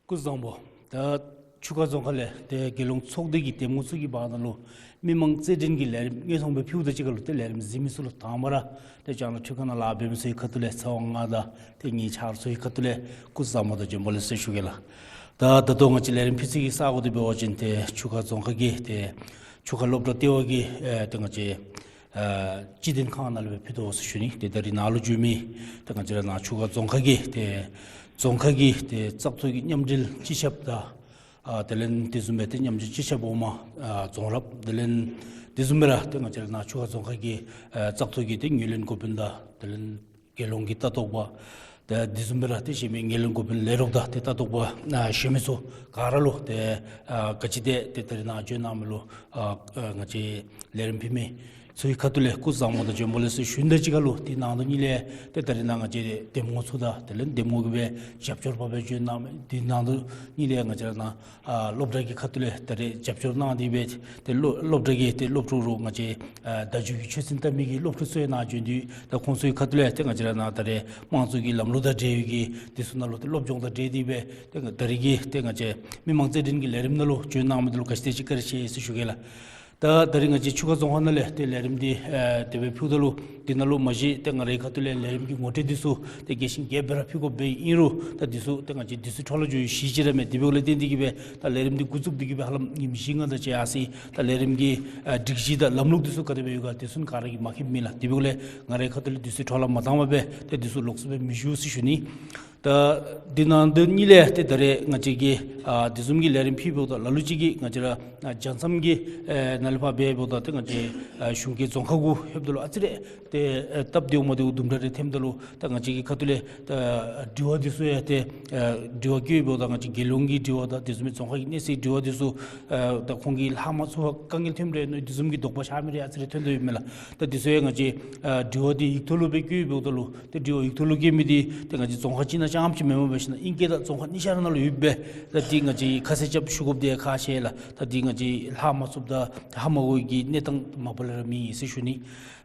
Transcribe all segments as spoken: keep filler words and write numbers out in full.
སྐུ་གཟུགས་བཟང་པོ། ད་ཆུ་ཁ་རྫོང་ཁག་ལས་ཏེ་རྒྱལ་ཡོངས་ཚོགས་སྡེ་གི་འདེམས་ངོ་ཚུ་གི་བར་ན་ལུ་མི་མང་རྩོད་འགྲན་གྱི་ལས་རིམ་དངོས་མཐོང་སྦེ་ཕུལཝ་ད་གཅིག་ཁར་ལུ་ཏེ་ལས་རིམ་གཟིགས་མི་ཚུ་ལུ་དང་པ་ར་ཏེ་ཅ་ལ་འཕྲུལ་ཁང་ནང་ལཱ་འབད་མི་ཚུ་གི་ཁ་ཐུག་ལས་ཚེ་དབང་ང་དང་ཏེ་ངེའི་ཆ་རོགས་ཚུ་གི་ཁ་ཐུག་ལས་སྐུ་གཟུགས་བཟང་པོ་དང་བྱོན་པ་ལེགས་སོ་ཞུ་གེ་ལགས། ད་ད་ལྟོ་ང་བཅས་ལས་རིམ་ཕུལ་ས་གི་ས་གོ་འདི་འབད་བ་ཅིན་ཏེ་ཆུ་ཁ་རྫོང་ཁག་གི་ཏེ་ཆུ་ཁ་སློབ་གྲྭ་ལྟེ་བ་གི་ཨེ་ཏེ་ང་བཅས་ཨ་སྤྱི་དོན་ཁང་ནང་ལས་སྦེ་ཕུལ་དོ་ཟེར་ཞུ་ནི། ཏེ་ད་རིས་ནཱ་ལུ་བྱོན་མི་ཏེ་ང་བཅས་ར་ནཱ་ཆུ་ཁ་རྫོང་ཁག་གི་ཏེ་རྫོང་ཁག་གི་ཏེ་བཙག་འཐུ་གི་མཉམ་འབྲེལ་སྤྱི་ཁྱབ་དང་ཨ་དེ་ལས་དེ་བཟུམ་སྦེ་ཏེ་མཉམ་འབྲེལ་སྤྱི་ཁྱབ་འོག་མ་ཨ་རྫོང་རབ་དེ་ལས་དེ་བཟུམ་སྦེ་ར་ཏེ་ང་བཅས་ར་ནཱ་ཆུ་ཁ་རྫོང་ཁག་གི་ཨ་བཙག་འཐུ་གི་ཏེ་ངོས་ལེན་འགོ་དཔོན་དང་དེ་ལས་རྒྱལ་ཡོངས་ཀྱི་ལྟ་རྟོག་པ་ཏེ་དེ་བཟུམ་སྦེ་ར་ཏེ་གཞན་མི་ངོས་ལེན་འགོ་དཔོན་ལས་རོགས་དང་ཏེ་ལྟ་རྟོག་པ་ཨ་གཞན་མི་ཚུ་ག་ར་ལུ་ཏེ་ཨ་ག་ཅི་ཏེ་ཏེ་ད་རིས་ནཱ་བྱོན་གནང་མི་ལུ་ཨ་ཨ་ང་བཅས་ལས་རིམ་ཕུལ་མི་ཚུ་གི་ཁ་ཐུག་ལས་སྐུ་གཟུགས་བཟང་པོ་དང་བྱོན་པ་ལེགས་སོ་ཞུ་ནི་དང་གཅིག་ཁར་ལུ་དེ་ནང་དོན་གཉིས་ལས་ཏེ་ད་རིས་ནཱ་ང་བཅས་འདེམས་ངོ་ཚུ་དང་དེ་ལས་འདེམས་ངོ་གིས་སྦེ་རྒྱབ་སྐྱོར་འབད་སྦེ་བྱོན་གནང་མི་དེ་ནང་དོན་གཉིས་ལས་ང་བཅས་ར་ནཱ་ཨ་སློབ་གྲྭ་གི་ཁ་ཐུག་ལས་ད་རིས་རྒྱབ་སྐྱོར་གནང་སྟེ་སྦེ་ཏེ་སློབ་སློབ་གྲྭ་གི་ཏེ་སློབ་ཕྲུག་རུང་ང་བཅས་ཨ་བརྡ་བརྒྱུད་ཀྱི་ཆོས་ཚན་ལྟ་མི་གི་སློབ་ཕྲུག་ཚུ་ཡང་ནཱ་བྱོན་དེ་ད་ཁོང་ཚུ་གི་ཁ་ཐུག་ལས་ཏེ་ང་བཅས་ར་ནཱ་ད་རིས་དམངས་གཙོ་གི་ལམ་ལུགས་དང་འབྲེལ་བའི་གི་དེ་ཚུ་ནང་ལུ་ཏེ་སློབ་སྦྱོང་དང་འབྲེལ་ཏེ་སྦེ་ཏེ་ད་རིས་ཀྱི་ཏེ་ང་བཅས་མི་མང་རྩོད་འགྲན་གྱི་ལས་རིམ་ནང་ལུ་བྱོན་གནང་མི་འདི་ལུ་ག་ཅི་དེ་ཅིག་བཀའ་དྲིན་ཆེ་ཟེར་ཞུ་གེ་ལགས། ད་ད་རིས་ང་བཅས་ཆུ་ཁ་རྫོང་ཁག་ནང་ལས་ཏེ་ལས་རིམ་འདི་ཨེ་དེ་སྦེ་ཕུལཝ་ད་ལུ་འདི་ནང་ལུ་མ་གཞི་ཏེ་ང་རའི་ཁ་ཐུག་ལས་ལས་རིམ་གྱི་ངོ་སྤྲོད་འདི་ཚུ་ཏེ་རྒྱས་ཤིང་རྒྱསཔ་སྦེ་ར་ཕུལ་དགོཔ་སྦེ་ཨིན་རུང་ད་འདི་ཚུ་ཏེ་ང་བཅས་འདི་ཚུ་འཕྲོ་ལ་འགྱོ་ཡུལ་གཞི་ཅིག་ར་མས། དེ་འབདཝ་ལས་བརྟེན་ཏེ་གིས་སྦེ་ད་ལས་རིམ་འདི་འགོ་བཙུགས་ཏེ་གིས་སྦེ་ཧ་ལམ་ཉིནམ་བཞི་ལྔ་དེ་ཅིག་ཡར་སོ་ཡི། ད་ལས་རིམ་གྱི་ཨ་སྒྲིག་གཞི་དང་ལམ་ལུགས་འདི་ཚུ་ག་དེ་སྦེ་ཡོད་ག་དེ་ཚུ་ག་ར་གིས་མ་མཁྱེནམ་མེད་ལགས། དེ་འབདཝ་ལས་ང་རའི་ཁ་ཐུག་ལས་འདི་ཚུ་འཕྲོ་ལ་མ་བཏང་པར་སྦེ་ཏེ་འདི་ཚུ་ལོགས་སུ་སྦེ་མི་ཞུ་ཟེར་ཞུ་ནི། ད་འདི་ནང་དོན་གཉིས་ལས་ཏེ་ད་རིས་ང་བཅས་ཀྱིས་ཨ་དེ་བཟུམ་གྱི་ལས་རིམ་ཕུལཝ་ད་ལ་ལུ་ཅིག་གིས་ང་བཅས་ར་ཨ་རྒྱལ་མཚམས་ཀྱི་ཨེ་ནང་ལས་ཕར་འབདཝ་ད་ཏེ་ང་བཅས་ཨ་གཞུང་གི་རྫོང་ཁག་གུ་ལྷོདཔ་ད་ལུ་ཨ་ཙི་རེ་ཏེ་ཨེ་སྟབས་བདེཝ་མ་བདེཝ་དུམ་གྲ་རེ་ཐོནམ་ད་ལུ་ད་ང་བཅས་ཀྱི་ཁ་ཐུག་ལས་ད་དྲི་བ་འདི་ཚུ་ཡང་ཏེ་ཨེ་དྲི་བ་བཀོདཔ་ད་ང་བཅས་རྒྱལ་ཡོངས་ཀྱི་དྲི་བ་དང་དེ་བཟུམ་མའི་རྫོང་ཁག་གི་གནས་ཚུལ་དྲི་བ་འདི་ཚུ་ཨེ་ད་ཁོང་གིས་ལྷག་མ་ཚུགས་པར་དཀའ་ངལ་ཐོནམ་རེ་མནོ་དེ་བཟུམ་གྱི་དོགས་པ་ཆགས་མི་རེ་ཨ་ཙི་རེ་ཐོན་དོ་ཡོདཔ་མས་ལགས། ད་འདི་ཚུ་ཡང་ང་བཅས་ཨ་དྲི་བ་འདི་ཡིག་ཐོག་ལུ་སྦེ་བཀོདཔ་ད་ལུ་ཏེ་དྲི་བ་ཡིག་ཐོག་ལུ་བཀོད་མི་འདི་ཏེ་ང་བཅས་རྫོང་ཁག་གཅིག་ནང་རྐྱངམ་ཅིག་མེན་པར་འབད་ཞིན་ན་ཨིང་སྐད་དང་རྫོང་ཁག་གཉིས་ཆ་ར་ནང་ལུ་ཡོདཔ་སྦེ་ད་འདི་ང་བཅས་ཁ་གསལ་རྐྱབ་ཞུ་དགོཔ་འདི་ཁག་ཆེ་ལགས། ད་འདི་ང་བཅས་ལྷག་མ་ཚུགསཔ་དང་ཧ་མ་གོ་བའི་གི་གནས་སྟངས་མ་པ་ལས་ར་མེད་ཟེར་ཞུ་ནི།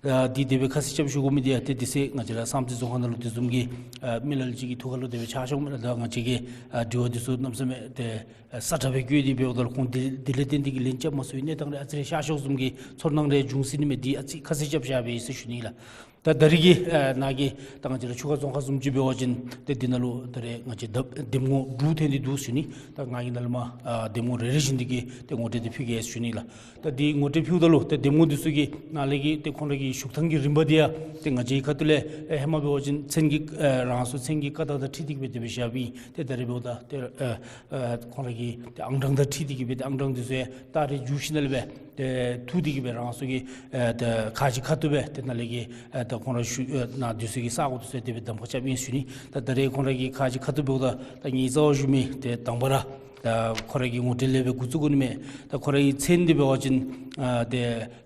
ཨ་འདི་དེ་སྦེ་ཁ་གསལ་རྐྱབ་ཞུ་དགོ་མི་འདི་ཡང་ཏེ་དེ་ཚེ་ང་བཅས་ར་བསམ་རྩེ་རྫོང་ཁག་ནང་ལུ་དེ་བཟུམ་གྱི་ཨ་མི་ལ་ལུ་ཅིག་གི་ཐུགས་ཁར་ལུ་དེ་སྦེ་ཆགས་སོངམ་མས་ལགས། ད་ང་བཅས་ཀྱིས་ཨ་དྲི་བ་འདི་ཚུ་གནམ་མེད་ས་མེད་ཏེ་ཨ་སྲ་ཀྲག་སྦེ་བཀོད་དེ་འབདཝ་ད་ལུ་ཁོང་འདི་འདི་ལས་བརྟེན་ཏེ་གིས་ལན་རྐྱབ་མ་ཚུགས་པའི་གནས་སྟངས་རེ་ཨ་ཙི་རེ་ཤར་ཤོར་བཟུམ་གྱི་ཚོར་སྣང་རེ་བྱུང་སྲིད་ནི་མས། འདི་ཨ་ཙི་ཁ་གསལ་རྐྱབ་བཞག་པས་ཟེར་ཞུ་ནི་ལགས། ད་ད་རིས་ཀྱི་ཨ་ནཱ་གི་ད་ང་བཅས་ར་ཆུ་ཁ་རྫོང་ཁག་བཟུམ་ཅིག་འབད་བ་ཅིན་ཏེ་འདི་ནང་ལུ་ད་རེས་ང་བཅས་ད་འདེམས་ངོ་དྲུག་ཐོན་ཏེ་འདུག་ཟེར་ཞུ་ནི། ད་ང་གིས་ནཱ་ལས་མར་ཨ་འདེམས་ངོ་རེ་རེ་བཞིན་དེ་གི་ཏེ་ངོ་སྤྲོད་འདི་ཕུལ་གེ་ཟེར་ཞུ་ནི་ལགས། ད་འདི་ངོ་སྤྲོད་ཕུལཝ་ད་ལུ་ཏེ་འདེམས་ངོ་འདི་ཚུ་གི་ནང་ལས་ཀྱི་ཏེ་ཁོང་ར་གི་བཞུགས་ཐངས་ཀྱི་རིམ་པ་འདི་ཡང་ཏེ་ང་བཅས་ཁ་ཐུག་ལས་ཨེ་ཧེ་མ་འབད་བ་ཅིན་མཚན་གྱི་ཨེ་རང་སོའི་མཚན་གྱི་ཀ་དག་དང་འཁྲིལ་ཏེ་གི་སྦེ་དེ་སྦེ་བཞགཔ་ཨིན། ཏེ་ད་རེས་འབདཝ་ད་ཏེ་ཨེ་ཨེ་ཁོང་ར་གི་ཏེ་ཨང་གྲངས་དང་འཁྲིལ་ཏེ་གི་སྦེ་ཏེ་ཨང་གྲངས་འདི་ཚུ་ཡང་ད་རེས་འཇུ་ཞིནམ་ལས་སྦེ་ཏེ་ཐུག་སྟེ་གི་སྦེ་རང་སོ་གི་ཨེ་ཏེ་ཁ་གཅིག་ཁ་ཐུག་སྦེ་ཏེ་ནཱ་ལས་ཀྱི་ཨེ་ཏེ་ཁོང་ར་ཞུ་ཨེ་ནཱ་འདི་ཚུ་གི་ས་གོ་འདི་ཚུ་ཡང་དེ་སྦེ་གདམ་ཁ་རྐྱབ་ཨིན་ཟེར་ཞུ་ནི། ད་ད་རེས་ཁོང་ར་གི་ཁ་གཅིག་ཁ་ཐུག་འབདཝ་ད་ད་ངེའི་རྩ་བར་ཞུ་མི་ཏེ་དང་པ་ར་ད་ཁོ་ར་གི་ངོ་སྤྲོད་ལས་སྦེ་འགོ་བཙུགས་དགོ་ནི་མས། ད་ཁོ་ར་གི་མཚན་འདི་འབད་བ་ཅིན་ཨ་ཏེ་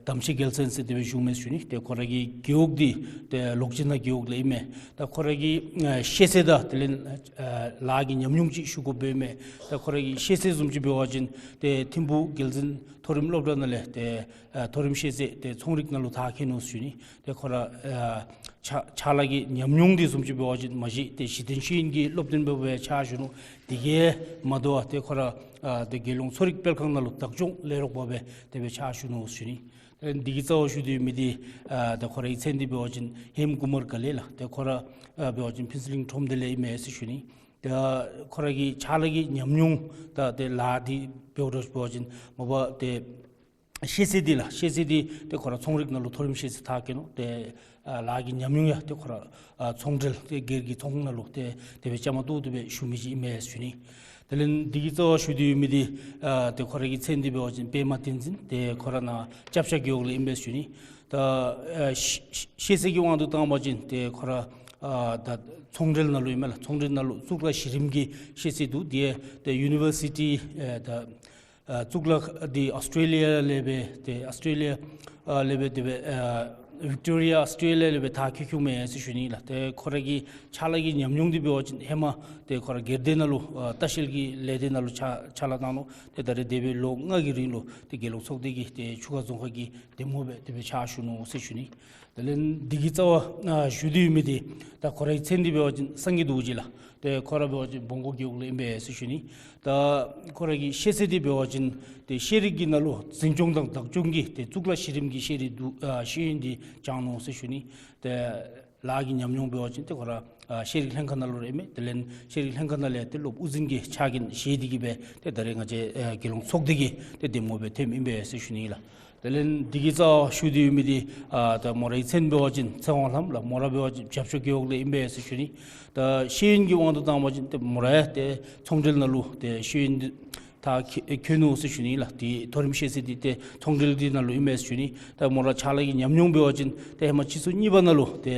དམ་ཆོས་རྒྱལ་མཚན་ཟེར་དེ་སྦེ་ཞུཝ་མས་ཟེར་ཞུ་ནི། ཏེ་ཁོ་ར་གི་རྒེད་འོག་འདི་ཏེ་ལོག་སྤྱིར་ན་རྒེད་འོག་ལས་ཨིན་མས། ད་ཁོ་ར་གི་ཨ་ཤེས་ཚད་དང་དེ་ལས་ཨ་ལཱ་གི་ཉམས་མྱོང་ཅིག་ཞུ་དགོཔ་སྦེ་ཨིན་མས། ད་ཁོ་ར་གི་ཤེས་ཚད་བཟུམ་ཅིག་འབད་བ་ཅིན་ཏེ་ཐིམ་ཕུག་རྒྱལ་འཛིན་མཐོ་རིམ་སློབ་གྲྭ་ནང་ལས་ཏེ་ཨ་མཐོ་རིམ་ཤེས་ཚད་ཏེ་ཚོང་རིག་ནང་ལུ་མཐར་འཁྱོལ་ནུག་ཟེར་ཞུ་ནི། ཏེ་ཁོ་ར་ཨ་ཕྱག་ཕྱག་ལཱ་གི་ཉམས་མྱོང་འདི་བཟུམ་ཅིག་འབད་བ་ཅིན་མ་གཞི་ཏེ་གཞི་རྟེན་ཤེས་ཡོན་གྱི་སློབ་སྟོན་པ་སྦེ་ཕྱག་ཞུ་ནུག། དེ་གིས་མ་དོ་བར་ཏེ་ཁོ་ར་ཨ་ཏེ་རྒྱལ་ཡོངས་ཚོང་རིག་སྤེལ་ཁང་ནང་ལུ་བདག་སྐྱོང་ལས་རོགས་པ་སྦེ་དེ་སྦེ་ཕྱག་ཞུ་ནུག་ཟེར་ཞུ་ནི། ཏེ་འདི་གི་རྩ་བར་ཞུ་དོ་ཡོད་མི་འདི་ཨ་ཏེ་ཁོ་རའི་མཚན་འདི་འབད་བ་ཅིན་ཧེམ་ཀུ་མར་ག་ལེ་ལགས། ཏེ་ཁོ་ར་ཨ་འབད་བ་ཅིན་ཕུན་ཚོགས་གླིང་ཁྲོམ་སྡེ་ལས་ཨིན་མས་ཟེར་ཞུ་ནི། ཏེ་ཁོ་ར་གི་ཕྱག་ལཱ་གི་ཉམས་མྱོང་ད་ཏེ་ལཱ་འདི་འབདཝ་ད་འབད་བ་ཅིན་མ་པ་ཏེ་ཤེས་ཚད་འདི་ལགས། ཤེས་ཚད་འདི་ཏེ་ཁོ་ར་ཚོང་རིག་ནང་ལུ་མཐོ་རིམ་ཤེས་ཚད་མཐར་འཁྱོལ་ནུག། ཏེ་ཨ་ལཱ་གི་ཉམས་མྱོང་ཡང་ཏེ་ཁོ་ར་ཨ་ཚོང་འབྲེལ་ཏེ་སྒེར་གྱི་ཚོང་ཁང་ནང་ལུ་ཏེ་དེ་སྦེ་བཅའ་མར་གཏོགས་ཏེ་སྦེ་བཞུགས་མི་ཅིག་ཨིན་མས་ཟེར་ཞུ་ནི། དེ་ལས་འདི་གི་རྩ་བར་ཞུ་དོ་ཡོད་མི་འདི་ཨ་ཏེ་ཁོ་ར་གི་མཚན་འདི་འབད་བ་ཅིན་པདྨ་བསྟན་འཛིན། ཏེ་ཁོ་ར་ནཱ་ལྕགས་བྱ་རྒེད་འོག་ལས་ཨིན་པས་ཟེར་ཞུ་ནི། ད་ཨ་ཤེས་ཤེས་ཚད་ཀྱི་དབང་དུ་བཏང་བ་ཅིན་ཏེ་ཁོ་ར་ཨ་ད་ཚོང་འབྲེལ་ནང་ལུ་ཨིན་མས་ལགས། ཚོང་འབྲེལ་ནང་ལུ་གཙུག་ལག་གཞི་རིམ་གྱི་ཤེས་ཚད་འདུག། དེ་ཏེ་ཡུ་ནི་བར་སི་ཊི་ཨེ་ད་ཨ་གཙུག་ལག་འདི་ཨོསི་ཊྲེ་ལི་ཡ་ལས་སྦེ་ཏེ་ཨོསི་ཊྲེ་ལི་ཡ་ཨ་ལས་སྦེ་དེ་སྦེ་ཨ་ཝིག་ཊོ་རི་ཡ་ཨོསི་ཊྲེ་ལི་ཡ་ལས་སྦེ་མཐར་འཁྱོལ་འཁྱོལཝ་མས་ཟེར་ཞུ་ནི་ལགས། ཏེ་ཁོ་ར་གི་ཕྱག་ལཱ་གི་ཉམས་མྱོང་འདི་འབད་བ་ཅིན་ཧེ་མ་ཏེ་ཁོ་ར་སྒེར་སྡེ་ནང་ལུ་ཨ་ལྟ་བཤལ་གྱི་ལས་སྡེ་ནང་ལུ་ཕྱག་ཕྱག་ལཱ་གནང་ནུག། ཏེ་ད་རེས་འདས་པའི་ལོ་ལྔ་གི་རིང་ལུ་ཏེ་རྒྱལ་ཡོངས་ཚོགས་སྡེ་གི་ཏེ་ཆུ་ཁ་རྫོང་ཁག་གི་འདེམས་ངོ་སྦེ་དེ་སྦེ་ཕྱག་ཞུ་ནུག་ཟེར་ཞུ་ནི། དེ་ལས་འདི་གི་རྩ་བར་ཨ་ཞུ་དོ་ཡོད་མི་འདི་ ད་ཁོ་རའི་མཚན་འདི་འབད་བ་ཅིན་སངས་རྒྱས་རྡོ་རྗེ་ལགས། ཏེ་ཁོ་ར་འབད་བ་ཅིན་བོང་ཀུ་རྒེད་འོག་ལས་ཨིན་པས་ཟེར་ཞུ་ནི། ད་ཁོ་ར་གི་ཤེས་ཚད་འདི་འབད་བ་ཅིན་ཏེ་ཤེས་རིག་གི་ནང་ལུ་འཛིན་སྐྱོང་དང་བདག་སྐྱོང་གི་ཏེ་གཙུག་ལག་གཞི་རིམ་གྱི་ཤེས་རིག་འདུ་ཨ་ཤེས་ཡོན་འདི་སྦྱང་ནུག་ཟེར་ཞུ་ནི། ཏེ་ལཱ་གི་ཉམས་མྱོང་འབད་བ་ཅིན་ཏེ་ཁོ་ར་ཨ་ཤེས་རིག་ལྷན་ཁག་ནང་ལུ་ར་ཨིན་མས། དེ་ལས་ཤེས་རིག་ལྷན་ཁག་ནང་ལས་ཏེ་སློབ་དབུ་འཛིན་གྱི་ཕྱག་འགན་བཞེས་ཏེ་གི་སྦེ་ཏེ་ད་རེས་ང་བཅས་ཨ་དགེ་སློང་ཚོགས་སྡེ་གི་ཏེ་འདེམས་ངོ་སྦེ་ཐོནམ་ཨིན་པས་ཟེར་ཞུ་ནི་ལགས། དེ་ལས་འདི་གི་རྩ་བ་ཞུ་སྟེ་ཡོད་མི་འདི་ཨ་ད་མོ་རའི་མཚན་འབད་བ་ཅིན་ཚེ་དབང་ལྷམ་ལགས། མོ་ར་འབད་བ་ཅིན་བྱ་ཤོག་རྒེད་འོག་ལས་ཨིན་པས་ཟེར་ཞུ་ནི། ད་ཤེས་ཡོན་གྱི་དབང་དུ་བཏང་བ་ཅིན་ཏེ་མོ་ར་ཡང་ཏེ་ཚོང་འབྲེལ་ནང་ལུ་ཏེ་ཤེས་ཡོན་འདི་ད་ཁྱོན་ཁྱོན་ནུག་ཟེར་ཞུ་ནི་ལགས། ཏེ་མཐོ་རིམ་ཤེས་ཚད་འདི་ཏེ་ཚོང་འབྲེལ་འདི་ནང་ལུ་ཨིན་པས་ཟེར་ཞུ་ནི། ད་མོ་ར་ཕྱག་ལཱ་གི་ཉམས་མྱོང་འབད་བ་ཅིན་ཏེ་ཧེ་མ་སྤྱི་ཚོགས་གཉིས་པ་ནང་ལུ་ཏེ་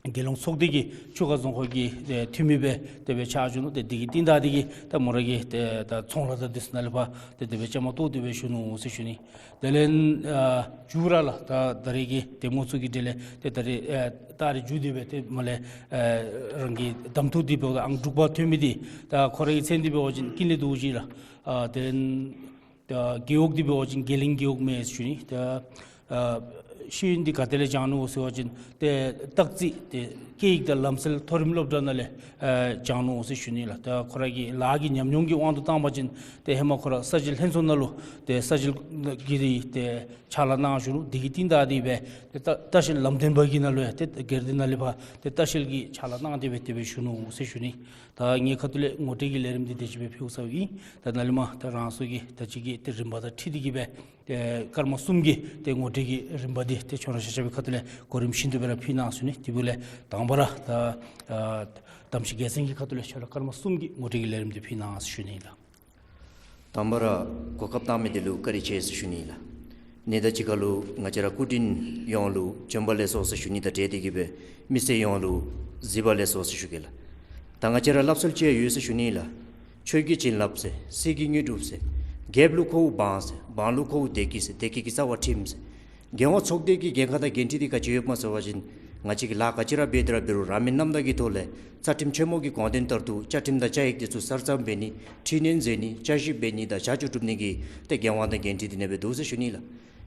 དགེ་སློང་ཚོགས་སྡེ་གི་ཆུ་ཁ་རྫོང་ཁག་གི་ཏེ་འཐུས་མི་སྦེ་དེ་སྦེ་ཕྱག་ཞུ་ནུག། ཏེ་འདི་གི་རྟིང་བདའ་སྟེ་གི་ད་མོ་ར་གིས་ཏེ་ད་ཚོང་ལཱ་དང་འདི་ཚུ་ནང་ལས་ཕར་ཏེ་དེ་སྦེ་བཅའ་མར་གཏོགས་ཏེ་སྦེ་བཞུགས་ནུག་ཟེར་ཞུ་ནི། དེ་ལས་ཨ་མཇུག་ར་ལགས། ད་ད་རེས་ཀྱི་འདེམས་ངོ་ཚུ་གི་གྲས་ལས་ཏེ་ད་རེས་ཨ་ད་རེས་མཇུག་དེ་སྦེ་ཏེ་མར་ལས་ཨ་རང་གི་གདམ་འཐུ་འདི་འབདཝ་ད་ཨང་དྲུག་པ་ཐོན་མི་འདི་ད་ཁོ་རའི་མཚན་འདི་འབད་བ་ཅིན་ཀུན་ལེགས་རྡོ་རྗེ་ལགས། ཨ་དེ་ལས་ད་རྒེད་འོག་འདི་འབད་བ་ཅིན་དགེ་ལེགས་རྒེད་འོག་མས་ཟེར་ཞུ་ནི། ད་ཨ་ཤེས་ཡོན་འདི་ག་ཏེ་ལས་སྦྱང་ནུག་ཟེར་བ་ཅིན་ཏེ་སྟག་རྩེ་ཏེ་སྐད་ཡིག་དང་ལམ་སྲོལ་མཐོ་རིམ་སློབ་གྲྭ་ནང་ལས་ཨ་སྦྱང་ནུག་ཟེར་ཞུ་ནི་ལགས། ད་ཁོ་ར་གི་ལཱ་གི་ཉམས་མྱོང་གི་དབང་དུ་བཏང་བ་ཅིན་ཏེ་ཧེ་མ་ཁོ་ར་ས་དཔྱད་ལྷན་ཚོགས་ནང་ལུ་ཏེ་ས་དཔྱད་ཀྱི་ཏེ་ཕྱག་ལཱ་གནང་བཞུགས་ནུག། འདི་གི་རྟིང་བདའ་སྟེ་སྦེ་ཏེ་ལྟ་ལྟ་བཤལ་ལམ་སྟོན་པ་གི་ནང་ལུ་ཡང་ཏེ་སྒེར་སྡེ་ནང་ལས་ཕར་ཏེ་ལྟ་བཤལ་གྱི་ཕྱག་ལཱ་གནང་སྟེ་སྦེ་དེ་སྦེ་བཞུགས་ནུག་ཟེར་ཞུ་ནི། ད་ངེའི་ཁ་ཐུག་ལས་ངོ་སྤྲོད་ཀྱི་ལས་རིམ་འདི་དེ་ཅིག་སྦེ་ཕུལ་ཚརཝ་ཨིན། ད་ནཱ་ལས་མར་ད་རང་སོ་གི་ད་ཅི་གི་ཏེ་རིམ་པ་དང་འཁྲིལ་ཏེ་གི་སྦེ་ཏེ་སྐར་མ་གསུམ་གྱི་ཏེ་ངོ་སྤྲོད་ཀྱི་རིམ་པ་འདི་ཏེ་ཁྱོད་ར་ཆ་ཁྱབ་ཀྱི་ཁ་ཐུག་ལས་གོ་རིམ་བཞིན་དུ་སྦེ་ར་ཕུལ་གནང་ཟེར་ཞུ་ནི། དེ་འབདཝ་ལས་དང་པ་ར་ད་ཨ་དམ་ཆོས་རྒྱལ་མཚན་གྱི་ཁ་ཐུག་ལས་ཁྱོད་ར་སྐར་མ་གསུམ་གྱི་ངོ་སྤྲོད་ཀྱི་ལས་རིམ་འདི་ཕུལ་གནང་ཟེར་ཞུ་ནི་ལགས། དང་པ་ར་གོ་སྐབས་བཏང་མི་འདི་ལུ་བཀའ་དྲིན་ཆེ་ཟེར་ཞུ་ནི་ལགས། ཨ་ནི་དང་གཅིག་ཁར་ལུ་ང་བཅས་ར་སྐུ་མགྲོན་ཡོངས་ལུ་བྱོན་པ་ལེགས་སོ་ཟེར་ཞུ་ནི་དང་འབྲེལ་ཏེ་གི་སྦེ་མི་སེར་ཡོངས་ལུ་གཟིགས་པ་ལེགས་སོ་ཟེར་ཞུ་གེ་ལགས། ད་ང་བཅས་ར་སླབ་སྲོལ་ཅིག་ཡོད་ཟེར་ཞུ་ནི་ལགས། ཆོས་ཀྱི་བྱིན་རླབས་ཟེར། སྲིད་ཀྱི་དངོས་གྲུབ་ཟེར། རྒྱལཔོ་ལུ་ཁོ་བོ་འབངས་ཟེར། འབངས་ལུ་ཁོ་བོ་སྡེ་དགེ་ཟེར། སྡེ་དགེ་གི་རྩ་བ་ཁྲིམས་ཟེར། རྒྱལ་ཡོངས་ཚོགས་སྡེ་གི་འགན་ཁག་དང་འགན་འཁྲི་འདི་ག་ཅི་ཡོདཔ་སྨོ་ཟེར་བ་ཅིན་ང་བཅས་ཀྱིས་ལཱ་ག་ཅི་ར་འབད་དེ་ར་འབད་རུང་རང་མོས་རྣམ་དག་གི་ཐོག་ལས་རྩ་ཁྲིམས་ཆེན་མོ་གི་དགོངས་དོན་ལྟར་དུ་བཅའ་ཁྲིམས་དང་བཅའ་ཡིག་འདི་ཚུ་གསར་རྩོམ་འབད་ནི་འཕྲི་སྣོན་མཛད་ནི་བསྐྱར་ཞིབ་འབད་ནི་དང་བྱ་སྤྱོད་སྒྲུབ་ནི་གི་ཏེ་འགན་དབང་དང་འགན་འཁྲི་འདི་ཨ་ནེ་སྦེ་འདུག་ཟེར་ཞུ་ནི་ལགས།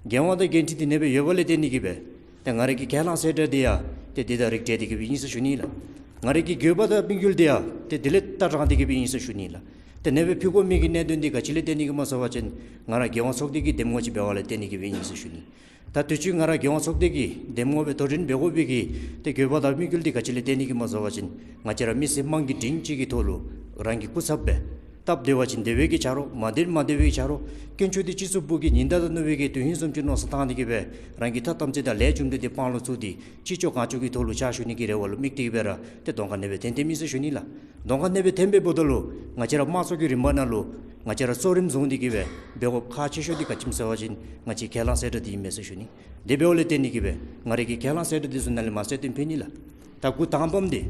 འགན་དབང་དང་འགན་འཁྲི་འདི་ཨ་ནེ་སྦེ་ཡོད་པ་ལས་བརྟེན་ནི་གི་སྦེ་ཏེ་ང་རའི་གི་ཁས་བླངས་གསལ་བསྒྲགས་འདི་ཡང་ཏེ་འདི་དང་རིགས་བསྒྲེས་ཏེ་གི་སྦེ་ཨིན་ཟེར་ཞུ་ནི་ལགས། ང་རའི་གི་དགོས་པ་དང་དམིགས་ཡུལ་འདི་ཡང་ཏེ་འདི་ལས་ལྟ་དྲངས་ཏེ་གི་སྦེ་ཨིན་ཟེར་ཞུ་ནི་ལགས། ཏེ་ཨ་ནེ་སྦེ་ཕུལ་དགོ་མི་གི་གནད་དོན་འདི་ག་ཅི་ལས་བརྟེན་ནི་གི་སྨོ་ཟེར་བ་ཅིན་ང་ར་རྒྱལ་ཡོངས་ཚོགས་སྡེ་གི་འདེམས་ངོ་ཅིག་འབདཝ་ལས་བརྟེན་ནི་གི་སྦེ་ཨིན་ཟེར་ཞུ་ནི། ད་དུས་ཅི་ང་ར་རྒྱལ་ཡོངས་ཚོགས་སྡེ་གི་འདེམས་ངོ་སྦེ་དོ་འགྲན་འབད་དགོ་པའི་གི་ཏེ་དགོས་པ་དང་དམིགས་ཡུལ་འདི་ག་ཅི་ལས་བརྟེན་ནི་གི་སྨོ་ཟེར་བ་ཅིན་ང་བཅས་ར་མི་སེར་དམངས་ཀྱི་དྲིན་ཅན་གྱི་ཐོག་ལུ་རང་གི་སྐུ་ཚབ་སྦེ་སྟབས་བདེ་བ་ཅིན་བདེ་བའི་གི་ཆ་རོགས། མ་བདེ་མ་བདེ་བའི་གི་ཆ་རོགས། དཀོན་མཆོག་འདི་སྤྱི་གཙུག་པུ་གི་ཉི་ཟླ་དང་ནུབ་པའི་གི་དོན་ཧིང་བཟུམ་ཅིག་མནོ་བསམ་བཏང་སྟེ་གི་སྦེ་རང་གི་ཐབས་ཐམས་ཅད་དང་ལས་རྒྱུ་འབྲས་འདི་དཔང་ལུ་བཙུགས་ཏེ་ཅི་ལྕོགས་གང་ལྕོགས་ཀྱི་ཐོག་ལུ་ཕྱག་ཞུ་ནི་གི་རེ་བ་ལུ་དམིགས་ཏེ་གི་སྦེ་ར་ཏེ་གདོང་ཁར་ཨ་ནེ་སྦེ་འཐོན་འཐོནམ་ཨིན་ཟེར་ཞུ་ནི་ལགས། གདོང་ཁར་ཨ་ནེ་སྦེ་འཐོན་པའི་བར་ན་ལུ་ང་བཅས་ར་དམངས་གཙོ་གི་རིམ་པ་ནང་ལུ་ང་བཅས་ར་གཙོ་རིམ་བཟུང་སྟེ་གི་སྦེ་འབད་དགོཔ་ཁག་ཆེ་ཤོས་འདི་ག་ཅི་སྨོ་ཟེར་བ་ཅིན་ང་བཅས་ཁས་བླངས་གསལ་བསྒྲགས་འདི་ཨིན་མས་ཟེར་ཞུ་ནི། དེ་འབདཝ་ལས་བརྟེན་ནི་གི་སྦེ་ང་རའི་གི་ཁས་བླངས་གསལ་བསྒྲགས་འདི་ཚུ་ནང་ལས་མར་གསལ་སྟོན་ཕུལ་ནི་ལགས། ད་འགོ་དང་པམ་འདི་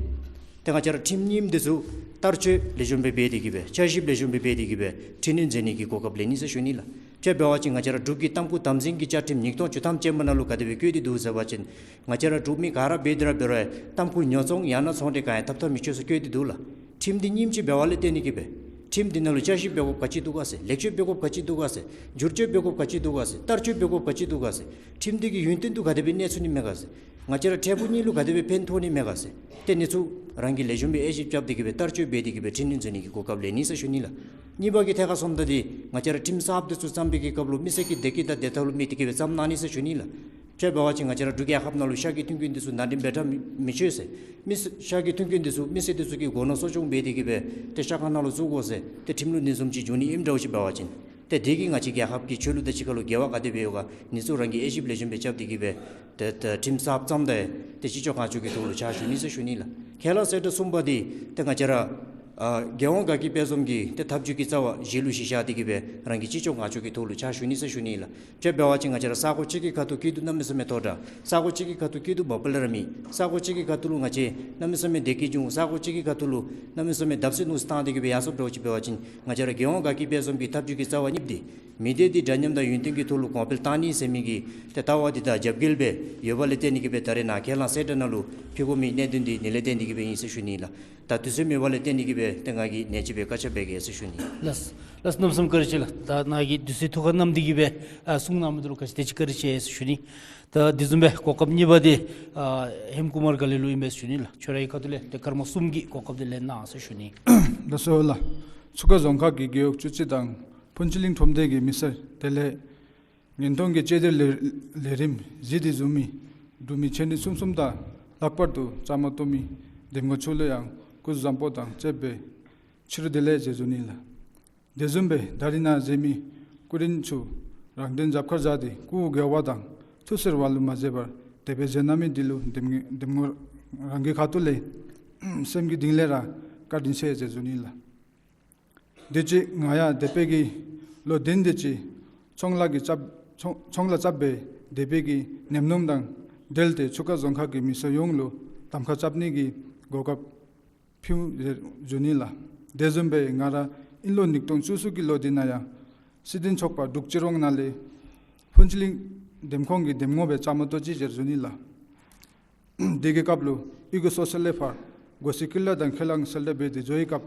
ཏེ་ང་བཅས་ར་ཁྲིམས་རྙིངམ་འདི་ཚུ་བསྟར་སྤྱོད་ལེགས་ཤོམ་སྦེ་འབད་དེ་གི་སྦེ་བསྐྱར་ཞིབ་ལེགས་ཤོམ་སྦེ་འབད་དེ་གི་སྦེ་འཕྲི་སྣོན་མཛད་ནི་གི་གོ་སྐབས་ལེན་ནི་ཟེར་ཞུ་ནི་ལགས། དཔྱེ་འབད་བ་ཅིན་ང་བཅས་ར་འབྲུག་གི་ཏམ་ཁུ་དམ་འཛིན་གྱི་བཅའ་ཁྲིམས་ཉིས་སྟོང་བཅུ་ཐམ་ཅན་པ་ནང་ལུ་ག་དེ་སྦེ་བཀོད་དེ་འདུག་ཟེར་བ་ཅིན་ང་བཅས་ར་འབྲུག་མི་ག་ར་འབད་དེ་ར་འབད་རུང་ཏམ་ཁུ་ཉོ་ཚོང་ཡང་ན་ཚོང་འབྲེལ་གང་ཡང་འཐབ་འཐབ་མི་ཆོག་ཟེར་བཀོད་དེ་འདུག་ལགས། ཁྲིམས་འདི་རྙིངམ་ཅིག་འབདཝ་ལས་བརྟེན་ནི་གི་སྦེ་ཁྲིམས་འདི་ནང་ལུ་བསྐྱར་ཞིབ་འབད་དགོཔ་ག་ཅི་འདུག་ག་ཟེར། ལེགས་བཅོས་འབད་དགོཔ་ག་ཅི་འདུག་ག་ཟེར། བསྒྱུར་བཅོས་འབད་དགོཔ་ག་ཅི་འདུག་ག་ཟེར། ཁྲིམས་འདི་གིས་ཡུན་བརྟན་དུ་ག་དེ་སྦེ་གནས་ཚུགས་ནི་མས་ག་ཟེར། ང་བཅས་ར་འཕྲལ་ཕུགས་གཉིས་ལུ་ག་དེ་སྦེ་ཕན་ཐོགས་ནི་མས་ག་ཟེར། ཏེ་ཨ་ནི་ཚུ་རང་གིས་ལེགས་ཤོམ་སྦེ་དབྱེ་ཞིབ་རྐྱབ་སྟེ་གི་སྦེ་བསྟར་སྤྱོད་འབད་དེ་གི་སྦེ་འཕྲི་སྣོན་མཛད་ནི་གི་གོ་སྐབས་ལེན་ནི་ཟེར་ཞུ་ནི་ལགས། གཉིས་པ་གི་ཐད་ཁར་སོངམ་ད་འདི་ང་བཅས་ར་ཁྲིམས་གསརཔ་འདི་ཚུ་བརྩམ་པའི་གི་སྐབས་ལུ་མི་སེར་གྱི་བདེ་སྐྱིད་དང་བདེ་ཐབས་ལུ་དམིགས་ཏེ་གི་སྦེ་བརྩམ་གནང་ནི་ཟེར་ཞུ་ནི་ལགས། དཔྱེ་འབད་བ་ཅིན་ང་བཅས་ར་འབྲུག་རྒྱལ་ཁབ་ནང་ལུ་ཤ་གི་མཐུན་རྐྱེན་འདི་ཚུ་ནང་འདྲེན་འབད་འཐབ་མི་མི་ཆོག་ཟེར། མི་སེར་ཤ་གི་མཐུན་རྐྱེན་འདི་ཚུ་མི་སེར་འདི་ཚུ་གིས་སྒོ་ནོར་གསོ་སྐྱོང་འབད་དེ་གི་སྦེ་ཏེ་ཤ་ཁང་ནང་ལུ་བཙུགས་དགོ་ཟེར་ཏེ་ཁྲིམས་ལུགས་འདི་བཟུམ་ཅིག་འབྱུང་ནི་ཨིནམ་འདྲཝ་ཅིག་འབད་བ་ཅིན་ཏེ་དེ་གིས་ང་བཅས་རྒྱལ་ཁབ་ཀྱི་ཆོས་ལུགས་དང་གཅིག་ཁར་ལུ་འགལ་བ་ག་དེ་སྦེ་ཡོད་ག་ཨ་ནི་ཚུ་རང་གིས་དབྱེ་ཞིབ་ལེགས་ཤོམ་སྦེ་རྐྱབ་སྟེ་གི་སྦེ་ཏེ་ཏེ་ཁྲིམས་གསརཔ་བརྩམ་ད་ཏེ་ཅི་ལྕོགས་གང་ལྕོགས་ཀྱི་ཐོག་ལུ་ཕྱག་ཞུ་ནི་ཟེར་ཞུ་ནི་ལགས། ཁས་བླངས་གསལ་བསྒྲགས་གསུམ་པ་འདི་ཏེ་ང་བཅས་ར་ཨ་རྒྱལ་ཡོངས་དགའ་སྐྱིད་དཔལ་འཛོམས་ཀྱི་ཏེ་ཐབས་བྱུས་ཀྱི་རྩ་བ་གཞི་ལུ་གཞི་བཞག་སྟེ་གི་སྦེ་རང་གིས་ཅི་ལྕོགས་གང་ལྕོགས་ཀྱི་ཐོག་ལུ་ཕྱག་ཞུ་ནི་ཟེར་ཞུ་ནི་ལགས། དཔྱེ་འབད་བ་ཅིན་ང་བཅས་ར་ས་གོ་གཅིག་གི་ཁ་ཐུག་སྐྱིད་སྡུག་གནམ་མེད་ས་མེད་མཐོ་དྲགས། ས་གོ་གཅིག་གི་ཁ་ཐུག་སྐྱིད་སྡུག་མ་པ་ལས་ར་མེད། ས་གོ་གཅིག་གི་ཁ་ཐུག་ལུ་ང་བཅས་གནམ་མེད་ས་མེད་བདེ་སྐྱིད་འབྱུང་། ས་གོ་གཅིག་གི་ཁ་ཐུག་ལུ་གནམ་མེད་ས་མེད་བརྡབ་གསིག་གནོད་འཚེ་བཏང་སྟེ་གི་སྦེ་ཡར་སོངམ་འདྲཝ་ཅིག་འབད་བ་ཅིན་ང་བཅས་ར་རྒྱལ་ཡོངས་དགའ་སྐྱིད་དཔལ་འཛོམས་ཀྱི་ཐབས་བྱུས་ཀྱི་རྩ་བ་གཉིས་འདི་མི་སྡེ་འདི་འདྲ་མཉམ་དང་ཡུན་བརྟན་གྱི་ཐོག་ལུ་གོང་འཕེལ་བཏང་ནི་ཟེར་མི་གི་ཏེ་ལྟ་བ་འདི་དང་རྒྱབ་འགལ་སྦེ་ཡོད་པ་ལས་བརྟེན་ནི་གི་སྦེ་ད་རེས་ནཱ་ཁས་བླངས་གསལ་བསྒྲགས་ནང་ལུ་ཕུལ་དགོ་མི་གནད་དོན་འདི་ཨ་ནི་ལས་བརྟེན་ནི་གི་སྦེ་ཨིན་ཟེར་ཞུ་ནི་ལགས། ད་དུས་ཚོད་མེད་པ་ལས་བརྟེན་ནི་གི་སྦེ་ ཏེ་ང་གིས་ནེ་ཅིག་སྦེ་བཀའ་རྒྱ་འབད་གེ་ཟེར་ཞུ་ནི། ལགས་ལགས། གནམ་མེད་ས་མེད་བཀའ་དྲིན་ཆེ་ལགས། ད་ནཱ་གིས་དུས་ཚོད་ཐུགས་ཁར་བསྣམས་ཏེ་གི་སྦེ་ཨ་གསུང་གནང་མི་འདི་ལུ་བཀའ་དྲིན་ཆེ་ཟེར་ཞུ་ནི། ད་དེ་བཟུམ་སྦེ་གོ་སྐབས་གཉིས་པ་འདི་ཨ་ཧེམ་ཀུ་མར་ག་ལེ་ལུ་ཨིན་པས་ཟེར་ཞུ་ནི་ལགས། ཁྱོད་རའི་ཁ་ཐུག་ལས་ཏེ་སྐར་མ་གསུམ་གྱི་གོ་སྐབས་འདི་ལེན་གནང་ཟེར་ཞུ་ནི། ལགས་སོ་ལགས། ཆུ་ཁ་རྫོང་ཁག་གི་རྒེད་འོག་བཅུ་གཅིག་དང་ཕུན་ཚོགས་གླིང་ཁྲོམ་སྡེ་གི་མི་སེར་དེ་ལས་ཉེན་རྟོག་གི་དཔྱད་འདེམས་ལས་ལས་རིམ་གཟིགས་ཏེ་བཟུང་མི་འབྲུག་མི་ཆེ་འབྲིང་གསུམ་གསུམ་དང་ལྷག་པར་དུ་བཅའ་མར་གཏོགས་མི་འདེམས་ངོ་ཚུ་ལུ་ཡང་སྐུ་གཟུགས་བཟང་པོ་དང་བཅས་པའི་ཕྱི་རུ་བདེ་ལེགས་ཟེར་ཞུ་ནི་ལགས། དེ་བཟུམ་སྦེ་ད་རིས་ནཱ་མཛད་མི་སྐུ་མགྲོན་ཚུ་རང་དོན་རྒྱབ་ཁར་བཞག་སྟེ་སྐུ་དགེ་བ་དང་ཐུགས་སེམས་བ་ལུ་མ་བཟོད་པར་དེ་སྦེ་མཛད་གནང་མི་འདི་ལུ་འདེམས་འདེམས་ངོ་རང་གི་ཁ་ཐུག་ལས་སེམས་ཀྱི་གཏིང་ལས་ར་བཀའ་དྲིན་ཆེ་ཟེར་ཞུ་ནི་ལགས། དེ་ཅིག་ང་ཡང་འདས་པའི་གི་ལོ་བདུན་དེ་ཅིག་ཚོང་ལཱ་གི་རྐྱབ་ཚོང་ཚོང་ལཱ་རྐྱབ་སྦེ་འདས་པའི་གི་ཉམས་མྱོང་དང་འབྲེལ་ཏེ་ཆུ་ཁ་རྫོང་ཁག་གི་མི་སེར་ཡོངས་ལུ་གདམ་ཁ་རྐྱབ་ནི་གི་གོ་སྐབས་ཕུལ་ཟེར་ཞུ་ནི་ལགས། དེ་བཟུམ་སྦེ་ང་ར་དབྱིན་ལོ་ཉིས་སྟོང་བཅུ་གསུམ་གྱི་ལོ་འདི་ནང་ཡང་སྲིད་དོན་ཚོགས་པ་འབྲུག་སྤྱི་རོང་ནང་ལས་ཕུན་ཚོགས་གླིང་འདེམས་ཁོངས་ཀྱི་འདེམས་ངོ་སྦེ་བཅའ་མར་གཏོགས་ཅི་ཟེར་ཞུ་ནི་ལགས། དེ་གི་སྐབས་ལུ་ཨི་གོ་སོ་སི་ལི་ཕར་སྒོ་ཕྱེ་ཀི་ལ་དང་ཁས་བླངས་གསལ་བསྒྲགས་འབད་དེ་འགྱོ་བའི་སྐབས་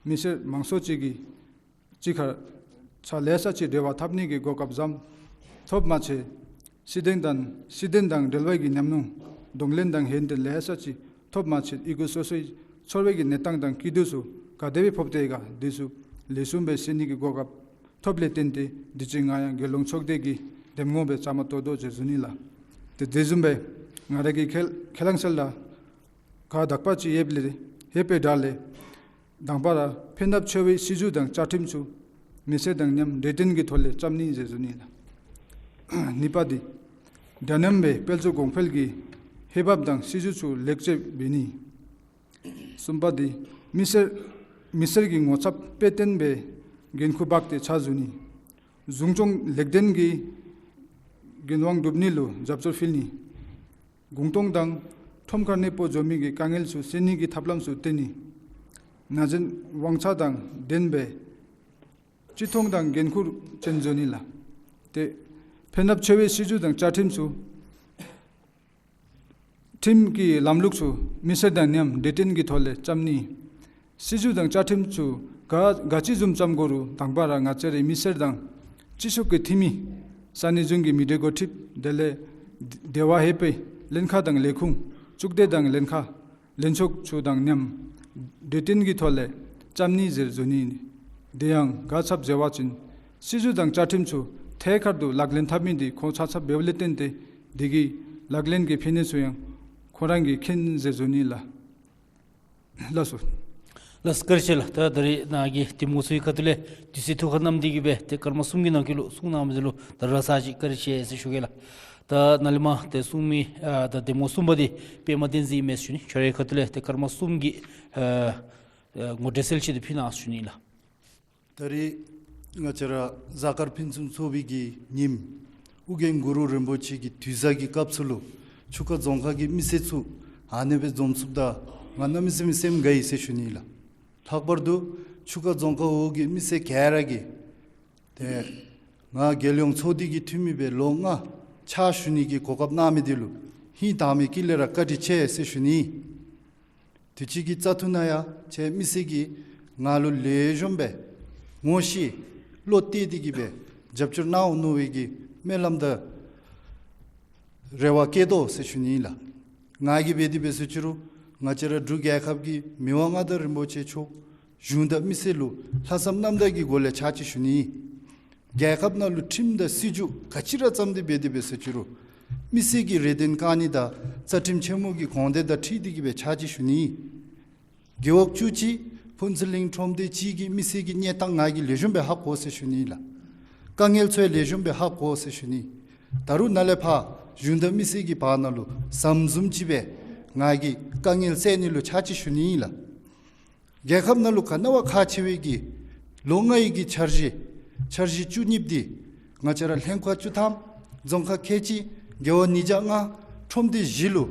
མི་སེར་མང་ཤོས་ཅིག་གིས་གཅིག་ཁར་ཕྱག་ལེ་ཤ་ཅིག་འབྲེལ་བ་འཐབ་ནི་གི་གོ་སྐབས་ཙམ་ཐོབ་མ་ཚད་སྲིད་དོན་དང་སྲིད་དོན་དང་འབྲེལ་བའི་གི་ཉམས་མྱོང་གདོང་ལེན་དང་ཧན་ཏེ་ལེ་ཤ་ཅིག་ཐོབ་མ་ཚད་ཨི་གོ་སོ་སོའི་འཚོ་བའི་གི་གནས་སྟངས་དང་སྐྱིད་སྡུག་ཚུ་ག་དེ་སྦེ་ཕོག་སྟེ་ག་དེ་ཚུ་ལེགས་ཤོམ་སྦེ་ཤེས་ནི་གི་གོ་སྐབས་ཐོབ་ལས་བརྟེན་ཏེ་དེ་ཅིག་ང་ཡང་རྒྱལ་ཡོངས་ཚོགས་སྡེ་གི་འདེམས་ངོ་སྦེ་བཅའ་མར་གཏོགས་དོ་ཟེར་ཞུ་ནི་ལགས། ཏེ་དེ་བཟུམ་སྦེ་ང་ར་གིས་ཁས་ཁས་བླངས་གསལ་བསྒྲགས་ག་དག་པ་ཅིག་ཡོདཔ་ལས་ཡོདཔ་སྦེ་དྲག་ལས་དང་པ་ར་ཕན་ཐབས་ཆེ་བའི་སྲིད་བྱུས་དང་བཅའ་ཁྲིམས་ཚུ་མི་སེར་དང་མཉམ་འབྲེལ་མཐུན་གྱི་ཐོག་ལས་རྐྱབ་ནི་ཟེར་ཞུ་ནི་ལགས། གཉིས་པ་འདི་འདྲ་མཉམ་སྦེ་དཔལ་འབྱོར་གོང་འཕེལ་གྱི་འོས་འབབ་དང་སྲིད་བྱུས་ཚུ་ལེགས་བཅོས་འབད་ནི། གསུམ་པ་འདི་མི་སེར་མི་སེར་གྱི་ངོ་ཚབ་དཔེ་སྟོན་སྦེ་འགན་ཁུར་འབག་སྟེ་ཕྱག་ཞུ་ནི། གཞུང་སྐྱོང་ལེགས་ལྡན་གྱི་འགན་དབང་སྒྲུབ་ནི་ལུ་རྒྱབ་སྐྱོར་ཕུལ་ནི། གུང་སྟོང་དང་ཁྲོམ་ཁར་གནས་སྤོ་འགྱོ་མི་གི་དཀའ་ངལ་ཚུ་སེལ་ནི་གི་ཐབས་ལམ་ཚུ་བཏོན་ནི། ན་གཞོན་དབང་ཆ་དང་ལྡན་པའི་ཅི་མཐོང་དང་འགན་ཁུར་ཅན་བཟོ་ནི་ལགས། ཏེ་ཕན་རླབས་ཆེ་བའི་སྲིད་བྱུས་དང་བཅའ་ཁྲིམས་ཚུ་ཁྲིམས་ཀྱི་ལམ་ལུགས་ཚུ་མི་སེར་དང་མཉམ་འབྲེལ་མཐུན་གྱི་ཐོག་ལས་རྐྱབ་ནི། སྲིད་བྱུས་དང་བཅའ་ཁྲིམས་ཚུ་ག་ག་ཅི་བཟུམ་རྐྱབ་དགོ་རུང་དང་པ་ར་ང་བཅས་རའི་མི་སེར་དང་སྤྱི་ཚོགས་ཀྱི་འཐུས་མི་ས་གནས་གཞུང་གི་མི་སྡེ་འགོ་ཁྲིདཔ་དེ་ལས་སྡེ་བ་ཧེ་པའི་ལྷན་ཁག་དང་ལས་ཁུངས་གཙུག་སྡེ་དང་ལྷན་ཁག་ལྷན་ཚོགས་ཚུ་དང་མཉམ་འབྲེལ་མཐུན་གྱི་ཐོག་ལས་རྐྱབ་ནི་ཟེར་ཞུ་ནི། དེ་ཡང་ག་ཅི་འབད་བ་ཅིན་སྲིད་བྱུས་དང་བཅའ་ཁྲིམས་ཚུ་ཐད་ཀར་དུ་ལག་ལེན་འཐབ་མི་འདི་ཁོང་ཆ་ཁྱབ་འབདཝ་ལས་བརྟེན་ཏེ་དེ་གི་ལག་ལེན་གྱི་ཕན་ནུས་ཚུ་ཡང་ཁོང་རང་གིས་མཁྱེན་ཟེར་ཞུ་ནི་ལགས། ལགས་སོ། ལགས་སོ་བཀའ་དྲིན་ཆེ་ལགས། ད་ད་རིས་ནཱ་གིས་འདེམས་ངོ་ཚུའི་ཁ་ཐུག་ལས་དུས་ཚོད་ཐུགས་ཁར་བསྣམས་ཏེ་གི་སྦེ་ཏེ་སྐར་མ་གསུམ་གྱི་ནང་འཁོད་ལུ་གསུང་གནང་མི་འདི་ལུ་ད་ར་ས་ཅིག་བཀའ་དྲིན་ཆེ་ཟེར་ཞུ་གེ་ལགས། ད་ནཱ་ལས་མར་ཏེ་གསུང་མི་ཨ་ད་འདེམས་ངོ་གསུམ་པ་འདི་པདྨ་བསྟན་འཛིན་ཨིན་མས་ཞུ་ནི། ཁྱོད་རའི་ཁ་ཐུག་ལས་ཏེ་སྐར་མ་གསུམ་གྱི་ཨ་ཨ་ངོ་སྤྲོད་གསལ་བཤད་འདི་ཕུལ་གནང་ཞུ་ནི་ལགས། ད་རིས་ང་བཅས་ར་གཟའ་སྐར་ཕུན་སུམ་ཚོགས་པའི་གི་ཉིནམ་ཨོ་རྒྱན་གུ་རུ་རིན་པོ་ཆེ་གི་དུས་བཟང་གི་སྐབས་སུ་ལུ་ཆུ་ཁ་རྫོང་ཁག་གི་མི་སེར་ཚུ་ཨ་ནེ་སྦེ་འཛོམས་ཚུགསཔ་ད་ང་གནམ་མེད་ས་མེད་སེམས་དགའ་ཡི་ཟེར་ཞུ་ནི་ལགས། ལྷག་པར་དུ་ཆུ་ཁ་རྫོང་ཁག་འོག་གི་མི་སེར་ག་ར་གིས་ཏེ་ང་རྒྱལ་ཡོངས་ཚོགས་སྡེ་གི་འཐུས་མི་སྦེ་ལོ་ལྔ་ཕྱག་ཞུ་ནི་གི་གོ་སྐབས་གནང་མི་འདི་ལུ་ཧིང་དྭངས་མའི་དཀྱིལ་ལས་ར་བཀའ་དྲིན་ཆེ་ཟེར་ཞུ་ནི། དུས་ཅི་གི་བཙག་འཐུ་ནང་ཡང་ཁྱེད་མི་སེར་གྱིས་ང་ལུ་ལེགས་ཤོམ་སྦེ་ངོ་ཤེས་བློ་གཏད་དེ་གི་སྦེ་རྒྱབ་སྐྱོར་གནང་འོང་མནོ་བའི་གི་སྨོན་ལམ་དང་རེ་བ་བསྐྱེད་དོ་ཟེར་ཞུ་ནི་ལགས། ང་གིས་འབད་དེ་འབད་ཟེར་ཅི་རུང་ང་བཅས་ར་འབྲུག་རྒྱལ་ཁབ་ཀྱི་མི་དབང་མངའ་བདག་རིན་པོ་ཆེ་མཆོག་གཞུང་དང་མི་སེར་ལུ་ལྷག་བསམ་རྣམ་དག་གི་སྒོ་ལས་ཕྱག་ཕྱིད་ཞུ་ནི། རྒྱལ་ཁབ་ནང་ལུ་ཁྲིམས་དང་སྲིད་བྱུས་ག་ཅི་ར་བརྩམས་ཏེ་འབད་དེ་འབད་ཟེར་ཅི་རུང་མི་སེར་གྱི་རེ་འདུན་བསྐང་ནི་དང་རྩ་ཁྲིམས་ཆེན་མོ་གི་དགོངས་དོན་དང་འཁྲིལ་ཏེ་གི་སྦེ་ཕྱག་ཕྱིད་ཞུ་ནི། རྒེད་འོག་བཅུ་གཅིག་ཕུན་ཚོགས་གླིང་ཁྲོམ་སྡེ་གཅིག་གི་མི་སེར་གྱི་གནས་སྟངས་ང་གིས་ལེགས་ཤོམ་སྦེ་ཧ་གོ་ཟེར་ཞུ་ནི་ལགས། དཀའ་ངལ་ཚུ་ལེགས་ཤོམ་སྦེ་ཧ་གོ་ཟེར་ཞུ་ནི། ད་རུང་ནཱ་ལས་ཕར་གཞུང་དང་མི་སེར་གྱི་བར་ན་ལུ་ཟམ་བཟུམ་ཅིག་སྦེ་ང་གིས་དཀའ་ངལ་སེལ་ནི་ལུ་ཕྱག་ཕྱིད་ཞུ་ནི་ལགས། རྒྱལ་ཁབ་ནང་ལུ་ག་ནི་བ་ཁག་ཆེ་བའི་གི་ལོ་ལྔའི་གི་འཆར་གཞི་འཆར་གཞི་བཅུ་གཉིས་འདི་ང་བཅས་ར་ལྷན་ཁག་བཅུ་ཐམ་རྫོང་ཁག་ཁལ་གཅིག་རྒེད་འོག་ཉིས་བརྒྱ་ལྔ་ཁྲོམ་སྡེ་བཞི་ལུ་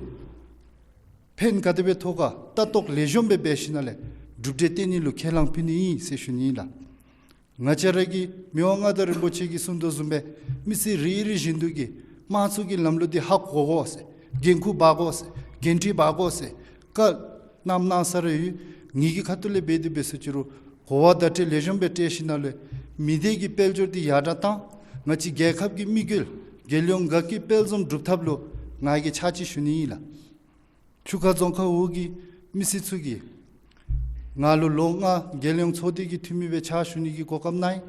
ཕན་ག་དེ་སྦེ་ཐོགས་ག་ལྟ་རྟོག་ལེགས་ཤོམ་སྦེ་འབད་ཞིནམ་ལས་གྲུབ་འབྲས་བཏོན་ནི་ལུ་ཁས་བླངས་ཕུལ་ནི་ཨིན་ཟེར་ཞུ་ནི་ལགས། ང་བཅས་ར་གི་མི་དབང་མངའ་བདག་རིན་པོ་ཆེ་གིས་གསུང་དོ་བཟུམ་སྦེ་མི་སེར་རེ་རེ་བཞིན་དུ་གིས་དམངས་གཙོ་གི་ལམ་ལུགས་འདི་ཧ་གོ་དགོ་ཟེར་འགན་ཁུར་འབག་དགོ་ཟེར་འགན་འཁྲི་འབག་དགོ་ཟེར་བཀའ་གནངམ་གནང་ས་ར་ཡོད། ངེ་གི་ཁ་ཐུག་ལས་འབད་དེ་འབད་ཟེར་ཅི་རུང་གོ་བ་བརྡ་སྤྲོད་ལེགས་ཤོམ་སྦེ་སྤྲོད་ཞིནམ་ལས་མི་སྡེ་གི་དཔལ་འབྱོར་འདི་ཡར་དྲག་བཏང་། ང་བཅས་རྒྱལ་ཁབ་ཀྱི་དམིགས་ཡུལ་རྒྱལ་ཡོངས་དགའ་སྐྱིད་དཔལ་འཛོམས་སྒྲུབ་ཐབས་ལུ་ང་གིས་ཕྱག་ཕྱིད་ཞུ་ནི་ཨིན་ལགས། ཆུ་ཁ་རྫོང་ཁག་འོག་གི་མི་སེར་ཚུ་གིས་ང་ལུ་ལོ་ལྔ་རྒྱལ་ཡོངས་ཚོགས་སྡེ་གི་འཐུས་མི་སྦེ་ཕྱག་ཞུ་ནི་གི་གོ་སྐབས་གནང་ཡི།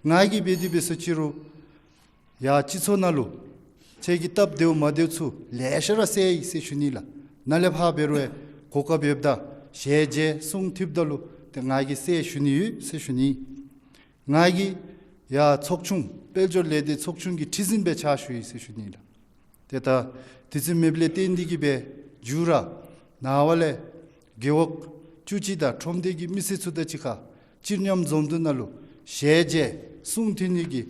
ང་གིས་འབད་དེ་འབད་ཟེར་ཅི་རུང་ཡར་སྤྱི་ཚོགས་ནང་ལུ་ཁྱེད་ཀྱི་སྟབས་བདེཝ་མ་བདེཝ་ཚུ་ལེ་ཤ་ར་གསལ་ཡི་ཟེར་ཞུ་ནི་ལགས། ནཱ་ལས་ཕར་འབད་རུང་གོ་སྐབས་ཡོདཔ་ད་ཞལ་མཇལ་གསུང་ཐོབ་ད་ལུ་ཏེ་ང་གིས་གསལ་ཞུ་ནི་ཡོད་ཟེར་ཞུ་ནི། ང་གིས་ཡར་ཚོགས་ཆུང་དཔལ་འབྱོར་ལས་སྡེ་ཚོགས་ཆུང་གི་ཁྲི་འཛིན་སྦེ་ཕྱག་ཞུ་ཡི་ཟེར་ཞུ་ནི་ལགས། ཏེ་ད་དུས་ཚོད་མེདཔ་ལས་བརྟེན་ཏེ་གིས་སྦེ་མཇུག་ར་ནངས་པ་ལས་རྒེད་འོག་བཅུ་གཅིག་དང་ཁྲོམ་སྡེ་གི་མི་སེར་ཚུ་དང་གཅིག་ཁར་སྤྱིར་མཉམ་འཛོམས་འདུ་ནང་ལུ་ཞལ་མཇལ་གསུང་ཐོན་ནི་གི་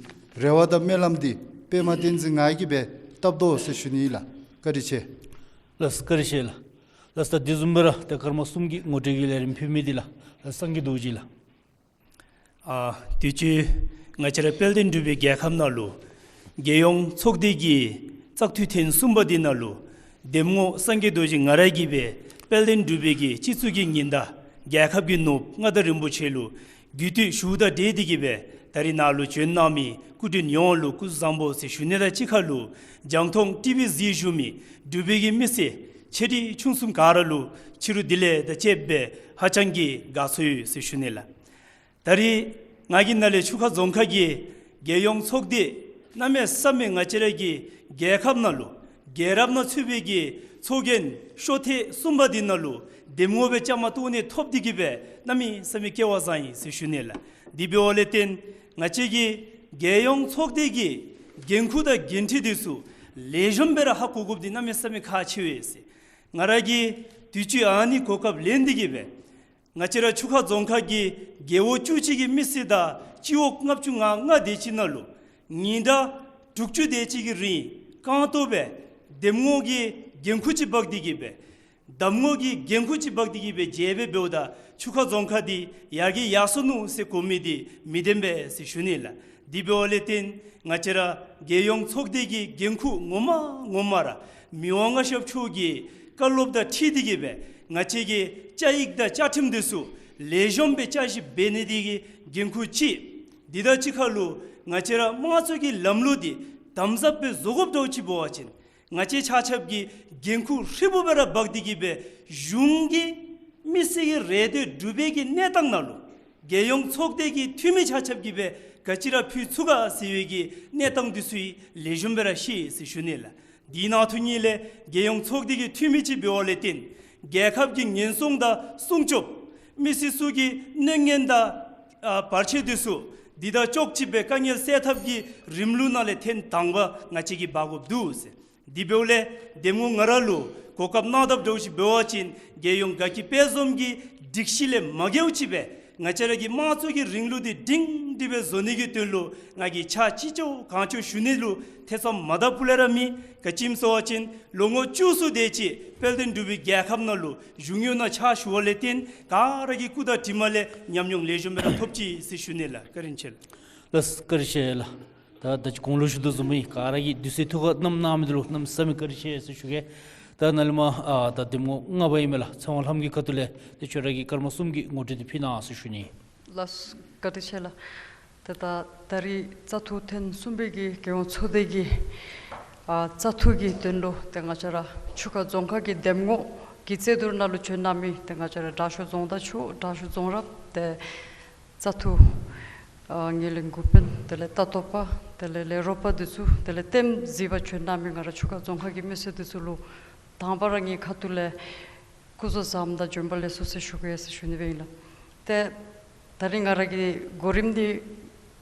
རེ་བ་དང་སྨོན་ལམ་འདི་པདྨ་བསྟན་འཛིན་ང་གིས་སྦེ་བཏབ་དོ་ཟེར་ཞུ་ནི་ལགས། བཀའ་དྲིན་ཆེ། ལགས་བཀའ་དྲིན་ཆེ་ལགས། ལགས་ད་དེ་བཟུམ་སྦེ་ར་ཏེ་ཀརྨ་གསུམ་གྱིས་ངོ་སྤྲོད་ཀྱི་ལས་རིམ་ཕུལ་མི་འདི་ལགས་ལགས་སངས་རྒྱས་རྡོ་རྗེ་ལགས། ཨ་དུས་ཅི་ང་བཅས་ར་དཔལ་ལྡན་འབྲུག་པའི་རྒྱལ་ཁབ་ནང་ལུ་རྒྱལ་ཡོངས་ཚོགས་སྡེ་གི་བཙག་འཐུ་ཐེངས་གསུམ་པ་འདི་ནང་ལུ་འདེམས་ངོ་སངས་རྒྱས་རྡོ་རྗེ་ང་ར་གིས་སྦེ་དཔལ་ལྡན་འབྲུག་པའི་གི་སྤྱི་གཙུག་གི་ཉི་ཟླ་རྒྱལ་ཁབ་ཀྱི་ནོར་བུ་མངའ་བདག་རིན་པོ་ཆེ་ལུ་གུས་བཏུད་ཞུཝ་དང་འབྲེལ་ཏེ་གིས་སྦེ་ད་རིས་ནཱ་ལུ་བྱོན་གནང་མི་སྐུ་མགྲོན་ཡོངས་ལུ་སྐུ་གཟུགས་བཟང་པོ་ཟེར་ཞུ་ནི་དང་གཅིག་ཁར་ལུ་རྒྱང་མཐོང་ཊི་ཝི་གཟིགས་བཞུགས་མི་འབྲུག་པའི་གི་མི་སེར་ཆེ་འབྲིང་ཆུང་གསུམ་ག་ར་ལུ་ཕྱི་རུ་བདེ་ལེགས་དང་བཅས་པའི་ཧ་ཅང་གི་དགའ་ཚོར་ཡོད་ཟེར་ཞུ་ནི་ལགས། ད་རིས་ང་གིས་ནཱ་ལས་ཆུ་ཁ་རྫོང་ཁག་གི་རྒྱལ་ཡོངས་ཚོགས་སྡེ་གནམ་མེད་ས་མེད་ང་བཅས་ར་གི་རྒྱལ་ཁབ་ནང་ལུ་རྒྱལ་རབས་ནང་ཚུད་པའི་གི་ཚོགས་རྒྱན་ཤོག་ཐེངས་གསུམ་པ་འདི་ནང་ལུ་འདེམས་ངོ་སྦེ་བཅའ་མར་གཏོགས་ནི་ཐོབ་སྟེ་གིས་སྦེ་གནམ་མེད་ས་མེད་སྐལ་བ་བཟང་ཡི་ཟེར་ཞུ་ནི་ལགས། དེ་འབདཝ་ལས་བརྟེན་ང་བཅས་ཀྱི་རྒྱལ་ཡོངས་ཚོགས་སྡེ་གི་འགན་ཁུར་དང་འགན་འཁྲི་འདི་ཚུ་ལེགས་ཤོམ་སྦེ་ར་ཧ་གོ་དགོཔ་འདི་གནམ་མེད་ས་མེད་ཁག་ཆེ་བས་ཟེར། ང་ར་གིས་དུས་ཅི་ཨ་ནི་གོ་སྐབས་ལེན་ཏེ་གིས་སྦེ་ང་བཅས་ར་ཆུ་ཁ་རྫོང་ཁག་གི་རྒེད་འོག་བཅུ་གཅིག་གི་མི་སེར་དང་སྤྱི་འོག་ལྔ་བཅུ་ང་ལྔ་དེ་ཅིག་ནང་ལུ་ཉིན་ཟླ་དྲུག་ཅུ་དེ་ཅིག་གི་རིང་རྐང་སྟོང་སྦེ་འདེམས་ངོ་གི་འགན་ཁུར་ཅིག་འབག་སྟེ་གིས་སྦེ་གདམ་ངོ་གི་འགན་ཁུར་ཅིག་འབག་སྟེ་གིས་སྦེ་མཇལ་སྦེ་འབདཝ་ད་ཆུ་ཁ་རྫོང་ཁག་འདི་ཡར་རྒྱས་ཡར་སོ་ནུག་ཟེར་གོ་མི་འདི་མི་བདེན་པས་ཟེར་ཞུ་ནི་ལགས། དེ་འབདཝ་ལས་བརྟེན་ང་བཅས་ར་རྒྱལ་ཡོངས་ཚོགས་སྡེ་གི་འགན་ཁུར་ངོ་མ་ངོ་མ་ར་མི་དབང་མངའ་ཞབས་མཆོག་གི་བཀའ་སློབ་དང་འཁྲིལ་ཏེ་གིས་སྦེ་ང་བཅས་ཀྱི་བཅའ་ཡིག་དང་བཅའ་ཁྲིམས་འདི་ཚུ་ལེགས་ཤོམ་སྦེ་བསྐྱར་ཞིབ་འབད་ནི་འདི་གི་འགན་ཁུར་ཅིག། འདི་དང་གཅིག་ཁར་ལུ་ང་བཅས་ར་དམངས་གཙོ་གི་ལམ་ལུགས་འདི་དམ་ཟབ་སྦེ་བཟོ་དགོཔ་འདྲཝ་ཅིག་འབད་བ་ཅིན་ང་བཅས་ཆ་ཁྱབ་ཀྱིས་འགན་ཁུར་ཧྲིལ་བུམ་སྦེ་ར་འབག་སྟེ་གིས་སྦེ་གཞུང་གི་མི་སེར་གྱི་རེ་འདོད་སྒྲུབ་པའི་གི་གནས་སྟངས་ནང་ལུ་རྒྱལ་ཡོངས་ཚོགས་སྡེ་གི་འཐུས་མི་ཆ་ཁྱབ་ཀྱིས་སྦེ་ག་ཅི་ར་ཕུལ་ཚུགས་ག་ཟེར་བའི་གི་གནས་སྟངས་འདི་ཚུ་ལེགས་ཤོམ་སྦེ་ར་ཤེས་ཟེར་ཞུ་ནི་ལགས། དེ་ནང་དོན་ཉིད་ལས་རྒྱལ་ཡོངས་ཚོགས་སྡེ་གི་འཐུས་མི་ཅིག་འབདཝ་ལས་བརྟེན་རྒྱལ་ཁབ་ཀྱི་ཉེན་སྲུང་དང་སྲུང་སྐྱོབ་མི་སེར་ཚུ་གི་གནོད་ཉེན་དང་ཨ་བར་ཆད་འདི་ཚུ་འདི་དང་ཅོག་གཅིག་སྦེ་དཀའ་ངལ་སེལ་ཐབས་ཀྱི་རིམ་ལུགས་ནང་ལས་ཐེངས་དང་པ་ང་བཅས་ཀྱིས་འབག་དགོཔ་འདུག་ཟེར། དེ་འབདཝ་ལས་འདེམས་ངོ་ང་ར་ལུ་གོ་སྐབས་གནང་དཔ་འདྲཝ་ཅིག་འབད་བ་ཅིན་རྒྱལ་ཡོངས་དགའ་སྐྱིད་དཔལ་འཛོམས་ཀྱི་སྒྲིག་གཞི་ལས་མ་འགལཝ་ཅིག་སྦེ་ང་བཅས་ར་གི་དམངས་གཙོ་གི་རིང་ལུགས་འདི་སྒྲིང་སྒྲི་སྦེ་བཟོ་ནི་གི་དོན་ལུ་ང་གིས་ཕྱག་ཕྱི་ལྕོགས་གང་ལྕོགས་ཞུ་ནི་ལུ་ཐེ་ཚོམ་མ་དག་པ་ལས་ར་མེད། ག་ཅི་སྨོ་ཟེར་བ་ཅིན་ལོ་ངོ་བཅུ་གསུམ་དེ་ཅིག་དཔལ་ལྡན་འབྲུག་པའི་རྒྱལ་ཁབ་ནང་ལུ་གཞུང་གཡོག་ནང་ཕྱག་ཞུ་བ་ལས་བརྟེན་ག་ར་གི་སྐུ་དང་གྲིབ་མ་ལས་ཉམས་མྱོང་ལེགས་ཤོམ་སྦེ་ར་ཐོབ་ཅི་ཟེར་ཞུ་ནི་ལགས། བཀའ་དྲིན་ཆེ་ལགས། ལགས་བཀའ་དྲིན་ཆེ་ལགས། ད་ད་ཅི་གོང་ལུ་ཞུ་དོ་བཟུམ་སྦེ་ག་ར་གིས་དུས་ཚོད་ཐུགས་ཁར་བསྣམས་གནང་མི་འདི་ལུ་གནམ་མེད་ས་མེད་བཀའ་དྲིན་ཆེ་ཟེར་ཞུ་གེ། ད་ནཱ་ལས་མར་ཨ་ད་འདེམས་ངོ་ལྔ་པ་ཨིན་མས་ལགས་ཚེ་དབང་ལྷ་མོ་གི་ཁ་ཐུག་ལས་ཏེ་ཁྱོད་ར་གིས་ཀརྨ་གསུམ་གྱི་ངོ་སྤྲོད་འདི་ཕུལ་གནང་ཟེར་ཞུ་ནི། ལགས་བཀའ་དྲིན་ཆེ་ལགས། ཏེ་ད་ད་རིས་བཙག་འཐུ་ཐེངས་གསུམ་པའི་གི་རྒྱལ་ཡོངས་ཚོགས་སྡེ་གི་ཨ་བཙག་འཐུ་གི་དོན་ལུ་ཏེ་ང་བཅས་ར་ཆུ་ཁ་རྫོང་ཁག་གི་འདེམས་ངོ་གི་རྩོད་བསྡུར་ནང་ལུ་བྱོན་གནང་མི་ཏེ་ང་བཅས་ར་དྲག་ཤོས་རྫོང་བདག་མཆོག་དྲག་ཤོས་རྫོང་རབ་ཏེ་བཙག་འཐུ་ཨ་ངོས་ལེན་འགོ་དཔོན་དེ་ལས་ལྟ་རྟོག་པ་དེ་ལས་ལས་རོགས་པ་འདི་ཚུ་དེ་ལས་ལྟདམོ་གཟིགས་པར་བྱོན་གནང་མི་ང་ར་ཆུ་ཁ་རྫོང་ཁག་གི་མི་སེར་འདི་ཚུ་ལུ་དང་པ་ར་ངེའི་ཁ་ཐུག་ལས་སྐུ་གཟུགས་བཟང་པོ་དང་བྱོན་པ་ལེགས་སོ་ཟེར་ཞུ་གེ་ཟེར་ཞུ་ནི་སྦེ་ཨིན་ལགས། ཏེ་ད་རིས་ང་ར་གི་གོ་རིམ་འདི་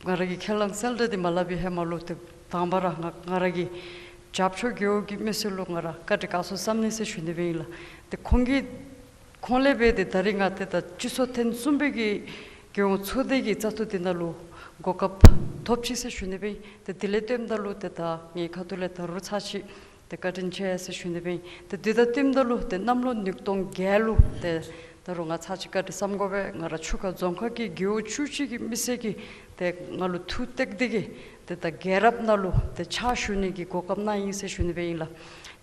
ང་ར་གིས་ཁས་བླངས་གསལ་བསྒྲགས་འདི་མ་སླབ་པའི་ཧེ་མ་ལུ་ཏེ་དང་པ་ར་ང་ང་ར་གི་རྒྱབ་ཕྱོགས་རྒེད་འོག་གི་མི་སེར་ལུ་ང་ར་བཀའ་དྲིན་དགའ་ཚོར་བསམ་ནི་ཟེར་ཞུ་ནི་སྦེ་ཨིན་ལགས། ཏེ་ཁོང་གིས་ཁོང་ལས་འབད་དེ་ད་རིས་ང་ཏེ་ད་སྤྱི་ཚོགས་ཐེངས་གསུམ་པའི་གི་རྒྱལ་ཡོངས་ཚོགས་སྡེ་གི་བཙག་འཐུ་འདི་ནང་ལུ་གོ་སྐབས་ཐོབ་ཅི་ཟེར་ཞུ་ནི་སྦེ་ཨིན། ཏེ་དེ་ལས་བརྟེནམ་ད་ལུ་ཏེ་ད་ངེའི་ཁ་ཐུག་ལས་ད་རུང་ཚར་གཅིག་ཏེ་བཀའ་དྲིན་ཆེ་ཟེར་ཞུ་ནི་སྦེ་ཨིན། ཏེ་དེ་དང་བསྟུནམ་ད་ལུ་ཏེ་གནམ་ལོ་ཉིས་སྟོང་བརྒྱད་ལུ་ཏེ་ད་རུང་ང་ཚར་གཅིག་བཀའ་དྲིན་བསམ་དགོ་པས། ང་ར་ཆུ་ཁ་རྫོང་ཁག་གི་རྒེད་འོག་བཅུ་གཅིག་གི་མི་སེར་གྱིས་ཏེ་ང་ལུ་ཐུགས་གཏད་དེ་གིས་ཏེ་ད་རྒྱལ་རབས་ནང་ལུ་ཏེ་ཕྱག་ཞུ་ནི་གི་གོ་སྐབས་གནང་ཡི་ཟེར་ཞུ་ནི་སྦེ་ཨིན་ལགས།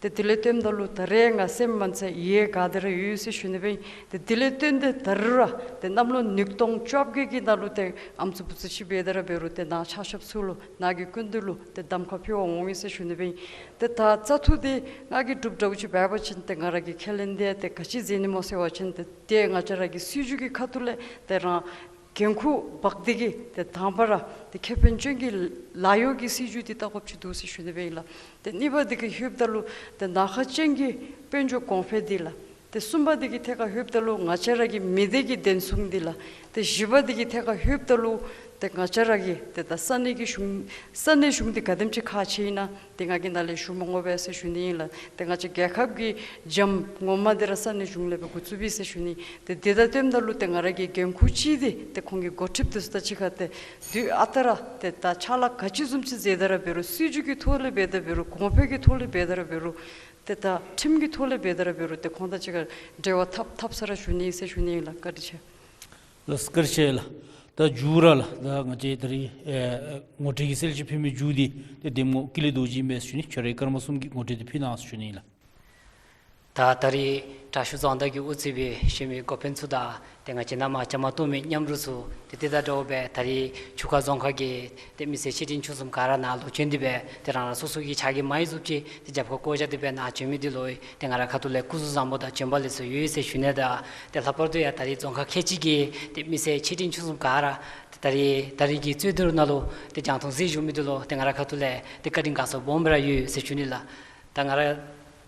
ཏེ་དེ་ལས་བརྟེན་ད་ལུ་ད་རེས་ང་སེམས་མ་ཚད་ཡིད་དགའ་སྟེ་ར་ཡོད་ཟེར་ཞུ་ནི་སྦེ་ཨིན། ཏེ་དེ་ལས་བརྟེན་ཏེ་ད་རུང་ར་ཏེ་གནམ་ལོ་ཉིས་སྟོང་བཅོ་བརྒྱད་ཀྱི་ནང་ལུ་ཏེ་ཨམ་སྲུ་བུ་ཚུ་ཅིག་འབད་དེ་ར་འབད་རུང་ཏེ་ནཱ་ཕྱག་ཞབས་ཚུ་ལུ་ནཱ་གི་སྐུ་མདུན་ལུ་ཏེ་གདམ་ཁ་ཕུལ་བར་འོང་ཡི་ཟེར་ཞུ་ནི་སྦེ་ཨིན། ཏེ་ད་བཙག་འཐུ་འདི་ང་གིས་གྲུབ་འདྲཝ་ཅིག་འབད་བ་ཅིན་ཏེ་ང་ར་གིས་ཁས་ལེན་འདི་ཏེ་ག་ཅི་མཛད་ནི་སྨོ་ཟེར་བ་ཅིན་ཏེ་ཏེ་ང་བཅས་ར་གི་སྲིད་བྱུས་ཀྱི་ཁ་ཐུག་ལས་ཏེ་རང་འགན་ཁུར་འབག་སྟེ་གིས་ཏེ་དང་པ་ར་ཏེ་ཁེ་ཕན་ཅན་གྱི་ལཱ་གཡོག་གི་སྲིད་བྱུས་འདི་བལྟ་དགོཔ་ཅིག་འདུག་ཟེར་ཞུ་ནི་སྦེ་ཨིན་ལགས། ཏེ་གཉིས་པ་འདི་གིས་ལྷོདཔ་ད་ལུ་ཏེ་ནང་ཁ་ཅན་གྱི་དཔལ་འབྱོར་གོང་འཕེལ་འདི་ལགས། ཏེ་གསུམ་པ་འདི་གི་ཐད་ཁར་ལྷོདཔ་ད་ལུ་ང་བཅས་ར་གི་མི་སྡེ་གི་བདེན་སྲུང་འདི་ལགས། ཏེ་བཞི་པ་འདི་གི་ཐད་ཁར་ལྷོདཔ་ད་ལུ་ཏེ་ང་བཅས་ར་གི་ཏེ་ད་ས་གནས་ཀྱི་གཞུང་ས་གནས་གཞུང་འདི་ག་དེམ་ཅིག་ཁག་ཆེ་ཨིན་ན་ཏེ་ང་གིས་ནཱ་ལས་ཞུ་མི་དགོ་པས་ཟེར་ཞུ་ནི་ཨིན་ལགས། ཏེ་ང་བཅས་རྒྱལ་ཁབ་ཀྱི་འགྱམ་ངོ་མ་འདི་ར་ས་གནས་གཞུང་ལས་སྦེ་འགོ་བཙུགསཔ་ཨིན་ཟེར་ཞུ་ནི། ཏེ་དེ་དང་བསྟུནམ་ད་ལུ་ཏེ་ང་ར་གི་འགན་ཁུར་ཅིག་འདི་ཏེ་ཁོང་གི་འགོ་ཁྲིདཔ་འདི་ཚུ་དང་གཅིག་ཁར་ཏེ་དུས་ཨ་རྟག་ར་ཏེ་ད་ཕྱག་ལཱ་ག་ཅི་བཟུམ་ཅིག་མཛད་དེ་ར་འབད་རུང་སྲིད་བྱུས་ཀྱི་ཐོག་ལས་འབད་དེ་འབད་རུང་གོང་འཕེལ་གྱི་ཐོག་ལས་འབད་དེ་ར་འབད་རུང་ཏེ་ད་ཁྲིམས་ཀྱི་ཐོག་ལས་འབད་དེ་ར་འབད་རུང་ཏེ་ཁོང་དང་གཅིག་ཁར་འབྲེལ་བ་འཐབ་འཐབ་ས་ར་ཞུ་ནི་ཟེར་ཞུ་ནི་ལགས། བཀའ་དྲིན་ཆེ། ལགས་བཀའ་དྲིན་ཆེ་ལགས། ད་མཇུག་ར་ལགས་ད་ང་བཅས་ད་རིས་ཨེ་ངོ་སྤྲོད་ཀྱི་གསལ་བཤད་ཕུལ་མི་མཇུག་འདི་ཏེ་གདམ་ངོ་ཀུན་ལེགས་རྡོ་རྗེ་ཨིན་པས་ཟེར་ཞུ་ནི། ཁྱོད་རའི་སྐར་མ་གསུམ་གྱི་ངོ་སྤྲོད་འདི་ཕུལ་གནང་ཟེར་ཞུ་ནི་ལགས། ད་ད་རིས་དྲག་ཤོས་རྫོང་བདག་གིས་དབུ་གཙོས་པའི་གཞན་མི་འགོ་དཔོན་ཚུ་དང་ཏེ་ང་བཅས་ནང་མ་བཅའ་མར་གཏོགས་མི་མཉམ་རོགས་ཚུ་ཏེ་དེ་དང་འདྲཝ་སྦེ་ད་རིས་ཆུ་ཁ་རྫོང་ཁག་གི་ཏེ་མི་སེར་ཆེ་འབྲིང་ཆུང་གསུམ་ག་ར་ནཱ་ལུ་བྱོན་ཏེ་སྦེ་ཏེ་རང་རང་སོ་སོ་གི་ཕྱག་གི་མ་ཡིག་བཙུགས་ཅི། ཏེ་རྒྱབ་ཁར་བཀོད་རྒྱ་འདི་སྦེ་ནཱ་བྱོན་མི་འདི་ལུ་ཏེ་ང་ར་ཁ་ཐུག་ལས་སྐུ་གཟུགས་བཟང་པོ་དང་བྱོན་པ་ལེགས་སོ་ཡོད་ཟེར་ཞུ་ནི་དང་ཏེ་ལྷག་པར་དུ་ཡང་ད་རིས་རྫོང་ཁག་ཁལ་གཅིག་གི་ཏེ་མི་སེར་ཆེ་འབྲིང་ཆུང་གསུམ་ག་ར་ཏེ་ད་རིས་ད་རིས་ཀྱི་རྩོད་བསྡུར་ནང་ལུ་ཏེ་རྒྱང་མཐོང་གཟིགས་བཞུགས་མི་འདི་ལུ་ཏེ་ང་ར་ཁ་ཐུག་ལས་ཏེ་བཀའ་དྲིན་དགའ་ཚོར་སྦོམ་ར་ཡོད་ཟེར་ཞུ་ནི་ལགས། ད་ང་ར་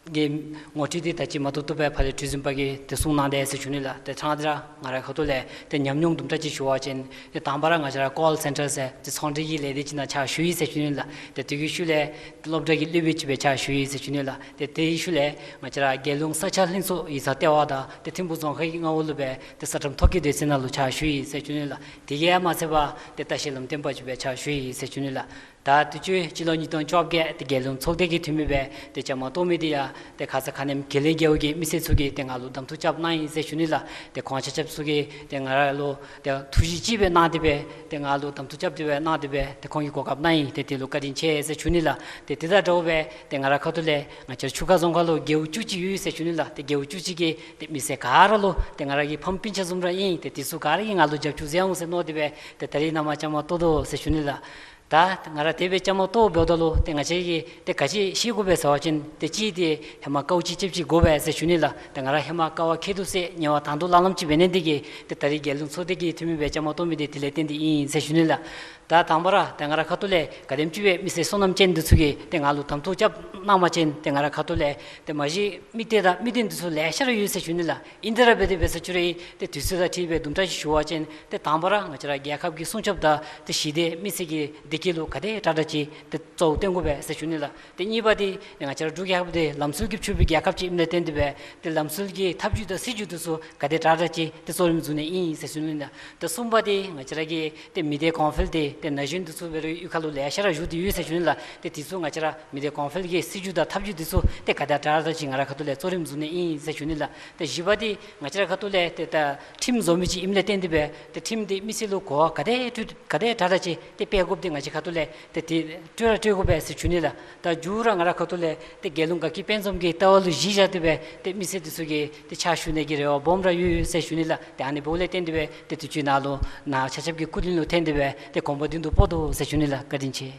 གི་ངོ་སྤྲོད་འདི་ད་ཅི་མ་ཐུབ་ཐུབ་སྦེ་ཕར་ལས་གྲོས་འཛིན་པ་གིས་ཏེ་གསུང་གནང་དེས་ཟེར་ཞུ་ནི་ལགས། ཏེ་ཕྲང་སྟེ་ར་ང་ར་ཁ་ཐུག་ལས་ཏེ་ཉམས་མྱོང་དུམ་གྲ་ཅིག་ཞུ་བ་ཅིན་ཏེ་དང་པ་ར་ང་བཅས་ར་ཀོལ་སེན་ཊར་ཟེར་ཏེ་ཚོང་འབྲེལ་གྱི་ལས་སྡེ་ཅིག་ནང་ཕྱག་ཞུ་ཡི་ཟེར་ཞུ་ནི་ལགས། ཏེ་དེ་གི་ཤུལ་ལས་སློབ་གྲྭ་གི་སློབ་དཔོན་ཅིག་སྦེ་ཕྱག་ཞུ་ཡི་ཟེར་ཞུ་ནི་ལགས། ཏེ་དེའི་ཤུལ་ལས་ང་བཅས་ར་རྒྱལ་ཡོངས་ས་ཆ་ལྷན་ཚོགས་ཡིག་ཚང་ལྟེ་བ་དང་ཏེ་ཐིམ་ཕུག་རྫོང་ཁག་གི་མངའ་འོག་ལུ་སྦེ་ཏེ་ས་ཁྲམ་ཐོ་བཀོད་སྡེ་ཚན་ནང་ལུ་ཕྱག་ཞུ་ཡི་ཟེར་ཞུ་ནི་ལགས། དེ་གིས་མ་ཚད་པར་ཏེ་ལྟ་བཤལ་ལམ་སྟོན་པ་ཅིག་སྦེ་ཕྱག་ཞུ་ཡི་ཟེར་ཞུ་ནི་ལགས། ད་དུས་ཅི་སྤྱི་ལོ་ཉིས་སྟོང་བཅོ་བརྒྱད་ཏེ་རྒྱལ་ཡོངས་ཚོགས་སྡེ་གི་འཐུས་མི་སྦེ་ཏེ་བཅའ་མར་གཏོགས་མི་འདི་ཡང་ཏེ་ཁ་ཙ་ཁ་ཉིནམ་དགེ་ལེགས་རྒེད་འོག་གི་མི་སེར་ཚུ་གིས་ཏེ་ང་ལུ་གདམ་འཐུ་རྐྱབ་གནང་ཡི་ཟེར་ཞུ་ནི་ལགས། ཏེ་ཁོང་ཆ་ཁྱབ་ཚུ་གིས་ཏེ་ང་ར་ལུ་ཏེ་ཐུགས་བཞེད་ཅིག་སྦེ་གནང་སྟེ་སྦེ་ཏེ་ང་ལུ་གདམ་འཐུ་རྐྱབ་སྟེ་སྦེ་གནང་སྟེ་སྦེ་ཏེ་ཁོང་གིས་གོ་སྐབས་གནང་ཡི། ཏེ་དེ་ལུ་བཀའ་དྲིན་ཆེ་ཟེར་ཞུ་ནི་ལགས། ཏེ་དེ་དང་འདྲཝ་སྦེ་ཏེ་ང་ར་ཁ་ཐུག་ལས་ང་བཅས་ཆུ་ཁ་རྫོང་ཁག་ལུ་རྒེད་འོག་བཅུ་གཅིག་ཡོད་ཟེར་ཞུ་ནི་ལགས། ཏེ་རྒེད་འོག་བཅུ་གཅིག་གི་ཏེ་མི་སེར་ག་ར་ལུ་ཏེ་ང་ར་གི་ཕམ་སྤུན་ཆ་བཟུམ་ར་ཨིན། ཏེ་དེ་ཚུ་ག་ར་གིས་ང་ལུ་རྒྱབ་སྐྱོར་མཛད་འོང་ཟེར་མནོ་སྟེ་སྦེ་ཏེ་ད་རིས་ནཱ་མར་བཅའ་མར་གཏོགས་དོ་ཟེར་ཞུ་ནི་ལགས། ད་ང་ར་དེ་སྦེ་བཅའ་མར་གཏོགས་འབདཝ་ད་ལུ་ཏེ་ང་བཅས་ཀྱིས་ཏེ་ག་ཅི་ཤེས་དགོ་པས་ཟེར་བ་ཅིན་ཏེ་གཅིག་འདི་ཧེ་མ་དཀའཝ་སྤྱད་སྤྱདཔ་ཅིག་དགོ་པས་ཟེར་ཞུ་ནི་ལགས། ཏེ་ང་ར་ཧེ་མ་དཀའ་བ་ཁྱད་དུ་བསད་ཉེ་བ་དང་དུ་ལང་ལངམ་ཅིག་འབད་ནི་འདི་གིས་ཏེ་ད་རིས་རྒྱལ་ཡོངས་ཚོགས་སྡེ་གི་འཐུས་མི་སྦེ་བཅའ་མར་གཏོགས་མི་འདི་དེ་ལས་བརྟེན་ཏེ་ཨིན་ཟེར་ཞུ་ནི་ལགས། ད་དང་པ་ར་ཏེ་ང་ར་ཁ་ཐུག་ལས་ག་དེམ་ཅིག་སྦེ་མི་སེར་བསོད་ནམས་ཅན་འདི་ཚུ་གིས་ཏེ་ང་ལུ་གདམ་འཐུ་རྐྱབ་གནང་པ་ཅིན་ཏེ་ང་ར་ཁ་ཐུག་ལས་ཏེ་མ་གཞི་དམིགས་གཏད་དང་དམིགས་རྟེན་འདི་ཚུ་ལེ་ཤ་ར་ཡོད་ཟེར་ཞུ་ནི་ལགས། ཨིན་ཏེ་ར་འབད་དེ་འབད་ས་ཅིག་ར་ཏེ་དུས་ཚོད་དང་འཁྲིལ་སྦེ་དུམ་གྲ་ཅིག་ཞུ་བ་ཅིན་ཏེ་དང་པ་ར་ང་བཅས་ར་རྒྱལ་ཁབ་ཀྱི་སྲུང་སྐྱོབ་དང་ཏེ་ཞི་བདེ་མི་སེར་གྱི་བདེ་སྐྱིད་ལུ་ག་དེ་དྲག་དྲག་ཅིག་ཏེ་གཙོ་བོ་བཏོན་དགོ་པས་ཟེར་ཞུ་ནི་ལགས། ཏེ་གཉིས་པ་འདི་ང་བཅས་ར་འབྲུག་རྒྱལ་ཁབ་འདི་ལམ་སྲོལ་གྱིས་ཕྱུག་པའི་རྒྱལ་ཁབ་ཅིག་ཨིནམ་ལས་བརྟེན་ཏེ་སྦེ་ཏེ་ལམ་སྲོལ་གྱི་ཐབས་བྱུས་དང་སྲིད་བྱུས་འདི་ཚུ་ག་དེ་དྲག་དྲག་ཅིག་ཏེ་གཙོ་རིམ་བཟུང་ནི་ཨིན་ཟེར་ཞུ་ནི་ལགས། ཏེ་གསུམ་པ་འདི་ང་བཅས་ར་གི་ཏེ་མི་སྡེ་གོང་འཕེལ་འདི་ཏེ་ན་གཞོན་འདི་ཚུ་འབད་རུང་གཡུས་ཁ་ལུ་ལེ་ཤ་ར་བཞུགས་ཏེ་ཡོད་ཟེར་ཞུ་ནི་ལགས། ཏེ་དེ་ཚུ་ང་བཅས་ར་མི་སྡེ་གོང་འཕེལ་གྱི་སྲིད་བྱུས་དང་ཐབས་བྱུས་འདི་ཚུ་ཏེ་ག་དེ་དྲག་དྲག་ཅིག་ང་ར་ཁ་ཐུག་ལས་གཙོ་རིམ་བཟུང་ནི་ཨིན་ཟེར་ཞུ་ནི་ལགས། ཏེ་བཞི་པ་འདི་ང་བཅས་ར་ཁ་ཐུག་ལས་ཏེ་ད་ཁྲིམས་བཟོ་མི་ཅིག་ཨིནམ་ལས་བརྟེན་ཏེ་སྦེ་ཏེ་ཁྲིམས་འདི་མི་སེར་ལུ་གོ་བ་ག་དེ་སྤྲོད་ག་དེ་དྲག་དྲག་ཅིག་ཏེ་སྤེལ་དགོཔ་འདི་ང་བཅས་ཁ་ཐུག་ལས་ཏེ་དེ་སྤྲོད་ར་སྤྲོད་དགོ་པས་ཟེར་ཞུ་ནི་ལགས། ད་མཇུག་ར་ང་ར་ཁ་ཐུག་ལས་ཏེ་རྒྱལ་ཡོངས་དགའ་སྐྱིད་དཔལ་འཛོམས་ཀྱི་ལྟ་བ་ལུ་གཞི་བཞག་སྟེ་སྦེ་ཏེ་མི་སེར་འདི་ཚུ་གིས་ཏེ་ཕྱག་ཞུ་ནི་གི་རེ་བ་སྦོམ་ར་ཡོད་ཟེར་ཞུ་ནི་ལགས། ཏེ་ཨ་ནི་འབདཝ་ལས་བརྟེན་ཏེ་སྦེ་ཏེ་དུས་ཅི་ནཱ་ལུ་ནཱ་ཆ་ཁྱབ་ཀྱི་སྐུ་མདུན་ལུ་འཐོན་ཏེ་སྦེ་ཏེ་དགོངས་པ་མདུན་དུ་སྤོ་དོ་ཟེར་ཞུ་ནི་ལགས། བཀའ་དྲིན་ཆེ།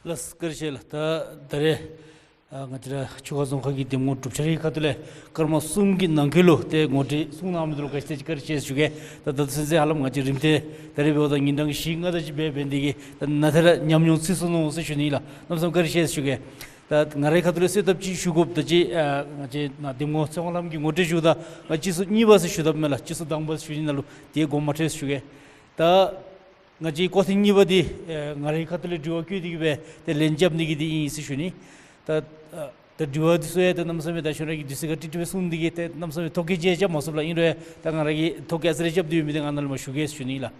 ལགས་བཀའ་དྲིན་ཆེ་ལགས། ད་ད་རེས་ཨ་ང་བཅས་ར་ཆུ་ཁ་རྫོང་ཁག་གི་གདམ་ངོ་གྲུབ་ཆ་རའི་ཁ་ཐུག་ལས་སྐར་མ་གསུམ་གྱི་ནང་འཁོད་ལུ་ཏེ་ངོ་སྤྲོད་གསུང་གནང་མི་འདི་ལུ་ག་ཅི་ཏེ་ཅིག་བཀའ་དྲིན་ཆེ་ཞུ་གེ། ད་ད་ལྟོ་ཚུན་ཚོད་ཧ་ལམ་ང་བཅས་རིམ་ཐེངས་ད་རེས་འབདཝ་ད་ཉིན་གྲངས་བཞི་ལྔ་དེ་ཅིག་འབད་འབད་ནི་དེ་གིས་ད་ནཱ་ཏེ་ར་ཉམས་མྱོང་ཚུད་སོ་ནུག་ཟེར་ཞུ་ནི་ལགས། གནམ་མེད་ས་མེད་བཀའ་དྲིན་ཆེ་ཞུ་གེ། ད་ང་རའི་ཁ་ཐུག་ལས་གསོལ་འདེབས་ཅིག་ཞུ་དགོཔ་ད་ཅི་ཨ་ང་བཅས་ནཱ་གདམ་ངོ་ཚེ་དབང་ལྷ་མོ་གི་ངོ་སྤྲོད་ཞུཝ་ད་ང་སྤྱི་ཟླ་གཉིས་པ་ཟེར་ཞུ་དཔ་མས་ལགས། སྤྱི་ཟླ་དང་པ་ཟེར་ཞུ་ནི་ནང་ལུ་དེ་དགོངསམ་མ་ཁྲེལ་ཞུ་གེ། ད་ང་བཅས་སྐོར་ཐེངས་གཉིས་པ་འདི་ཨེ་ང་རའི་ཁ་ཐུག་ལས་དྲི་བ་བཀོད་དེ་གིས་སྦེ་ཏེ་ལན་རྐྱབ་ནི་གི་འདི་ཨིན་ཟེར་ཞུ་ནི། ད་ཨ་ད་དྲི་བ་འདི་ཚུ་ཡང་ད་གནམ་མེད་ས་མེད་ད་ཁྱོད་ར་གིས་དུས་ཚོད་ཁར་ཏིག་ཏིག་སྦེ་གསུངས་ཏེ་གིས་ད་གནམ་མེད་ས་མེད་ཐོ་བཀོད་ཅིག་རྐྱབ་མ་ཚུགས་ལགས། ཨིན་རུང་ཡང་ད་ང་ར་གིས་ཐོ་བཀོད་ཨ་ཙི་རེ་རྐྱབ་སྟེ་ཡོད་མི་འདི་ང་ནཱ་ལུ་མར་ཞུ་གེ་ཟེར་ཞུ་ནི་ལགས།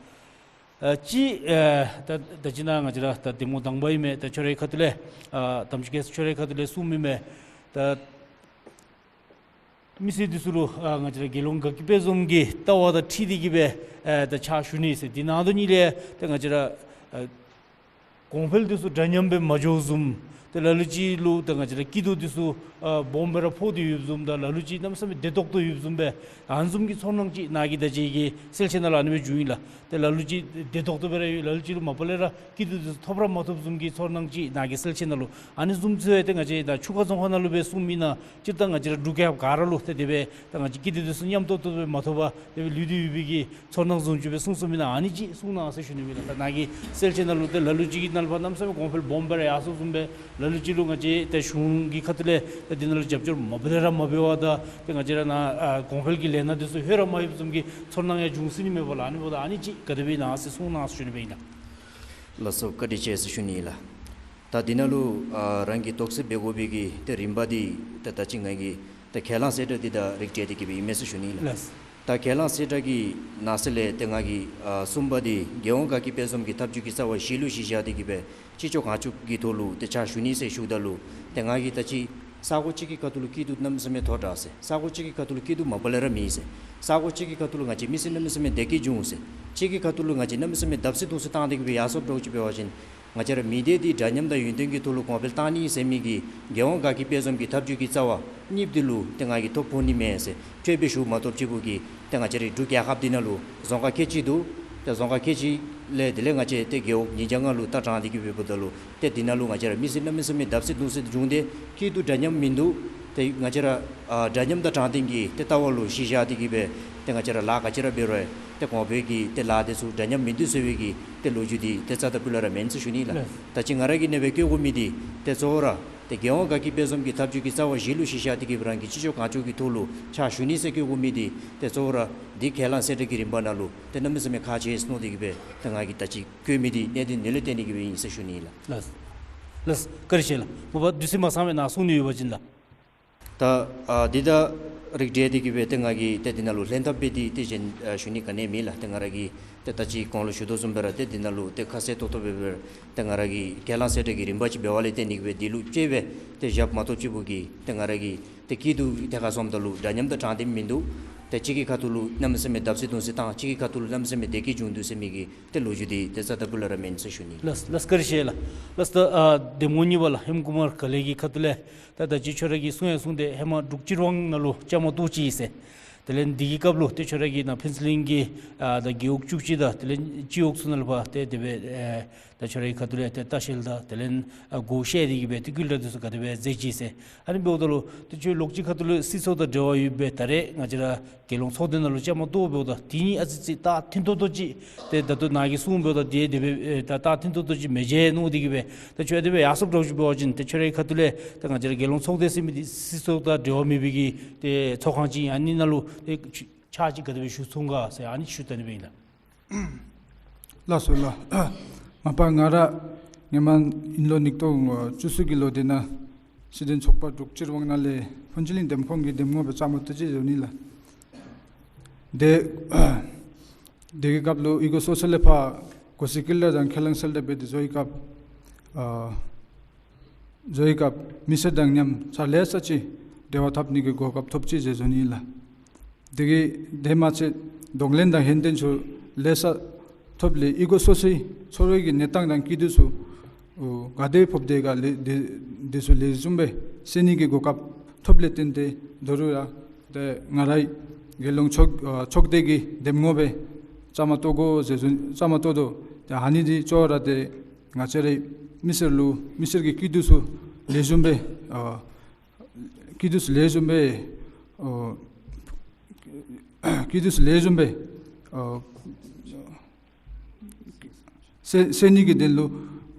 ཨ་ཅི་ཨེ་ད་ད་ཅི་ནཱ་ང་བཅས་ར་ད་གདམ་ངོ་དང་པ་ཨིན་མས། ད་ཁྱོད་རའི་ཁ་ཐུག་ལས་ཨ་དམ་ཆོས་རྒྱལ་མཚན་ཁྱོད་རའི་ཁ་ཐུག་ལས་གསུངམ་ཨིན་མས། ད་མི་སེར་འདི་ཚུ་ལུ་ཨ་ང་བཅས་ར་རྒྱལ་ཡོངས་དགའ་སྐྱིད་དཔལ་འཛོམས་ཀྱི་ལྟ་བ་དང་འཁྲིལ་ཏེ་གིས་སྦེ་ཨེ་ད་ཕྱག་ཞུ་ནི་ཟེར། དེ་ནང་དོན་གཉིས་ལས་ད་ང་བཅས་ར་ཨ་གོང་འཕེལ་འདི་ཚུ་འདྲ་མཉམ་སྦེ་མ་འགྱོཝ་བཟུམ་ ཏེ་ལ་ལུ་ཅིག་ལུ་ད་ང་བཅས་ར་སྐྱིད་སྡུག་འདི་ཚུ་ཨ་སྦོམ་སྦེ་ར་ཕོག་སྟེ་ཡོདཔ་བཟུམ་དང་ལ་ལུ་ཅིག་གནམ་མེད་ས་མེད་བདེ་ཏོག་ཏོ་ཡོདཔ་བཟུམ་སྦེ་ཨ་ནི་བཟུམ་གྱི་ཚོར་སྣང་ཅིག་ནཱ་གི་ད་ཅི་གི་གསལ་བཤད་ནང་ལུ་ཨ་ནི་སྦེ་བྱུང་ཡི་ལགས། ཏེ་ལ་ལུ་ཅིག་བདེ་ཏོག་ཏོ་སྦེ་ར་ཡོད། ལ་ལུ་ཅིག་ལུ་མ་པ་ལས་ར་སྐྱིད་སྡུག་འདི་ཚུ་ཐོབ་ར་མ་ཐོབ་བཟུམ་གྱི་ཚོར་སྣང་ཅིག་ནཱ་གི་གསལ་བཤད་ནང་ལུ་ཨ་ནི་བཟུམ་ཚུ་ཡང་ཏེ་ང་བཅས་ད་ཆུ་ཁ་རྫོང་ཁག་ནང་ལུ་སྦེ་གསུངམ་ཨིན་ན་སྤྱིར་བཏང་ང་བཅས་ར་འབྲུག་རྒྱལ་ཁབ་ག་ར་ལུ་ཏེ་དེ་སྦེ་ད་ང་བཅས་སྐྱིད་སྡུག་འདི་ཚུ་མཉམ་ཏོག་ཏོ་སྦེ་མ་ཐོབ་པར་དེ་སྦེ་ལུས་ཏེ་ཡོད་པའི་གི་ཚོར་སྣང་བཟུམ་ཅིག་སྦེ་གསུངས་གསུངམ་ཨིན་ན་ཨ་ནི་ཅིག་གསུང་གནང་ཟེར་ཞུ་ནི་ཨིན་ལགས། ད་ནཱ་གི་གསལ་བཤད་ནང་ལུ་ཏེ་ལ་ལུ་ཅིག་གི་ནང་ལུ་ཕར་གནམ་མེད་ས་མེད་གོང་འཕེལ་སྦོམ་སྦེ་ར་ཡར་སོངམ་བཟུམ་སྦེ་ལ་ལུ་ཅིག་ལུ་ང་བཅས་ཏེ་གཞུང་གི་ཁ་ཐུག་ལས་ཏེ་འདི་ནང་ལུ་རྒྱབ་སྐྱོར་མ་པ་ལས་ར་མ་འབད་བར་ད་ཏེ་ང་བཅས་ར་ནཱ་ཨ་གོང་འཕེལ་གྱི་ལས་སྣ་འདི་ཚུ་ལྷོད་ར་མ་ལྷོདཔ་བཟུམ་གྱི་ཚོར་སྣང་ཡང་བྱུང་སྲིད་ནི་མས་པ་ལགས། ཨ་ནི་འབདཝ་ད་ཨ་ནི་ཅིག་ག་དེ་སྦེ་ཨིན་ན་ཟེར་གསུང་གནང་ཟེར་ཞུ་ནི་སྦེ་ཨིན་ལགས། ལགས་སོ། བཀའ་དྲིན་ཆེ་ཟེར་ཞུ་ནི་ཨིན་ལགས། ད་འདི་ནང་ལུ་ཨ་རང་གིས་དོགས་སེལ་འབད་དགོ་པའི་གི་ཏེ་རིམ་པ་འདི་ད་ད་ཅི་ང་གིས་ད་ཁས་བླངས་གསལ་བསྒྲགས་འདི་དང་རིགས་བསྒྲེས་ཏེ་གི་སྦེ་ཨིན་མས་ཟེར་ཞུ་ནི་ཨིན་ལགས། ལགས། ད་ཁས་བླངས་གསལ་བསྒྲགས་ཀྱི་ནང་གསེས་ལས་ཏེ་ང་གིས་ཨ་གསུམ་པ་འདི་རྒྱལ་ཡོངས་དགའ་སྐྱིད་དཔལ་འཛོམས་ཀྱི་ཐབས་ཇུས་ཀྱི་རྩ་བ་བཞི་ལུ་གཞི་བཞག་སྟེ་གི་སྦེ་ཅི་ལྕོགས་གང་ལྕོགས་ཀྱི་ཐོག་ལུ་ཏེ་ཕྱག་ཞུ་ནི་ཟེར་ཞུཝ་ད་ལུ་ཏེ་ང་གིས་ད་ཅི་ས་གོ་གཅིག་གི་ཁ་ཐུག་ལུ་སྐྱིད་སྡུག་གནམ་མེད་ས་མེད་མཐོ་དྲགས་ཟེར། ས་གོ་གཅིག་གི་ཁ་ཐུག་ལུ་སྐྱིད་སྡུག་མ་པ་ལས་ར་མེད་ཟེར། ས་གོ་གཅིག་གི་ཁ་ཐུག་ལུ་ང་བཅས་མི་སེར་གནམ་མེད་ས་མེད་བདེ་སྐྱིད་འབྱུང་ཟེར། གཅིག་གི་ཁ་ཐུག་ལུ་ང་བཅས་གནམ་མེད་ས་མེད་བརྡབ་གསིག་གདུང་སེམས་བཏང་སྟེ་གི་སྦེ་ཡར་སོངམ་འདྲཝ་ཅིག་འབད་བ་ཅིན་ང་བཅས་ར་མི་སྡེ་འདི་འདྲ་མཉམ་དང་ཡུན་བརྟན་གྱི་ཐོག་ལུ་གོང་འཕེལ་བཏང་ནི་ཟེར་མི་གི་རྒྱལ་ཡོངས་དགའ་སྐྱིད་དཔལ་འཛོམས་ཀྱི་ཐབས་ཇུས་ཀྱི་རྩ་བ་གཉིས་འདི་ལུ་ཏེ་ང་གིས་ཐོ་ཕོག་ནི་མས་ཟེར་ཁྱོད་སྦེ་ཞུ་མ་བཏུབ་ཅིག་པོ་གིས་ཏེ་ང་བཅས་རའི་འབྲུག་རྒྱལ་ཁབ་འདི་ནང་ལུ་རྫོང་ཁག་ཁལ་གཅིག་འདུག། ཏེ་རྫོང་ཁག་ཁལ་གཅིག་ལས་དེ་ལས་ང་བཅས་ཏེ་རྒེད་འོག་ཉིས་བརྒྱ་ལྔ་ལུ་ད་དྲངས་ཏེ་གི་སྦེ་འབདཝ་ད་ལུ་ཏེ་འདི་ནང་ལུ་ང་བཅས་ར་མི་སེར་གནམ་མེད་ས་མེད་བརྡབ་གསིག་གདུང་སེམས་བྱུང་སྟེ་སྐྱིད་སྡུག་འདྲ་མཉམ་མིན་འདུག། ཏེ་ང་བཅས་ར་ཨ་འདྲ་མཉམ་དང་དྲང་བདེན་གྱི་ཏེ་ལྟ་བ་ལུ་གཞི་བཞག་སྟེ་གི་སྦེ་ཏེ་ང་བཅས་ར་ལཱ་ག་ཅི་ར་འབད་རུང་ཏེ་གོང་འཕེལ་གྱི་ཏེ་ལཱ་འདི་ཚུ་འདྲ་མཉམ་མིན་འདུག་ཟེར་བའི་གི་ཏེ་ལོ་རྒྱུས་འདི་ཏེ་རྩ་དང་སྤུ་ལས་ར་མེན་ཟེར་ཞུ་ནི་ལགས། ལགས། ད་ཅི་ང་ར་གིས་ཨ་ནེ་སྦེ་བཀོད་དགོ་མི་འདི་ཏེ་གཙོ་བོ་ར་ཏེ་རྒྱལ་ཡོངས་དགའ་སྐྱིད་དཔལ་འཛོམས་ཀྱི་ཐབས་ཇུས་ཀྱི་རྩ་བ་བཞི་ལུ་གཞི་བཞག་སྟེ་གི་སྦེ་རང་གིས་ཅི་ལྕོགས་གང་ལྕོགས་ཀྱི་ཐོག་ལུ་ཕྱག་ཞུ་ནི་ཟེར་བཀོད་དགོ་མི་འདི་ཏེ་གཙོ་བོ་ར་འདི་ཁས་བླངས་གསལ་བསྒྲགས་ཀྱི་རིམ་པ་ནང་ལུ་ཏེ་གནམ་མེད་ས་མེད་ཁག་ཆེ་ཟེར་མནོ་སྟེ་གི་སྦེ་ཏེ་ང་གིས་ད་ཅི་བཀོད་མི་འདི་གནད་དོན་ནི་ལས་བརྟེན་ཏེ་གི་སྦེ་ཨིན་ཟེར་ཞུ་ནི་ལགས། ལགས། ལགས། བཀའ་དྲིན་ཆེ་ལགས། མ་པ་དུས་ཚོད་མ་ཚང་བས་ན་གསུང་ནི་ཡོད་པ་ཅིན་ལགས། ད་ཨ་འདི་དང་རིགས་བསྒྲེས་ཏེ་གི་སྦེ་ཏེ་ང་གིས་ཏེ་འདི་ནང་ལུ་ལྷན་ཐབས་འབད་དེ་ཏེ་གཞན་ཨ་ཞུ་ནི་ག་ནི་མེད་ལགས། ཏེ་ང་ར་གིས་ཏེ་ད་ཅི་གོང་ལུ་ཞུ་དོ་བཟུམ་སྦེ་ར་ཏེ་འདི་ནང་ལུ་ཏེ་ཁ་གསལ་ཏོག་ཏོ་སྦེ་སྦེ་ཏེ་ང་ར་གིས་ཁས་བླངས་གསལ་བསྒྲགས་ཀྱི་རིམ་པ་ཅིག་འབད་བ་ལས་བརྟེན་ཏེ་གི་སྦེ་འདི་ལུ་དཔྱེ་སྦེ་ཏེ་བཞགཔ་མ་གཏོགས་ཅིག་པོ་གིས་ཏེ་ང་ར་གིས་ཏེ་སྐྱིད་སྡུག་ཐད་ཁར་སོངམ་ད་ལུ་འདྲ་མཉམ་དང་དྲང་བདེན་མིན་འདུག། ཏེ་གཅིག་གི་ཁ་ཐུག་ལུ་གནམ་མེད་ས་མེད་བརྡབ་གསིག་གདུང་སེམས་བཏང་། གཅིག་གི་ཁ་ཐུག་ལུ་གནམ་མེད་ས་མེད་བདེ་སྐྱིད་འབྱུང་འདུག་ཟེར་མི་གི་ཏེ་ལོ་རྒྱུས་འདི་ཏེ་རྩ་དང་སྤུ་ལས་ར་མེན་ཟེར་ཞུ་ནི། ལགས། ལགས། བཀའ་དྲིན་ཆེ་ལགས། ལགས། ད་ཨ་འདེམས་ངོ་གཉིས་པ་ལགས་ཧེམ་ཀུ་མར་ག་ལེ་གི་ཁ་ཐུག་ལས་ད་ད་ཅི་ཁྱོད་ར་གིས་གསུང་ཡང་གསུངས་ཏེ་ཧེ་མ་འབྲུག་སྤྱིར་བཏང་ནང་ལུ་བཅའ་མར་གཏོགས་ཅི་ཟེར། དེ་ལས་འདི་གི་སྐབས་ལུ་ཏེ་ཁྱོད་ར་གིས་ནཱ་ཕུན་ཚོགས་གླིང་གི་ཨ་ད་རྒེད་འོག་བཅུ་གཅིག་དང་དེ་ལས་སྤྱི་འོག་ཚུ་ནང་ལུ་ཕར་ཏེ་དེ་སྦེ་ཨེ་ད་ཁྱོད་ར་གི་ཁ་ཐུག་ལས་ཏེ་ལྟ་བཤལ་དང་དེ་ལས་ཨ་སྒོ་བཤལ་ཏེ་གི་སྦེ་ཏེ་སྐུལ་ལྕག་འདི་ཚུ་ག་དེ་སྦེ་མཛད་ཅི་ཟེར། ཨ་ནི་འབདཝ་ད་ལུ་ཏེ་ཁྱོད་ལོགས་ཅིག་ཁ་ཐུག་ལུ་སྲིད་ཚོགས་དང་འབྲེལ་བ་ཡོད་པའི་ད་རེས་ང་བཅས་ར་རྒྱལ་ཡོངས་ཚོགས་སྡེ་ནང་ལུ་བཅའ་མར་གཏོགས་འབདཝ་ད་དེ་གཉིས་ཨ་ཙི་ཅིག་ད་མཐུན་ཏོག་ཏོ་ཅིག་ཏེ་ད་ལྟོ་ནཱ་གིས་གསུངས་འབདཝ་ད་དེ་དེ་སྦེ་ཨེ་ད་ད་མཐུན་ཏོག་ཏོ་ཅིག་མི་འབྱུང་མནོ་སྟེ་གི་སྦེ་ད་ཁྱོད་དེ་སྦེ་ཡར་སོངམ་འདྲཝ་ཅིག་འབད་བ་ཅིན་ཏེ་ཁྱོད་རའི་ཁ་ཐུག་ལས་ད་ང་བཅས་ར་རྒྱལ་ཡོངས་ཚོགས་སྡེ་ཟེར་མི་འདི་སྲིད་ཚོགས་དང་འབྲེལ་བ་མེད་པའི་གི་ཏེ་ཚོགས་ཁང་ཅིག་ཨིན། ཨ་ནི་ནང་ལུ་ཏེ་ཕྱག་ཅིག་ག་དེ་སྦེ་ཞུ་ཚུགས་ག་ཟེར་ཨ་ནི་ཞུ་དོ་ནི་སྦེ་ཨིན་ལགས། ལགས་སོ་ལགས། མ་པ་ང་ར་ཧེ་མ་དབྱིན་ལོ་ཉིས་སྟོང་བཅུ་གསུམ་གྱི་ལོ་འདི་ནང་སྲིད་དོན་ཚོགས་པ་འབྲུག་སྤྱིར་བཏང་ནང་ལས་ཕུན་ཚོགས་གླིང་འདེམས་ཁོངས་ཀྱི་འདེམས་ངོ་སྦེ་བཅའ་མར་གཏོགས་ཅི་ཟེར་ཞུ་ནི་ལགས། དེ་དེ་གི་སྐབས་ལུ་ཨི་གོ་སོ་སོ་ལས་ཕར་གོ་ས་སྐྱེལ་ར་དང་ཁས་བླངས་གསལ་བསྒྲགས་འབད་དེ་འགྱོ་བའི་སྐབས་ཨ་འགྱོ་བའི་སྐབས་མི་སེར་དང་མཉམ་ཕྱག་ལེ་ཤ་ཅིག་འབྲེལ་བ་འཐབ་ནི་གི་གོ་སྐབས་ཐོབ་ཅི་ཟེར་ཞུ་ནི་ལགས། དེ་གི་དེ་མ་ཚད་གདོང་ལེན་དང་ཧན་ཏན་ཚུ་ལེ་ཤ་ཐོབ་ལས་ཨི་གོ་སོ་སོའི་འཚོ་བའི་གི་གནས་སྟངས་དང་སྐྱིད་སྡུག་ཚུ་ཨོ་ག་དེ་ཕོགཔ་དེ་ག་ལས་དེ་དེ་ཚུ་ལེགས་ཤོམ་སྦེ་ཤེས་ནི་གི་གོ་སྐབས་ཐོབ་ལས་བརྟེན་ཏེ་ད་རུང་ཡང་ཏེ་ང་རའི་རྒྱལ་ཡོངས་ཚོགས་ཨ་ཚོགས་སྡེ་གི་འདེམས་ངོ་སྦེ་བཅའ་མར་གཏོགས་དགོ་ཟེར་བཅའ་མར་གཏོགས་དོ། ཏེ་ཨ་ནི་འདི་ཅོག་ར་ཏེ་ང་བཅས་རའི་མི་སེར་ལུ་མི་སེར་གྱི་སྐྱིད་སྡུག་ཚུ་ལེགས་ཤོམ་སྦེ་ཨ་སྐྱིད་སྡུག་ཚུ་ལེགས་ཤོམ་སྦེ་ཨ་སྐྱིད་སྡུག་ཚུ་ལེགས་ཤོམ་སྦེ་ཨ་ཤེས་ཤེས་ནི་གི་དོན་ལུ་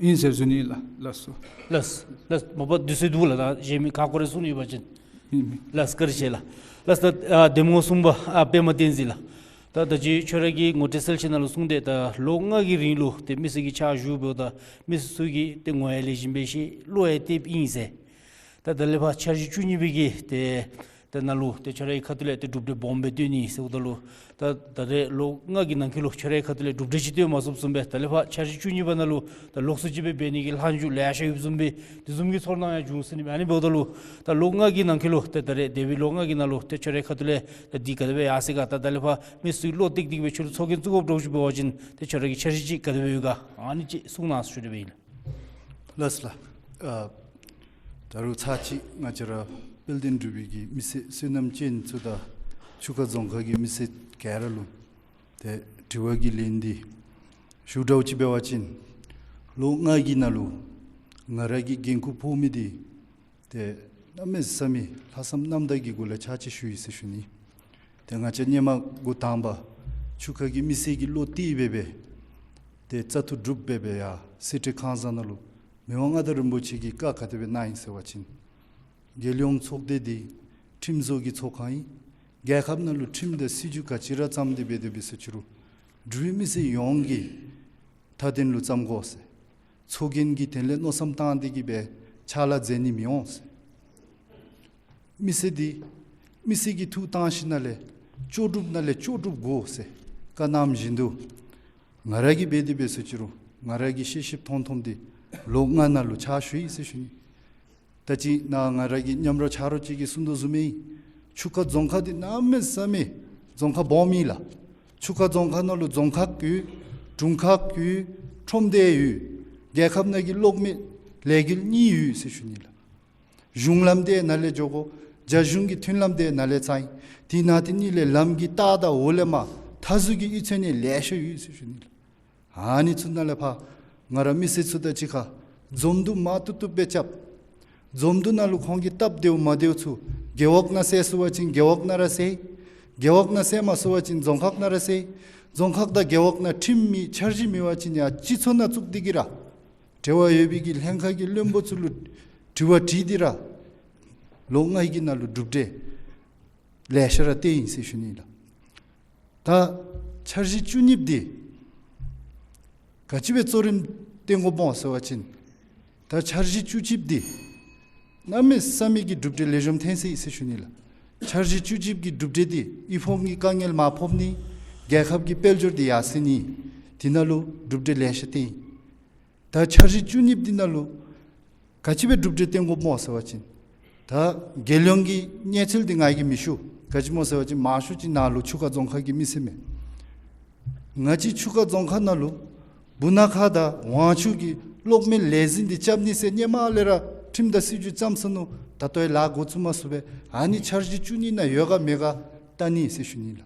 ཨིན་ཟེར་ཞུ་ནི་ལགས། ལགས་སོ། ལགས་ལགས། མ་པ་དུས་ཚོད་འདུག་ལགས། ད་གཞན་མི་ཁ་སྐོར་རེ་གསུང་ནི་ཡོད་པ་ཅིན། ཨིན་མས། ལགས་བཀའ་དྲིན་ཆེ་ལགས། ལགས་ད་ཨ་འདེམས་ངོ་གསུམ་པ་ཨ་པདྨ་བསྟན་འཛིན་ལགས། ད་ད་ཅི་ཁྱོད་ར་གིས་ངོ་སྤྲོད་གསལ་བཤད་ནང་ལུ་གསུངས་ཏེ་ད་ལོ་ལྔ་གི་རིང་ལུ་ཏེ་མི་སེར་གྱི་ཕྱག་ཞུ་འབདཝ་ད་མི་སེར་ཚུ་གིས་ཏེ་ངོ་ཡང་ལེགས་ཤོམ་སྦེ་ཤེས་བློ་ཡང་གཏད་ཨིན་ཟེར། ད་ད་ལས་ཕར་འཆར་གཞི་བཅུ་གཉིས་པའི་གི་ཏེ་ད་ནང་ལུ་ཏེ་ཁྱོད་རའི་ཁ་ཐུག་ལས་ཏེ་གྲུབ་འབྲས་སྦོམ་སྦེ་སྟོན་ནི་ཟེརཝ་ད་ལུ་ད་ད་རེས་ལོ་ལྔ་གི་ནང་འཁོད་ལུ་ཁྱོད་རའི་ཁ་ཐུག་ལས་གྲུབ་འབྲས་ཅིག་སྟོན་མ་ཚུགསཔ་བཟུམ་སྦེ་ད་ལས་ཕར་འཆར་གཞི་བཅུ་གཉིས་པ་ནང་ལུ་ད་ལོགས་སུ་ཅིག་སྦེ་འབད་ནི་གི་ལྷག་འཇུག་ལེ་ཤ་ཡོདཔ་བཟུམ་སྦེ་དེ་བཟུམ་གྱི་ཚོར་སྣང་ཡང་བྱུང་ཟེར་ནི་མས། ཨ་ནི་འབདཝ་ད་ལུ་ད་ལོ་ལྔ་གི་ནང་འཁོད་ལུ་ཏེ་ད་རེས་འདས་པའི་ལོ་ལྔ་གི་ནང་ལུ་ཏེ་ཁྱོད་རའི་ཁ་ཐུག་ལས་ད་འདི་ག་དེ་སྦེ་ཡར་སོང་ག། ད་ད་ལས་ཕར་མི་སེར་བློ་གཏད་དེ་གི་སྦེ་ཁྱོད་ལུ་ཚོགས་རྒྱན་བཙུགས་དགོཔ་འདྲཝ་ཅིག་འབད་བ་ཅིན་ཏེ་ཁྱོད་ར་གི་འཆར་གཞི་ཅིག་ག་དེ་སྦེ་ཡོད་ག་ཨ་ནི་ཅིག་གསུང་གནང་ཟེར་ཞུ་ནི་སྦེ་ཨིན་ལགས། ལགས་སོ་ལགས། ཨ་ ད་རུང་ཚར་གཅིག་ང་བཅས་ར་དཔལ་ལྡན་འབྲུག་པའི་གི་མི་སེར་བསོད་ནམས་ཅན་ཚུ་དང་ཆུ་ཁ་རྫོང་ཁག་གི་མི་སེར་ག་ར་ལུ་ཏེ་དྲི་བ་གི་ལན་འདི་ཞུ་དགོཔ་ཅིག་འབད་བ་ཅིན་ལོ་ལྔ་གི་ནང་ལུ་ང་ར་གིས་འགན་ཁུར་ཕོག་མི་འདི་ཏེ་གནམ་མེད་ས་མེད་ལྷག་བསམ་རྣམ་དག་གི་སྒོ་ལས་ཕྱག་ཕྱིད་ཞུ་ཡི་ཟེར་ཞུ་ནི། ཏེ་ང་བཅས་ཧེ་མ་འགོ་དང་པ་ཆུ་ཁ་གི་མི་སེར་གྱིས་བློ་གཏད་འབད་འབད་ཏེ་བཙག་འཐུ་གྲུབ་འབད་འབད་ཡར་གསེར་ཁྲི་ཁང་བཟང་ནང་ལུ་མི་དབང་མངའ་བདག་རིན་པོ་ཆེ་གིས་བཀའ་ག་དེ་སྦེ་གནང་ཡི་ཟེར་བ་ཅིན་རྒྱལ་ཡོངས་ཚོགས་སྡེ་འདི་ཁྲིམས་བཟོ་གི་ཚོགས་ཁང་ཨིན། རྒྱལ་ཁབ་ནང་ལུ་ཁྲིམས་དང་སྲིད་བྱུས་ག་ཅི་ར་བརྩམས་ཏེ་འབད་དེ་འབད་ཟེར་ཅི་རུང་འབྲུག་པའི་མི་སེར་ཡོངས་ཀྱིས་མཐའ་དོན་ལུ་བརྩམ་དགོ་ཟེར། ཚོགས་རྒྱན་གྱི་དོན་ལས་མནོ་བསམ་བཏང་སྟེ་གིས་འབད་ཕྱག་ལཱ་མཛད་ནི་མི་འོང་ཟེར། མི་སེར་འདི་མི་སེར་གྱིས་ཐུགས་བཏང་ཞིནམ་ལས་ལྕོགས་གྲུབ་ནང་ལས་ལྕོགས་གྲུབ་དགོ་ཟེར་བཀའ་གནངམ་བཞིན་དུ་ང་ར་གིས་འབད་དེ་འབད་ཟེར་ཅི་རུང་ང་ར་གིས་ཤེས་ཤེསཔ་མཐོང་མཐོངམ་འདི་ལོ་ལྔ་ནང་ལུ་ཕྱག་ཞུ་ཡི་ཟེར་ཞུ་ནི། ད་ཅི་ནཱ་ང་ར་གི་མཉམ་རོགས་ཆ་རོགས་ཅིག་གིས་གསུང་དོ་བཟུམ་སྦེ་ཆུ་ཁ་རྫོང་ཁག་འདི་གནམ་མེད་ས་མེད་རྫོང་ཁག་སྦོམ་ཨིན་ལགས། ཆུ་ཁ་རྫོང་ཁག་ནང་ལུ་རྫོང་ཁག་ཡོད། དྲུང་ཁག་ཡོད། ཁྲོམ་སྡེ་ཡོད། རྒྱལ་ཁབ་ནང་གི་གློག་མེ་ལས་འགུལ་གཉིས་ཡོད་ཟེར་ཞུ་ནི་ལགས། གཞུང་ལམ་འདི་ནཱ་ལས་འགྱོ་དགོ། རྒྱ་གཞུང་གི་མཐུན་ལམ་འདི་ནཱ་ལས་བཙུགས་ཡི། དེ་ནང་དེ་གཉིས་ལས་ལམ་གྱི་ལྟག་དང་འོག་ལས་མར་མཐའ་ཟུར་གྱི་གཡུས་ཚན་ནི་ལེ་ཤ་ཡོད་ཟེར་ཞུ་ནི་ལགས། ཨ་ནི་ཚུ་ནང་ལས་ཕར་ང་ར་མི་སེར་ཚུ་དང་གཅིག་ཁར་འཛོམས་འདུ་མང་ཐུབ་ཐུབ་སྦེ་རྐྱབ། འཛོམས་འདུ་ནང་ལུ་ཁོང་གི་སྟབས་བདེཝ་མ་བདེཝ་ཚུ་རྒེད་འོག་ནང་སེལ་ཚུགས་པ་ཅིན་རྒེད་འོག་ནང་ར་སེལ། རྒེད་འོག་ནང་སེལ་མ་ཚུགས་པ་ཅིན་རྫོང་ཁག་ནང་ར་སེལ། རྫོང་ཁག་དང་རྒེད་འོག་ནང་ཁྲིམས་མེད་འཆར་གཞི་མེད་པ་ཅིན་ཡང་སྤྱི་ཚོགས་ནང་བཙུགས་ཏེ་གིས་ར་འབྲེལ་བ་ཡོད་པའི་གི་ལྷན་ཁག་གི་བློན་པོ་ཚུ་ལུ་དྲི་བ་དྲིས་ཏེ་ར་ལོ་ལྔའི་གི་ནང་ལུ་གྲུབ་འབྲས་ལེ་ཤ་ར་བཏོན་ཡི་ཟེར་ཞུ་ནི་ལགས། ད་འཆར་གཞི་བཅུ་གཉིས་འདི་ག་ཅི་སྦེ་གཙོ་རིམ་བཏོན་དགོཔ་སྨོ་ཟེར་བ་ཅིན་ད་འཆར་གཞི་བཅུ་གཅིག་འདི་གནམ་མེད་ས་མེད་ཀྱི་གྲུབ་འབྲས་ལེགས་ཤོམ་ཐོན་སོ་ཡི་ཟེར་ཞུ་ནི་ལགས། འཆར་གཞི་བཅུ་གཅིག་གི་གྲུབ་འབྲས་འདི་ཨི་ཕོག་གི་དཀའ་ངལ་མར་ཕོག་ནི། རྒྱལ་ཁབ་ཀྱི་དཔལ་འབྱོར་འདི་ཡར་སེང་ནི། དེ་ནང་ལུ་གྲུབ་འབྲས་ལེ་ཤ་བཏོན་ཡི། ད་འཆར་གཞི་བཅུ་གཉིས་འདི་ནང་ལུ་ག་ཅི་སྦེ་གྲུབ་འབྲས་བཏོན་དགོཔ་སྨོ་ཟེར་བ་ཅིན་ད་རྒྱལ་ཡོངས་ཀྱི་གནས་ཚུལ་འདི་ང་གིས་མི་ཞུ། ག་ཅི་སྨོ་ཟེར་བ་ཅིན་མང་ཤོས་ཅིག་ནཱ་ལུ་ཆུ་ཁ་རྫོང་ཁག་གི་མི་སེར་མས། ང་བཅས་ཆུ་ཁ་རྫོང་ཁག་ནང་ལུ་སྦུག་ན་ཁ་དང་ཝང་ཆུ་གི་གློག་མེ་ལས་འཛིན་འདི་རྐྱབ་ནི་ཟེར་ཧེ་མ་ལས་ར་ཁྲིམས་དང་སྲིད་བྱུས་བརྩམས་སོ་ནུག། ད་ལྟོ་ཡང་ལཱ་འགོ་བཙུགས་མ་ཚུགས་པས། ཨ་ནི་འཆར་གཞི་བཅུ་གཉིས་ནང་ཡོད་ག་མེད་ག་བལྟ་ནི་ཟེར་ཞུ་ནི་ལགས།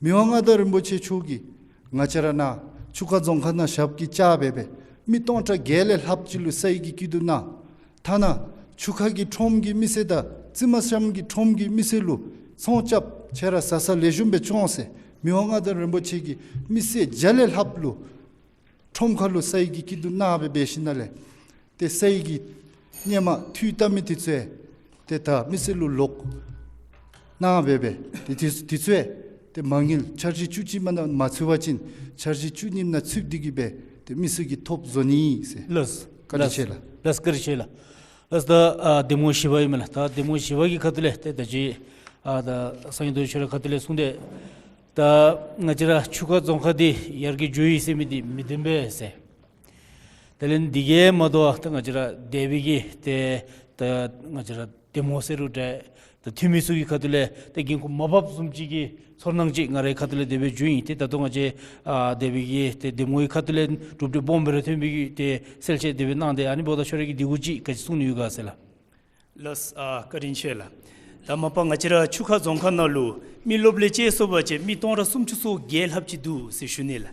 མི་དབང་མངའ་བདག་རིན་པོ་ཆེ་མཆོག་གིས་ང་བཅས་ར་ནཱ་ཆུ་ཁ་རྫོང་ཁག་ནང་ཞབས་ཀྱིས་བཅགས་འབད་འབད་མི་སྟོང་ཕྲག་བརྒྱད་ལས་ལྷགཔ་ཅིག་ལུ་ས་ཡི་གི་སྐྱིད་སྡུག་གནང་། ཐ་ན་ཆུ་ཁ་གི་ཁྲོམ་གྱི་མི་སེར་དང་རྩི་མ་ཤམ་གྱི་ཁྲོམ་གྱི་མི་སེར་ལུ་ཚོང་རྐྱབ་ཁྱེད་ར་བཟའ་ཚང་ལེགས་ཤོམ་སྦེ་སྐྱོང་ཟེར་མི་དབང་མངའ་བདག་རིན་པོ་ཆེ་གིས་མི་སེར་བརྒྱ་ལས་ལྷགཔ་ལུ་ཁྲོམ་ཁ་ལུ་ས་ཡི་གི་སྐྱིད་སྡུག་གནང་འབད་འབད་ཞིནམ་ལས་ཏེ་ས་ཡི་གི་ཧེ་མ་འཐུས་བཏབ་མི་དེ་ཚུ་ཡང་ཏེ་ད་མི་སེར་ལུ་ལོག་གནང་འབད་འབད་ཏེ་དེ་དེ་ཚུ་ཡང་ཏེ་མ་དངུལ་འཆར་གཞི་བཅུ་གཅིག་མ་ནང་མ་ཚུད་པ་ཅིན་འཆར་གཞི་བཅུ་གཉིས་ནང་ཚུད་དེ་གིས་འབད་ཏེ་མི་སེར་གྱིས་ཐོབ་བཟོ་ནི་ཟེར། ལགས། བཀའ་དྲིན་ཆེ་ལགས། ལགས། བཀའ་དྲིན་ཆེ་ལགས། ལགས། ད་ཨ་གདམ་ངོ་བཞི་པ་ཨིན་མས་ལགས། ད་གདམ་ངོ་བཞི་པ་གི་ཁ་ཐུག་ལས་ཏེ་ད་ཅི་ཨ་ད་སངས་རྒྱས་རྡོ་རྗེ་ཁྱོད་ར་ཁ་ཐུག་ལས་གསུངས་ཏེ། ད་ང་བཅས་ར་ཆུ་ཁ་རྫོང་ཁག་འདི་ཡར་རྒྱས་འགྱོ་ཡི་ཟེར་མི་འདི་མི་བདེན་པས་ཟེར། དེ་ལས་འདི་གིས་མ་དོ་ད་ང་བཅས་ར་འདས་པའི་གི་ཏེ་ད་ང་བཅས་ར་གདམ་ངོ་ཟེར་རུང་འདྲ་ད་འཐུས་མི་ཚུ་གི་ཁ་ཐུག་ལས་ཏེ་འགན་ཁུར་མ་འབགཔ་བཟུམ་ཅིག་གི་ཚོར་སྣང་ཅིག་ང་རའི་ཁ་ཐུག་ལས་དེ་སྦེ་བྱུང་ཡི། ཏེ་ད་ལྟོ་ང་བཅས་ཨ་འདས་པའི་གི་ཏེ་གདམ་ངོའི་ཁ་ཐུག་ལས་གྲུབ་འབྲས་སྦོམ་སྦེ་ར་ཐོན་པའི་གི་ཏེ་གསལ་བཤད་དེ་སྦེ་གནང་སྟེ། ཨ་ནི་འབདཝ་ད་ཁྱོད་ར་གིས་འདི་གུ་ཅིག་ག་ཅི་གསུང་ནི་ཡོད་ག་ཟེར་ལགས། ལགས། ཨ་བཀའ་དྲིན་ཆེ་ལགས། ད་མ་པ་ང་བཅས་ར་ཆུ་ཁ་རྫོང་ཁག་ནང་ལུ་མི་སློབ་ལས་བཅད་སོང་པ་ཅིན་མི་སྟོང་ཕྲག་སུམ་ཅུ་སོ་བརྒྱད་ལྷགཔ་ཅིག་འདུག་ཟེར་ཞུ་ནི་ལགས།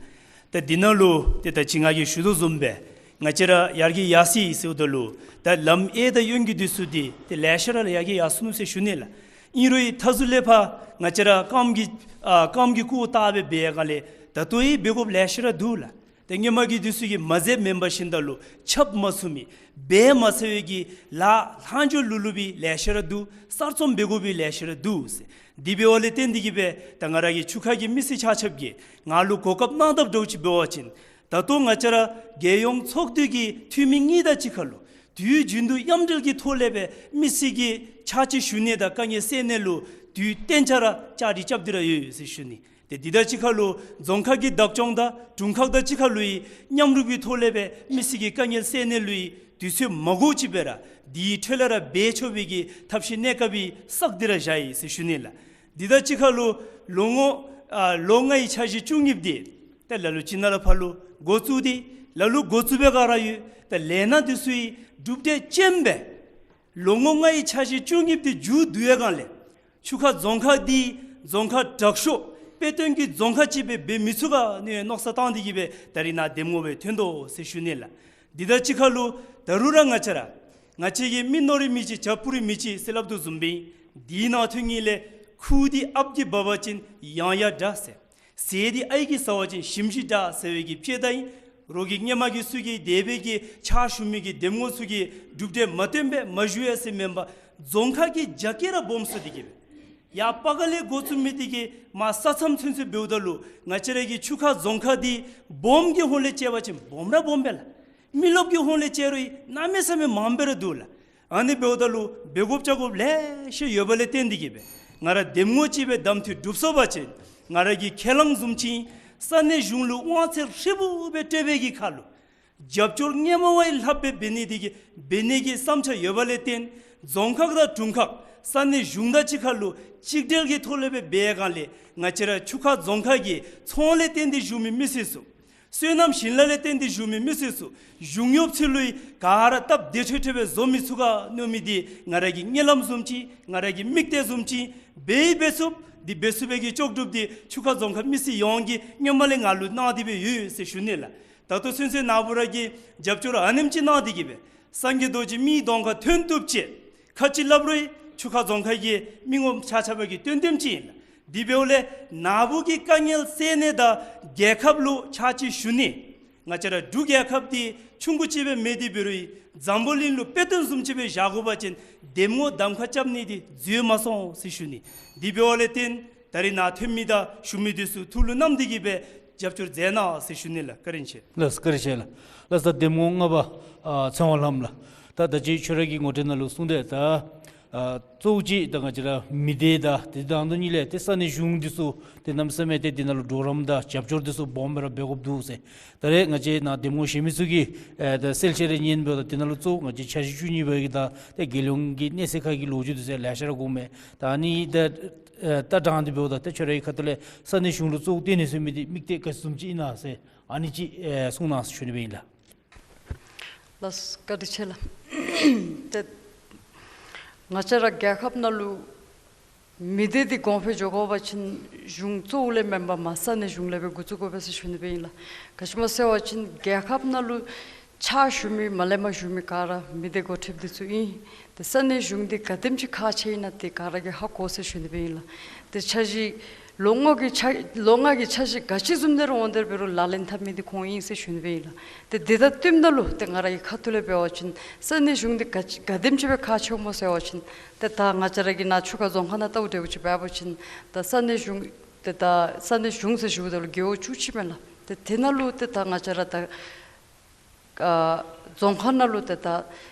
ད་འདི་ནང་ལུ་ཏེ་ད་ཅི་ང་གིས་ཞུ་དོ་བཟུམ་སྦེ་ང་བཅས་ར་ཡར་རྒྱས་ཡར་སོ་ཡི་ཟེརཝ་ད་ལུ་ད་ལམ་གཡས་དང་གཡོན་གྱི་འདི་ཚུ་འདི་ཏེ་ལེ་ཤ་ར་ལགས་ཡར་རྒྱས་ཡར་སོ་ནུག་ཟེར་ཞུ་ནི་ལགས། ཨིན་རུང་ཡང་མཐའ་ཟུར་ལས་ཕར་ང་བཅས་ར་སྐམ་གྱི་ཨ་སྐམ་གྱི་སྐོར་བལྟ་སྦེ་འབད་ཡ་ག་ལས་ད་ལྟོ་ཡང་འབད་དགོཔ་ལེ་ཤ་ར་འདུག་ལགས། ཏེ་ཧེ་མ་གི་འདི་ཚུ་གིས་མ་མཛད་མེན་པར་ཞིནམ་ད་ལུ་ཁྱབ་མ་ཚུགས་མི་འབད་མ་ཚར་བའི་གི་ལཱ་ལྷག་འཕྲོ་ལུ་ལུ་སྦེ་ལེ་ཤ་ར་འདུག། གསར་རྩོམ་འབད་དགོ་པའི་ལེ་ཤ་ར་འདུག་ཟེར། དེ་འབདཝ་ལས་བརྟེན་ཏེ་གིས་སྦེ་ད་ང་ར་གི་ཆུ་ཁ་གི་མི་སེར་ཆ་ཁྱབ་ཀྱིས་ང་ལུ་གོ་སྐབས་གནང་དཔ་འདྲཝ་ཅིག་འབད་བ་ཅིན་ད་ལྟོ་ང་བཅས་ར་རྒྱལ་ཡོངས་ཚོགས་འདུ་གི་འཐུས་མི་གཉིས་དང་གཅིག་ཁར་ལུ་དུས་རྒྱུན་དུ་མཉམ་འབྲེལ་གྱི་ཐོག་ལས་སྦེ་མི་སེར་གྱི་ཕྱག་ཕྱིད་ཞུ་ནི་དང་དཀའ་ངལ་སེལ་ནི་ལུ་དུས་གཏན་ཆ་ར་བཅའ་སྒྲིག་རྐྱབ་སྟེ་ར་ཡོད་ཟེར་ཞུ་ནི། ཏེ་འདི་དང་གཅིག་ཁར་ལུ་རྫོང་ཁག་གི་བདག་སྐྱོང་དང་དྲུང་ཁག་དང་གཅིག་ཁར་ལུ་ཡང་མཉམ་རུབ་ཀྱི་ཐོག་ལས་སྦེ་མི་སེར་གྱི་དཀའ་ངལ་སེལ་ནི་ལུ་ཡང་དུས་ཚོད་མ་འགོརཝ་ཅིག་སྦེ་ར་དེའི་འཕྲོ་ལས་ར་འབད་ཆོག་པའི་གི་ཐབས་ཤེས་གནས་སྐབས་བསགས་ཏེ་ར་བཞག་ཡི་ཟེར་ཞུ་ནི་ལགས། འདི་དང་གཅིག་ཁར་ལུ་ལོ་ངོ་ཨ་ལོ་ལྔའི་འཆར་གཞི་བཅུ་གཉིས་འདི་ཏེ་ལ་ལུ་ཅིག་ནང་ལས་ཕར་ལུ་འགོ་བཙུགས་ཏེ་ལ་ལུ་འགོ་བཙུགས་པའི་སྒང་ར་ཡོད། ཏེ་ལས་སྣ་འདི་ཚུ་ཡང་གྲུབ་འབྲས་ཅན་སྦེ་ ལོ་ངོ་ལྔའི་འཆར་གཞི་བཅུ་གཉིས་འདི་མཇུག་བསྡུ་བའི་སྒང་ལས་ཆུ་ཁ་རྫོང་ཁག་འདི་རྫོང་ཁག་དྲག་ཤོས་དཔེ་སྟོན་གྱི་རྫོང་ཁག་ཅིག་སྦེ་འབད་མི་ཚུགས་ག་ནི་མནོ་བསམ་བཏང་སྟེ་གི་སྦེ་ད་རིས་ནཱ་འདེམས་ངོ་སྦེ་ཐོན་དོ་ཟེར་ཞུ་ནི་ལགས། འདི་དང་གཅིག་ཁར་ལུ་ད་རུང་ར་ང་བཅས་ར་ང་བཅས་ཀྱིས་མི་མནོ་རིགས་མི་གཅིག་བྱ་སྤུ་རིས་མི་གཅིག་ཟེར་སླབ་དོ་བཟུམ་སྦེ་འདི་ནང་ཐོན་ནི་ལས་ཁུ་འདི་ཨཔ་གིས་འབག་པ་ཅིན་ཡང་ཡང་དྲག་ཟེར། ཟས་འདི་ཨའི་གིས་ཟ་བ་ཅིན་ཞིམ་ཞིང་དྲག་ཟེར་བའི་གི་དཔྱེ་གཏམ་ཨིན། རོགས་ཀྱིས་སྔོན་མ་གི་ཚུ་གིས་དེ་སྦེ་གི་ཕྱག་ཞུ་མི་གི་འདེམས་ངོ་ཚུ་གིས་གྲུབ་འབྲས་མ་ཐོན་པས་མ་ཞུ་ཡ་ཟེར་མེན་པར་རྫོང་ཁག་གི་རྒྱ་སྐྱེད་ར་སྦོམ་སུ་འདི་གིས་སྦེ་ཡར་པ་ག་ལས་འགོ་བཙུགས་མི་འདི་གིས་མར་ས་མཚམས་ཚུན་ཚོད་འབདཝ་ད་ལུ་ང་བཅས་ར་གི་ཆུ་ཁ་རྫོང་ཁག་འདི་སྦོམ་གྱི་ཧོང་ལས་དཔྱད་པ་ཅིན་སྦོམ་ར་སྦོམ་སྦེ་ལགས། མི་རློབས་ཀྱི་ཧོང་ལས་དཔྱད་རུང་གནམ་མེད་ས་མེད་མངམ་སྦེ་ར་འདུག་ལགས། ཨ་ནི་འབདཝ་ད་ལུ་འབད་དགོཔ་བྱ་དགོཔ་ལེ་ཤ་ཡོད་པ་ལས་བརྟེན་འདི་གིས་སྦེ་ང་ར་འདེམས་ངོ་ཅིག་སྦེ་གདམ་འཐུ་གྲུབ་སོང་པ་ཅིན་ང་ར་གི་ཁས་བླངས་བཟུམ་ཅིག་ས་གནས་གཞུང་ལུ་དབང་ཚད་ཧྲིལ་བུ་སྦེ་སྤྲོད་པའི་གི་ཁར་ལུ་རྒྱབ་སྐྱོར་སྔོན་མ་བ་ཡི་ལྷགཔ་སྦེ་འབད་ནི་འདི་གིས་འབད་ནི་གི་བསམ་འཆར་ཡོད་པ་ལས་བརྟེན་རྫོང་ཁག་དང་དྲུང་ཁག་ས་གནས་གཞུང་དང་གཅིག་ཁར་ལུ་གཅིག་སྒྲིལ་གྱི་ཐོག་ལས་སྦེ་འབད་བའི་སྒང་ལས་ང་བཅས་ར་ཆུ་ཁ་རྫོང་ཁག་གི་ཚོང་ལས་བརྟེན་ཏེ་བཞུགས་མི་མི་སེར་ཚུ་སོ་ནམ་ཞིང་ལཱ་ལས་བརྟེན་ཏེ་བཞུགས་མི་མི་སེར་ཚུ་གཞུང་གཡོགཔ་ཚུ་ལུ་ག་ར་སྟབས་བདེ་ཏོག་ཏོ་སྦེ་བཟོ་མི་ཚུགས་ག་མནོ་མི་འདི་ང་ར་གི་གཉིད་ལམ་བཟུམ་ཅིག་ང་ར་གི་དམིགས་གཏད་བཟུམ་ཅིག་འབད་འབད་ཚུགསཔ་འདི་འབད་ཚུགས་པའི་གི་ལྕོགས་གྲུབ་འདི་ཆུ་ཁ་རྫོང་ཁག་མི་སེར་ཡོངས་ཀྱིས་སྔོན་མ་ལས་ང་ལུ་གནང་སྟེ་སྦེ་ཡོད་ཟེར་ཞུ་ནི་ལགས། ད་ལྟོ་ཚུན་ཚོད་ནཱ་བུ་ར་གིས་རྒྱབ་སྐྱོར་ཨ་ནེམ་ཅིག་གནང་སྟེ་གི་སྦེ་སངས་རྒྱས་རྡོ་རྗེ་མི་གདོང་ཁར་ཐོན་བཏུབ་ཅི། ཁ་ཅིག་སླབ་རུང་ཆུ་ཁ་རྫོང་ཁག་གི་མི་ངོམ་ཆ་ཁྱབ་ཀྱིས་སྟོན་སྟོནམ་ཅིག་ཨིན་ལགས། དེ་འབདཝ་ལས་ནཱ་བུ་གི་དཀའ་ངལ་སེལ་ནི་དང་རྒྱལ་ཁབ་ལུ་ཕྱག་ཕྱིད་ཞུ་ནི། ང་བཅས་ར་འབྲུག་རྒྱལ་ཁབ་འདི་ཆུང་ཀུ་ཅིག་སྦེ་མེན། དེ་འབད་རུང་འཛམ་བུ་གླིང་ལུ་དཔེ་སྟོན་བཟུམ་ཅིག་སྦེ་བཞག་དགོ་པ་ཅིན་འདེམས་ངོ་གདམ་ཁ་རྐྱབ་ནི་འདི་འཛོལ་མ་སོང་ཟེར་ཞུ་ནི། དེ་འབདཝ་ལས་བརྟེན་ད་རིས་ནཱ་ཐོན་མི་དང་ཞུ་མི་འདི་ཚུ་ཐུགས་ལུ་བསྣམས་ཏེ་གི་སྦེ་རྒྱབ་སྐྱོར་མཛད་གནང་ཟེར་ཞུ་ནི་ལགས། བཀའ་དྲིན་ཆེ། ལགས་བཀའ་དྲིན་ཆེ་ལགས། ལགས་ད་འདེམས་ངོ་ལྔ་པ་ཨ་ཚེ་དབང་ལྷམོ་ལགས། ད་ད་ཅི་ཁྱོད་ར་གི་ངོ་སྤྲོད་ནང་ལུ་གསུངས་ཏེ་ད་ཨ་གཙོ་བོ་ཅིག་ད་ང་བཅས་ར་མི་སྡེ་དང་དེ་དང་དོན་གཉིས་ལས་ཏེ་ས་གནས་གཞུང་འདི་ཚུ་ཏེ་གནམ་མེད་ས་མེད་ཏེ་འདི་ནང་ལུ་གྲོགས་རམ་དང་རྒྱབ་སྐྱོར་འདི་ཚུ་སྦོམ་སྦེ་ར་འབད་དགོཔ་འདུག་ཟེར། ད་རེས་ང་བཅས་ནཱ་འདེམས་ངོ་བཞེས་མི་ཚུ་གིས་ཨེ་ད་གསལ་བཤད་རེ་ཉན་འབདཝ་ད་དེ་ནང་ལུ་གཙོ་བོ་ང་བཅས་འཆར་གཞི་བཅུ་གཉིས་པ་གི་ད་ཏེ་རྒྱལ་ཡོངས་ཀྱི་གནས་ཚད་ཁག་གི་ལོ་རྒྱུས་འདི་ཚུ་ལེ་ཤ་ར་དགོ་མས། ད་ཨ་ནི་ད་ཨེ་ད་དྲངས་ཏེ་འབདཝ་ད་ཏེ་ཁྱོད་རའི་ཁ་ཐུག་ལས་ས་གནས་གཞུང་ལུ་གཙོ་བོ་བཏོན་ནི་ཟེར་མི་འདི་དམིགས་གཏད་ག་ཅི་བཟུམ་ཅིག་ཨིན་ན་ཟེར་ཨ་ནི་ཅིག་ཨེ་གསུང་གནང་ཟེར་ཞུ་ནི་སྦེ་ཨིན་ལགས། ལགས་བཀའ་དྲིན་ཆེ་ལགས། ཏེ་ང་བཅས་ར་རྒྱལ་ཁབ་ནང་ལུ་མི་སྡེ་འདི་གོང་འཕེལ་འགྱོ་དགོ་པ་ཅིན་གཞུང་གཙོ་བོ་ལས་མེན་པར་མར་ས་གནས་གཞུང་ལས་སྦེ་འགོ་བཙུགས་དགོ་པས་ཟེར་ཞུ་ནི་སྦེ་ཨིན་ལགས། ག་ཅི་སྨོ་ཟེར་བ་ཅིན་རྒྱལ་ཁབ་ནང་ལུ་ཕྱག་ཞུ་མི་མར་ལས་མར་བཞུགས་མི་ག་ར་མི་སྡེ་འགོ་ཁྲིདཔ་འདི་ཚུ་ཨིན། ཏེ་ས་གནས་གཞུང་འདི་ག་དེམ་ཅིག་ཁག་ཆེ་ཨིན་ན་ཏེ་ག་ར་གིས་ཧ་གོ་ཟེར་ཞུ་ནི་སྦེ་ཨིན་ལགས། ཏེ་འཆར་གཞི་ལོ་ངོ་གི་འཆར་ལོ་ལྔ་གི་འཆར་གཞི་ག་ཅི་བཟུམ་ནང་ར་འོང་དེ་འབད་རུང་ལག་ལེན་འཐབ་མི་འདི་ཁོང་ཨིན་ཟེར་ཞུ་ནི་སྦེ་ཨིན་ལགས། ཏེ་དེ་དང་བསྟུནམ་ད་ལུ་ཏེ་ང་ར་གི་ཁ་ཐུག་ལས་འབད་བ་ཅིན་ས་གནས་གཞུང་འདི་ག་ཅི་ག་དེམ་ཅིག་སྦེ་ཁག་ཆེཝ་སྨོ་ཟེར་བ་ཅིན་ཏེ་ད་ང་བཅས་ར་གི་ནཱ་ཆུ་ཁ་རྫོང་ཁག་ནང་བལྟཝ་འདྲཝ་ཅིག་འབད་བ་ཅིན་ད་ས་གནས་གཞུང་ཏེ་ད་ས་གནས་གཞུང་ཟེར་ཞུཝ་ད་ལུ་རྒེད་འོག་བཅུ་གཅིག་མས་ལགས། ཏེ་དེ་ནང་ལུ་ཏེ་ད་ང་བཅས་ར་ད་ཨ་རྫོང་ཁག་ནང་ལུ་ཏེ་ད་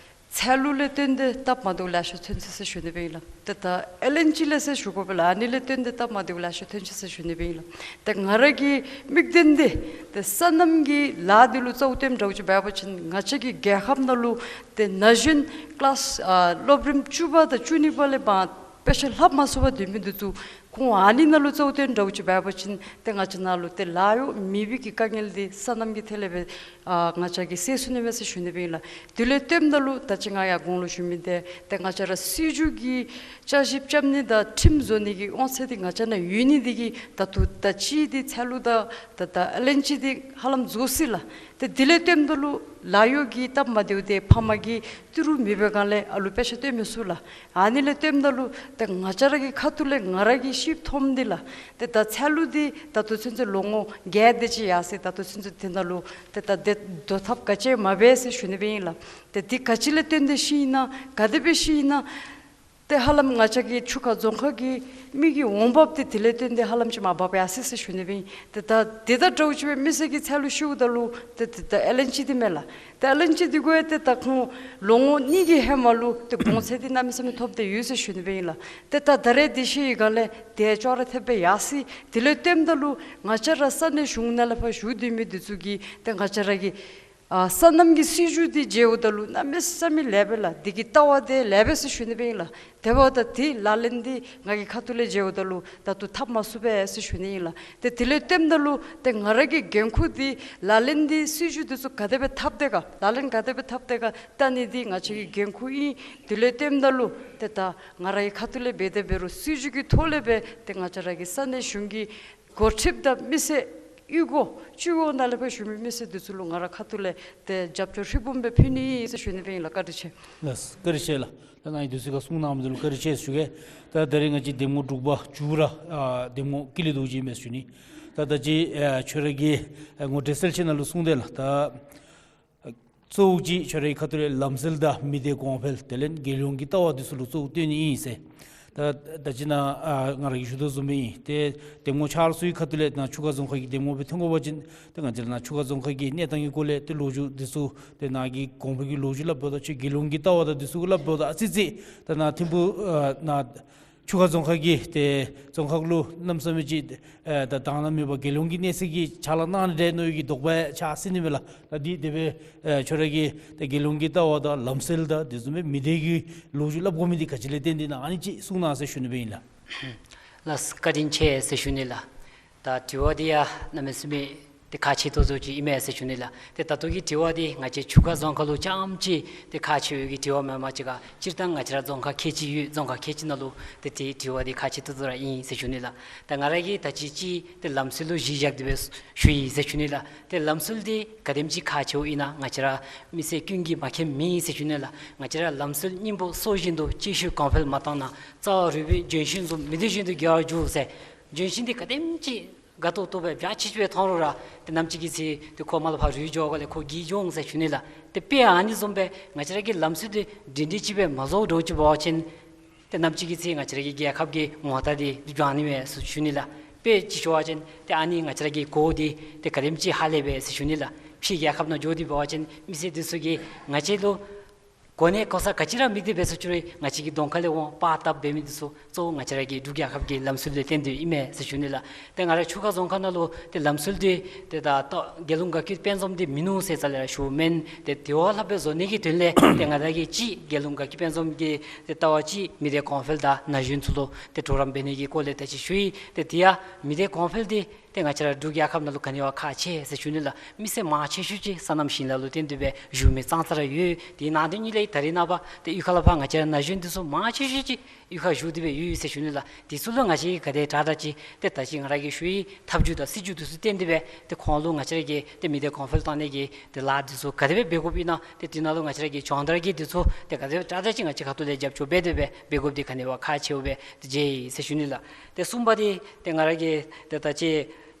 ཚལ་ལུ་ལས་བརྟེན་ཏེ་སྟབས་མ་བདེཝ་ལེ་ཤ་ཐོན་ཅི་ཟེར་ཞུ་ནི་སྦེ་ཨིན་ལགས། ཏེ་ད་ཨེལ་ཨེན་ཇི་ལས་ཟེར་ཞུ་དགོ་པས་ལགས། ཨ་ནི་ལས་བརྟེན་ཏེ་སྟབས་མ་བདེཝ་ལེ་ཤ་ཐོན་ཅི་ཟེར་ཞུ་ནི་སྦེ་ཨིན་ལགས། ཏེ་ང་ར་གི་དམིགས་དོན་འདི་ཏེ་སོ་ནམ་གྱི་ལཱ་འདི་ལུ་རྩ་བ་བཏོནམ་འདྲཝ་ཅིག་འབད་བ་ཅིན་ང་བཅས་ཀྱི་རྒྱལ་ཁབ་ནང་ལུ་ཏེ་ན་གཞོན་ཀི་ལཱསི་ཨ་སློབ་རིམ་བཅུ་པ་དང་བཅུ་གཉིས་པ་ལས་མར་དཔེ་ཆ་ལྷབ་མ་ཚུགས་པར་སྡོད་མི་འདི་ཚུ་ཁོང་ཨ་ནི་ནང་ལུ་གཙོ་བོ་བཏོནམ་འདྲཝ་ཅིག་འབད་བ་ཅིན་ཏེ་ང་བཅས་ནང་ལུ་ཏེ་ལཱ་གཡོག་མེད་པའི་གི་དཀའ་ངལ་འདི་སོ་ནམ་གྱི་ཐད་ལས་སྦེ་ཨ་ང་བཅས་ཀྱིས་སེལ་ཚུགས་ནི་མས་ཟེར་ཞུ་ནི་སྦེ་ཨིན་ལགས། དེ་ལས་བརྟེནམ་ད་ལུ་ད་ཅི་ང་ཡར་གོང་ལུ་ཞུ་མི་འདི་ཏེ་ང་བཅས་ར་སྲིད་བྱུས་ཀྱི་བསྐྱར་ཞིབ་རྐྱབ་ནི་དང་ཁྲིམས་བཟོ་ནི་གི་དབང་ཚད་འདི་ང་བཅས་ནང་ཡོད་ནི་འདི་གིས་ད་ལྟོ་ད་ཅི་འདི་ཚལ་ལུ་དང་ད་ད་ཨེལ་ཨེན་ཇི་འདི་ཧ་ལམ་རྫོགས་ཅི་ལགས། ཏེ་དེ་ལས་བརྟེནམ་ད་ལུ་ལཱ་གཡོག་གི་སྟབས་མ་བདེཝ་འདི་ཕ་མ་གིས་ཏི་རུ་མེད་པའི་སྒང་ལས་ཨ་ལུ་དཔེ་ཆ་སྟོན་མི་ཚུགས་ལགས། ཨ་ནི་ལས་བརྟེནམ་ད་ལུ་ཏེ་ང་བཅས་ར་གི་ཁ་ཐུག་ལས་ང་ར་གིས་ཤེསཔ་མཐོངམ་འདི་ལགས། ཏེ་ད་ཚལ་ལུ་འདི་ད་ལྟོ་ཚུན་ཚོད་ལོ་ངོ་བརྒྱད་དེ་ཅིག་ཡར་སོ་ཡི། ད་ལྟོ་ཚུན་ཚོད་དེ་ནང་ལུ་ཏེ་ད་འདི་དོ་ཐབས་ག་ཅི་ཡང་མ་འབད་ཟེར་ཞུ་ནི་སྦེ་ཨིན་ལགས། ཏེ་འདི་ག་ཅི་ལས་བརྟེན་ཏེ་ཤི་ཨིན་ན་ག་དེ་སྦེ་ཤི་ཨིན་ན་ཏེ་ཧ་ལམ་ང་བཅས་ཀྱི་ཆུ་ཁ་རྫོང་ཁག་གི་མི་གི་འོང་འབབ་འདི་དེ་ལས་བརྟེན་ཏེ་ཧ་ལམ་ཅིག་མར་འབབ་ཡར་སོ་ཡི་ཟེར་ཞུ་ནི་སྦེ་ཨིན། ཏེ་ད་དེ་དང་འདྲཝ་ཅིག་སྦེ་མི་སེར་གྱིས་ཚལ་ལུ་ཤིཝ་ད་ལུ་ཏེ་ཏེ་ད་ཨེལ་ཨེན་ཇི་འདི་མས་ལགས། ཏེ་ཨེལ་ཨེན་ཇི་འདི་གུ་ཡང་ཏེ་ད་ཁོང་ལོ་ངོ་གཉིས་ཀྱི་ཧེ་མ་ལུ་ཏེ་གོང་ཚད་འདི་གནམ་མེད་ས་མེད་ཐོབ་སྟེ་ཡོད་ཟེར་ཞུ་ནི་སྦེ་ཨིན་ལགས། ཏེ་ད་ད་རེས་འདི་ཤི་བའི་སྒང་ལས་ཏེ་ཅོག་ར་འཐདཔ་སྦེ་ཡར་སོ་ཡི། དེ་ལས་བརྟེནམ་ད་ལུ་ང་བཅས་ར་ས་གནས་གཞུང་ནང་ལས་ཕར་བཞུགས་སྡོད་མི་འདི་ཚུ་གིས་ཏེ་ང་བཅས་ར་གི་ ཨ་སོ་ནམ་གྱི་སྲིད་བྱུས་འདི་མཇལཝ་ད་ལུ་གནམ་མེད་ས་མེད་ལེགས་པས་ལགས། འདི་གི་ལྟ་བ་འདི་ལེགས་པས་ཟེར་ཞུ་ནི་སྦེ་ཨིན་ལགས། དེ་འབདཝ་ད་འདི་ལག་ལེན་འདི་ང་གི་ཁ་ཐུག་ལས་མཇལཝ་ད་ལུ་ད་ལྟོ་འཐབ་མ་ཚུགས་པས་ཟེར་ཞུ་ནི་ཨིན་ལགས། ཏེ་དེ་ལས་བརྟེནམ་ད་ལུ་ཏེ་ང་ར་གི་འགན་ཁུར་འདི་ལག་ལེན་འདི་སྲིད་བྱུས་འདི་ཚུ་ག་དེ་སྦེ་འཐབ་དེས་ག་ལག་ལེན་ག་དེ་སྦེ་འཐབ་དེས་ག་བལྟ་ནི་འདི་ང་བཅས་ཀྱི་འགན་ཁུར་ཨིན། དེ་ལས་བརྟེནམ་ད་ལུ་ཏེ་ད་ང་ར་གི་ཁ་ཐུག་ལས་འབད་དེ་འབད་རུང་སྲིད་བྱུས་ཀྱི་ཐོག་ལས་སྦེ་ཏེ་ང་བཅས་ར་གི་ས་གནས་གཞུང་གི་འགོ་ཁྲིདཔ་དང་མི་སེར་གཡུས་སྒོ་སྤྱི་འོག་ནང་ལས་སྦེ་བཞུགས་མི་མི་སེར་འདི་ཚུ་ལུ་ང་ར་ཁ་ཐུག་ལས་ཏེ་རྒྱབ་སྐྱོར་ཧྲིལ་བུམ་སྦེ་ཕུལ་ནི་ཨིན་ཟེར་ཞུ་ནི་སྦེ་ཨིན་ལགས། བཀའ་དྲིན་ཆེ། ལགས་བཀའ་དྲིན་ཆེ་ལགས། ད་ནཱ་ཡང་དུས་ཚོད་ཁར་གསུང་གནང་མི་འདི་ལུ་བཀའ་དྲིན་ཆེ་ཞུ་གེ། ད་ད་རིས་ང་བཅས་འདེམས་ངོ་འབྲུག་པ་བྱུ་ར་ཨ་འདེམས་ངོ་ཀུན་ལེགས་རྡོ་རྗེ་ཨིན་མས་ཞུ་ནི། ད་ད་ཅི་ཨ་ཁྱོད་ར་གིས་ཨ་ངོ་སྤྲོད་གསལ་བཤད་ནང་ལུ་གསུངས་དེས་ལགས། ད་གཙོ་བོ་ཅིག་ཁྱོད་རའི་ཁ་ཐུག་ལས་ལམ་སྲོལ་དང་མི་སྡེ་གོང་འཕེལ་དེ་ལས་རྒྱལ་ཡོངས་ཀྱི་ལྟ་བ་འདི་ཚུ་ལུ་གཙོ་བོ་བཏོན་ནི་ཨིན་ཟེར། ད་ད་ཅི་ནཱ་ཨ་ང་ར་གིས་ཞུ་དོ་བཟུམ་སྦེ་ཨིན། ཏེ་འདེམས་ངོ་ཆ་ར་ཚུའི་ཁ་ཐུག་ལས་ནཱ་ཆུ་ཁ་རྫོང་ཁག་གི་འདེམས་ངོ་སྦེ་ཐོན་དགོ་པ་ཅིན་ཏེ་ང་བཅས་ར་ནཱ་ཆུ་ཁ་རྫོང་ཁག་གི་གནས་སྟངས་ཀྱི་སྐོར་ལས་ཏེ་ལོ་རྒྱུས་འདི་ཚུ་ཏེ་ནཱ་གི་གོང་འཕེལ་གྱི་ལོ་རྒྱུས་སླབ་འབདཝ་ད་ཅིག་རྒྱལ་ཡོངས་ཀྱི་ལྟ་བ་དང་འདི་ཚུ་སླབ་འབདཝ་ད་ཨ་ཙི་ཙི་ད་ནཱ་ཐིམ་ཕུ་ཨ་ནཱ་ཆུ་ཁ་རྫོང་ཁག་གི་ཏེ་རྫོང་ཁག་ལུ་གནམ་མེད་ས་མེད་ཅིག་ཨེ་ད་དང་ནང་མེད་པར་རྒྱལ་ཡོངས་ཀྱི་གནས་ཚད་ཀྱི་ཕྱག་ལཱ་གནང་ནི་འདྲས་མནོ་བའི་གི་དོགས་པ་ཆགས་སྲིད་ནི་མས་ལགས། ད་འདི་དེ་སྦེ་ཨེ་ཁྱོད་ར་གིས་ཏེ་རྒྱལ་ཡོངས་ཀྱི་ལྟ་བ་དང་ལམ་སྲོལ་དང་དེ་བཟུམ་སྦེ་མི་སྡེ་གི་ལོ་རྒྱུས་སླབ་དགོ་མི་འདི་ག་ཅི་ལས་བརྟེན་ཏེ་ཨིན་ན་ཨ་ནི་ཅིག་གསུང་གནང་ཟེར་ཞུ་ནི་སྦེ་ཨིན་ལགས། ལགས་བཀའ་དྲིན་ཆེ་ཟེར་ཞུ་ནི་ལགས། ད་དྲི་བ་འདི་ཡང་གནམ་མེད་ས་མེད་ཏེ་ཁག་ཆེ་ཏོག་ཏོ་ཅིག་ཨིན་མས་ཟེར་ཞུ་ནི་ལགས། ཏེ་ད་ལྟོ་གི་དྲི་བ་འདི་ང་བཅས་ཆུ་ཁ་རྫོང་ཁག་ལུ་རྐྱངམ་ཅིག་ཏེ་ཁག་ཆེ་བའི་གི་དྲི་བ་མེན་པར་ཅིག་ཁར་སྤྱིར་བཏང་ང་བཅས་ར་རྫོང་ཁག་ཁལ་གཅིག་ཡོད། རྫོང་ཁག་ཁལ་གཅིག་ནང་ལུ་ཏེ་དེ་དྲི་བ་འདི་ཁག་ཆེ་ཏོག་ཏོ་ར་ཨིན་ཟེར་ཞུ་ནི་ལགས། ད་ང་ར་གིས་ད་ཅི་ཅིག་ཏེ་ལམ་སྲོལ་ལུ་གཞི་བཞག་སྟེ་སྦེ་ཞུ་ཡི་ཟེར་ཞུ་ནི་ལགས། ཏེ་ལམ་སྲོལ་འདི་ག་དེམ་ཅིག་ཁག་ཆེཝ་ཨིན་ན་ང་བཅས་ར་མི་སེར་ཀུན་གྱིས་མ་མཁྱེནམ་མེད་ཟེར་ཞུ་ནི་ལགས། ང་བཅས་ར་ལམ་སྲོལ་སྙིང་པོ་སྲོག་བཞིན་དུ་གཅིག་ཤུལ་གོང་འཕེལ་མ་བཏང་ན། རྩ་བ་རུལ་བའི་ལྗོན་ཤིང་བཟུམ། མི་སྡེ་བཞིན་དུ་རྒྱས་པར་འགྱུར་ཟེར། ལྗོན་ཤིང་འདི་ག་དེམ་ཅིག་དགའ་ཏོག་ཏོ་སྦེ་འཇའ་ཆི་ཆི་སྦེ་མཐོང་རུང་ར་ཏེ་ནམ་ཅིག་གི་ཚེ་ཏེ་ཁོ་མར་ལས་ཕར་རུལ་འགྱོ་སྒང་ལས་ཁོ་འགྱེལ་འགྱོ་འོང་ཟེར་ཞུ་ནི་ལགས། ཏེ་དཔེ་ཨ་ནི་བཟུམ་སྦེ་ང་བཅས་ར་གི་ལམ་སྲོལ་འདི་སྒྲིང་སྒྲིང་ཅིག་སྦེ་མ་བཟོ་འགྱོ་ཅིག་འབད་བ་ཅིན་ཏེ་ནམ་ཅིག་གི་ཚེ་ང་བཅས་ར་གི་རྒྱལ་ཁབ་ཀྱི་ངོ་རྟགས་འདི་འགྱོ་ནི་མས་ཟེར་ཞུ་ནི་ལགས། དཔེ་ཅིག་ཞུ་བ་ཅིན་ཏེ་ཨ་ནི་ང་བཅས་ར་གི་གོ་འདི་ཏེ་ག་དེམ་ཅིག་ཧ་ལས་པས་ཟེར་ཞུ་ནི་ལགས། ཕྱི་རྒྱལ་ཁབ་ནང་འགྱོ་སྟེ་འབད་བ་ཅིན་མི་སེར་འདི་ཚུ་གིས་ང་བཅས་ལུ་གོ་གནས་གོ་ས་ག་ཅི་ར་མེད་དེ་འབད་སོང་ཅི་རུང་ང་བཅས་ཀྱི་གདོང་ཁ་ལས་འོང་པར་བཏབ་འབད་མི་འདི་ཚུ་གཙོ་བོ་ང་བཅས་ར་གི་འབྲུག་རྒྱལ་ཁབ་ཀྱི་ལམ་སྲོལ་ལས་བརྟེན་ཏེ་ཨིན་མས་ཟེར་ཞུ་ནི་ལགས། ཏེ་ང་ར་ཆུ་ཁ་རྫོང་ཁག་ནང་ལུ་ཏེ་ལམ་སྲོལ་འདི་ཏེ་ད་ལྟོ་རྒྱལ་ཡོངས་དགའ་སྐྱིད་དཔལ་འཛོམས་འདི་མིན་ནུག་ཟེར་རྩ་ལས་ར་ཞུཝ་མེན། ཏེ་དེ་བ་ལྷག་སྦེ་བཟོ་ནི་གི་དོན་ལས་ཏེ་ང་བཅས་ཀྱིས་ཅིག་རྒྱལ་ཡོངས་དགའ་སྐྱིད་དཔལ་འཛོམས་ཀྱི་ཏེ་ལྟ་བ་ཅིག་མི་སྡེ་གོང་འཕེལ་དང་ན་གཞོན་ཚུ་ལུ་ཏེ་གྲོགས་རམ་འབད་ནི་གི་སྐོར་ལས་ད་ཅི་ཞུ་ཡི། ཏེ་དེ་ཡང་མི་སྡེ་གོང་འཕེལ་འདི་ཏེ་ང་བཅས་ར་འབྲུག་རྒྱལ་ཁབ་ནང་ལུ་ག་ནི་བ་ཁག་ཆེ་ཟེར་ཞུ་ནི་ལགས། མི་སེར་མང་ཆེ་ཤོས་ཅིག་སོ་ནམ་ཞིང་ལཱ་ལུ་བརྟེན་ཏེ་སྦེ་བཞུགས་མི་ཙང་ཙ་ར་ཡོད། དེ་ནང་དོན་གཉིས་ལས་ད་རེས་ནངས་པ་ཏེ་གཡུས་ཁ་ལས་ཕར་ང་བཅས་ར་ན་གཞོན་འདི་ཚུ་མང་ཆེ་ཤོས་ཅིག་གཡུས་ཁར་བཞུགས་ཏེ་སྦེ་ཡོད་ཟེར་ཞུ་ནི་ལགས། དེ་ཚུ་ལུ་ང་བཅས་ཀྱིས་ག་དེ་དྲག་དྲག་ཅིག་ཏེ་ད་ཅི་ང་ར་གིས་ཞུ་ཡི་ཐབས་བྱུས་དང་སྲིད་བྱུས་འདི་ཚུ་བཏོན་ཏེ་སྦེ་ཏེ་ཁོང་ལུ་ང་བཅས་ར་གིས་ཏེ་མི་སྡེ་གོང་འཕེལ་གཏང་ནི་གི་ཏེ་ལཱ་འདི་ཚུ་ག་དེ་སྦེ་འབད་དགོཔ་ཨིན་ན་ཏེ་དེ་ནང་ལུ་ང་བཅས་ར་གི་སྦྱོང་བརྡར་གྱི་འདི་ཚུ་ཏེ་ག་དེ་སྦེ་དྲག་དྲག་ཅིག་ང་བཅས་ཁ་ཐུག་ལས་རྒྱབ་སྐྱོར་འབད་དེ་སྦེ་འབད་དགོཔ་འདི་ག་ནི་བ་ཁག་ཆེཝ་སྦེ་ཏེ་མཇལ་ཡི་ཟེར་ཞུ་ནི་ལགས། ཏེ་གསུམ་པ་འདི་ཏེ་ང་ར་གིས་ཏེ་ད་ཅི་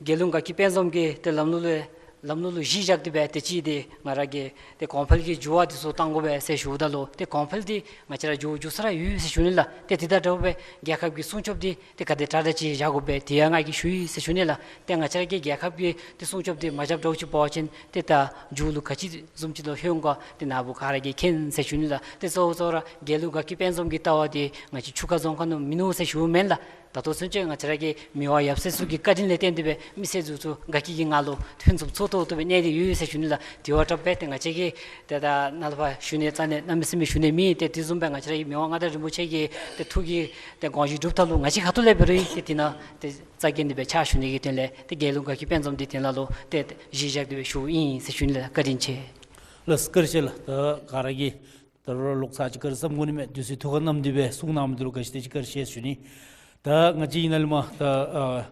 རྒྱལ་ཡོངས་དགའ་སྐྱིད་དཔལ་འཛོམས་ཀྱི་ཏེ་ལམ་ལུགས་ལས་ལམ་ལུགས་ལུ་གཞི་བཞག་སྟེ་སྦེ་ཏེ་ཅིག་འདི་ང་ར་གིས་ཏེ་གོང་འཕེལ་གྱི་འགྱུར་བ་འདི་ཚུ་གཏང་དགོ་པས་ཟེར་ཞུཝ་ད་ལུ་ཏེ་གོང་འཕེལ་འདི་ང་བཅས་ར་འགྱོ་འགྱོ་ས་ར་ཡོད་ཟེར་ཞུ་ནི་ལགས། ཏེ་དེ་དང་འདྲཝ་སྦེ་རྒྱལ་ཁབ་ཀྱི་སྲུང་སྐྱོབ་འདི་ཏེ་ག་དེ་དྲག་དྲག་ཅིག་བཞག་དགོ་པས་དེ་ཡང་ང་གིས་ཞུ་ཡི་ཟེར་ཞུ་ནི་ལགས། ཏེ་ང་བཅས་ར་གིས་རྒྱལ་ཁབ་ཀྱི་ཏེ་སྲུང་སྐྱོབ་འདི་མ་རྐྱབ་འདྲཝ་ཅིག་འབད་བ་ཅིན་ཏེ་ད་མཇུག་ལུ་ག་ཅི་བཟུམ་ཅིག་ལུ་ལྷོད་འོང་ག་ཏེ་ནཱ་བུ་ག་ར་གིས་མཁྱེན་ཟེར་ཞུ་ནི་ལགས། ཏེ་གཙོ་བོ་གཙོ་བོ་ར་རྒྱལ་ཡོངས་དགའ་སྐྱིད་དཔལ་འཛོམས་ཀྱི་ལྟ་བ་འདི་ང་བཅས་ཆུ་ཁ་རྫོང་ཁག་ནང་མིན་ནུག་ཟེར་ཞུཝ་མེན་ལགས། ད་ལྟོ་ཚུན་ཚོད་ང་བཅས་ར་གི་མི་དབང་ཡབ་སྲས་ཚུ་གི་བཀའ་དྲིན་ལས་བརྟེན་ཏེ་སྦེ་མི་སེར་ཚུ་ཚུ་དགའ་སྐྱིད་ཀྱི་ངང་ལུ་ཕུན་སུམ་ཚོགས་ཏོག་ཏོ་སྦེ་གནས་ཏེ་ཡོད་ཟེར་ཞུ་ནི་ལགས། དེ་བ་དྲག་སྦེ་ཏེ་ང་བཅས་ཀྱིས་ཏེ་ད་ནཱ་ལས་ཕར་ཞུ་ནི་རྩ་ནས་གནམ་མེད་ས་མེད་ཞུ་ནི་མེད། ཏེ་དེ་བཟུམ་སྦེ་ང་བཅས་ར་གི་མི་དབང་མངའ་བདག་རིན་པོ་ཆེ་གི་ཏེ་ཐུགས་ཀྱི་ཏེ་དགོངས་གཞི་སྒྲུབ་ཐབས་ལུ་ང་བཅས་ཁ་ཐུག་ལས་འབད་རུང་ཏེ་དེ་ནང་ཏེ་རྩ་འགེངས་ཏེ་སྦེ་ཕྱག་ཞུ་ནི་གི་དོན་ལས་ཏེ་རྒྱལ་ཡོངས་དགའ་སྐྱིད་དཔལ་འཛོམས་འདི་དེ་ནང་ལུ་ཏེ་གཞི་བཞག་སྟེ་སྦེ་ཞུཝ་ཨིན་ཟེར་ཞུ་ནི་ལགས། བཀའ་དྲིན་ཆེ། ལགས་བཀའ་དྲིན་ཆེ་ལགས། ད་ག་ར་གིས་ད་རུང་ལོག་ཚར་ཅིག་བཀའ་དྲིན་བསམ་དགོ་ནི་མས། དུས་ཚོད་ཐུགས་ཁར་བསྣམས་ཏེ་སྦེ་གསུང་གནང་མི་འདི་ལུ་ག་ཅི་དེ་ཅིག་བཀའ་དྲིན་ཆེ་ཞུ་ནི། ད་ང་བཅས་ཨིན་ན་ལས་མར་ད་ཨ་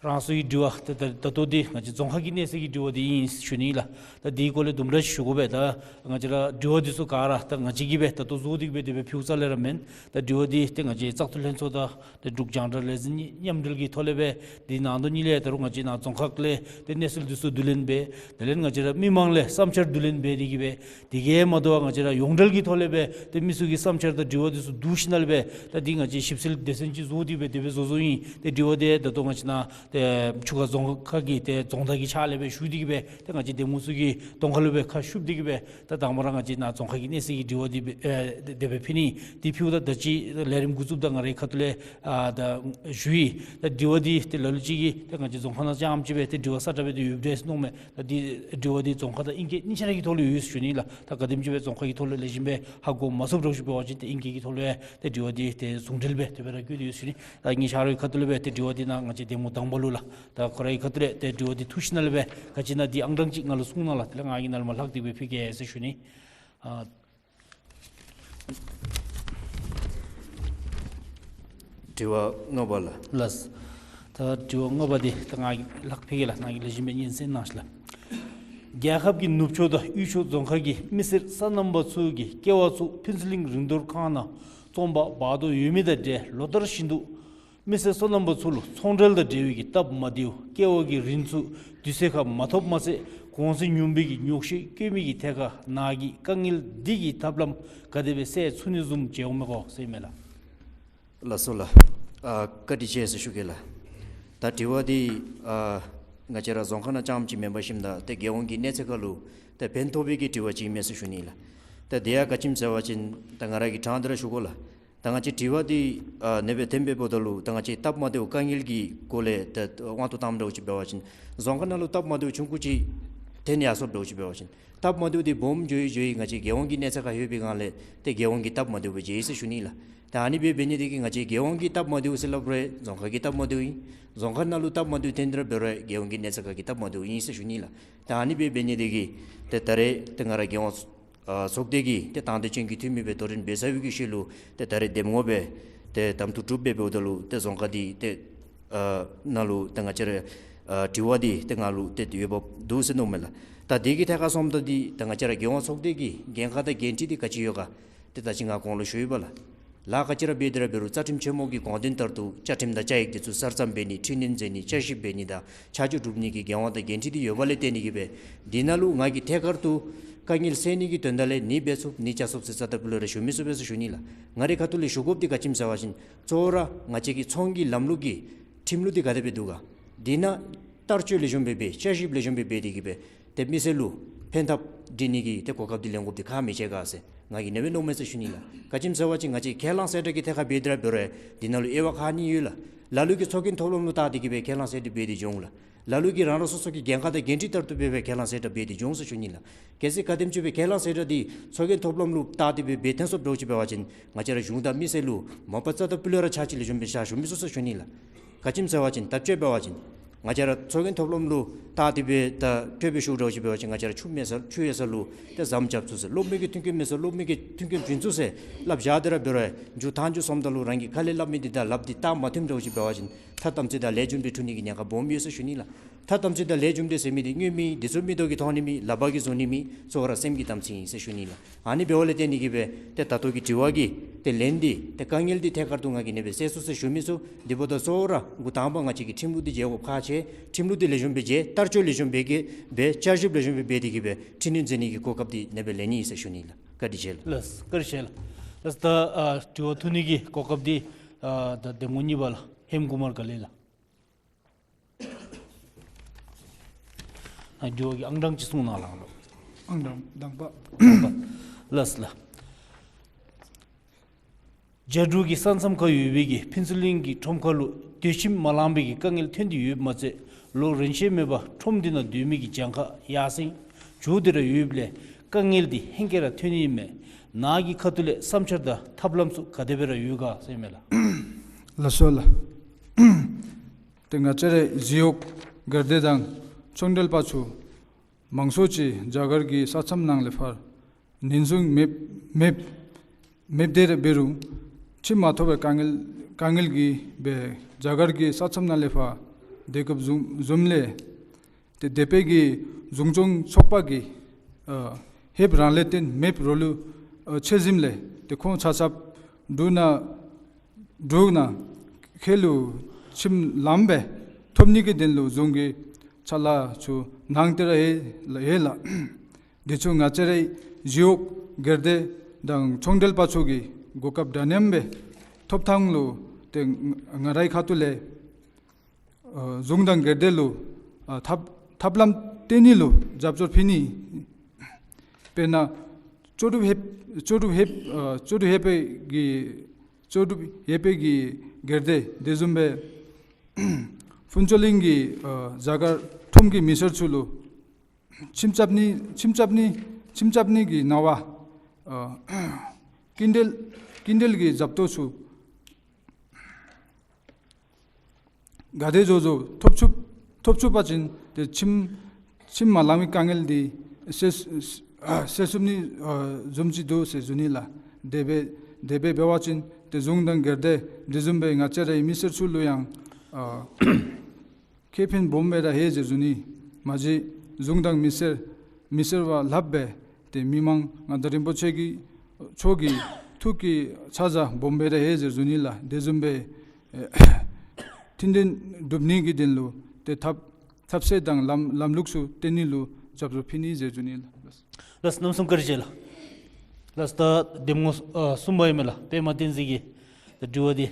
རང་སོའི་དྲི་བ་ད་ད་ད་ལྟོ་འདི་ང་བཅས་རྫོང་ཁག་གི་གནས་ཚད་ཀྱི་དྲི་བ་འདི་ཨིན་ཞུ་ནི་ལགས། ད་འདིའི་སྐོར་ལས་དུམ་གྲ་ཞུ་དགོ་པས། ད་ང་བཅས་ར་དྲི་བ་འདི་ཚུ་ག་ར་ད་ང་བཅས་ཀྱིས་སྦེ་ད་ལྟོ་བཟོ་སྟེ་སྦེ་དེ་སྦེ་ཕུལཝ་རྩ་ལས་ར་མེན། ད་དྲི་བ་འདི་ཏེ་ང་བཅས་བཙག་འཐུ་ལྷན་ཚོགས་དང་ཏེ་འབྲུག་རྒྱང་བསྒྲགས་ལས་འཛིན་མཉམ་འབྲེལ་གྱི་ཐོག་ལས་སྦེ་འདི་ནང་དོན་གཉིས་ལས་ད་རུང་ང་བཅས་ནཱ་རྫོང་ཁག་ལས་ཏེ་གནས་ཚུལ་འདི་ཚུ་བསྡུ་ལེན་འབད། དེ་ལས་ང་བཅས་ར་མི་མང་ལས་བསམ་འཆར་བསྡུ་ལེན་འབད་དེ་གིས་སྦེ་དེ་གིས་མ་དོ་བར་ང་བཅས་ར་ཡོངས་འབྲེལ་གྱི་ཐོག་ལས་སྦེ་ཏེ་མི་ཚུ་གི་བསམ་འཆར་དང་དྲི་བ་འདི་ཚུ་བསྡུ་ཞིནམ་ལས་སྦེ་ད་འདི་ང་བཅས་ཞིབ་འཚོལ་སྡེ་ཚན་ཅིག་བཟོ་སྟེ་སྦེ་དེ་སྦེ་བཟོ་བཟོཝ་ཨིན། ཏེ་དྲི་བ་འདི་ད་ལྟོ་ང་བཅས་ནཱ་ ཏེ་ཆུ་ཁ་རྫོང་ཁག་གི་ཏེ་རྫོང་བདག་གི་ཕྱག་ལས་སྦེ་ཞུ་སྟེ་གི་སྦེ་ཏེ་ང་བཅས་གདམ་ངོ་ཚུ་གི་གདོང་ཁ་ལུ་སྦེ་ཁ་ཞུ་སྟེ་གི་སྦེ་ད་དང་པ་ར་ང་བཅས་ནཱ་རྫོང་ཁག་གི་གནས་ཚད་ཀྱི་དྲི་བ་འདི་སྦེ་ཨེ་དེ་སྦེ་ཕུལ་ནི། དེ་ཕུལཝ་ད་ད་ཅི་ལས་རིམ་འགོ་བཙུགསཔ་ད་ང་རའི་ཁ་ཐུག་ལས་ཨ་ད་ཞུ་ཡི། ད་དྲི་བ་འདི་ཏེ་ལ་ལུ་ཅིག་གིས་ཏེ་ང་བཅས་རྫོང་ཁག་ནང་རྐྱངམ་ཅིག་སྦེ་ཏེ་དྲི་བ་ས་ཏྲ་སྦེ་ཏེ་ཡོདཔ་འདྲས་མནོཝ་མས། ད་འདི་དྲི་བ་འདི་རྫོང་ཁག་དང་ཨིང་སྐད་གཉིས་ཆ་ར་གི་ཐོག་ལུ་ཡོད་ཟེར་ཞུ་ནི་ལགས། ད་ག་དེམ་ཅིག་སྦེ་རྫོང་ཁག་གི་ཐོག་ལུ་ལེགས་ཤོམ་སྦེ་ཧ་གོ་མ་ཚུགསཔ་འདྲཝ་ཅིག་འབད་བ་ཅིན་ཏེ་ཨིང་སྐད་ཀྱི་ཐོག་ལུ་ཡང་ཏེ་དྲི་བ་འདི་ཏེ་ཟུང་འབྲེལ་སྦེ་དེ་སྦེ་ར་བཀོད་དེ་ཡོད་ཟེར་ཞུ་ནི། ད་ངེའི་ཕྱག་རོགས་ཁ་ཐུག་ལས་སྦེ་ཏེ་དྲི་བ་འདི་ནཱ་ང་བཅས་གདམ་ངོ་དང་པ་ལུ་ལགས། ད་ཁོ་རའི་ཁ་ཐུག་ལས་ཏེ་དྲི་བ་འདི་འཐུ་ཞིནམ་ལས་སྦེ་ག་ཅི་ཨིན་ན་འདི་ཨང་གྲངས་ཅིག་ང་ལུ་གསུང་གནང་ལགས། དེ་ལས་ང་གིས་ནཱ་ལས་མར་ལྷག་སྟེ་སྦེ་ཕུལ་གེ་ཟེར་ཞུ་ནི། ཨ་དྲི་བ་ལྔ་པ་ལགས། ལགས། ད་དྲི་བ་ལྔ་པ་འདི་ད་ང་གིས་ལྷག་ཕུལ་གེ་ལགས། ནཱ་གིས་ལེགས་ཤོམ་སྦེ་ཉན་གསན་གནང་ཤིག་ལགས། རྒྱལ་ཁབ་ཀྱི་ནུབ་ཕྱོགས་དང་དབུས་ཕྱོགས་རྫོང་ཁག་གི་མི་སེར་སོ་ནམ་པ་ཚུ་གིས་ཀེ་བ་ཚུ་ཕུན་ཚོགས་གླིང་རིན་རྡོར་ཁང་ནང་བཙོང་པར་འབག་དོ་ཡོད་མི་དང་འབྲེལ་ལོ་ལྟར་བཞིན་དུ་མི་སེར་སོ་ནམ་པ་ཚུ་ལུ་ཚོང་འབྲེལ་དང་འབྲེལ་བའི་གི་སྟབས་མ་བདེཝ་ཀེ་བ་གི་རིན་ཚུ་དུས་ཚོད་ཁར་མ་ཐོབ་མ་ཚད་གོང་ཚད་ཉུང་བའི་གི་ཉོག་བཤད་བཀོད་མི་གི་ཐད་ཁར་ནཱ་གིས་དཀའ་ངལ་འདི་གི་ཐབས་ལམ་ག་དེ་སྦེ་སེལ་ཚུགས་ནི་བཟུམ་མཇལ་འོང་མས་གོ་ཟེར་མས་ལགས། ལགས་སོ་ལགས། ཨ་བཀའ་དྲིན་ཆེ་ཟེར་ཞུ་གེ་ལགས། ད་དྲི་བ་འདི་ཨ་ང་བཅས་ར་རྫོང་ཁག་ནང་རྐྱངམ་ཅིག་མེན་པར་ཞིནམ་ད་ཏེ་རྒྱལ་ཡོངས་ཀྱི་གནས་ཚད་ཁར་ལུ་ཏེ་ཕན་ཐོགས་པའི་གི་དྲི་བ་ཅིག་ཨིན་མས་ཟེར་ཞུ་ནི་ལགས། ད་དེ་ཡང་ག་ཅི་སྨོ་ཟེར་བ་ཅིན་ད་ང་ར་གིས་དྲང་སྟེ་ར་ཞུ་དགོ་ལགས། ད་ང་བཅས་དྲི་བ་འདི་ཨ་ཨ་ནེ་སྦེ་འཐེནམ་འབདཝ་ད་ལུ་ད་ང་བཅས་སྟབས་མ་བདེཝ་དཀའ་ངལ་གྱི་སྐོར་ལས་ད་དབང་དུ་བཏངམ་འདྲཝ་ཅིག་འབད་བ་ཅིན་རྫོང་ཁག་ནང་ལུ་སྟབས་མ་བདེཝ་ཆུང་ཀུ་ཅིག་འཐོན་ཡར་སོཔ་འདྲཝ་ཅིག་འབད་བ་ཅིན་སྟབས་མ་བདེཝ་འདི་སྦོམ་འགྱོ་ཡི་འགྱོ་ཡི་ང་བཅས་རྒྱལ་ཡོངས་ཀྱི་གནས་ཚད་ཁར་ལྷོད་པའི་སྒང་ལས་ཏེ་རྒྱལ་ཡོངས་ཀྱི་སྟབས་མ་བདེཝ་སྦེ་མཇལ་ཡི་ཟེར་ཞུ་ནི་ལགས། ད་ཨ་ནི་སྦེ་འབད་ནི་དེ་གིས་ང་བཅས་རྒྱལ་ཡོངས་ཀྱི་སྟབས་མ་བདེཝ་ཟེར་སླབ་རུང་རྫོང་ཁག་གི་སྟབས་མ་བདེཝ་ཨིན། རྫོང་ཁག་ནང་ལུ་སྟབས་མ་བདེཝ་འཐོན་ཏེ་ར་འབད་རུང་རྒྱལ་ཡོངས་ཀྱི་གནས་ཚད་ཁར་གྱི་སྟབས་མ་བདེཝ་ཨིན་ཟེར་ཞུ་ནི་ལགས། ད་ཨ་ནི་སྦེ་འབད་ནི་དེ་གིས་ཏེ་ད་རེས་ཏེ་ང་ར་རྒྱལ་ཡོངས་ཨ་ཚོགས་སྡེ་གི་ཏེ་དང་འདོད་ཅན་གྱི་འཐུས་མི་སྦེ་དོ་འགྲན་འབད་ཚར་བའི་གི་ཤུལ་ལུ་ཏེ་ད་རེས་གདམ་ངོ་སྦེ་ཏེ་གདམ་འཐུ་གྲུབ་སྦེ་འབདཝ་ད་ལུ་ཏེ་རྫོང་ཁག་འདི་ཏེ་ཨ་ནང་ལུ་ཏེ་ང་བཅས་ར་ཨ་དྲི་བ་འདི་ཏེ་ང་ལུ་ཏེ་འོས་འབབ་འདུག་ཟེར་མནོཝ་མས་ལགས། ད་དེ་གི་ཐད་ཁར་སོངམ་ད་འདི་ད་ང་བཅས་ར་རྒྱལ་ཡོངས་ཚོགས་སྡེ་གི་འགན་ཁག་དང་འགན་འཁྲི་འདི་ག་ཅི་ཡོད་ག་ཏེ་ད་ཅི་ང་གོང་ལུ་ཞུ་ཡི་པ་ལགས། ལཱ་ག་ཅི་ར་འབད་དེ་ར་འབད་རུང་རྩ་ཁྲིམས་ཆེན་མོ་གི་དགོངས་དོན་ལྟར་དུ་བཅའ་ཁྲིམས་དང་བཅའ་ཡིག་འདི་ཚུ་གསར་རྩོམ་འབད་ནི་འཕྲི་སྣོན་མཛད་ནི་བསྐྱར་ཞིབ་འབད་ནི་དང་ཆ་འཇོག་སྒྲུབ་ནི་གི་འགན་དབང་དང་འགན་འཁྲི་འདི་ཡོད་པ་ལས་བརྟེན་ནི་གིས་སྦེ་འདི་ནང་ལུ་ང་གིས་ཐད་ཀར་དུ་དཀའ་ངལ་སེལ་ནི་གི་དོན་དག་ལས་ནི་འབད་ཚུགས་ནི་བཅའ་ཚུགས་ཟེར་རྩ་དང་སྤུ་ལས་ར་ཞུ་མི་ཚུགས་པས་ཟེར་ཞུ་ནི་ལགས། ང་རའི་ཁ་ཐུག་ལས་ཞུ་དགོཔ་འདི་ག་ཅི་སྨོ་ཟེར་བ་ཅིན་གཙོ་བོ་ར་ང་བཅས་ཀྱི་ཚོང་གི་ལམ་ལུགས་ཀྱི་ཁྲིམས་ལུགས་འདི་ག་དེ་སྦེ་འདུག་ག། འདི་ནང་བསྟར་སྤྱོད་ལེགས་ཤོམ་སྦེ་འབད་བསྐྱར་ཞིབ་ལེགས་ཤོམ་སྦེ་འབད་དེ་གིས་སྦེ་ཏེ་མི་སེར་ལུ་ཕན་ཐབས་སྒྲིག་ནི་གི་ཏེ་གོ་སྐབས་འདི་ལེན་དགོཔ་འདི་ཁག་མི་ཆེ་ག་ཟེར་ང་གིས་ཨ་ནེ་སྦེ་མནོཝ་མས་ཟེར་ཞུ་ནི་ལགས། ག་ཅི་སྨོ་ཟེར་བ་ཅིན་ང་བཅས་ཁས་བླངས་གསལ་བསྒྲགས་ཀྱི་ཐད་ཁར་འབད་དེ་ར་འབད་རུང་འདི་ནང་ལུ་དབྱེ་བ་ཁག་གཉིས་ཡོད་ལགས། ལ་ལུ་གིས་ཚོགས་རྒྱན་ཐོབ་ལམ་ལུ་བལྟ་སྟེ་གིས་སྦེ་ཁས་བླངས་གསལ་བསྒྲགས་འབད་དེ་འགྱོ་འོང་ལགས། ལ་ལུ་གིས་རང་རང་སོ་སོ་གི་འགན་ཁག་དང་འགན་འཁྲི་ལྟར་དུ་འབད་སྦེ་ཁས་བླངས་གསལ་བསྒྲགས་འབད་དེ་འགྱོ་འོང་ཟེར་ཞུ་ནི་ལགས། གལ་སྲིད་ག་དེམ་ཅིག་སྦེ་ཁས་བླངས་གསལ་བསྒྲགས་འདི་ཚོགས་རྒྱན་ཐོབ་ལམ་ལུ་བལྟ་སྟེ་སྦེ་འབད་འཐོན་སོཔ་འདྲཝ་ཅིག་འབད་བ་ཅིན་ང་བཅས་ར་གཞུང་དང་མི་སེར་ལུ་མ་པ་རྩ་དང་སྤུ་ལས་ར་ཕྱག་ཕྱིད་ལེགས་ཤོམ་སྦེ་བཞག་ཞུ་མི་ཚུགས་ཟེར་ཞུ་ནི་ལགས། ག་ཅི་སྨོ་ཟེར་བ་ཅིན་ད་སྤྱོད་འབད་བ་ཅིན་ང་བཅས་ར་ཚོགས་རྒྱན་ཐོབ་ལམ་ལུ་བལྟ་སྟེ་སྦེ་ད་སྤྲོད་འབུལ་ཞུཝ་འདྲཝ་ཅིག་འབད་བ་ཅིན་ང་བཅས་ར་ཆུ་མེད་ས་ཆུ་ཡོད་ས་ལུ་ཏེ་ཟམ་རྐྱབ་ཚུགས་ཟེར། སློབ་མའི་གི་མཐུན་རྐྱེན་མེད་ས་སློབ་མའི་གི་མཐུན་རྐྱེན་བྱིན་ཚུགས་ཟེར་སླབ་བཞག་སྟེ་ར་འབད་རུང་མཇུག་མཐའ་མཇུག་སོངམ་ད་ལུ་རང་གིས་ཁ་ལས་སླབ་མི་འདི་དང་ལགཔ་འདི་རྟགས་མ་མཐུནམ་འདྲཝ་ཅིག་འབད་བ་ཅིན་ཐ་དམ་ཚིག་དང་ལས་རྒྱུ་འབྲས་འཁྲུལ་ནི་གི་ཉེན་ཁ་སྦོམ་ཡོད་ཟེར་ཞུ་ནི་ལགས། ཐ་དམ་ཚིག་དང་ལས་རྒྱུ་འབྲས་ཟེར་མི་འདི་དངོས་མེད་དུས་ཚོད་མིག་ཏོ་གིས་མཐོང་ནི་མེད། ལག་པ་གིས་བཟུང་ནི་མེད། གཙོ་བོ་ར་སེམས་ཀྱི་དམ་ཚིག་ཨིན་ཟེར་ཞུ་ནི་ལགས། ཨ་ནི་འབདཝ་ལས་བརྟེན་ནི་གིས་སྦེ་ཏེ་ད་ལྟོ་གི་དྲི་བ་གི་ཏེ་ལན་འདི་ཏེ་དཀའ་ངལ་འདི་ཐད་ཀར་དུ་ང་གིས་ཨ་ནེ་སྦེ་སེལ་ཚུགས་ཟེར་ཞུ་མི་ཚུགས། འདི་འབདཝ་ད་གཙོ་བོ་ར་འགོ་དང་པ་ང་བཅས་ཀྱིས་ཁྲིམས་ལུགས་འདི་མཇལ་དགོཔ་ཁག་ཆེ། ཁྲིམས་ལུགས་འདི་ལེགས་ཤོམ་སྦེ་མཇལ། བསྟར་སྤྱོད་ལེགས་ཤོམ་སྦེ་གི་སྦེ་བསྐྱར་ཞིབ་ལེགས་ཤོམ་སྦེ་འབད་དེ་གིས་སྦེ་འཕྲི་སྣོན་མཛད་ནི་གི་གོ་སྐབས་འདི་ཨ་ནེ་སྦེ་ལེན་ནི་ཨིན་ཟེར་ཞུ་ནི་ལགས། བཀའ་དྲིན་ཆེ་ལགས། ལགས་བཀའ་དྲིན་ཆེ་ལགས། ལགས་ད་ཨ་དྲི་བ་འཐུ་ནི་གི་གོ་སྐབས་འདི་ཨ་ད་གདམ་ངོ་གཉིས་པ་ལགས་ཧེམ་ཀུ་མར་ག་ལེ་ལགས། ཨ་དྲི་བ་གི་ཨང་གྲངས་ཅིག་གསུང་གནང་ལགས། ཨང་གྲངས་དང་པ། ལགས་སོ་ལགས། རྒྱ་འབྲུག་གི་ས་མཚམས་ཁར་ཡོད་པའི་གི་ཕུན་ཚོགས་གླིང་གི་ཁྲོམ་ཁར་ལུ་སྡོད་ཁྱིམ་མ་ལང་པའི་གི་དཀའ་ངལ་ཐོན་ཏེ་ཡོདཔ་མ་ཚད་ལོ་རེ་ཤས་མེད་པར་ཁྲོམ་འདི་ནང་སྡོད་མི་གི་གྱངས་ཁ་ཡར་སེང་འགྱོ་སྟེ་ར་ཡོདཔ་ལས་དཀའ་ངལ་འདི་ཧེང་སྐལ་ར་ཐོན་ནི་ཨིན་མས། ནཱ་གི་ཁ་ཐུག་ལས་བསམ་འཆར་དང་ཐབས་ལམ་ཚུ་ག་དེ་སྦེ་ར་ཡོད་ག་ཟེར་མས་ལགས། ལགས་སོ་ལགས། ཏེ་ང་བཅས་རའི་ཞི་གཡོག་སྒེར་སྡེ་དང་ཚོང་འབྲེལ་པ་ཚུ་མང་ཤོས་ཅིག་རྒྱ་གར་གྱི་ས་མཚམས་ནང་ལས་ཕར་ཉེན་སྲུང་མེདཔ་མེདཔ་མེདཔ་དེ་ར་འབད་རུང་ཁྱིམ་མ་ཐོབ་པའི་དཀའ་ངལ་དཀའ་ངལ་གྱིས་སྦེ་རྒྱ་གར་གྱི་ས་མཚམས་ནང་ལས་ཕར་སྡོད་དགོཔ་བཟུམ་བཟུམ་ལས་ཏེ་སྡོད་པའི་གི་གཞུང་སྐྱོང་ཚོགས་པ་གི་ཨ་ཧེབ་རང་ལས་བརྟེན་མེདཔ་རོགས་ལུ་ཨ་ཆེ་ཟེར་ལས་ཏེ་ཁོང་ཆ་ཁྱབ་འབྲུག་ནང་འབྲུག་ནང་ཁེ་ལུ་ཁྱིམ་ལངམ་སྦེ་ཐོབ་ནི་གི་དོན་ལུ་གཞུང་གི་ཕྱག་ལཱ་ཚུ་གནང་སྟེ་ར་ཡོད་ལགས། ཡོད་ལགས། འདི་ཚུ་ང་བཅས་རའི་ཞི་གཡོག་སྒེར་སྡེ་དང་ཚོང་འབྲེལ་པ་ཚུ་གིས་གོ་སྐབས་འདྲ་མཉམ་སྦེ་ཐོབ་ཐངས་ལུ་ཏེ་ང་རའི་ཁ་ཐུག་ལས་ ཨ་གཞུང་དང་སྒེར་སྡེ་ལུ་ཨ་ཐབས་ཐབས་ལམ་སྟོན་ནི་ལུ་རྒྱབ་སྐྱོར་ཕུལ་ནི། དཔེར་ན་ལྕོགས་གྲུབ་ཧེ་ལྕོགས་གྲུབ་ཧེ་ཨ་ལྕོགས་གྲུབ་ཧེ་པེ་གི་ལྕོགས་གྲུབ་ཧེ་པེ་གི་སྒེར་སྡེ་དེ་བཟུམ་སྦེ་ཕུན་ཚོགས་གླིང་གི་ཨ་རྒྱ་གར་ཁྲོམ་གྱི་མི་སེར་ཚུ་ལུ་ཁྱིམ་རྐྱབ་ནི་ཁྱིམ་རྐྱབ་ནི་ཁྱིམ་རྐྱབ་ནི་གི་ནང་བ་ཨ་ཀིན་ཌལ་ཀིན་ཌལ་གྱི་རྒྱབ་ཏོ་ཚུ་ག་དེ་བཟོ་བཟོ་ཐོབ་ཚུགས་ཐོབ་ཚུགས་པ་ཅིན་ཏེ་ཁྱིམ་ཁྱིམ་མ་ལང་མི་དཀའ་ངལ་འདི་སེལ་སེལ་ཚུགས་ནི་ཨ་བཟུམ་ཅིག་འདུག་ཟེར་ཞུ་ནི་ལགས། དེ་སྦེ་དེ་སྦེ་འབད་བ་ཅིན་ཏེ་གཞུང་དང་སྒེར་སྡེ་དེ་བཟུམ་སྦེ་ང་བཅས་རའི་མི་སེར་ཚུ་ལུ་ཡང་ཨ་ཁེ་ཕན་སྦོམ་སྦེ་ར་ལྷོད་ཟེར་ཞུ་ནི། མ་གཞི་གཞུང་དང་མི་སེར་མི་སེར་བ་ལྷགཔ་སྦེ་ཏེ་མི་མང་མངའ་བདག་རིན་པོ་ཆེ་གི་མཆོག་གི་ཐུགས་ཀྱི་ཕྱག་རྒྱ་སྦོམ་སྦེ་ར་ལྷོད་ཟེར་ཞུ་ནི་ལགས། དེ་བཟུམ་སྦེ་ཨེ་མཐུན་སྒྲིལ་སྒྲུབ་ནི་གི་དོན་ལུ་ཏེ་ཐབས་ཐབས་ཤེས་དང་ལམ་ལམ་ལུགས་ཚུ་སྟོན་ནི་ལུ་རྒྱབ་སྐྱོར་ཕུལ་ནི་ཟེར་ཞུ་ནི་ལགས། ལགས་རྣམ་གསུམ་བཀའ་དྲིན་ཆེ་ལགས། ལགས་ད་གདམ་ངོ་ཨ་གསུམ་པ་ཨིན་མས་ལགས། པདྨ་བསྟན་འཛིན་གྱིས་ད་དྲི་བ་འདི་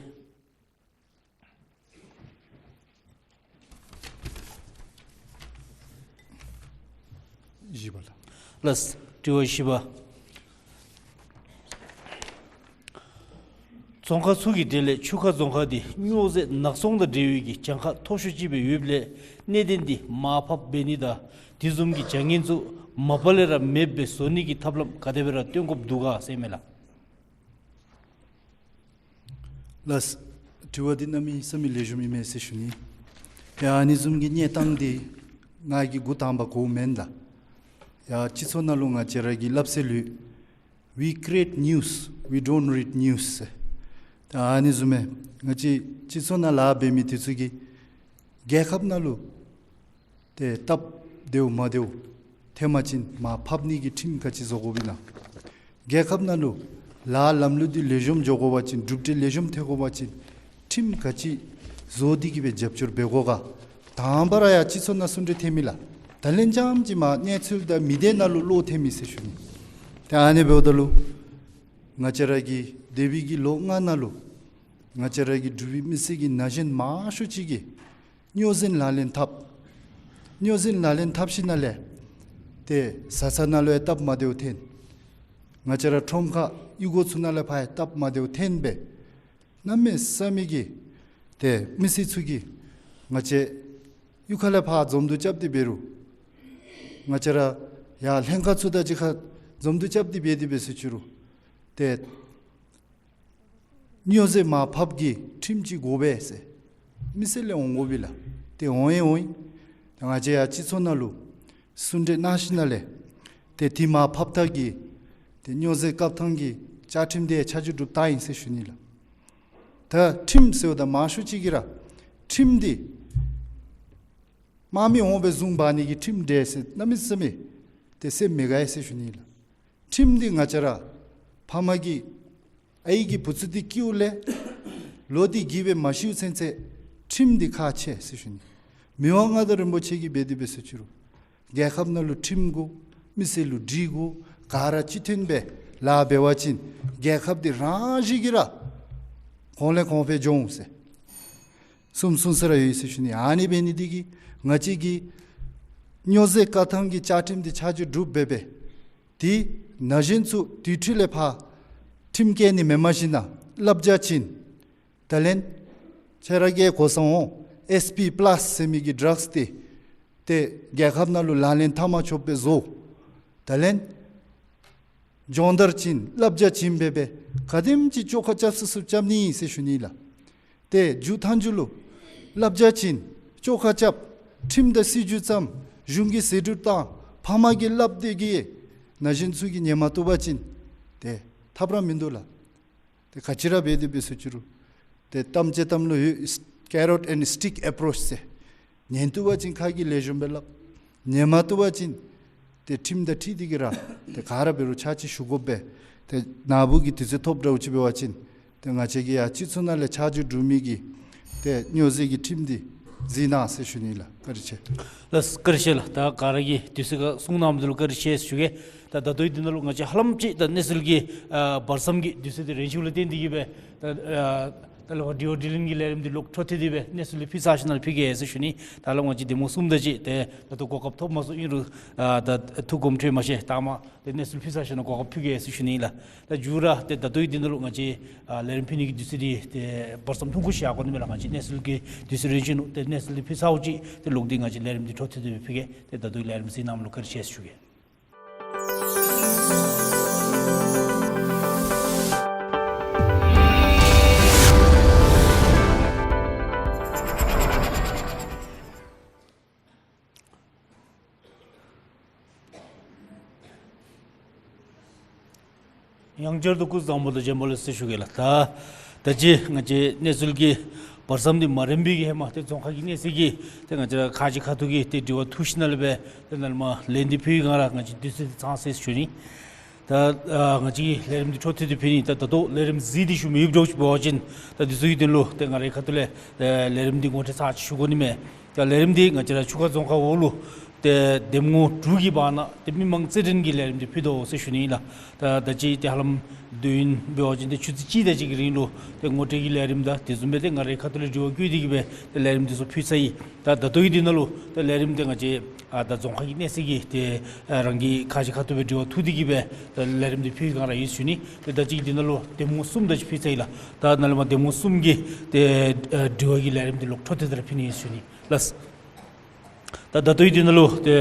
བཞི་པ་ལགས། ལགས། དྲི་བ་བཞི་པ། རྫོང་ཁག་ཚུ་གི་གྲས་ལས་ཆུ་ཁ་རྫོང་ཁག་འདི་སྨྱོ་རྫས་ནག་ཚོང་དང་འབྲེལ་བའི་གི་གྱངས་ཁ་མཐོ་ཤོས་ཅིག་སྦེ་ཡོདཔ་ལས་གནད་དོན་འདི་མར་ཕབ་འབད་ནི་དང་དེ་བཟུམ་གྱི་བྱ་ངན་ཚུ་མ་པ་ལས་ར་མེདཔ་སྦེ་བཟོ་ནི་གི་ཐབས་ལམ་ག་དེ་སྦེ་ར་སྟོན་དགོཔ་འདུག་ག་ཟེར་མས་ལགས། ལགས། དྲི་བ་འདི་གནམ་མེད་ས་མེད་ལེགས་ཤོམ་ཨིན་མས་ཟེར་ཞུ་ནི། ཡ་ཨ་ནི་བཟུམ་གྱི་གནས་སྟངས་འདི་ང་གིས་འགོ་དང་པ་གོཝ་མེན་ལགས། ཡ་སྤྱི་ཚོགས་ནང་ལུ་ང་བཅས་ར་གི་སླབ་སྲོལ་ལུ་We create news, we don't read news ཟེར། ད་ཨ་ནི་བཟུམ་སྦེ་ང་བཅས་སྤྱི་ཚོགས་ནང་ལཱ་འབད་མི་དེ་ཚུ་གིས་རྒྱལ་ཁབ་ནང་ལུ་ཏེ་སྟབས་བདེཝ་མ་བདེཝ་ཐོན་པ་ཅིན་མར་ཕབ་ནི་གི་ཁྲིམས་ག་ཅི་བཟོ་དགོཔ་ཨིན་ན། རྒྱལ་ཁབ་ནང་ལུ་ལཱ་ལམ་ལུགས་འདི་ལེགས་ཤོམ་འགྱོ་དགོ་པ་ཅིན་གྲུབ་འབྲས་ལེགས་ཤོམ་ཐོན་དགོ་པ་ཅིན་ཁྲིམས་ག་ཅི་བཟོ་སྟེ་གི་སྦེ་རྒྱབ་སྐྱོར་འབད་དགོ་ག། དང་པ་ར་ཡ་སྤྱི་ཚོགས་ནང་གསུང་གྲོས་ཐོན་མི་ལགས། ད་ལན་རྐྱངམ་ཅིག་མར་གནས་ཚུལ་དང་མི་སྡེ་ནང་ལུ་བློ་ཐོན་མི་ཟེར་ཞུ་ནི། ཏེ་ཨ་ནི་འབདཝ་ད་ལུ་ང་བཅས་ར་གི་འདས་པའི་གི་ལོ་ལྔ་ནང་ལུ་ང་བཅས་ར་གི་འབྲུག་པའི་མི་སེར་གྱི་ན་གཞོན་མང་ཤོས་ཅིག་གིས་སྨྱོ་རྫས་ལག་ལེན་འཐབ། སྨྱོ་རྫས་ལག་ལེན་འཐབ་ཞིནམ་ལས་ཏེ་བཟའ་ཚང་ནང་ལུ་ཡང་སྟབས་མ་བདེཝ་ཐོན། ང་བཅས་ར་ཁྲོམ་ཁ་གཡུས་སྒོ་ཚུ་ནང་ལས་ཕར་ཡང་སྟབས་མ་བདེཝ་ཐོན་སྦེ་གནམ་མེད་ས་མེད་ཀྱི་ཏེ་མི་སེར་ཚུ་གིས་ང་བཅས་གཡུས་ཁ་ལས་ཕར་འཛོམས་འདུ་རྐྱབ་སྟེ་འབད་རུང་ང་བཅས་ར་ཡར་ལྷན་ཁག་ཚུ་དང་གཅིག་ཁར་འཛོམས་འདུ་རྐྱབ་སྟེ་འབད་དེ་འབད་ཟེར་ཞུ་རུང་ཏེ་སྨྱོ་རྫས་མར་ཕབ་ཀྱི་ཁྲིམས་ཅིག་དགོ་པས་ཟེར་མི་སེར་ལས་འོང་དགོ་པས་ལགས། ཏེ་འོང་ཡང་འོང་ཡི། ཏེ་ང་བཅས་ཡང་སྤྱི་ཚོགས་ནང་ལུ་གསུང་གྲོས་གནང་ཞིནམ་ལས་ཏེ་དེ་མར་ཕབ་ཐངས་ཀྱི་ཏེ་སྨྱོ་རྫས་བཀག་ཐངས་ཀྱི་བཅའ་ཁྲིམས་འདི་ཆ་འཇོག་གྲུབ་བཏང་ཡི་ཟེར་ཞུ་ནི་ལགས། ད་ཁྲིམས་ཟེརཝ་ད་མང་ཤོས་ཅིག་གིས་ར་ཁྲིམས་འདི་དམག་མི་འོང་སྦེ་བཟུང་འབག་ནི་གི་ཁྲིམས་འདྲས་ཟེར་གནམ་མེད་ས་མེད་ཏེ་སེམས་མི་དགའ་ཡི་ཟེར་ཞུ་ནི་ལགས། ཁྲིམས་འདི་ང་བཅས་ར་ཕ་མ་གིས་ཨའི་གི་བུ་ཚུ་འདི་སྐྱེཝ་ལས་ལོ་འདི་རྒས་སྦེ་མ་ཤིཝ་ཚུན་ཚོད་ཁྲིམས་འདི་ཁག་ཆེ་ཟེར་ཞུ་ནི། མི་དབང་མངའ་བདག་རིན་པོ་ཆེ་གིས་འབད་དེ་འབད་ཟེར་ཞུ་རུང་རྒྱལ་ཁབ་ནང་ལུ་ཁྲིམས་དགོ། མི་སེར་ལུ་སྒྲིག་དགོ། ག་ར་གཅིག་མཐུན་སྦེ་ལཱ་འབད་བ་ཅིན་རྒྱལ་ཁབ་འདི་རང་བཞིན་གྱིས་ར་གོང་ལས་གོང་འཕེལ་འགྱོ་འོང་ཟེར་གསུངས་གསུངས་ས་ར་ཡོད་ཟེར་ཞུ་ནི། ཨ་ནི་འབད་ནི་འདི་གིས་ང་བཅས་ཀྱིས་སྨྱོ་རྫས་བཀག་ཐངས་ཀྱི་བཅའ་ཁྲིམས་འདི་ཆ་འཇོག་གྲུབ་འབད་འབད་དེ་ན་གཞོན་ཚུ་དེ་འཕྲོ་ལས་ཕར་ཁྲིམས་བཀལ་ནི་མེནམ་ཞིན་ན་བསླབ་བྱ་བྱིན། ད་ལན་ཁྱེད་ར་གིས་གོ་སོང་འོང་། ཨེསི་པི་པ་ལཱསི་ཟེར་མི་གི་ཌྲགསི་འདི་ཏེ་རྒྱལ་ཁབ་ནང་ལུ་ལག་ལེན་འཐབ་མ་ཆོགཔ་སྦེ་བཟོ། ད་ལན་སྦྱོང་བརྡར་བྱིན་བསླབ་བྱ་བྱིན་འབད་འབད་ག་དེམ་ཅིག་བཅོ་ཁ་རྐྱབ་ཚུགས་ཚུགས་རྐྱབ་ནི་ཨིན་ཟེར་ཞུ་ནི་ལགས། ཏེ་མཇུག་མཐའ་མཇུག་ལུ་བསླབ་བྱ་བྱིན་བཅོ་ཁ་རྐྱབ་ཁྲིམས་དང་སྲིད་བྱུས་བརྩམ་གཞུང་གིས་ཟད་འགྲོ་བཏང་ཕ་མ་གིས་སླབ་སྟེ་གིས་ན་གཞོན་ཚུ་གིས་ཉན་མ་བཏུབ་པ་ཅིན་ཏེ་ཐབས་ར་མིན་འདུག་ལགས། ཏེ་ག་ཅི་ར་འབད་དེ་འབད་ཟེར་ཞུ་རུང་ཏེ་གཏམ་ཅིག་གཏམ་ལུ་ཡོད། Carrot and stick approach ཟེར། ཉན་བཏུབ་པ་ཅིན་ཁ་གིས་ལེགས་ཤོམ་སྦེ་སླབ། ཉན་མ་བཏུབ་པ་ཅིན་ཏེ་ཁྲིམས་དང་འཁྲིལ་ཏེ་གིས་ར་ཏེ་ག་ར་འབད་རུང་ཕྱག་ཕྱིད་ཞུ་དགོ་པས། ཏེ་ནཱ་བུ་གིས་དུས་ཚོད་ཐོབ་དྲགས་ཅིག་འབད་བ་ཅིན་ཏེ་ང་བཅས་ཀྱིས་ཡང་སྤྱི་ཚོགས་ནང་ལས་ཆ་འཇོག་གྲུབ་མི་གི་ཏེ་སྨྱོ་རྫས་ཀྱི་ཁྲིམས་འདི་གཟིགས་གནང་ཟེར་ཞུ་ནི་ལགས། བཀའ་དྲིན་ཆེ། ལགས་བཀའ་དྲིན་ཆེ་ལགས། ད་ག་ར་གིས་དུས་ཚོད་ཁར་གསུང་གནངམ་འདི་ལུ་བཀའ་དྲིན་ཆེ་ཞུ་གེ། ད་ད་ལྟོའི་འདི་ནང་ལུ་ང་བཅས་ཧ་ལམ་ཅིག་ད་གནས་ཚུལ་གྱི་ཨ་བར་མཚམས་ཀྱི་དུས་ཚོད་འདི་རན་ཞིནམ་ལས་བརྟེན་ཏེ་གིས་སྦེ་ད་ཨ་ ད་ལས་ཕར་དྲི་བ་དྲིས་ལན་གྱི་ལས་རིམ་འདི་ལོག་འཕྲོ་མཐུད་དེ་སྦེ་གནས་ཚུལ་འདི་ཕུལ་ཚར་ཞིནམ་ལས་ཕུལ་གེ་ཟེར་ཞུ་ནི། ད་ལས་ང་བཅས་གདམ་ངོ་གསུམ་དང་གཅིག་ཏེ་ད་ལྟོ་གོ་སྐབས་ཐོབ་མ་ཚུགས། ཨིན་རུང་ཨ་ད་ཐུགས་དགོངས་ཁྲེལ་མ་བཞེས། ལྟག་མ་ཏེ་གནས་ཚུལ་ཕུལ་ཚར་ཞིནམ་ལས་གོ་སྐབས་ཕུལ་གེ་ཟེར་ཞུ་ནི་ལགས། ད་མཇུག་ར་ཏེ་ད་ལྟོའི་འདི་ནང་ལུ་ང་བཅས་ཨ་ལས་རིམ་ཕུལ་ནི་གི་དུས་ཚོད་འདི་ཏེ་བར་མཚམས་ཐུང་ཀུ་ཅིག་བཞག་དགོ་ནི་མས་ལགས། ང་བཅས་གནས་ཚུལ་གྱི་དུས་ཚོད་རན་ཞིན་ཏེ་གནས་ཚུལ་འདི་ཕུལ་ཚརཝ་ཅིག་ཏེ་ལོག་སྟེ་ང་བཅས་ལས་རིམ་འདི་འཕྲོ་མཐུད་དེ་སྦེ་ཕུལ་གེ། ཏེ་ད་ལྟོའི་ལས་རིམ་གཟིགས་གནང་མི་ལུ་བཀའ་དྲིན་ཆེ་ཟེར་ཞུ་གེ། ཡང་བསྐྱར་དུ་སྐུ་གཟུགས་བཟང་པོ་དང་བྱོན་པ་ལེགས་ཟེར་ཞུ་གེ་ལགས། ད་ད་ཅི་ང་བཅས་གནས་ཚུལ་གྱི་བར་མཚམས་འདི་མ་རན་པའི་གི་ཧེ་མ་ཏེ་རྫོང་ཁག་གི་གནས་ཚུལ་གྱི་ཏེ་ང་བཅས་ར་ཁ་ཅིག་ཁ་ཐུག་གི་ཏེ་དྲི་བ་འཐུ་ཞིནམ་ལས་སྦེ་ཏེ་ནཱ་ལས་མར་ལན་འདི་ཕུལ་བའི་སྒང་ར་ང་བཅས་དུས་ཚོད་འདི་ཚང་སོ་ཡི་ཟེར་ཞུ་ནི། ད་ཨ་ང་བཅས་ཀྱིས་ལས་རིམ་འདི་འཕྲོ་མཐུད་དེ་ཕུལ་ནི། ད་ད་ལྟོ་ལས་རིམ་གཟིགས་ཏེ་ཞུ་མི་ཡོདཔ་འདྲཝ་ཅིག་འབད་བ་ཅིན་ད་འདི་ཚུ་གི་དོན་ལུ་ཏེ་ང་རའི་ཁ་ཐུག་ལས་ཨེ་ལས་རིམ་འདི་ངོ་སྤྲོད་ཚར་ཅིག་ཞུ་དགོ་ནི་མས། ད་ལས་རིམ་འདི་ང་བཅས་ར་ཆུ་ཁ་རྫོང་ཁག་འོག་ལུ་ཏེ་གདམ་ངོ་དྲུག་གི་བར་ན་ཏེ་མི་མང་རྩེད་འགྲན་གྱི་ལས་རིམ་འདི་ཕུལ་དོ་ཟེར་ཞུ་ནི་ཨིན་ལགས། ད་ད་ཅི་ཏེ་ཧ་ལམ་དུས་ཡུན་འབད་བ་ཅིན་ཏེ་ཆུ་ཚོད་གཅིག་དེ་ཅིག་གི་རིང་ལུ་ཏེ་ངོ་སྤྲོད་ཀྱི་ལས་རིམ་དང་དེ་བཟུམ་སྦེ་ཏེ་ང་རའི་ཁ་ཐུག་ལས་དྲི་བ་བཀོད་དེ་གི་སྦེ་ཏེ་ལས་རིམ་འདི་ཚུ་ཕུལ་ཚར་ཡི། ད་ད་ལྟོའི་འདི་ནང་ལུ་ཏེ་ལས་རིམ་འདི་ང་བཅས་ཨ་ད་རྫོང་ཁག་གི་གནས་ཚུལ་གྱི་ཏེ་ཨ་རང་གི་ཁ་ཅིག་ཁ་ཐུག་སྦེ་དྲི་བ་འཐུ་སྟེ་གི་སྦེ་ཏེ་ལས་རིམ་འདི་ཕུལ་བའི་སྒང་ར་ཨིན་ཟེར་ཞུ་ནི། ཏེ་ད་ཅི་འདི་ནང་ལུ་གདམ་ངོ་གསུམ་དེ་ཅིག་ཕུལ་ཚར་ཡི་ལགས། ད་ནཱ་ལས་མར་གདམ་ངོ་གསུམ་གྱི་ཏེ་ཨ་དྲི་བ་གི་ལས་རིམ་འདི་ལོག་འཕྲོ་མཐུད་དེ་ར་ཕུལ་ནི་ཨིན་ཟེར་ཞུ་ནི་ལགས། ད་ད་ལྟོའི་འདི་ནང་ལུ་ཏེ་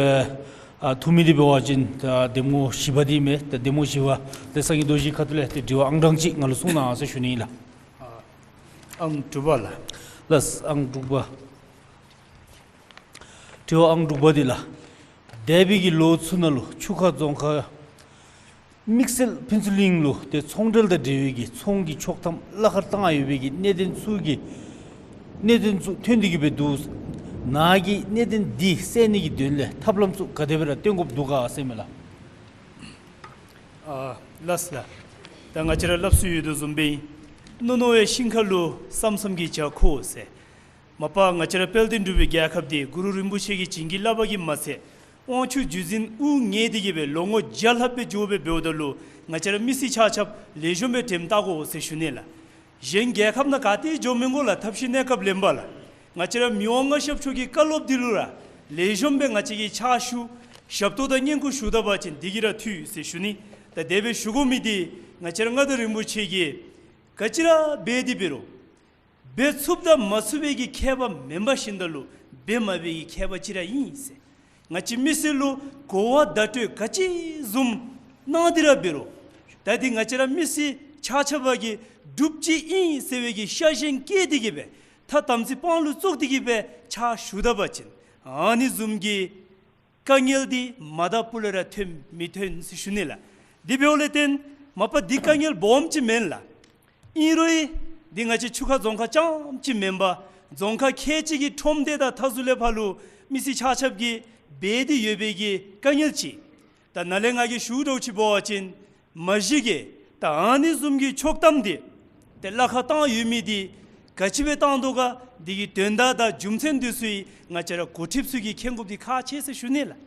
ཨ་འཐུ་མི་འདི་འབད་བ་ཅིན་ད་གདམ་ངོ་བཞི་པ་འདི་མས། ད་གདམ་ངོ་བཞི་པ་འདི་སངས་རྒྱས་རྡོ་རྗེའི་ཁ་ཐུག་ལས་ཏེ་དྲི་བ་ཨང་གྲངས་ཅིག་ང་ལུ་གསུང་གནང་ཟེར་ཞུ་ནི་ཨིན་ལགས། ཨ་ཨང་དྲུག་པ་ལགས། ལགས། ཨང་དྲུག་པ། དྲི་བ་ཨང་དྲུག་པ་འདི་ལགས། འདས་པའི་གི་ལོ་ཚུ་ནང་ལུ་ཆུ་ཁ་རྫོང་ཁག་དམིགས་བསལ་ཕུན་ཚོགས་གླིང་ལུ་ཏེ་ཚོང་འབྲེལ་དང་འབྲེལ་བའི་གི་ཚོང་གི་ཆོག་ཐམ་གླ་ཁར་བཏང་ཡོད་པའི་གི་གནད་དོན་ཚུ་གི་གནད་དོན་ཚུ་ཐོན་ཏེ་གི་སྦེ་འདུག། ནཱ་གིས་གནད་དོན་འདི་སེལ་ནི་གི་དོན་ལས་ཐབས་ལམ་ཚུ་ག་དེ་སྦེ་ར་སྟོན་དགོཔ་འདུག་ག་ཟེར་མས་ལགས། ཨ་ལགས་ལགས། ད་ང་བཅས་ར་སླབ་སྲོལ་ཡོད་དོ་བཟུམ་སྦེ་རྣོ་རྣོ་བའི་ཤིང་ཁ་ལུ་སམ་སམ་གྱི་བྱ་ཁོ་ཟེར། མ་པ་ང་བཅས་ར་དཔལ་ལྡན་འབྲུག་པའི་རྒྱལ་ཁབ་འདི་གུ་རུ་རིན་པོ་ཆེ་གི་བྱིན་གྱིས་བརླབས་པ་གིས་མ་ཚད་དབང་ཕྱུག་རྗེ་བཙུན་དབུ་བརྙེས་ཏེ་གི་སྦེ་ལོ་ངོ་བརྒྱ་ལྷགཔ་སྦེ་འགྱོ་སྦེ་འབདཝ་ད་ལུ་ང་བཅས་ར་མི་སེར་ཆ་ཁྱབ་ལེགས་ཤོམ་སྦེ་དྲནམ་བལྟ་དགོ་ཟེར་ཞུ་ནི་ལགས། གཞན་རྒྱལ་ཁབ་ནང་ག་ཏེ་འགྱོ་མི་དགོ་ལགས། ཐབས་ཤེས་གནས་སྐབས་ལེན་པ་ལགས། ང་བཅས་ར་མི་དབང་མངའ་ཞབས་མཆོག་གི་བཀའ་སློབ་འདི་ལུ་ར་ལེགས་ཤོམ་སྦེ་ང་བཅས་ཀྱིས་ཕྱག་ཞུ་ཞབས་ཏོག་དང་བསྙེན་བཀུར་ཞུ་ད་པ་ཅིན་འདི་གིས་ར་འཐུས་ཟེར་ཞུ་ནི། ད་དེ་སྦེ་ཞུ་དགོ་མི་འདི་ང་བཅས་ར་མངའ་བདག་རིན་པོ་ཆེ་གིས་ག་ཅི་ར་འབད་དེ་འབད་རུང་འབད་ཚུགསཔ་དང་མ་ཚུགས་པའི་གི་ཁྱད་པར་མེན་པར་ཞིནམ་ད་ལུ་འབད་མ་འབད་ཀྱི་ཁྱད་པར་ཅིག་ར་ཨིན་ཟེར། ང་བཅས་མི་སེར་ལུ་གོ་བ་བརྡ་སྤྲོད་ག་ཅི་བཟུམ་གནང་སྟེ་ར་འབད་རུང་ད་འདི་ང་བཅས་ར་མི་སེར་ཆ་ཁྱབ་ཀྱིས་སྒྲུབ་ཅི་ཨིན་ཟེར་བའི་གི་ཤ་ཞེན་བསྐྱེད་དེ་གི་སྦེ་ཐ་དམ་ཚིག་དཔང་ལུ་བཙུགས་ཏེ་གི་སྦེ་ཕྱག་ཞུ་ད་པ་ཅིན་ཨ་ནི་བཟུམ་གྱི་དཀའ་ངལ་འདི་མ་དང་པོ་ལས་ར་ཐོན་མི་ཐོན་ཟེར་ཞུ་ནི་ལགས། དེ་འབདཝ་ལས་བརྟེན་མ་པ་འདི་དཀའ་ངལ་སྦོམ་ཅིག་མེན་ལགས། ཨིན་རུང་འདི་ང་བཅས་ཆུ་ཁ་རྫོང་ཁག་རྐྱངམ་ཅིག་མེན་པར་རྫོང་ཁག་ཁལ་གཅིག་གི་ཁྲོམ་སྡེ་དང་མཐའ་ཟུར་ལས་ཕར་ལུ་མི་སེར་ཆ་ཁྱབ་ཀྱིས་འབད་དེ་ཡོད་པའི་གི་དཀའ་ངལ་ཅིག། ད་ནཱ་ལས་ང་གིས་ཞུ་དོ་ཅིག་འབད་བ་ཅིན་མ་གཞི་གིས་ད་ཨ་ནི་བཟུམ་གྱི་ཆོག་ཐམ་འདི་ཏེ་གླ་ཁར་བཏང་ཡོད་མི་འདི་ག་ཅི་སྦེ་བཏང་དོ་ག། འདི་གི་དོན་དག་དང་རྒྱུ་མཚན་འདི་ཚུ་ང་བཅས་ར་འགོ་ཁྲིདཔ་ཚུ་གིས་མཁྱེན་དགོཔ་འདི་ཁག་ཆེ་ཟེར་ཞུ་ནི་ལགས།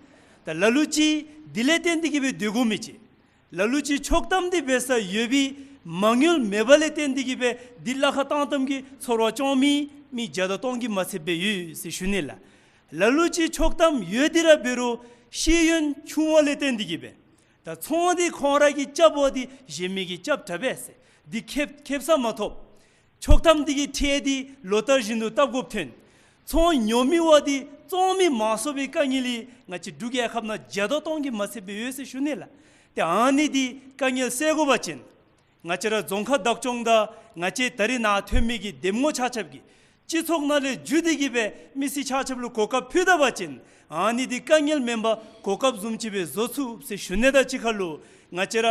ད་ལ་ལུ་ཅིག་འདི་ལས་བརྟེན་ཏེ་གི་སྦེ་སྡོད་དགོ་མི་ཅིག། ལ་ལུ་ཅིག་ཆོག་ཐམ་འདི་འབད་ས་ཡོད་པའི་མ་དངུལ་མེད་པ་ལས་བརྟེན་ཏེ་གི་སྦེ་འདི་གླ་ཁར་བཏང་བཏངམ་གིས་ཚོར་བ་སྐྱོང་མི་མི་བརྒྱ་དང་སྟོང་གིས་མ་ཚད་སྦེ་ཡོད་ཟེར་ཞུ་ནི་ལགས། ལ་ལུ་ཅིག་ཆོག་ཐམ་ཡོད་དེ་ར་འབད་རུང་ཤེས་ཡོན་ཆུང་བ་ལས་བརྟེན་ཏེ་གི་སྦེ་ད་ཚོང་འདི་ཁོང་ར་གིས་རྐྱབ་པ་འདི་གཞན་མི་གིས་རྐྱབ་དྲག་པས་ཟེར་འདི་ཁེབ་ཁེབ་ས་མ་ཐོབ། ཆོག་ཐམ་འདི་གི་ཁྲལ་འདི་ལོ་ལྟར་བཞིན་དུ་བཏབ་དགོཔ་ཐོན། ཚོང་ཉོ་མི་བ་འདི་བཙོང་མི་མང་སུ་སྦེ་དཀའ་ངལ་འདི་ང་བཅས་འབྲུག་རྒྱལ་ཁབ་ནང་བརྒྱ་དང་སྟོང་གིས་མ་ཚད་སྦེ་ཡོད་ཟེར་ཞུ་ནི་ལགས། ཏེ་ཨ་ནི་འདི་དཀའ་ངལ་སེལ་དགོ་པ་ཅིན་ང་བཅས་ར་རྫོང་ཁག་བདག་སྐྱོང་དང་ང་བཅས་ད་རིས་ནཱ་ཐོན་མི་གི་གདམ་ངོ་ཆ་ཁྱབ་ཀྱིས་སྤྱི་ཚོགས་ནང་ལས་བརྒྱུད་དེ་གི་སྦེ་མི་སེར་ཆ་ཁྱབ་ལུ་གོ་སྐབས་ཕུལ་ད་པ་ཅིན་ཨ་ནི་འདི་དཀའ་ངལ་མེན་པར་གོ་སྐབས་བཟུམ་ཅིག་སྦེ་བཟོ་ཚུགས་ཟེར་ཞུ་ནི་དང་གཅིག་ཁར་ལུ་ང་བཅས་ར་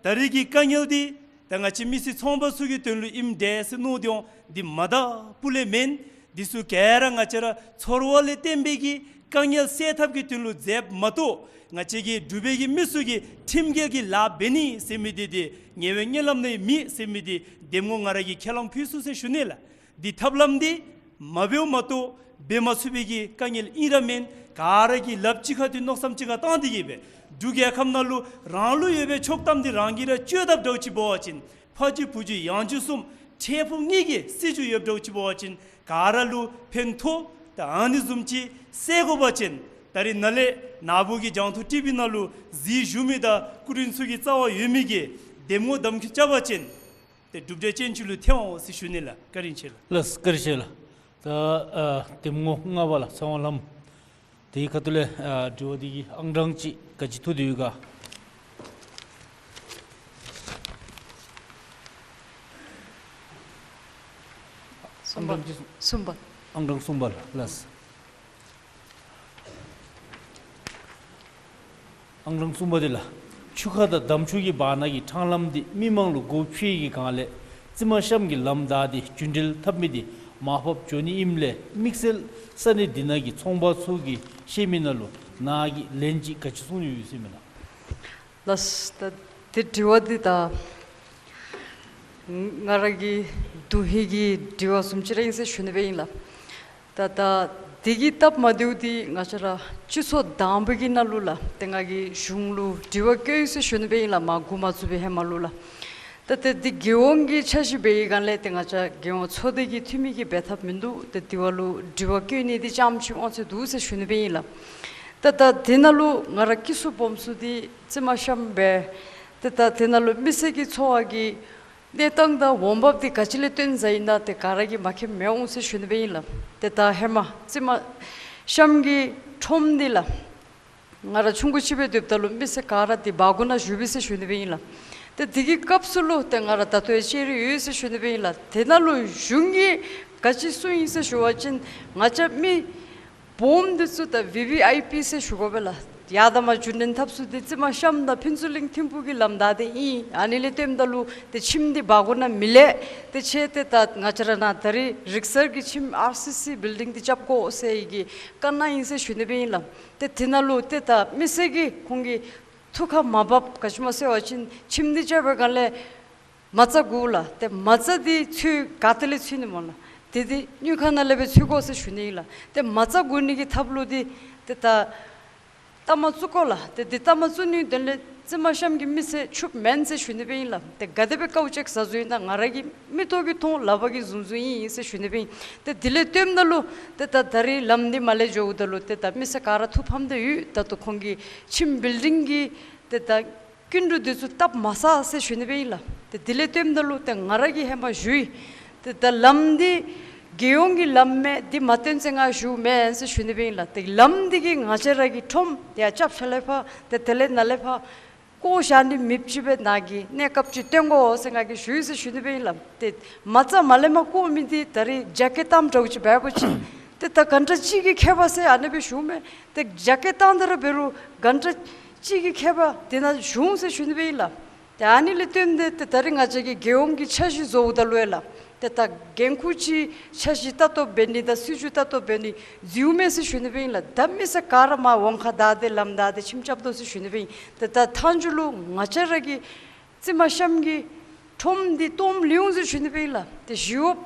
ད་རིས་ཀྱི་དཀའ་ངལ་འདི་ད་ང་བཅས་མི་སེར་ཚོང་པ་ཚུ་གི་དོན་ལུ་ཨིནམ་འདྲས་ཟེར་མནོ་སྟེ་འོང་། འདི་མ་དང་པོ་ལས་མེན། འདི་ཚུ་ག་ར་ང་བཅས་ར་ཚོར་བ་ལས་བརྟེན་པའི་གི་དཀའ་ངལ་སེལ་ཐབས་ཀྱི་དོན་ལུ་མཛདཔ་མ་གཏོགས་ང་བཅས་ཀྱི་འབྲུག་པའི་གི་མི་ཚུ་གི་ཁྲིམས་འགལ་གྱི་ལཱ་འབད་ནི་ཟེར་མི་འདི་འདི་ཉེ་བའི་གཉེན་ལམ་ནང་མེད་ཟེར་མི་འདི་གདམ་ངོ་ང་ར་གིས་ཁས་བླངས་ཕུལ་ཚུགས་ཟེར་ཞུ་ནི་ལགས། འདི་ཐབས་ལམ་འདི་མ་འབདཝ་མ་གཏོགས་འབད་མ་ཚུགས་པའི་གི་དཀའ་ངལ་ཨིན་ར་མེན། ག་ར་གིས་ལགཔ་གཅིག་ཁར་ཏེ་མནོ་བསམ་གཅིག་ཁར་བཏང་སྟེ་གི་སྦེ་འབྲུག་རྒྱལ་ཁབ་ནང་ལུ་རང་ལུ་ཡོད་པའི་ཆོག་ཐམ་འདི་རང་གིས་ར་སྤྱོད་དཔ་འདྲཝ་ཅིག་འབད་བ་ཅིན་ཕ་རྒྱུད་བུ་རྒྱུད་ཡང་རྒྱུད་གསུམ་ ཕྲལ་ཕུགས་གཉིས་ཀྱི་སྲིད་བྱུས་ཡོདཔ་འདྲཝ་ཅིག་འབད་བ་ཅིན་ག་ར་ལུ་ཕན་ཐོགས། ད་ཨ་ནི་བཟུམ་ཅིག་སེལ་དགོ་པ་ཅིན་ད་རིས་ནཱ་ལས་ནཱ་བུ་གི་རྒྱང་མཐོང་ཊི་བི་ནང་ལུ་གཟིགས་བཞུགས་མི་དང་སྐུ་མགྲོན་ཚུ་གི་རྩ་བར་ཡོད་མི་གིས་གདམ་ངོ་གདམ་འཁྱེར་རྐྱབ་པ་ཅིན་ཏེ་གྲུབ་འབྲས་ཅན་ཅིག་ལུ་ཐོན་འོང་ཟེར་ཞུ་ནི་ལགས། བཀའ་དྲིན་ཆེ་ལགས། ལགས་སོ། བཀའ་དྲིན་ཆེ་ལགས། ད་ཨ་གདམ་ངོ་ལྔ་པ་ལགས། ཚེ་དབང་ལྷམོ། དེའི་ཁ་ཐུག་ལས་ཨ་དྲི་བ་འདི་གི་ཨང་གྲངས་ཅིག་ག་ཅི་ཐོབ་སྟེ་ཡོད་ག། གསུམ་པ། ཨང་གྲངས་ཅིག་གསུམ་པ། ཨང་གྲངས་གསུམ་པ་ལགས། ལགས་སོ། ཨང་གྲངས་གསུམ་པ་འདི་ལགས། ཆུ་ཁ་དང་འདམ་ཆུ་གི་བར་ན་གི་འཕྲང་ལམ་འདི་མི་མང་ལུ་སྒོ་ཕྱེ་ཡི་གི་སྒང་ལས་རྩི་མ་གཤམ་གྱི་ལམ་བདའ་སྟེ་རྒྱུན་འགྲུལ་འཐབ་མི་འདི་མར་ཕབ་འགྱོ་ནི་ཨིནམ་ལས་དམིགས་བསལ་ས་གནས་འདི་ནང་གི་ཚོང་པ་ཚུ་གིས་བཤད་མི་ནང་ལུ་ནཱ་གིས་ལན་ཅིག་ག་ཅི་གསུང་ནི་ཡོད་ཟེར་མི་ལགས། ལགས་སོ། ད་དེ་དྲི་བ་འདི་ད་ང་ར་གི་དོན་ཧིང་གི་དྲི་བ་བཟུམ་ཅིག་ར་ཨིན་ཟེར་ཞུ་ནི་སྦེ་ཨིན་ལགས། ད་ད་དེ་གི་སྟབས་མ་བདེཝ་འདི་ང་བཅས་ར་སྤྱི་ཚོགས་དང་པའི་གི་ནང་ལུ་ལགས། ཏེ་ང་གིས་གཞུང་ལུ་དྲི་བ་བཀོད་ཡི་ཟེར་ཞུ་ནི་སྦེ་ཨིན་ལགས། མ་འགོ་མ་བཙུགས་པའི་ཧེ་མ་ལུ་ལགས། ད་ཏེ་འདི་རྒྱལ་ཡོངས་ཀྱི་འཆར་གཞི་འབད་བའི་སྒང་ལས་ཏེ་ང་བཅས་རྒྱལ་ཡོངས་ཚོགས་སྡེ་གི་འཐུས་མི་གིས་འབད་ཐབས་མིན་འདུག། ཏེ་དེ་བ་ལུ་དྲི་བ་བཀོད་ནི་འདི་རྐྱངམ་ཅིག་དབང་ཚད་འདུག་ཟེར་ཞུ་ནི་སྦེ་ཨིན་ལགས། ད་ད་དེ་ནང་ལུ་ང་ར་སྐྱེས་སུ་སྦོམ་སུ་འདི་རྩི་མ་གཤམ་སྦེ། ཏེ་ད་དེ་ནང་ལུ་མི་སེར་གྱི་འཚོ་བ་གི་གནས་སྟངས་དང་འོང་འབབ་འདི་ག་ཅི་ལས་བརྟེན་ཟ་ཨིན་ན་ཏེ་ག་ར་གིས་མ་མཁྱེནམ་མི་འོང་ཟེར་ཞུ་ནི་སྦེ་ཨིན་ལགས། ཏེ་ད་ཧེ་མ་རྩི་མ་གཤམ་གྱི་ཁྲོམ་འདི་ལགས། ང་ར་ཆུང་ཀུ་ཅིག་སྦེ་སྡོདཔ་ད་ལུ་མི་སེར་ག་ར་འདི་སྦ་སྒོར་ནང་བཞུགས་པས་ཟེར་ཞུ་ནི་སྦེ་ཨིན་ལགས། ཏེ་དེ་གི་སྐབས་སུ་ལུ་ཏེ་ང་ར་ད་ལྟོ་ཡང་ལྕགས་རི་ཡོད་ཟེར་ཞུ་ནི་སྦེ་ཨིན་ལགས། དེ་ནང་ལུ་གཞུང་གིས་ག་ཅི་གསུངས་ཡི་ཟེར་ཞུ་བ་ཅིན་ང་བཅས་མི་སྦོམ་འདི་ཚུ་ད་བི་བི་ཨའི་པི་ཟེར་ཞུ་དགོ་པས་ལགས། ཡར་དང་མར་རྒྱུན་འགྲུལ་འཐབ་ས་འདི་རྩི་མ་གཤམ་དང་ཕུན་ཚོགས་གླིང་ཐིམ་ཕུག་གི་ལམ་བདའ་སྟེ་ཨིན། ཨ་ནི་ལས་བརྟེནམ་ད་ལུ་ཏེ་ཁྱིམ་འདི་སྦ་སྒོར་ནང་མི་ལེགས། ཏེ་ཁྱེད་ཏེ་ད་ང་བཅས་ར་ནཱ་ད་རིས་རིག་གསར་གྱི་ཁྱིམ་ཨར་སི་སི་བིལ་ཌིང་འདི་རྐྱབ་དགོ་ཟེར་བའི་གི་བཀའ་གནང་ཡི་ཟེར་ཞུ་ནི་སྦེ་ཨིན་ལགས། ཏེ་དེ་ནང་ལུ་ཏེ་ད་མི་སེར་གྱིས་ཁོང་གི་ཐུགས་ཁར་མ་བབ། ག་ཅི་སྨོ་ཟེར་བ་ཅིན་ཁྱིམ་འདི་རྐྱབ་པའི་སྒང་ལས་མ་རྩ་དགོ་ལགས། ཏེ་མ་རྩ་འདི་ཚུ་ག་ཏེ་ལས་འཚོལ་ནི་སྨོ་ལགས། ཏེ་འདི་དངུལ་ཁང་ནང་ལས་སྦེ་འཚོལ་དགོ་ཟེར་ཞུ་ནི་ཨིན་ལགས། ཏེ་མ་རྩ་དགོ་ནི་གི་ཐབས་ལུ་འདི་ཏེ་ད་ལྟ་མ་བཙུགས་དགོ་ལགས། ཏེ་འདི་ལྟ་མ་བཙུགས་ནིའི་དོན་ལས་རྩི་མ་གཤམ་གྱི་མི་སེར་ཕྱུགཔོ་མེན་ཟེར་ཞུ་ནི་སྦེ་ཨིན་ལགས། ཏེ་ག་དེ་སྦེ་དཀའཝ་སྤྱད་ཟ་ཟོཝ་ཨིན་ན་ང་ར་གི་མིག་ཏོ་གིས་མཐོང་ལག་པ་གིས་བཟུང་བཟུངམ་ཨིན་ཟེར་ཞུ་ནི་སྦེ་ཨིན། ཏེ་དེ་ལས་བརྟེནམ་ད་ལུ་ཏེ་ད་ད་རིས་ལམ་འདི་མར་ལས་འགྱོཝ་ད་ལུ་ཏེ་ད་མི་སེར་ག་ར་ཐུགས་ཕམ་སྟེ་ཡོད། ད་ལྟོ་ཁོང་གི་ཁྱིམ་བིལ་ཌིང་གི་ཏེ་ད་སྐྱིན་འགྲུལ་འདི་ཚུ་བཏབ་མ་ཚར་ཟེར་ཞུ་ནི་སྦེ་ཨིན་ལགས། ཏེ་དེ་ལས་བརྟེནམ་ད་ལུ་ཏེ་ང་ར་གིས་ཧེ་མ་ཞུ་ཡི། ཏེ་ད་ལམ་འདི་རྒྱལ་ཡོངས་ཀྱི་ལམ་མས། འདི་མ་བཏོན་ཚེ་ང་བཞུགས་མེན་ཟེར་ཞུ་ནི་སྦེ་ཨིན་ལགས། ཏེ་ལམ་འདི་གིས་ང་བཅས་ར་གི་ཁྲོམ་ཡར་རྐྱབ་ཚར་ལས་ཕར་ཏེ་དེ་ལས་ནཱ་ལས་ཕར་བཀོ་བཞག་ནི་མེདཔ་ཅིག་སྦེ་ནཱ་གི་གནས་སྐབས་ཅིག་བཏོན་དགོ་ཟེར་ང་གིས་ཞུ་ཡི་ཟེར་ཞུ་ནི་སྦེ་ཨིན་ལགས། ཏེ་མ་རྩ་མ་ལས་མར་བཀོ་མི་འདི་ད་རིས་རྒྱ་སྐྱེད་བཏངམ་འདྲཝ་ཅིག་འབད་བ་ཅིན་ཏེ་ད་གྷན་ཊ་གཅིག་གི་ཁྱད་པར་ཟེར་ཨ་ནི་སྦེ་ཞུཝ་མས། ཏེ་རྒྱ་སྐྱེད་བཏང་སྟེ་ར་འབད་རུང་གྷན་ཊ་གཅིག་གི་ཁྱད་པར་དེ་ནང་བྱུང་ཟེར་ཞུ་ནི་སྦེ་ཨིན་ལགས། ཏེ་ཨ་ནི་ལས་བརྟེན་ཏེ་ཏེ་ད་རིས་ང་བཅས་ཀྱིས་རྒྱལ་ཡོངས་ཀྱི་འཆར་གཞི་བཟོཝ་ད་ལུ་ཡང་ལགས། ཏེ་ད་འགན་ཁུར་ཅིག་འཆར་གཞི་ལྟ་རྟོག་འབད་ནི་དང་སྲིད་བྱུས་ལྟ་རྟོག་འབད་ནི་འཛོལཝ་མས་ཟེར་ཞུ་ནི་སྦེ་ཨིན་ལགས། ད་མི་སེར་ག་ར་མར་ཝང་ཁ་བདའ་སྟེ་ལམ་བདའ་སྟེ་ཁྱིམ་རྐྱབ་དོ་ཟེར་ཞུ་ནི་སྦེ་ཨིན། ཏེ་ད་མཐའ་མཇུག་ལུ་ང་བཅས་ར་གི་རྩི་མ་གཤམ་གྱི་ཁྲོམ་འདི་སྟོངམ་ལུས་འོང་ཟེར་ཞུ་ནི་སྦེ་ཨིན་ལགས། ཏེ་ཞི་གཡོགཔ་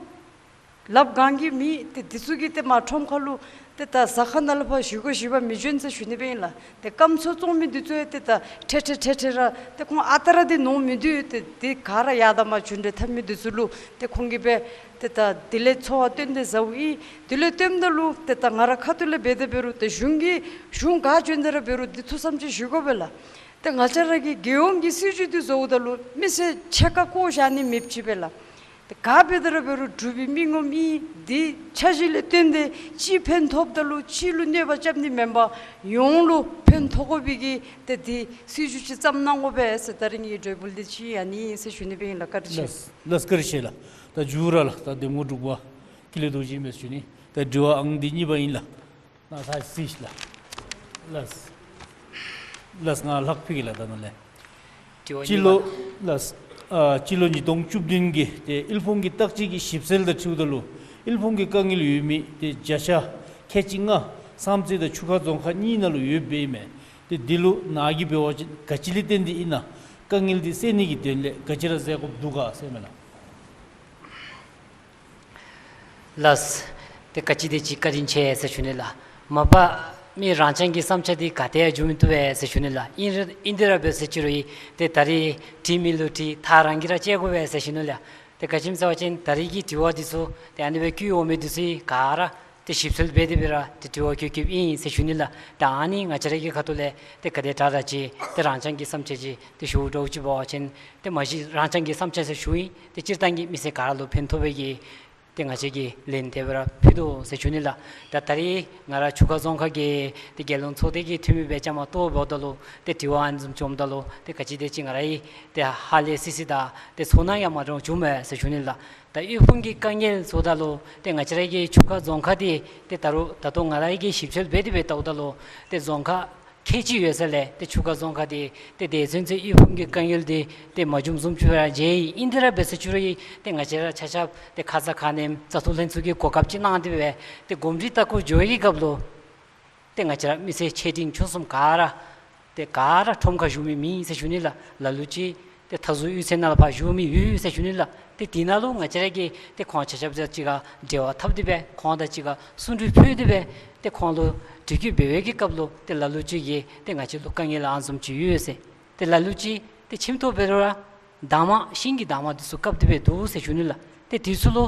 ལགཔ་གང་གིས་མེད། ཏེ་འདི་ཚུ་གིས་ཏེ་མར་ཁྲོམ་ཁ་ལུ་ཏེ་ད་ཟ་ཁང་ནང་ལས་ཕར་བཞེས་སྒོ་བཞེས་པར་མི་འབྱོན་ཟེར་ཞུ་ནི་སྦེ་ཨིན་ལགས། ཏེ་སྐམ་ཚོ་བཙོང་མི་འདི་ཚུ་ཡང་ཏེ་ད་ཁྲེ་ཁྲེ་ཁྲེ་ཁྲེ་ར་ཏེ་ཁོང་ཨ་རྟག་ར་འདི་ནོར་མི་འདུག། ཏེ་འདི་ག་ར་ཡར་དང་མར་རྒྱུན་འགྲུལ་འཐབ་མི་འདི་ཚུ་ལུ་ཏེ་ཁོང་གིས་སྦེ་ཏེ་ད་དེ་ལས་འཚོ་བ་བཏོན་ཏེ་ཟཝ་ཨིན། དེ་ལས་བརྟེནམ་ད་ལུ་ཏེ་ད་ང་ར་ཁ་ཐུག་ལས་འབད་དེ་འབད་རུང་ཏེ་གཞུང་གིས་གཞུང་ག་བྱོན་ཏེ་ར་འབད་རུང་འདི་ཐུགས་བསམ་ཅིག་ཞུ་དགོ་པས་ལགས། ཏེ་ང་བཅས་ར་གི་རྒྱལ་ཡོངས་ཀྱི་སྲིད་བྱུས་འདི་བཟོཝ་ད་ལུ་མི་སེར་ཕྱེད་ཀ་བཀོ་བཞག་ནི་མེདཔ་ཅིག་སྦེ་ལགས། ཏེ་ག་འབད་དེ་ར་འབད་རུང་འབྲུག་པའི་མི་ངོམ་ཨིན། འདི་འཆར་གཞི་ལས་བརྟེན་ཏེ་གཅིག་ཕན་ཐོགསཔ་ད་ལུ་གཅིག་ལུ་གནོད་པ་རྐྱབ་ནི་མེན་པར་ཡོངས་ལུ་ཕན་ཐོགས་དགོ་པའི་གི་ཏེ་འདི་སྲིད་བྱུས་ཅིག་བརྩམ་གནང་དགོ་པས་ཟེར་ད་རིས་ངེའི་གྲོས་འབུལ་འདི་ཅིག་ཨ་ནི་ཨིན་ཟེར་ཞུ་ནི་སྦེ་ཨིན་ལགས། བཀའ་དྲིན་ཆེ། ལགས་སོ། ལགས་སོ། བཀའ་དྲིན་ཆེ་ལགས། ད་མཇུག་ར་ལགས་ད་གདམ་ངོ་དྲུག་པ་ཀུན་ལེགས་རྡོ་རྗེ་ཨིན་མས་ཞུ་ནི། ད་དྲི་བ་ཨང་འདི་གཉིས་པ་ཨིན་ལགས། ནཱ་ས་སི་ལགས། ལགས་སོ། ལགས་སོ། ང་ལྷག་ཕུལ་གེ་ལགས། ད་ནཱ་ལས་དྲི་བ་སྤྱི་ལོ་གཉིས་པ། ལགས་སོ། ཨ་སྤྱི་ལོ་ཉིས་སྟོང་བཅུ་བདུན་གྱི་ཏེ་དབུལ་ཕོངས་ཀྱི་བརྟག་དཔྱད་ཀྱི་ཞིབ་འཚོལ་དང་འཁྲིལཝ་ད་ལུ་དབུལ་ཕོངས་ཀྱི་དཀའ་ངལ་ཡོད་མི་ཏེ་བརྒྱ་ཆ་ཁལ་གཅིག་ལྔ་བསམ་རྩེ་དང་ཆུ་ཁ་རྫོང་ཁག་གཉིས་ནང་ལུ་ཡོདཔ་ཨིན་མས། ཏེ་འདི་ལུ་ནཱ་གིས་འབད་བ་ཅིན་ག་ཅི་ལས་བརྟེན་ཏེ་ཨིན་ན་དཀའ་ངལ་འདི་སེལ་ནི་གི་དོན་ལས་ག་ཅི་ར་མཛད་དགོཔ་འདུག་ག་ཟེར་མས་ལགས། ལགས། ཏེ་ག་ཅི་དེ་ཅིག་བཀའ་དྲིན་ཆེ་ཟེར་ཞུ་ནི་ལགས། མ་པ་མི་རང་རྐྱང་གི་བསམ་འཆར་འདི་ག་ཏེ་ཡང་འགྱོ་མི་བཏུབ་པས་ཟེར་ཞུ་ནི་ལགས། ཨིན་རུང་ཨིན་དེ་ར་འབད་ཟེར་ཅི་རུང་ཨིན། ཏེ་ད་རིས་དྲི་མི་ལུ་དྲི་ཐག་རང་གིས་ར་བཅད་དགོ་པས་ཟེར་ཞུ་ནི་ལགས། ཏེ་ག་ཅི་སྨོ་ཟེར་བ་ཅིན་ད་རིས་ཀྱི་དྲི་བ་འདི་ཚུ་ཏེ་ཨ་ནི་སྦེ་བཀོད་འོང་མི་འདི་ཚུ་ག་ར་ཏེ་ཞིབ་འཚོལ་འབད་དེ་སྦེ་ར་ཏེ་དྲི་བ་བཀོད་བཀོདཔ་ཨིན་ཟེར་ཞུ་ནི་ལགས། ད་ཨ་ནི་ང་བཅས་ར་གི་ཁ་ཐུག་ལས་ཏེ་ག་དེ་དྲག་དྲག་ཅིག་ཏེ་རང་རྐྱང་གི་བསམ་འཆར་ཅིག་ཏེ་ཞུ་དགོཔ་ཅིག་འབད་བ་ཅིན་ཏེ་མ་གཞི་རང་རྐྱང་གི་བསམ་འཆར་ཟེར་ཞུཝ་ཨིན། ཏེ་སྤྱིར་བཏང་གི་མི་སེར་ག་ར་ལུ་ཕན་ཐོགས་པའི་གི་ཏེ་ང་བཅས་ཀྱིས་ལན་དེ་སྦེ་ར་ཕུལ་དོ་ཟེར་ཞུ་ནི་ལགས། ད་ད་རིས་ང་ར་ཆུ་ཁ་རྫོང་ཁག་གི་ཏེ་རྒྱལ་ཡོངས་ཚོགས་སྡེ་གི་འཐུས་མི་སྦེ་བཅའ་མར་གཏོགས་འབདཝ་ད་ལུ་ཏེ་དྲི་བ་ཨ་ནི་བཟུམ་བྱུངམ་ད་ལུ་ཏེ་ག་ཅི་དེ་ཅིག་ང་ར་ཡང་ཏེ་ཧ་ལས་སི་སི་དང་ཏེ་ཚོར་སྣང་ཡང་མ་འདྲཝ་བྱུངམ་མས་ཟེར་ཞུ་ནི་ལགས། ད་དབུལ་ཕོངས་ཀྱི་དཀའ་ངལ་ཟེརཝ་ད་ལུ་ཏེ་ང་བཅས་ར་གི་ཆུ་ཁ་རྫོང་ཁག་འདི་ཏེ་ད་རུང་ད་ལྟོ་ང་ར་གིས་ཞིབ་འཚོལ་འབད་དེ་སྦེ་བལྟཝ་ད་ལུ་ཏེ་རྫོང་ཁག་ཁལ་གཅིག་ཡོད་ས་ལས་ཏེ་ཆུ་ཁ་རྫོང་ཁག་འདི་ཏེ་དེ་ཚུན་ཚོད་དབུལ་ཕོངས་ཀྱི་དཀའ་ངལ་འདི་ཏེ་མ་བྱུངམ་བཟུམ་ཅིག་ར་མཇལ་ཡི། ཨིན་ཏེ་ར་འབད་ཟེར་ཅི་རུང་ཡང་ཏེ་ང་བཅས་ར་ཆ་ཁྱབ་ཏེ་ཁ་ཙ་ཁ་ཉིནམ་བཙག་འཐུ་ལྷན་ཚོགས་ཀྱི་གོ་སྐབས་ཅིག་གནང་སྟེ་སྦེ་ཏེ་གོམས་འདྲིས་ལྟ་སྐོར་འགྱོ་བའི་སྐབས་ལུ་ཏེ་ང་བཅས་ར་མི་སེར་ཆེ་འབྲིང་ཆུང་གསུམ་ག་ར་ཏེ་ག་ར་ཁྲོམ་ཁར་བཞུགས་མི་མེད་ཟེར་ཞུ་ནི་ལགས། ལ་ལུ་ཅིག་ཏེ་མཐའ་ཟུར་གཡུས་ཚན་ནང་ལུ་ཕར་བཞུགས་མི་ཡོད་ཟེར་ཞུ་ནི་ལགས། ཏེ་དེ་ནང་ལུ་ང་བཅས་ར་གིས་ཏེ་ཁོང་ཆ་ཁྱབ་དང་གཅིག་ཁར་འབྲེལ་བ་འཐབ་སྟེ་སྦེ་ཁོང་དང་གཅིག་ཁར་གསུང་གྲོས་ཕུལ་ཏེ་སྦེ་ཏེ་ཁོང་ལུ་དྲི་བཀོད་འབད་བའི་གི་སྐབས་ལུ་ཏེ་ལ་ལུ་ཅིག་གིས་ཏེ་ང་བཅས་ལུ་དཀའ་ངལ་ཨ་ནི་བཟུམ་ཅིག་ཡོད་ཟེར། ཏེ་ལ་ལུ་ཅིག་ཏེ་ཁྱིམ་ཐོག་འབད་རུང་ར་དྭངས་མ་ཤིང་གི་དྭངས་མ་འདི་ཚུ་བཀབ་སྟེ་སྦེ་འདུག་ཟེར་ཞུ་ནི་ལགས། ཏེ་དེ་ཚུ་ལུ་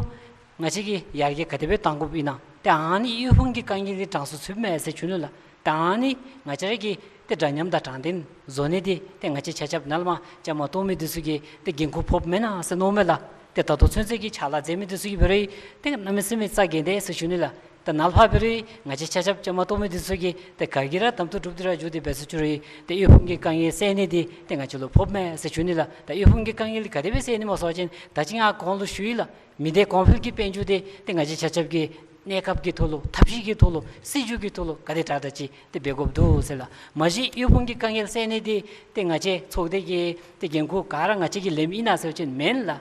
ང་བཅས་ཀྱིས་ཡར་རྒྱས་ག་དེ་སྦེ་གཏང་དགོཔ་ཨིན་ན། ཏེ་ཨ་ནི་དབུལ་ཕོངས་ཀྱི་དཀའ་ངལ་འདི་གྲངས་སུ་ཚུདཔ་མས་ཟེར་ཞུ་ནི་ལགས། ད་ཨ་ནི་ང་བཅས་ར་གིས་ཏེ་འདྲ་མཉམ་དང་དྲང་བདེན་བཟོ་ནི་འདི་ཏེ་ང་བཅས་ཆ་ཁྱབ་ནཱ་ལས་མར་བཅའ་མར་གཏོགས་མི་འདི་ཚུ་གི་ཏེ་འགན་ཁུར་ཕོགཔ་མེན་ན་ཟེར་མནོཝ་མས་ལགས། ཏེ་ད་ལྟོ་ཚུན་ཚོད་ཀྱི་ཕྱག་ལཱ་མཛད་མི་འདི་ཚུ་གིས་འབད་རུང་ཏེ་གནམ་མེད་ས་མེད་རྩ་འགེངས་དེས་ཟེར་ཞུ་ནི་ལགས། ད་ནཱ་ལས་ཕར་འབད་རུང་ང་བཅས་ཆ་ཁྱབ་བཅའ་མར་གཏོགས་མི་འདི་ཚུ་གིས་ཏེ་ག་གིས་ར་དམ་དུ་གྲུབ་སྟེ་ར་འགྱོ་སྟེ་འབད་ཟེར་ཅི་རུང་ཏེ་དབུལ་ཕོངས་ཀྱི་དཀའ་ངལ་སེལ་ནི་འདི་ཏེ་ང་བཅས་ལུ་ཕོགཔ་མས་ཟེར་ཞུ་ནི་ལགས། ད་དབུལ་ཕོངས་ཀྱི་དཀའ་ངལ་ག་དེ་སྦེ་སེལ་ནི་སྨོ་ཟེར་བ་ཅིན་ད་ཅི་ང་གོང་ལུ་ཞུ་ཡི་ལགས། མི་སྡེ་གོང་འཕེལ་གྱི་དཔལ་འབྱོར་འདི་ཏེ་ང་བཅས་ཆ་ཁྱབ་ཀྱིས་གནས་སྐབས་ཀྱི་ཐོག་ལུ་ཐབས་ཤེས་ཀྱི་ཐོག་ལུ་སྲིད་བྱུས་ཀྱི་ཐོག་ལུ་ག་དེ་དྲག་དྲག་ཅིག་ཏེ་འབད་དགོཔ་འདུག་ཟེར་ལགས། མ་གཞི་དབུལ་ཕོངས་ཀྱི་དཀའ་ངལ་སེལ་ནི་འདི་ཏེ་ང་བཅས་ཚོགས་སྡེ་གི་ཏེ་འགན་ཁུར་ག་ར་ང་བཅས་ཀྱིས་ལེནམ་ཨིན་ན་ཟེར་བ་ཅིན་མེན་ལགས།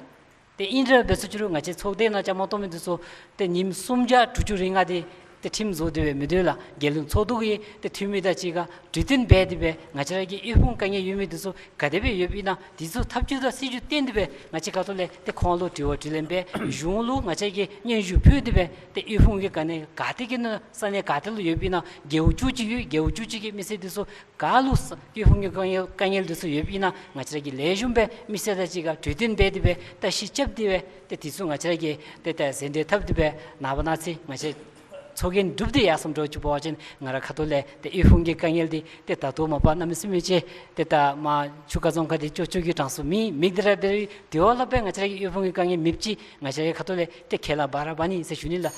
ཏེ་ཨིན་རུང་འབད་ཟེར་ཅི་རུང་ང་བཅས་ཚོགས་སྡེ་ནང་བཅའ་མར་གཏོགས་མི་འདི་ཚུ་ཏེ་ཉིནམ་སུམ་བརྒྱ་དྲུག་ཅུ་རེ་ལྔ་འདི་ཏེ་ཁྲིམས་བཟོ་སྟེ་སྦེ་མི་སྡོད་ལགས། རྒྱལ་ཡོངས་ཚོགས་འདུ་གི་ཏེ་འཐུས་མི་དང་གཅིག་ཁར་གྲོས་བསྟུན་འབད་དེ་སྦེ་ང་བཅས་ར་གི་དབུལ་ཕོངས་དཀའ་ངལ་ཡོད་མི་འདི་ཚུ་ག་དེ་སྦེ་ཡོདཔ་ཨིན་ན་འདི་ཚུ་ཐབས་བྱུས་དང་སྲིད་བྱུས་བཏོན་ཏེ་སྦེ་ང་བཅས་ཁ་ཐུག་ལས་ཏེ་ཁོང་ལུ་དྲི་བ་དྲིས་ལན་འབད། གཞུང་ལུ་ང་བཅས་ཀྱིས་སྙན་ཞུ་ཕུལ་ཏེ་སྦེ་ཏེ་དབུལ་ཕོངས་ཀྱི་དཀའ་ངལ་ག་ཏེ་གི་ནང་ས་གནས་ག་ཏེ་ལུ་ཡོདཔ་ཨིན་ན། རྒེད་འོག་བཅུ་གཅིག་ཡོད། རྒེད་འོག་བཅུ་གཅིག་གི་མི་སེར་འདི་ཚུ་ག་ལུ་ས་དབུལ་ཕོངས་ཀྱི་དཀའ་ངལ་དཀའ་ངལ་འདི་ཚུ་ཡོདཔ་ཨིན་ན་ང་བཅས་ར་གིས་ལེགས་ཤོམ་སྦེ་མི་སེར་དང་གཅིག་ཁར་གྲོས་བསྟུན་འབད་དེ་སྦེ་བརྟག་ཞིབ་རྐྱབ་སྟེ་སྦེ་ཏེ་འདི་ཚུ་ང་བཅས་ར་གིས་ཏེ་ད་ཟེར་འདྲ་འཐབ་སྟེ་སྦེ་ནངས་པ་གནངས་ཚེ་ང་བཅས་ཚོགས་རྒྱན་གྲུབ་སྟེ་ཡར་སོངམ་འདྲཝ་ཅིག་འབད་བ་ཅིན་ང་ར་ཁ་ཐུག་ལས་ཏེ་དབུལ་ཕོངས་ཀྱི་དཀའ་ངལ་འདི་ཏེ་ད་ལྟོ་མ་པ་གནམ་མེད་ས་མེད་ཅིག་ཏེ་ད་མར་ཆུ་ཁ་རྫོང་ཁག་འདི་ཅོག་ཅོག་གི་གྲངས་སུ་མེད། མེད་དེ་ར་འབད་རུང་དེ་བ་ལས་འབད་ང་བཅས་ར་གི་དབུལ་ཕོངས་ཀྱི་དཀའ་ངལ་མེདཔ་ཅིག་ང་བཅས་ར་ཁ་ཐུག་ལས་ཏེ་ཁས་བླངས་འབད་ར་འབད་ནི་ཟེར་ཞུ་ནི་ལགས།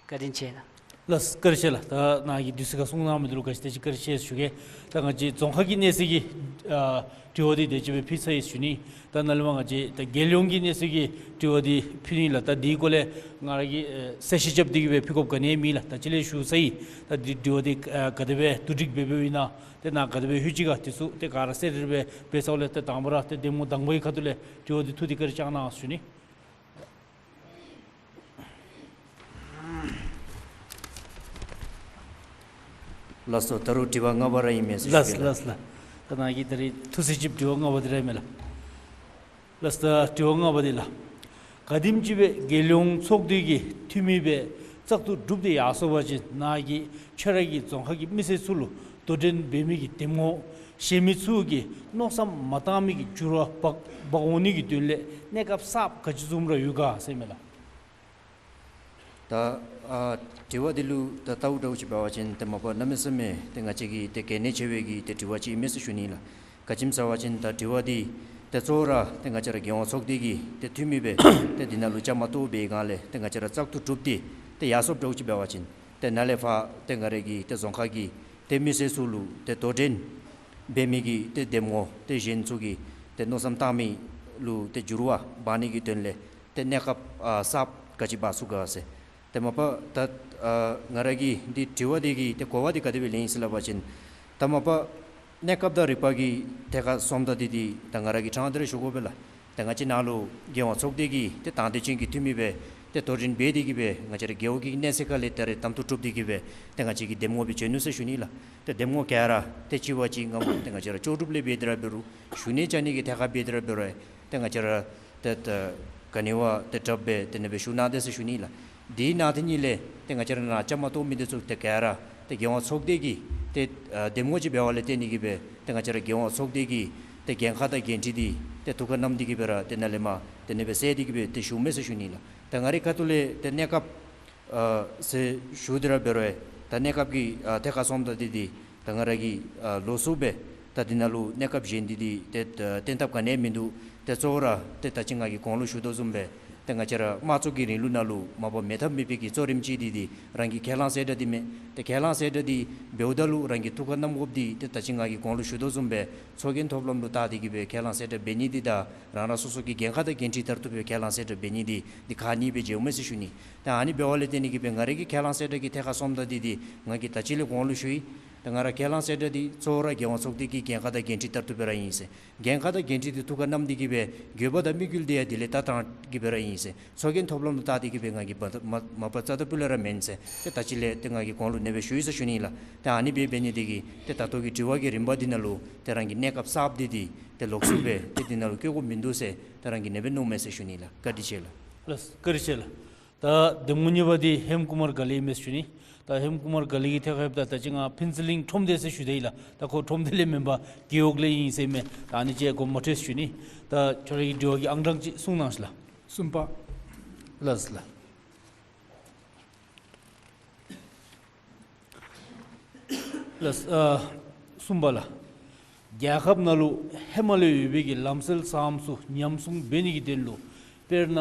བཀའ་དྲིན་ཆེ་ལགས། ལགས་བཀའ་དྲིན་ཆེ་ལགས། ད་ནཱ་གིས་དུས་ཚོད་ཁར་གསུང་གནང་མི་འདི་ལུ་ག་ཅི་དེ་ཅིག་བཀའ་དྲིན་ཆེ་ཞུ་གེ། ད་ང་བཅས་རྫོང་ཁག་གི་གནས་ཚུལ་གྱི་ཨ་དྲི་བ་འདི་དེ་ཅིག་སྦེ་ཕུལ་ཚར་ཡི་ཞུ་ནི། ད་ནཱ་ལས་མར་ང་བཅས་ད་རྒྱལ་ཡོངས་ཀྱི་གནས་ཚུལ་གྱི་དྲི་བ་འདི་ཕུལ་ནི་ལགས། ད་འདི་གུ་ལས་ང་ར་གིས་ཨེ་གསལ་བཤད་རྐྱབ་སྟེ་གི་སྦེ་ཕུལ་དགོཔ་ག་ནི་ཡང་མེད་ལགས། ད་ཅི་ལས་ཞུ་ཚར་ཡི། ད་འདི་དྲི་བ་འདི་ཨ་ག་དེ་སྦེ་བསྡུ་སྒྲིག་འབད་འབདཝ་ཨིན་ན། ཏེ་ནཱ་ག་དེ་སྦེ་ལྷོད་ཅི་ག་དེ་ཚུ་ཏེ་ག་ར་གསལ་རི་རི་སྦེ་འབད་ཚརཝ་ལས་ཏེ་དང་པ་ར་ཏེ་གདམ་ངོ་དང་པའི་ཁ་ཐུག་ལས་དྲི་བ་འདི་ཐུགས་ཏེ་བཀའ་དྲིན་བསྐྱང་གནང་ཞུ་ནི། ལགས་སོ། ད་རུང་དྲི་བ་ལྔ་པ་ར་ཨིན་མས་ཟེར་ཞུ་གེ་ལགས། ལགས་ལགས་ལགས། ད་ནཱ་གིས་ད་རིས་ཐུགས་བཞེད་ཅིག་དྲི་བ་ལྔ་པ་འདི་ར་ཨིན་མས་ལགས། ལགས་སོ། ད་དྲི་བ་ལྔ་པ་འདི་ལགས། ག་དེམ་ཅིག་སྦེ་རྒྱལ་ཡོངས་ཚོགས་སྡེ་གི་འཐུས་མི་སྦེ་བཙག་འཐུ་གྲུབ་སྟེ་ཡར་སོང་པ་ཅིན་ནཱ་གིས་ཁྱོད་ར་གི་རྫོང་ཁག་གི་མི་སེར་ཚུ་ལུ་དོ་འགྲན་འབད་མི་གི་གདམ་ངོ་གཞན་མི་ཚུ་གིས་མནོ་བསམ་མ་བཏང་མི་གི་འགྱུར་བ་འབག་འབག་འོང་ནི་གི་དོན་ལས་གནས་སྐབས་གསརཔ་ག་ཅི་བཟུམ་ར་ཡོད་ག་ཟེར་མས་ལགས། ད་ཨ་དྲི་བ་འདི་ལུ་ད་ལྟཝ་འདྲཝ་ཅིག་འབད་བ་ཅིན་ཏེ་མ་པ་གནམ་མེད་ས་མེད་ཏེ་ང་བཅས་ཀྱི་ཏེ་གལ་གནད་ཆེ་བའི་གི་ཏེ་དྲི་བ་ཅིག་ཨིན་མས་ཟེར་ཞུ་ནི་ལགས། ག་ཅི་སྨོ་ཟེར་བ་ཅིན་ད་དྲི་བ་འདི་ཏེ་གཙོ་བོ་ར་ཏེ་ང་བཅས་ར་རྒྱལ་ཡོངས་ཚོགས་སྡེ་གི་ཏེ་འཐུས་མི་སྦེ་ཏེ་འདི་ནང་ལུ་བཅའ་མར་གཏོགས་པའི་སྒང་ལས་ཏེ་ང་བཅས་ར་བཙག་འཐུ་གྲུབ་སྟེ་ཏེ་ཡར་སོངམ་འདྲཝ་ཅིག་འབད་བ་ཅིན་ཏེ་ནཱ་ལས་ཕར་ཏེ་ང་ར་གི་ཏེ་རྫོང་ཁག་གི་ཏེ་མི་སེར་ཚུ་ལུ་ཏེ་དོ་འགྲན་འབད་མི་གི་ཏེ་གདམ་ངོ་ཏེ་གཞན་ཚུ་གིས་ཏེ་མནོ་བསམ་བཏང་མི་ལུ་ཏེ་འགྱུར་བ་འབག་ནི་གི་དོན་ལས་ཏེ་གནས་སྐབས་ཨ་གསརཔ་ག་ཅི་འབག་ཚུགས་ག་ཟེར། ཏེ་མ་པ་ད་ཨ་ང་ར་གིས་འདི་དྲི་བ་འདི་གི་ཏེ་གོ་བ་འདི་ག་དེ་སྦེ་ལེན་ཡི་ཟེར་སླབ་པ་ཅིན་ད་མ་པ་གནས་སྐབས་དང་རིག་པ་གི་ཐད་ཁར་སོངམ་ད་འདི་འདི་ད་ང་ར་གིས་ཕྲང་སྟེ་ར་ཞུ་དགོ་པས་ལགས། ད་ང་བཅས་ནཱ་ལུ་རྒྱལ་ཡོངས་ཚོགས་སྡེ་གི་ཏེ་དང་འདོད་ཅན་གྱི་འཐུས་མི་སྦེ་ཏེ་དོ་འགྲན་འབད་དེ་གི་སྦེ་ང་བཅས་ར་རྒེད་འོག་གི་གནས་ཚད་ཁ་ལས་ད་རེས་གདམ་འཐུ་གྲུབ་སྟེ་གི་སྦེ་ཏེ་ང་བཅས་ཀྱིས་གདམ་ངོ་སྦེ་བྱོན་ནུག་ཟེར་ཞུ་ནི་ལགས། ཏེ་གདམ་ངོ་ག་ར་ཏེ་གཅིག་བ་གཅིག་ངམ་ཏེ་ང་བཅས་ར་ལྕོགས་གྲུབ་ལས་འབད་དེ་ར་འབད་རུང་ཞུ་ནི་བཅར་ནི་གི་ཐད་ཁར་འབད་དེ་ར་འབད་རུང་ཏེ་ང་བཅས་ར་ཏེ་ད་ག་ནི་བ་ཏེ་དྲགཔ་སྦེ་ཏེ་ཨ་ནི་སྦེ་ཞུ་གནང་དེས་ཟེར་ཞུ་ནི་ལགས། དེ་ནང་དེ་ཉིད་ལས་ཏེ་ང་བཅས་ར་ནཱ་བཅའ་མར་གཏོགས་མི་འདི་ཚུ་ཏེ་ག་ར་ཏེ་རྒྱལ་ཡོངས་ཚོགས་སྡེ་གི་ཏེ་ཨ་གདམ་ངོ་ཅིག་འབད་བ་ལས་བརྟེན་ནི་གི་སྦེ་ཏེ་ང་བཅས་ར་རྒྱལ་ཡོངས་ཚོགས་སྡེ་གི་ཏེ་འགན་ཁག་དང་འགན་ཁྲི་འདི་ཏེ་ཐུགས་ཁར་བསྣམས་ཏེ་གི་སྦེ་ར་ཏེ་ནཱ་ལས་མར་ དེ་ནི་སྦེ་ཟེར་ཏེ་གི་སྦེ་ཏེ་ཞུ་མས་ཟེར་ཞུ་ནི་ལགས། ད་ང་རའི་ཁ་ཐུག་ལས་ཏེ་གནས་སྐབས་ཨ་ཟེར་ཞུ་སྟེ་ར་འབད་རུང་ད་གནས་སྐབས་ཀྱི་ཨ་ཐད་ཁར་སོངམ་ད་འདི་འདི་ད་ང་ར་གི་ཨ་ལོགས་སུ་སྦེ་ད་འདི་ནང་ལུ་གནས་སྐབས་གཞན་འདི་འདི་ཏེ་ཨ་བཏོན་ཐབས་ག་ནི་ཡང་མིན་འདུག། ཏེ་གཙོ་བོ་ར་ཏེ་ད་ཅི་ང་གིས་གོང་ལུ་ཞུ་དོ་བཟུམ་སྦེ་ཏེ་ང་བཅས་ར་དམངས་གཙོ་གི་རིང་ལུགས་ནང་ལུ་མ་པ་མེད་ཐབས་མེད་པའི་གི་གཙོ་རིམ་ཅིག་འདི་འདི་རང་གི་ཁས་བླངས་གསལ་བསྒྲགས་འདི་མས། ཏེ་ཁས་བླངས་གསལ་བསྒྲགས་འདི་འབདཝ་ད་ལུ་རང་གི་ཐུགས་ཁར་བསྣམ་དགོཔ་འདི་ཏེ་ད་ཅི་ང་གིས་གོང་ལུ་ཞུ་དོ་བཟུམ་སྦེ་ཚོགས་རྒྱན་ཐོབ་ལམ་ལུ་བལྟ་སྟེ་གི་སྦེ་ཁས་བླངས་གསལ་བསྒྲགས་འབད་ནི་འདི་དང་རང་རང་སོ་སོ་གི་འགན་ཁག་དང་འགན་འཁྲི་ལྟར་དུ་སྦེ་ཁས་བླངས་གསལ་བསྒྲགས་འབད་ནི་འདི་འདི་ཁག་གཉིས་སྦེ་འབྱེདཔ་མས་ཟེར་ཞུ་ནི། ད་ཨ་ནི་འབདཝ་ལས་བརྟེན་ནི་གི་སྦེ་ང་རའི་གི་ཁས་བླངས་གསལ་བསྒྲགས་ཀྱི་ཐད་ཁར་སོངམ་ད་འདི་འདི་ང་གིས་ད་ཅི་ལས་གོང་ལུ་ཞུ་ཡི། ད་ང་ར་ཁས་བླངས་གསལ་བསྒྲགས་འདི་གཙོ་བོ་ར་རྒྱལ་དབང་ཚོགས་སྡེ་གི་འགན་ཁག་དང་འགན་འཁྲི་ལྟར་དུ་སྦེ་ར་ཨིན་ཟེར། འགན་ཁག་དང་འགན་འཁྲི་འདི་ཐུགས་ཁར་བསྣམས་ཏེ་གི་སྦེ་དགོས་པ་དང་དམིགས་ཡུལ་འདི་ཡང་དེ་ལས་ལྟ་སྟངས་ཀྱི་སྦེ་ར་ཨིན་ཟེར། ཚོགས་རྒྱན་ཐོབ་ལམ་ལུ་བལྟ་སྟེ་གི་སྦེ་ང་གིས་མ་མ་མ་པ་རྩ་དང་སྤུ་ལས་ར་མེན་ཟེར། ཏེ་ད་ཅི་ལས་ཏེ་ང་གིས་གོང་ལུ་ཨ་ནེ་སྦེ་ཞུ་ཡི་ཟེར་ཞུ་ནི་ལགས། ཏེ་ཨ་ནི་སྦེ་འབད་ནི་འདི་གིས་ཏེ་ད་ལྟོ་གི་དྲི་བ་གི་རིམ་པ་འདི་ནང་ལུ་ཏེ་རང་གི་གནས་སྐབས་གསརཔ་འདི་འདི་ཏེ་ལོགས་སུ་སྦེ་ཏེ་འདི་ནང་ལུ་བཀོད་དགོཔ་མིན་འདུག་ཟེར་ཏེ་རང་གིས་ཨ་ནེ་སྦེ་མནོཝ་མས་ཟེར་ཞུ་ནི་ལགས། བཀའ་དྲིན་ཆེ་ལགས། ལགས་བཀའ་དྲིན་ཆེ་ལགས། ད་གདམ་ངོ་གཉིས་པ་འདི་ཧེམ་ཀུ་མར་ག་ལི་ཨིན་མས་ཟེར་ཞུ་ནི། ད་ཧེམ་ཀུ་མར་ག་ལི་གི་ཐད་ཁར་ཡོདཔ་ད་ད་ཅི་ང་ཕུན་ཚོགས་གླིང་ཁྲོམ་སྡེ་ཟེར་ཞུ་དེས་ལགས། ད་ཁོ་ཁྲོམ་སྡེ་ལས་མེན་པར་རྒེད་འོག་ལས་ཨིན་ཟེར་མས། ད་ཨ་ནི་ཅིག་གོ་མ་ཐོས་ཟེར་ཞུ་ནི། ད་ཁྱོད་རའི་དྲི་བ་གི་ཨང་གྲངས་ཅིག་གསུང་གནང་ཤིག་ལགས། གསུམ་པ། ལགས་ལགས། ལགས། ཨ་གསུམ་པ་ལགས། རྒྱལ་ཁབ་ནང་ལུ་ཧེ་མ་ལས་ཡོད་པའི་གི་ལམ་སྲོལ་བཟུམ་ཚུ་ཉམས་སྲུང་འབད་ནི་གི་དོན་ལུ་དཔེར་ན་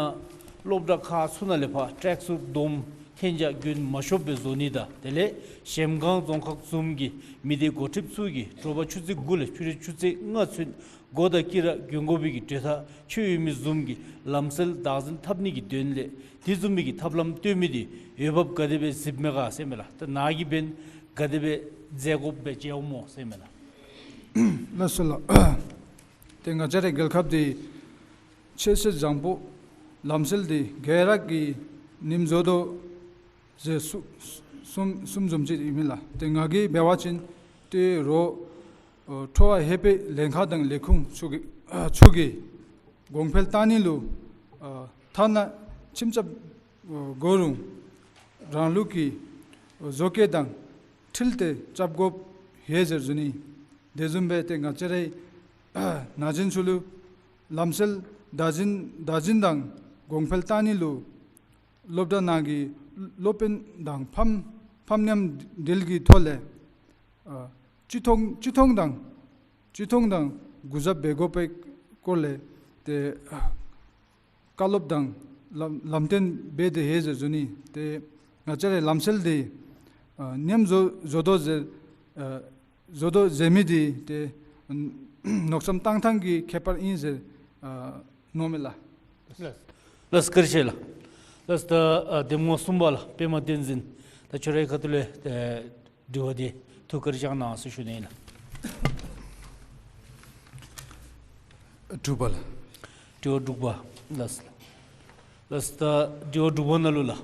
སློབ་གྲྭ་ཁག་ཚུ་ནང་ལས་ཕར་ཊེག་སུཊ་སྡོམ་ཐེན་ལྕག་གྱོན་མ་ཤོབ་སྦེ་བཟོ་ནི་དང་དེ་ལས་གཞལམ་སྒང་རྫོང་ཁག་བཟུམ་གྱི་མི་སྡེ་འགོ་ཁྲིདཔ་ཚུ་གིས་དྲོ་པ་ཆུ་ཚོད་དགུ་ལས་ཕྱི་རུ་ཆུ་ཚོད་ལྔ་ཚུན་སྒོ་དང་དཀྱིལ་ར་གྱོན་དགོ་པའི་གི་གྲོས་ཐག་ཆོད་ཡོད་མི་བཟུམ་གྱི་ལམ་སྲོལ་བདག་འཛིན་འཐབ་ནི་གི་དོན་ལས་དེ་བཟུམ་མའི་གི་ཐབས་ལམ་སྟོན་མི་འདི་འོས་འབབ་ག་དེ་སྦེ་གཟིགསཔ་མས་ག་ཟེར་མས་ལགས། ད་ནཱ་གིས་འབདན་ག་དེ་སྦེ་མཛད་དགོཔ་སྦེ་མཇལཝ་སྨོ་ཟེར་མས་ལགས། ལགས་སོ་ལགས། ཏེ་ང་བཅས་རའི་རྒྱལ་ཁབ་འདི་ཆོས་སྲིད་བཟང་པོ་ལམ་སྲོལ་འདི་ག་ར་གིས་ཉམས་བཟོ་དོ་ཟེར་གསུ་གསུངས་གསུངསམ་བཟུམ་ཅིག་ཨིན་མས་ལགས། ཏེ་ང་གིས་འབད་བ་ཅིན་ཏེ་རོགས་ཨ་འཕྲོ་བར་ཧེ་པའི་ལྷན་ཁག་དང་ལས་ཁུངས་ཚུ་གིས་ཨ་ཚུ་གིས་གོང་འཕེལ་བཏང་ནི་ལུ་ཨ་ཐ་ན་ཁྱིམ་རྐྱབ་ཨ་དགོ་རུང་རང་ལུགས་ཀྱི་བཟོ་བཀོད་དང་འཁྲིལ་ཏེ་རྐྱབ་དགོཔ་ཡོད་ཟེར་ཞུ་ནི། དེ་བཟུམ་སྦེ་ཏེ་ང་བཅས་རའི་ཨ་ན་གཞོན་ཚུ་ལུ་ལམ་སྲོལ་བདག་འཛིན་བདག་འཛིན་དང་གོང་འཕེལ་བཏང་ནི་ལུ་སློབ་གྲྭ་ནང་གི་སློབ་དཔོན་དང་ཕམ་ཕམ་མཉམ་འབྲེལ་གྱི་ཐོག་ལས་ཨ་སྤྱི་ཚོགས་སྤྱི་ཚོགས་དང་སྤྱི་ཚོགས་དང་གུས་ཞབས་འབད་དགོ་པའི་སྐོར་ལས་ཏེ་ཨ་བཀའ་སློབ་དང་ལམ་ལམ་སྟོན་འབད་དེ་ཡོད་ཟེར་ཞུ་ནི། ཏེ་ང་བཅས་རའི་ལམ་སྲོལ་འདི་ཨ་ཉམས་བཟོ་བཟོ་དོ་ཟེར་ཨ་བཟོ་དོ་ཟེར་མི་འདི་ཏེ་མནོ་བསམ་བཏང་ཐངས་ཀྱི་ཁྱད་པར་ཨིན་ཟེར་ཨ་མནོཝ་མས་ལགས། ལགས་བཀའ་དྲིན་ཆེ་ལགས། ལགས། ད་ཨ་གདམ་ངོ་གསུམ་པ་ལགས་པདྨ་བསྟན་འཛིན། ད་ཁྱོད་རའི་ཁ་ཐུག་ལས་ཨ་དྲི་བ་འདི་ཐུགས་ཁར་བཞག་གནང་ཟེར་ཞུ་ནི་ཨིན་ལགས། དྲུག་པ་ལགས། དྲི་བ་དྲུག་པ། ལགས་ལགས། ལགས། ད་དྲི་བ་དྲུག་པ་ནང་ལུ་ལགས།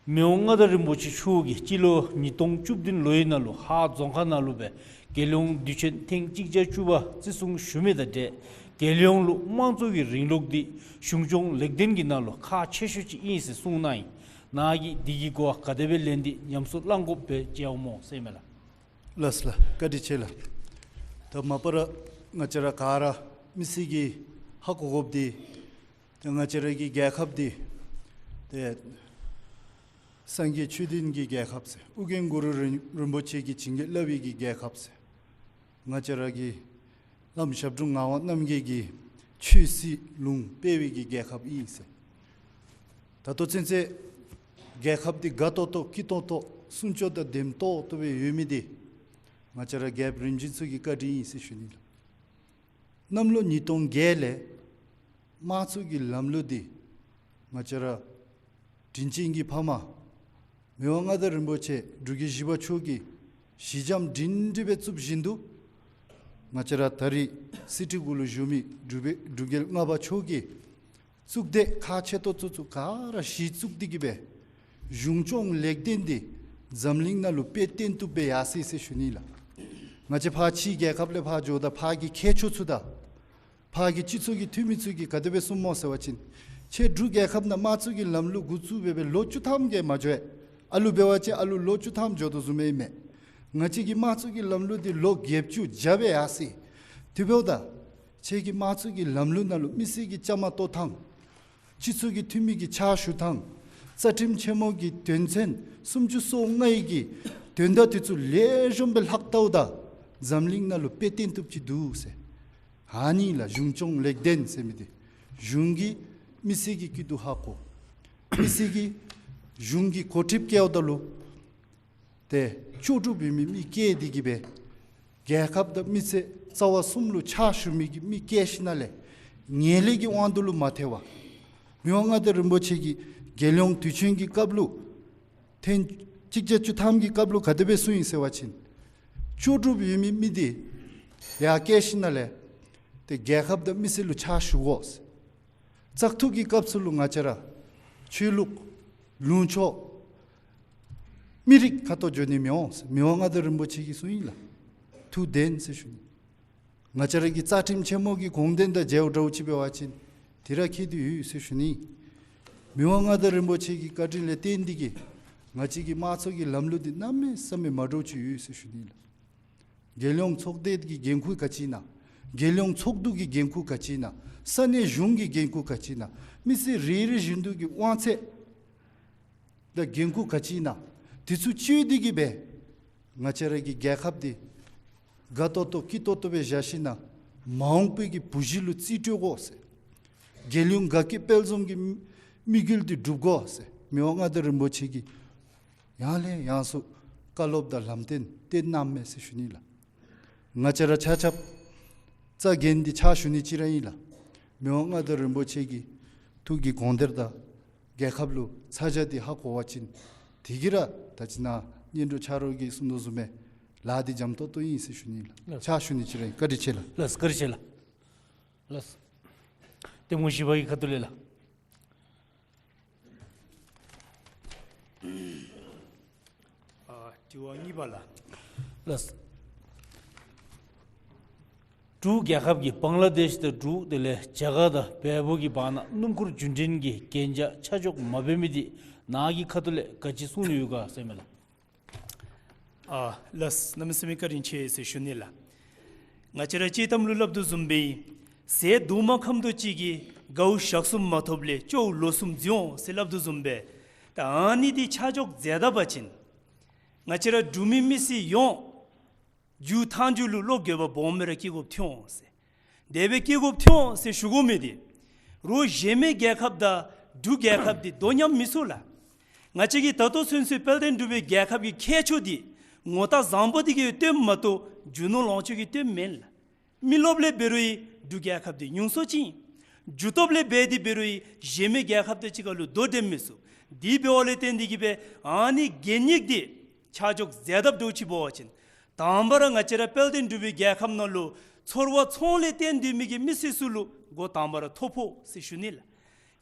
མི་དབང་མངའ་བདག་རིན་པོ་ཆེ་མཆོག་གིས་སྤྱི་ལོ་ཉིས་སྟོང་བཅུ་བདུན་ལོའི་ནང་ལུ་ཧཱ་རྫོང་ཁག་ནང་ལུ་སྦེ་རྒྱལ་ཡོངས་དུས་ཆེན་ཐེངས་གཅིག་བརྒྱ་བཅུ་པ་བརྩི་སྲུང་ཞུ་མི་དང་འབྲེལ་རྒྱལ་ཡོངས་ལུ་དམངས་གཙོ་གི་རིང་ལུགས་འདི་གཞུང་སྐྱོང་ལེགས་ལྡན་གྱི་ནང་ལུ་ཁག་ཆེ་ཤོས་ཅིག་ཨིན་ཟེར་གསུངས་གནང་ཡི། ནཱ་གིས་འདི་གི་གོ་བ་ག་དེ་སྦེ་ལེན་ཏེ་ཉམས་སུ་བླང་དགོཔ་སྦེ་མཇལཝ་སྨོ་ཟེར་མས་ལགས། ལགས་ལགས། བཀའ་དྲིན་ཆེ་ལགས། ད་མ་པ་ར་ང་བཅས་ར་ག་ར་མི་སེར་གྱིས་ཧ་གོ་དགོཔ་འདི་ཏེ་ང་བཅས་ར་གི་རྒྱལ་ཁབ་འདི་ཏེ་སངས་རྒྱས་ཆོས་ལྡན་གྱི་རྒྱལ་ཁབ་ཟེར། ཨོ་རྒྱན་གུ་རུ་རིན་རིན་པོ་ཆེ་གིས་བྱིན་གྱིས་བརླབས་པའི་གི་རྒྱལ་ཁབ་ཟེར། ང་བཅས་ར་གི་བླམ་ཞབས་དྲུང་ངག་དབང་རྣམ་རྒྱལ་གྱིས་ཆོས་སྲིད་ལུང་སྤེལ་བའི་གི་རྒྱལ་ཁབ་ཨིན་ཟེར། ད་ལྟོ་ཚུན་ཚོད་རྒྱལ་ཁབ་འདི་དགའ་ཏོག་ཏོ་སྐྱིད་ཏོང་ཏོ་སྲུང་སྐྱོབ་དང་ལྡེམ་ཏོག་ཏོ་སྦེ་ཡོད་མི་འདི་ང་བཅས་ར་རྒྱལཔོ་རིམ་བྱོན་ཚུ་གི་བཀའ་དྲིན་ཨིན་ཟེར་ཞུ་ནི་ལགས། གནམ་ལོ་ཉིས་སྟོང་བརྒྱད་ལས་དམངས་གཙོ་གི་ལམ་ལུགས་འདི་ང་བཅས་ར་དྲིན་ཅན་གྱི་ཕ་མ་མི་དབང་མངའ་བདག་རིན་པོ་ཆེ་འབྲུག་རྒྱལ་བཞི་པ་མཆོག་གིས་ཞི་འཇམ་སྒྲིང་སྒྲི་སྦེ་བཙུགས་བཞིན་དུ་ང་བཅས་ར་ད་རིས་གསེར་ཁྲི་གུ་ལུ་བཞུགས་མི་འབྲུག་པའི་འབྲུག་རྒྱལ་ལྔ་པ་མཆོག་གིས་གཙུག་སྡེ་ཁག་ཆེ་ཏོག་ཏོ་ཚུ་ག་ར་གཞི་བཙུགས་ཏེ་གི་སྦེ་གཞུང་སྐྱོང་ལེགས་ལྡན་འདི་འཛམ་གླིང་ནང་ལུ་དཔེ་སྟོན་བཏུབ་སྦེ་ཡར་སོ་ཡི་ཟེར་ཞུ་ནི་ལགས། ང་བཅས་ཕར་ཕྱི་རྒྱལ་ཁབ་ལས་ཕར་འགྱོཝ་ད་ཕར་གྱི་མཁས་མཆོག་ཚུ་དང་ཕར་གྱི་སྤྱི་ཚོགས་ཀྱི་འཐུས་མི་ཚུ་གིས་ག་དེ་སྦེ་གསུངམ་སྨོ་ཟེར་བ་ཅིན་ཁྱེད་འབྲུག་རྒྱལ་ཁབ་ནང་དམངས་གཙོ་གི་ལམ་ལུགས་འགོ་བཙུགས་སྦེ་སྦེ་ལོ་བཅུ་ཐམ་གྱིས་མ་འགྱོ་བས། ཨ་ལུ་འབད་བ་ཅིན་ཨ་ལུ་ལོ་བཅུ་ཐམ་འགྱོ་དོ་བཟུམ་ཨིན་མས། ང་བཅས་ཀྱི་དམངས་གཙོ་གི་ལམ་ལུགས་འདི་ལོ་བརྒྱད་ཅུ་བརྒྱ་སྦེ་ཡར་སོ་ཡི། དེ་འབདཝ་ད་ ཁྱེད་ཀྱི་དམངས་གཙོ་གི་ལམ་ལུགས་ནང་ལུ་མི་སེར་གྱི་བཅའ་མར་གཏོགས་ཐངས། སྤྱི་ཚོགས་ཀྱི་འཐུས་མི་གི་ཕྱག་ཞུ་ཐངས། རྩ་ཁྲིམས་ཆེན་མོ་གི་དོན་ཚན་སུམ་ཅུ་སོ་ལྔའི་གི་དོན་དག་དེ་ཚུ་ལེགས་ཤོམ་སྦེ་ལྷག་བལྟཝ་ད་འཛམ་གླིང་ནང་ལུ་དཔེ་སྟོན་བཏུབ་ཅིག་འདུག་ཟེར། ཨ་ནི་ལགས་གཞུང་སྐྱོང་ལེགས་ལྡན་ཟེར་མི་འདི། གཞུང་གིས་མི་སེར་གྱི་སྐྱིད་སྡུག་ཧ་གོ། མི་སེར་གྱིས་གཞུང་གི་གོ་སྒྲིག་བཀལཝ་ད་ལུ་ཏེ་ལྕོགས་གྲུབ་ཡོད་མི་མི་བཀལ་ཏེ་གིས་སྦེ་རྒྱལ་ཁབ་དང་མི་སེར་རྩ་བ་གསུམ་ལུ་ཕྱག་ཞུ་མི་གི་མི་བཀལ་ཞིནམ་ལས་ངན་ལྷད་ཀྱི་དབང་དུ་ལུ་མ་ཐལ་བར། མི་དབང་མངའ་བདག་རིན་པོ་ཆེ་གིས་རྒྱལ་ཡོངས་དུས་ཆེན་གྱི་སྐབས་ལུ་ཐེངས་གཅིག་བརྒྱ་བཅུ་ཐམ་གྱི་སྐབས་ལུ་ག་དེ་སྦེ་གསུངས་ཡི་ཟེར་བ་ཅིན། ལྕོགས་གྲུབ་ཡོད་མི་མི་འདི་ཡར་བཀལ་ཞིནམ་ལས་ཏེ་རྒྱལ་ཁབ་དང་མི་སེར་ལུ་ཕྱག་ཞུ་དགོ་ཟེར། བཙག་འཐུ་གི་སྐབས་སུ་ལུ་ང་བཅས་ར་ཆོས་ལུགས་ལུང་ཕྱོགས་མི་རིགས་ཁ་ཐོག་འགྱོ་ནི་མི་འོང་ཟེར་མི་དབང་མངའ་བདག་རིན་པོ་ཆེ་གིས་གསུངས་ཡི་ལགས། ཐུགས་བདེན་ཟེར་ཞུ་ནི། ང་བཅས་ར་གི་རྩ་ཁྲིམས་ཆེན་མོ་གི་དགོངས་དོན་དང་འཇལཝ་འདྲཝ་ཅིག་འབད་བ་ཅིན་དེ་ར་ཁྱད་དུ་ཡོད་ཟེར་ཞུ་ནི། མི་དབང་མངའ་བདག་རིན་པོ་ཆེ་གི་བཀའ་དྲིན་ལས་བརྟེན་ཏེ་གིས་ང་བཅས་ཀྱི་དམངས་གཙོ་གི་ལམ་ལུགས་འདི་གནམ་མེད་ས་མེད་མ་འདྲཝ་ཅིག་ཡོད་ཟེར་ཞུ་ནི་ལགས། རྒྱལ་ཡོངས་ཚོགས་སྡེ་གི་འགན་ཁུར་ག་ཅི་ཨིན་ན། རྒྱལ་ཡོངས་ཚོགས་འདུ་གི་འགན་ཁུར་ག་ཅི་ཨིན་ན། ས་གནས་གཞུང་གི་འགན་ཁུར་ག་ཅི་ཨིན་ན། མི་སེར་རེ་རེ་བཞིན་དུ་གི་དབང་ཚད་དང་འགན་ཁུར་ག་ཅི་ཨིན་ན། དེ་ཚུ་བཅད་དེ་གིས་སྦེ་ང་བཅས་ར་གི་རྒྱལ་ཁབ་འདི་དགའ་ཏོག་ཏོ་སྐྱིད་ཏོག་ཏོ་སྦེ་བཞག་ཞིནམ་ལས་མ་འོངས་པའི་གི་བུ་གཞི་ལུ་རྩིས་སྤྲོད་དགོ་ཟེར། རྒྱལ་ཡོངས་དགའ་སྐྱིད་དཔལ་འཛོམས་ཀྱི་དམིགས་ཡུལ་འདི་སྒྲུབ་དགོ་ཟེར་མི་དབང་མངའ་བདག་རིན་པོ་ཆེ་གིས་ཡང་ལས་ཡང་སུ་བཀའ་སློབ་དང་ལམ་སྟོན་སྟོན་གནངམ་མས་ཟེར་ཞུ་ནི་ལགས། ང་བཅས་ར་ཆ་ཁྱབ་རྩ་འགེངས་ཏེ་ཕྱག་ཞུ་ནི་ཅིག་ར་ཨིན་ལགས། མི་དབང་མངའ་བདག་རིན་པོ་ཆེ་གི་ཐུགས་ཀྱི་དགོངས་དོན་དང་རྒྱལ་ཁབ་ལུ་ཚ་གྱང་འདི་ཧ་གོ་བ་ཅིན་དེ་གིས་ར་ད་ཅི་ནཱ་སྙན་སྒྲོན་ཆ་རོགས་ཀྱིས་གསུང་དོ་བཟུམ་སྦེ་ལཱ་འདི་འཇམ་ཏོང་ཏོ་ཨིན་ཟེར་ཞུ་ནི་ལགས། ལགས། ཕྱག་ཞུ་ནི་ཅིག་ར་ཨིན། བཀའ་དྲིན་ཆེ་ལགས། ལགས། བཀའ་དྲིན་ཆེ་ལགས། ལགས། གདམ་ངོ་བཞི་པ་གི་ཁ་ཐུག་ལས་ལགས། ཨ་དྲི་བ་གཉིས་པ་ལགས། ལགས། འབྲུག་རྒྱལ་ཁབ་ཀྱིས་བང་ལ་དེཤ་དང་འབྲུག་དེ་ལས་རྒྱ་གར་དང་བལ་པོ་གི་བར་ན་སྣུམ་འཁོར་རྒྱུན་འགྲན་གྱི་གན་རྒྱ་ཆ་འཇོག་མ་འབད་མི་འདི་ནཱ་གི་ཁ་ཐུག་ལས་ག་ཅི་གསུང་ནི་ཡོད་ག་ཟེར་མས་ལགས། ཨ་ལགས། གནམ་མེད་ས་མེད་བཀའ་དྲིན་ཆེ་ཟེར་ཞུ་ནི་ལགས། ང་བཅས་ར་སྤྱིར་བཏང་ལུ་སླབ་དོ་བཟུམ་སྦེ་ཟས་དུ་མ་ཁམ་ཏོ་ཅིག་གིས་དགའཝ་ཞག་གསུམ་མ་ཐོབ་ལས་སྐྱོཝ་ལོ་གསུམ་འཛིན་འོང་ཟེར་སླབ་དོ་བཟུམ་སྦེ་ད་ཨ་ནི་འདི་ཆ་འཇོག་མཛད་ད་པ་ཅིན་ང་བཅས་ར་འབྲུག་མི་མི་སེར་ཡོངས་རྒྱུ་ཐང་རྒྱུ་ལུ་བློ་འགྱོད་པ་སྦོམ་སྦེ་ར་སྐྱེ་དགོཔ་ཐོན་འོང་ཟེར། དེ་སྦེ་སྐྱེ་དགོཔ་ཐོན་འོང་ཟེར་ཞུ་དགོ་མི་འདི་རོགས་གཞན་མི་རྒྱལ་ཁབ་དང་འབྲུག་རྒྱལ་ཁབ་འདི་དོ་མཉམ་མི་ཚུགས་ལགས། ང་བཅས་ཀྱི་ད་ལྟོ་ཚུན་ཚོད་དཔལ་ལྡན་འབྲུག་པའི་རྒྱལ་ཁབ་ཀྱི་ཁྱད་ཆོས་འདི་ངོ་རྟགས་བཟང་པོ་འདི་གིས་སྟོནམ་མ་གཏོགས་རྒྱུ་ནོར་ལོངས་སྤྱོད་ཀྱིས་སྟོནམ་མེན་ལགས། མི་རློབས་ལས་འབད་རུང་ཡང་འབྲུག་རྒྱལ་ཁབ་འདི་ཉུང་སུ་ཅིག་ཨིན། རྒྱུ་སྟོབས་ལས་འབད་དེ་འབད་རུང་ཡང་གཞན་མི་རྒྱལ་ཁབ་དང་གཅིག་ཁར་ལུ་དོ་འགྲན་མི་ཚུགས། དེ་འབདཝ་ལས་བརྟེན་ཏེ་གིས་སྦེ་ཨ་ནི་གན་རྒྱ་འདི་ཆ་འཇོག་མཛད་དཔ་འདྲཝ་ཅིག་འབད་བ་ཅིན་དང་པ་ར་ང་བཅས་ར་དཔལ་ལྡན་འབྲུག་པའི་རྒྱལ་ཁབ་ནང་ལུ་ཚོར་བ་ཚོང་ལས་བརྟེན་སྡོད་མི་གི་མི་སེར་ཚུ་ལུ་འགོ་དང་པ་ར་ཐོབ་འོང་ཟེར་ཞུ་ནི་ལགས།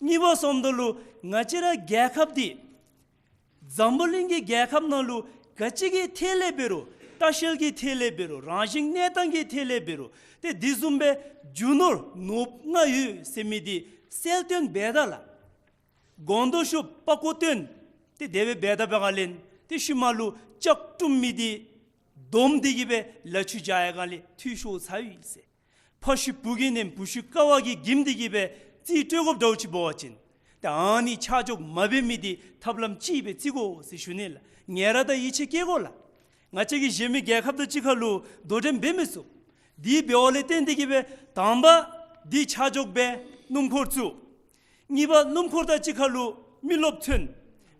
གཉིས་པ་སོངམ་ད་ལུ་ང་བཅས་ར་རྒྱལ་ཁབ་འདི་འཛམ་བུ་གླིང་གི་རྒྱལ་ཁབ་ནང་ལུ་ག་ཅི་གི་ཐད་ལས་འབད་རུང་ལྟ་བཤལ་གྱི་ཐད་ལས་འབད་རུང་རང་བཞིན་གནས་སྟངས་ཀྱི་ཐད་ལས་འབད་རུང་ཏེ་དེ་བཟུམ་སྦེ་རྒྱུ་ནོར་ནོར་བུ་ལྔ་ཡོད་ཟེར་མི་འདི་གསལ་སྟོན་འབད་ད་ལགས། སྒོང་རྡོག་ཤོབ་པགས་ཀོ་བཏོན། ཏེ་དེ་སྦེ་འབད་ད་པའི་སྒང་ལས་ཏེ་ཤུལ་མ་ལུ་ལྕགས་དཀྲུམ་མི་འདི་བསྡོམས་ཏེ་གིས་སྦེ་ལ་ཆུ་བཞག་པའི་སྒང་ལས་འཐུས་ཤོར་ཚར་ཡི་ཟེར། ཕ་ཤུལ་བུ་གི་ནེམ་བུ་ཤུལ་ཀ་བ་གིས་འགེམས་ཏེ་གིས་སྦེ་རྩིས་སྤྲོད་དགོཔ་འདྲཝ་ཅིག་འབད་བ་ཅིན་ད་ཨ་ནི་ཆ་འཇོག་མ་འབད་མི་འདི་ཐབས་ལམ་ཅིག་སྦེ་བརྩི་དགོ་ཟེར་ཞུ་ནི་ལགས། ངལ་རངས་དང་ཡིད་ཆད་བསྐྱེད་དགོ་ལགས། ང་བཅས་ཀྱིས་གཞན་མི་རྒྱལ་ཁབ་དང་གཅིག་ཁར་ལུ་དོ་འགྲན་འབད་མི་ཚུགས། དེ་འབདཝ་ལས་བརྟེན་ཏེ་གིས་སྦེ་དང་པ་འདི་ཆ་འཇོག་འབད་སྣུམ་འཁོར་བཙུགས། གཉིས་པ་སྣུམ་འཁོར་དང་གཅིག་ཁར་ལུ་མི་རློབས་ཐོན།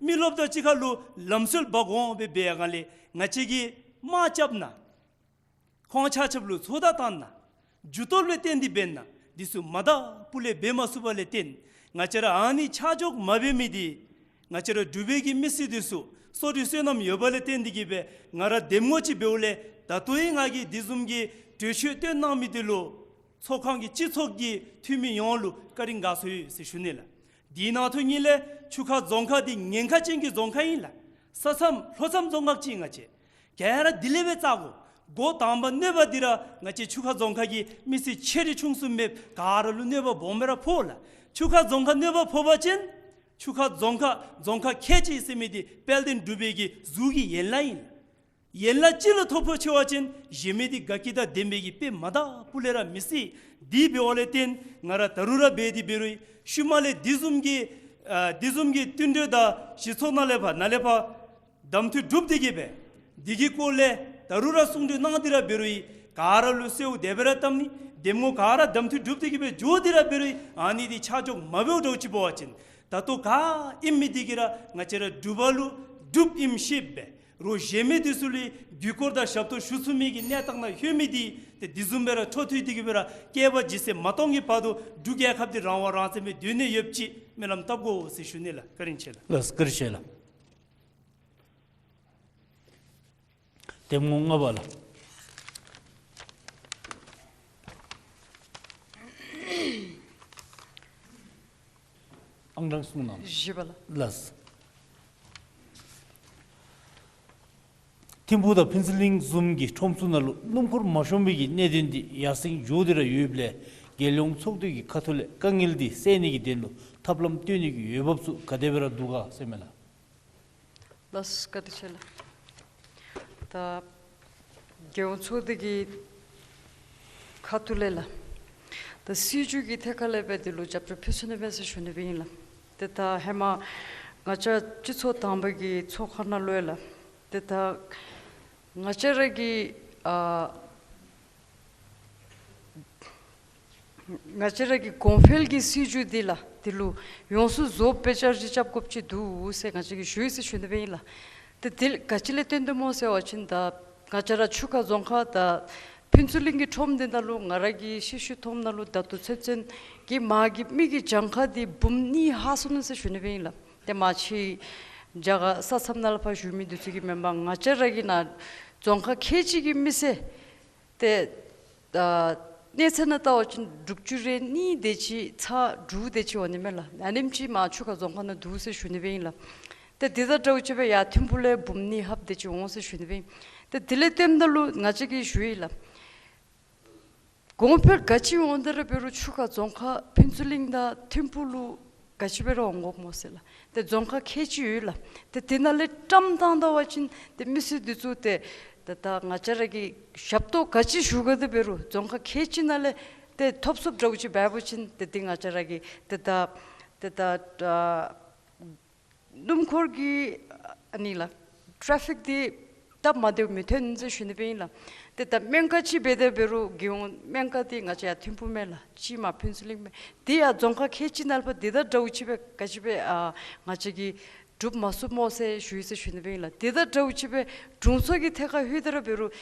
མི་རློབས་དང་གཅིག་ཁར་ལུ་ལམ་སྲོལ་འབག་འོང་སྦེ་འབད་བའི་སྒང་ལས་ང་བཅས་ཀྱིས་དམག་རྐྱབ་ན་ཁོང་ཆ་ཁྱབ་ལུ་ཚོད་ལྟ་བཏང་ན་རྒྱུ་སྟོབས་ལས་བརྟེན་ཏེ་འབད་ན་འདི་ཚུ་མ་དག་པོ་ལས་འབད་མ་ཚུགས་པ་ལས་བརྟེན་ང་བཅས་ར་ཨ་ནི་ཆ་འཇོག་མ་འབད་མི་འདི་ང་བཅས་ར་འབྲུག་པའི་གི་མི་སེར་འདི་ཚུ་བསོད་སྡེ་བསོད་ནམས་ཡོད་པ་ལས་བརྟེན་ཏེ་གིས་སྦེ་ང་ར་གདམ་ངོ་ཅིག་འབདཝ་ལས་ད་ལྟོ་ཡང་ང་གིས་འདི་བཟུམ་གྱི་གྲོས་ཆོད་བཏོན་གནང་མི་འདི་ལུ་ཚོགས་ཁང་གི་སྤྱི་ཚོགས་ཀྱི་འཐུས་མི་ཡོངས་ལུ་བཀའ་དྲིན་དགའ་ཚོར་ཡོད་ཟེར་ཞུ་ནི་ལགས། དེའི་ནང་དོན་ཉིད་ལས་ཆུ་ཁ་རྫོང་ཁག་འདི་ཉེན་ཁ་ཅན་གྱི་རྫོང་ཁག་ཨིན་ལགས། ས་མཚམས་ལྷོ་མཚམས་རྫོང་ཁག་ཅིག་ང་བཅས་ག་ར་དེ་ལས་སྦེ་བཙག་དགོ། འགོ་དང་པ་གནོད་པ་འདི་ར་ང་བཅས་ཆུ་ཁ་རྫོང་ཁག་གི་མི་སེར་ཆེ་འབྲིང་ཆུང་གསུམ་མེད་ག་ར་ལུ་གནོད་པ་སྦོམ་སྦེ་ར་ཕོག་ལགས། ཆུ་ཁ་རྫོང་ཁག་གནོད་པ་ཕོག་པ་ཅིན་ཆུ་ཁ་རྫོང་ཁག་རྫོང་ཁག་ཁལ་གཅིག་ཟེར་མི་འདི་དཔལ་ལྡན་འབྲུག་པའི་གི་གཟུགས་ཀྱི་ཡན་ལག་ཨིན། ཡན་ལག་གཅིག་ལུ་ཐོ་ཕོག་ཆེ་བ་ཅིན་གཞན་མི་འདི་དགའ་སྐྱིད་དང་ལྡན་པའི་གི་དཔེ་མ་དག་པོ་ལས་ར་མི་སྲིད། དེ་འབདཝ་ལས་བརྟེན་ང་ར་ད་རུང་ར་འབད་དེ་འབད་རུང་ཤུལ་མ་ལས་དེ་བཟུམ་གྱི་ཨ་དེ་བཟུམ་གྱི་བསྟུན་གྲོས་དང་སྤྱི་ཚོགས་ནང་ལས་ཕར་ནང་ལས་ཕར་གདམ་འཐུ་གྲུབ་སྟེ་གི་སྦེ་དེ་གི་སྐོར་ལས་ད་རུང་ར་གསུང་གྲོས་གནང་སྟེ་ར་འབད་རུང་ག་ར་ལུ་གསོལཝ་དེ་སྦེ་ར་བཏབ་ནི། འདེམས་ངོ་ག་ར་གདམ་འཐུ་གྲུབ་སྟེ་གི་སྦེ་འགྱོ་སྟེ་ར་འབད་རུང་ཨ་ནི་འདི་ཆ་འཇོག་མ་འབདཝ་འདྲཝ་ཅིག་འབད་བ་ཅིན་ད་ལྟོ་ག་ཨིན་མི་འདི་གིས་ར་ང་བཅས་ར་འབྲུག་པ་ལུ་འབྲུགཔ་ཨིནམ་ཤེས་སྦེ་རོགས་གཞན་མི་འདི་ཚུ་ལུ་གུས་བཀུར་དང་ཞབས་ཏོག་ཞུ་ཚུགས་མི་གི་གནས་སྟངས་ནང་ལྷོད་མི་འདི་ཏེ་དེ་བཟུམ་སྦེ་ར་འཕྲོ་མཐུད་དེ་གི་སྦེ་ར་བསྐལ་པ་ཇི་སྲིད་མ་སྟོང་གི་བར་དུ་འབྲུག་རྒྱལ་ཁབ་འདི་རང་དབང་རང་བཙན་སྦེ་སྡོད་ནི་ཡོདཔ་ཅིག་སྨོན་ལམ་བཏབ་དགོ་ཟེར་ཞུ་ནི་ལགས། བཀའ་དྲིན་ཆེ་ལགས། ལགས་སོ། བཀའ་དྲིན་ཆེ་ལགས། འདེམས་ངོ་ལྔ་པ་ལགས། ཨང་གྲངས་གསུང་གནང་། བཞི་པ་ལགས། ལགས་སོ། ཐིམ་ཕུག་དང་ཕུན་ཚོགས་གླིང་བཟུམ་གྱི་ཁྲོམ་ཚུ་ནང་ལུ་སྣུམ་འཁོར་མ་ཤོང་པའི་གི་གནད་དོན་འདི་ཡར་སེང་འགྱོ་སྟེ་ར་ཡོདཔ་ལས་རྒྱལ་ཡོངས་ཚོགས་སྡེ་གི་ཁ་ཐུག་ལས་དཀའ་ངལ་འདི་སེལ་ནི་གི་དོན་ལུ་ཐབས་ལམ་བཏོན་ནི་གི་འོས་འབབ་ཚུ་ག་དེ་སྦེ་ར་འདུག་ག་ཟེར་མས་ལགས། ལགས་སོ། བཀའ་དྲིན་ཆེ་ལགས། ད་རྒྱལ་ཡོངས་ཚོགས་སྡེ་གི་ཁ་ཐུག་ལས་ལགས། ད་སྲིད་བྱུས་ཀྱི་ཐད་ཁར་ལས་སྦེ་འདི་ལུ་རྒྱབ་སྐྱོར་ཕུལ་ཚུགས་ནི་མས་ཟེར་ཞུ་ནི་སྦེ་ཨིན་ལགས། ཏེ་ད་ཧེ་མ་ང་བཅས་སྤྱི་ཚོགས་དང་པ་གི་ཚོགས་ཁང་ནང་ལུ་ཡང་ལགས། ཏེ་ད་ང་བཅས་ར་གི་ཨ་ང་བཅས་ར་གི་གོང་འཕེལ་གྱི་སྲིད་བྱུས་འདི་ལགས། འདི་ལུ་ཡོངས་སུ་རྫོགསཔ་སྦེ་བསྐྱར་ཞིབ་རྐྱབ་དགོཔ་ཅིག་འདུག་ཟེར་ང་བཅས་ཀྱིས་ཞུ་ཡི་ཟེར་ཞུ་ནི་སྦེ་ཨིན་ལགས། ཏེ་འདི་ག་ཅི་ལས་བརྟེན་ཏེ་སྨོ་ཟེར་བ་ཅིན་ད་ང་བཅས་ར་ཆུ་ཁ་རྫོང་ཁག་དང་ཕུན་ཚོགས་གླིང་གི་ཁྲོམ་འདི་ནང་ལུ་ང་ར་གི་ཤེས་ཤེས་མཐོངམ་ནང་ལུ་ད་ལྟོ་ཚུན་ཚོད་ཀྱི་མར་གྱི་མི་གི་གྱངས་ཁ་འདི་འབུམ་གཉིས་ལྷག་སོང་ནུག་ཟེར་ཞུ་ནི་སྦེ་ཨིན་ལགས། ཏེ་མར་ཕྱི་རྒྱ་གར་ས་མཚམས་ནང་ལུ་ཕར་བཞུགས་མི་འདི་ཚུ་གིས་མེན་པར་ང་བཅས་ར་གི་ནཱ་རྫོང་ཁག་ཁལ་གཅིག་གི་མི་སེར་ཏེ་ཨ་གནས་ཚད་ནང་བལྟ་བ་ཅིན་དྲུག་ཅུ་རེ་གཉིས་དེ་ཅིག་ཚར་དྲུག་དེ་ཅིག་འོང་ནི་མས་ལགས། ཨ་ནེམ་ཅིག་མར་ཆུ་ཁ་རྫོང་ཁག་ནང་འདུག་ཟེར་ཞུ་ནི་སྦེ་ཨིན་ལགས། ཏེ་དེ་དང་འདྲཝ་ཅིག་སྦེ་ཡར་ཐིམ་ཕུག་ལས་འབུམ་གཉིས་ལྷགཔ་དེ་ཅིག་འོང་ཟེར་ཞུ་ནི་སྦེ་ཨིན། ཏེ་དེ་ལས་བརྟེནམ་ད་ལུ་ང་བཅས་ཀྱིས་ཞུ་ཡི་ལགས། གོང་འཕེལ་ག་ཅི་འོང་སྟེ་ར་འབད་རུང་ཆུ་ཁ་རྫོང་ཁག་ཕུན་ཚོགས་གླིང་དང་ཐིམ་ཕུག་ལུ་ག་ཅི་སྦེ་ར་འོང་དགོཔ་སྨོ་ཟེར་ལགས། ཏེ་རྫོང་ཁག་ཁལ་གཅིག་ཡོད་ལགས། ཏེ་དེ་ནང་ལས་བཀྲམ་བཏང་ད་བ་ཅིན་ཏེ་མི་སེར་འདི་ཚུ་ཏེ་ད་ད་ང་བཅས་ར་གིས་ཞབས་ཏོག་ག་ཅི་ཞུ་ག་དེ་འབད་རུང་རྫོང་ཁག་ཁལ་གཅིག་ནང་ལས་ཏེ་ཐོབ་ཚུགསཔ་འདྲཝ་ཅིག་འབད་བ་ཅིན་ཏེ་འདི་ང་བཅས་ར་གི་ཏེ་ད་ཏེ་ད་ཨ་སྣུམ་འཁོར་གྱི་ཨ་ནི་ལགས་ཊ་རེ་ཕིག་འདི་སྟབས་མ་བདེཝ་མི་ཐོན་ཟེར་ཞུ་ནི་སྦེ་ཨིན་ལགས། ཏེ་ད་སྨན་ཁང་ཅིག་འབད་དེ་འབད་རུང་རྒྱལ་ཡོངས་སྨན་ཁང་འདི་ང་བཅས་ཡར་ཐིམ་ཕུག་མས་ལགས། གཅིག་མར་ཕུན་ཚོགས་གླིང་མས། དེ་ཡང་རྫོང་ཁག་ཁལ་གཅིག་ནང་ལུ་ཕར་དེ་དང་འདྲཝ་ཅིག་སྦེ་ག་ཅི་སྦེ་ཨ་ང་བཅས་ཀྱིས་སྒྲུབ་མ་ཚུགསཔ་སྨོ་ཟེར་ཞུ་ཡི་ཟེར་ཞུ་ནི་སྦེ་ཨིན་ལགས། དེ་དང་འདྲཝ་ཅིག་སྦེ་དྲུང་འཚོ་གི་ཐད་ཁར་ལྷོད་དེ་ར་འབད་རུང་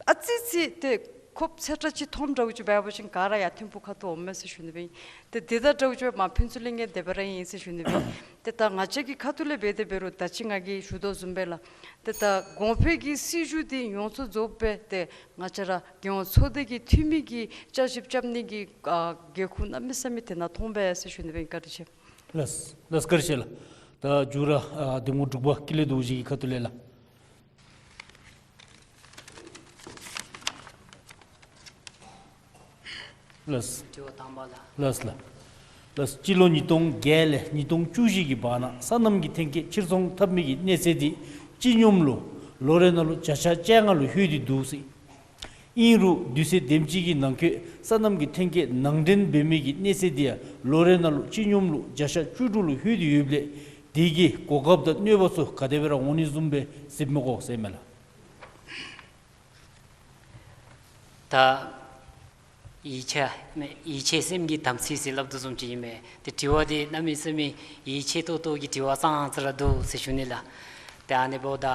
ཨ་ཙི་ཙི་ཏེ་ཁོབ་ཚད་འདྲ་ཅིག་མཐོངམ་འདྲཝ་ཅིག་འབད་བ་ཅིན་ག་ར་ཡར་ཐིམ་ཕུག་ཁ་ཐུག་འོངམ་མས་ཟེར་ཞུ་ནི་སྦེ་ཨིན། ཏེ་དེ་དང་འདྲཝ་ཅིག་སྦེ་མར་ཕུན་ཚོགས་གླིང་གི་དེ་སྦེ་ར་ཨིན་ཟེར་ཞུ་ནི་སྦེ་ཨིན། ཏེ་ད་ང་བཅས་ཀྱི་ཁ་ཐུག་ལས་འབད་དེ་འབད་རུང་ད་ཅི་ང་གིས་ཞུ་དོ་བཟུམ་སྦེ་ལགས། ཏེ་ད་གོང་འཕེལ་གྱི་སྲིད་བྱུས་འདི་ཡོངས་སུ་རྫོགསཔ་སྦེ་ཏེ་ང་བཅས་ར་རྒྱལ་ཡོངས་ཚོགས་སྡེ་གི་འཐུས་མི་གིས་བསྐྱར་ཞིབ་རྐྱབ་ནི་གི་ཨ་འགན་ཁུར་གནམ་མེད་ས་མེད་དེ་ནང་མཐོངམ་སྦེ་ཟེར་ཞུ་ནི་སྦེ་ཨིན། བཀའ་དྲིན་ཆེ། ལགས་སོ། ལགས་སོ། བཀའ་དྲིན་ཆེ་ལགས། ད་མཇུག་ར་ཨ་འདེམས་ངོ་དྲུག་པ་ཀུན་ལེགས་རྡོ་རྗེ་གི་ཁ་ཐུག་ལས་ལགས། ལགས་སོ། དྲི་བ་དང་པ་ལགས། ལགས་སོ་ལགས། ལགས་སོ། སྤྱི་ལོ་ཉིས་སྟོང་བརྒྱད་ལས་ཉིས་སྟོང་བཅུ་བཞི་གི་བར་ན་སོ་ནམ་གྱི་ཐོན་སྐྱེད་ཕྱིར་ཚོང་འཐབ་མི་གི་གནས་ཚད་འདི་སྤྱི་སྙོམས་ལུ་ལོ་རེ་ནང་ལུ་བརྒྱ་ཆ་བཅོ་ལྔ་ལུ་ལྷོད་དེ་འདུག་ཟེར། ཨིན་རུང་དུས་ཚོད་དེམ་ཅིག་གི་ནང་འཁོད་སོ་ནམ་གྱི་ཐོན་སྐྱེད་ནང་འདྲེན་འབད་མི་གི་གནས་ཚད་འདི་ཡང་ལོ་རེ་ནང་ལུ་སྤྱི་སྙོམས་ལུ་བརྒྱ་ཆ་བཅུ་དྲུག་ལུ་ལྷོད་དེ་ཡོདཔ་ལས་དེ་གི་གོ་སྐབས་དང་གནོད་པ་ཚུ་ག་དེ་སྦེ་ར་འོང་ནི་བཟུམ་སྦེ་གཟིགསཔ་མས་གོ་ཟེར་མས་ལགས། ད་ཡིད་ཆེས་ཡིད་ཆེས་སེམས་ཀྱི་དམ་ཚིག་ཟེར་སླབ་དོ་བཟུམ་ཅིག་ཨིན་མས། ཏེ་དྲི་བ་འདི་གནམ་མེད་ས་མེད་ཡིད་ཆེས་ཏོག་ཏོ་གི་དྲི་བ་ཙང་ཙ་ར་འདུག་ཟེར་ཞུ་ནི་ལགས། ཏེ་ཨ་ནི་འབདཝ་ད་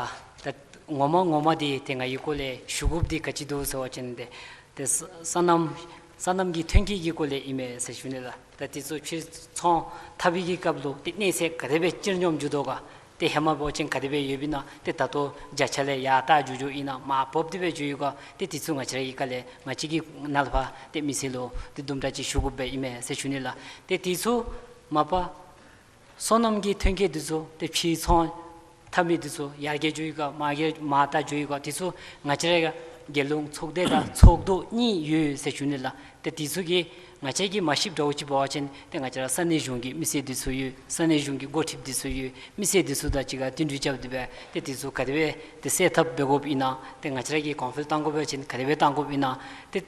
ད་ངོ་མ་ངོ་མ་འདི་ཏེ་ང་གི་སྐོར་ལས་ཞུ་དགོཔ་འདི་ག་ཅི་འདུག་ཟེར་བ་ཅིན་ཏེ་ཏེ་སོ་སོ་ནམ་སོ་ནམ་གྱི་ཐོན་སྐྱེད་ཀྱི་སྐོར་ལས་ཨིན་མས་ཟེར་ཞུ་ནི་ལགས། ད་དེ་ཚུ་ཕྱིར་ཚོང་འཐབ་པའི་གི་སྐབས་ལུ་ཏེ་གནས་ཚད་ག་དེ་སྦེ་སྤྱིར་སྙོམས་འགྱོ་དོ་ག། ཏེ་ཧེ་མ་འབད་བ་ཅིན་ག་དེ་སྦེ་ཡོདཔ་ཨིན་ན། ཏེ་ད་ལྟོ་བརྒྱ་ཆ་ལས་ཡར་ལྟ་འགྱོ་འགྱོཝ་ཨིན་ན་མར་བབས་ཏེ་སྦེ་འགྱོ་ཡི་ག། ཏེ་དེ་ཚུ་ང་བཅས་ར་གི་ཁ་ལས་ང་བཅས་ཀྱི་ནང་ལས་ཕར་ཏེ་མི་སེར་ལུ་ཏེ་དུམ་གྲ་ཅིག་ཞུ་དགོཔ་སྦེ་ཨིན་མས་ཟེར་ཞུ་ནི་ལགས། ཏེ་དེ་ཚུ་མ་པ་སོ་ནམ་གྱི་ཐོན་སྐྱེད་དེ་ཚུ་ཏེ་ཕྱིར་ཚོང་འཐབ་མི་དེ་ཚུ་ཡར་རྒྱས་འགྱོ་ཡི་ག་མར་རྒྱས་མར་ལྟ་འགྱོ་ཡི་ག། དེ་ཚུ་ང་བཅས་ར་གི་རྒྱལ་ཡོངས་ཚོགས་སྡེ་དང་ཚོགས་འདུ་གཉིས་ཡོད་ཟེར་ཞུ་ནི་ལགས། ཏེ་དེ་ཚུ་གིས་ང་བཅས་ཀྱིས་མ་ཤེསཔ་འདྲཝ་ཅིག་འབད་བ་ཅིན་ཏེ་ང་བཅས་ར་ས་གནས་གཞུང་གི་མི་སེར་དེ་ཚུ་ཡོད། ས་གནས་གཞུང་གི་འགོ་ཁྲིདཔ་དེ་ཚུ་ཡོད། མི་སེར་དེ་ཚུ་དང་གཅིག་ཁར་བསྟུན་གྲོས་རྐྱབ་སྟེ་སྦེ་ཏེ་དེ་ཚུ་ག་དེ་སྦེ་ཏེ་སེལ་ཐབས་འབད་དགོཔ་ཨིན་ན། ཏེ་ང་བཅས་ར་གིས་གོང་འཕེལ་གཏང་དགོ་པ་ཅིན་ག་དེ་སྦེ་གཏང་དགོཔ་ཨིན་ན། ཏེ་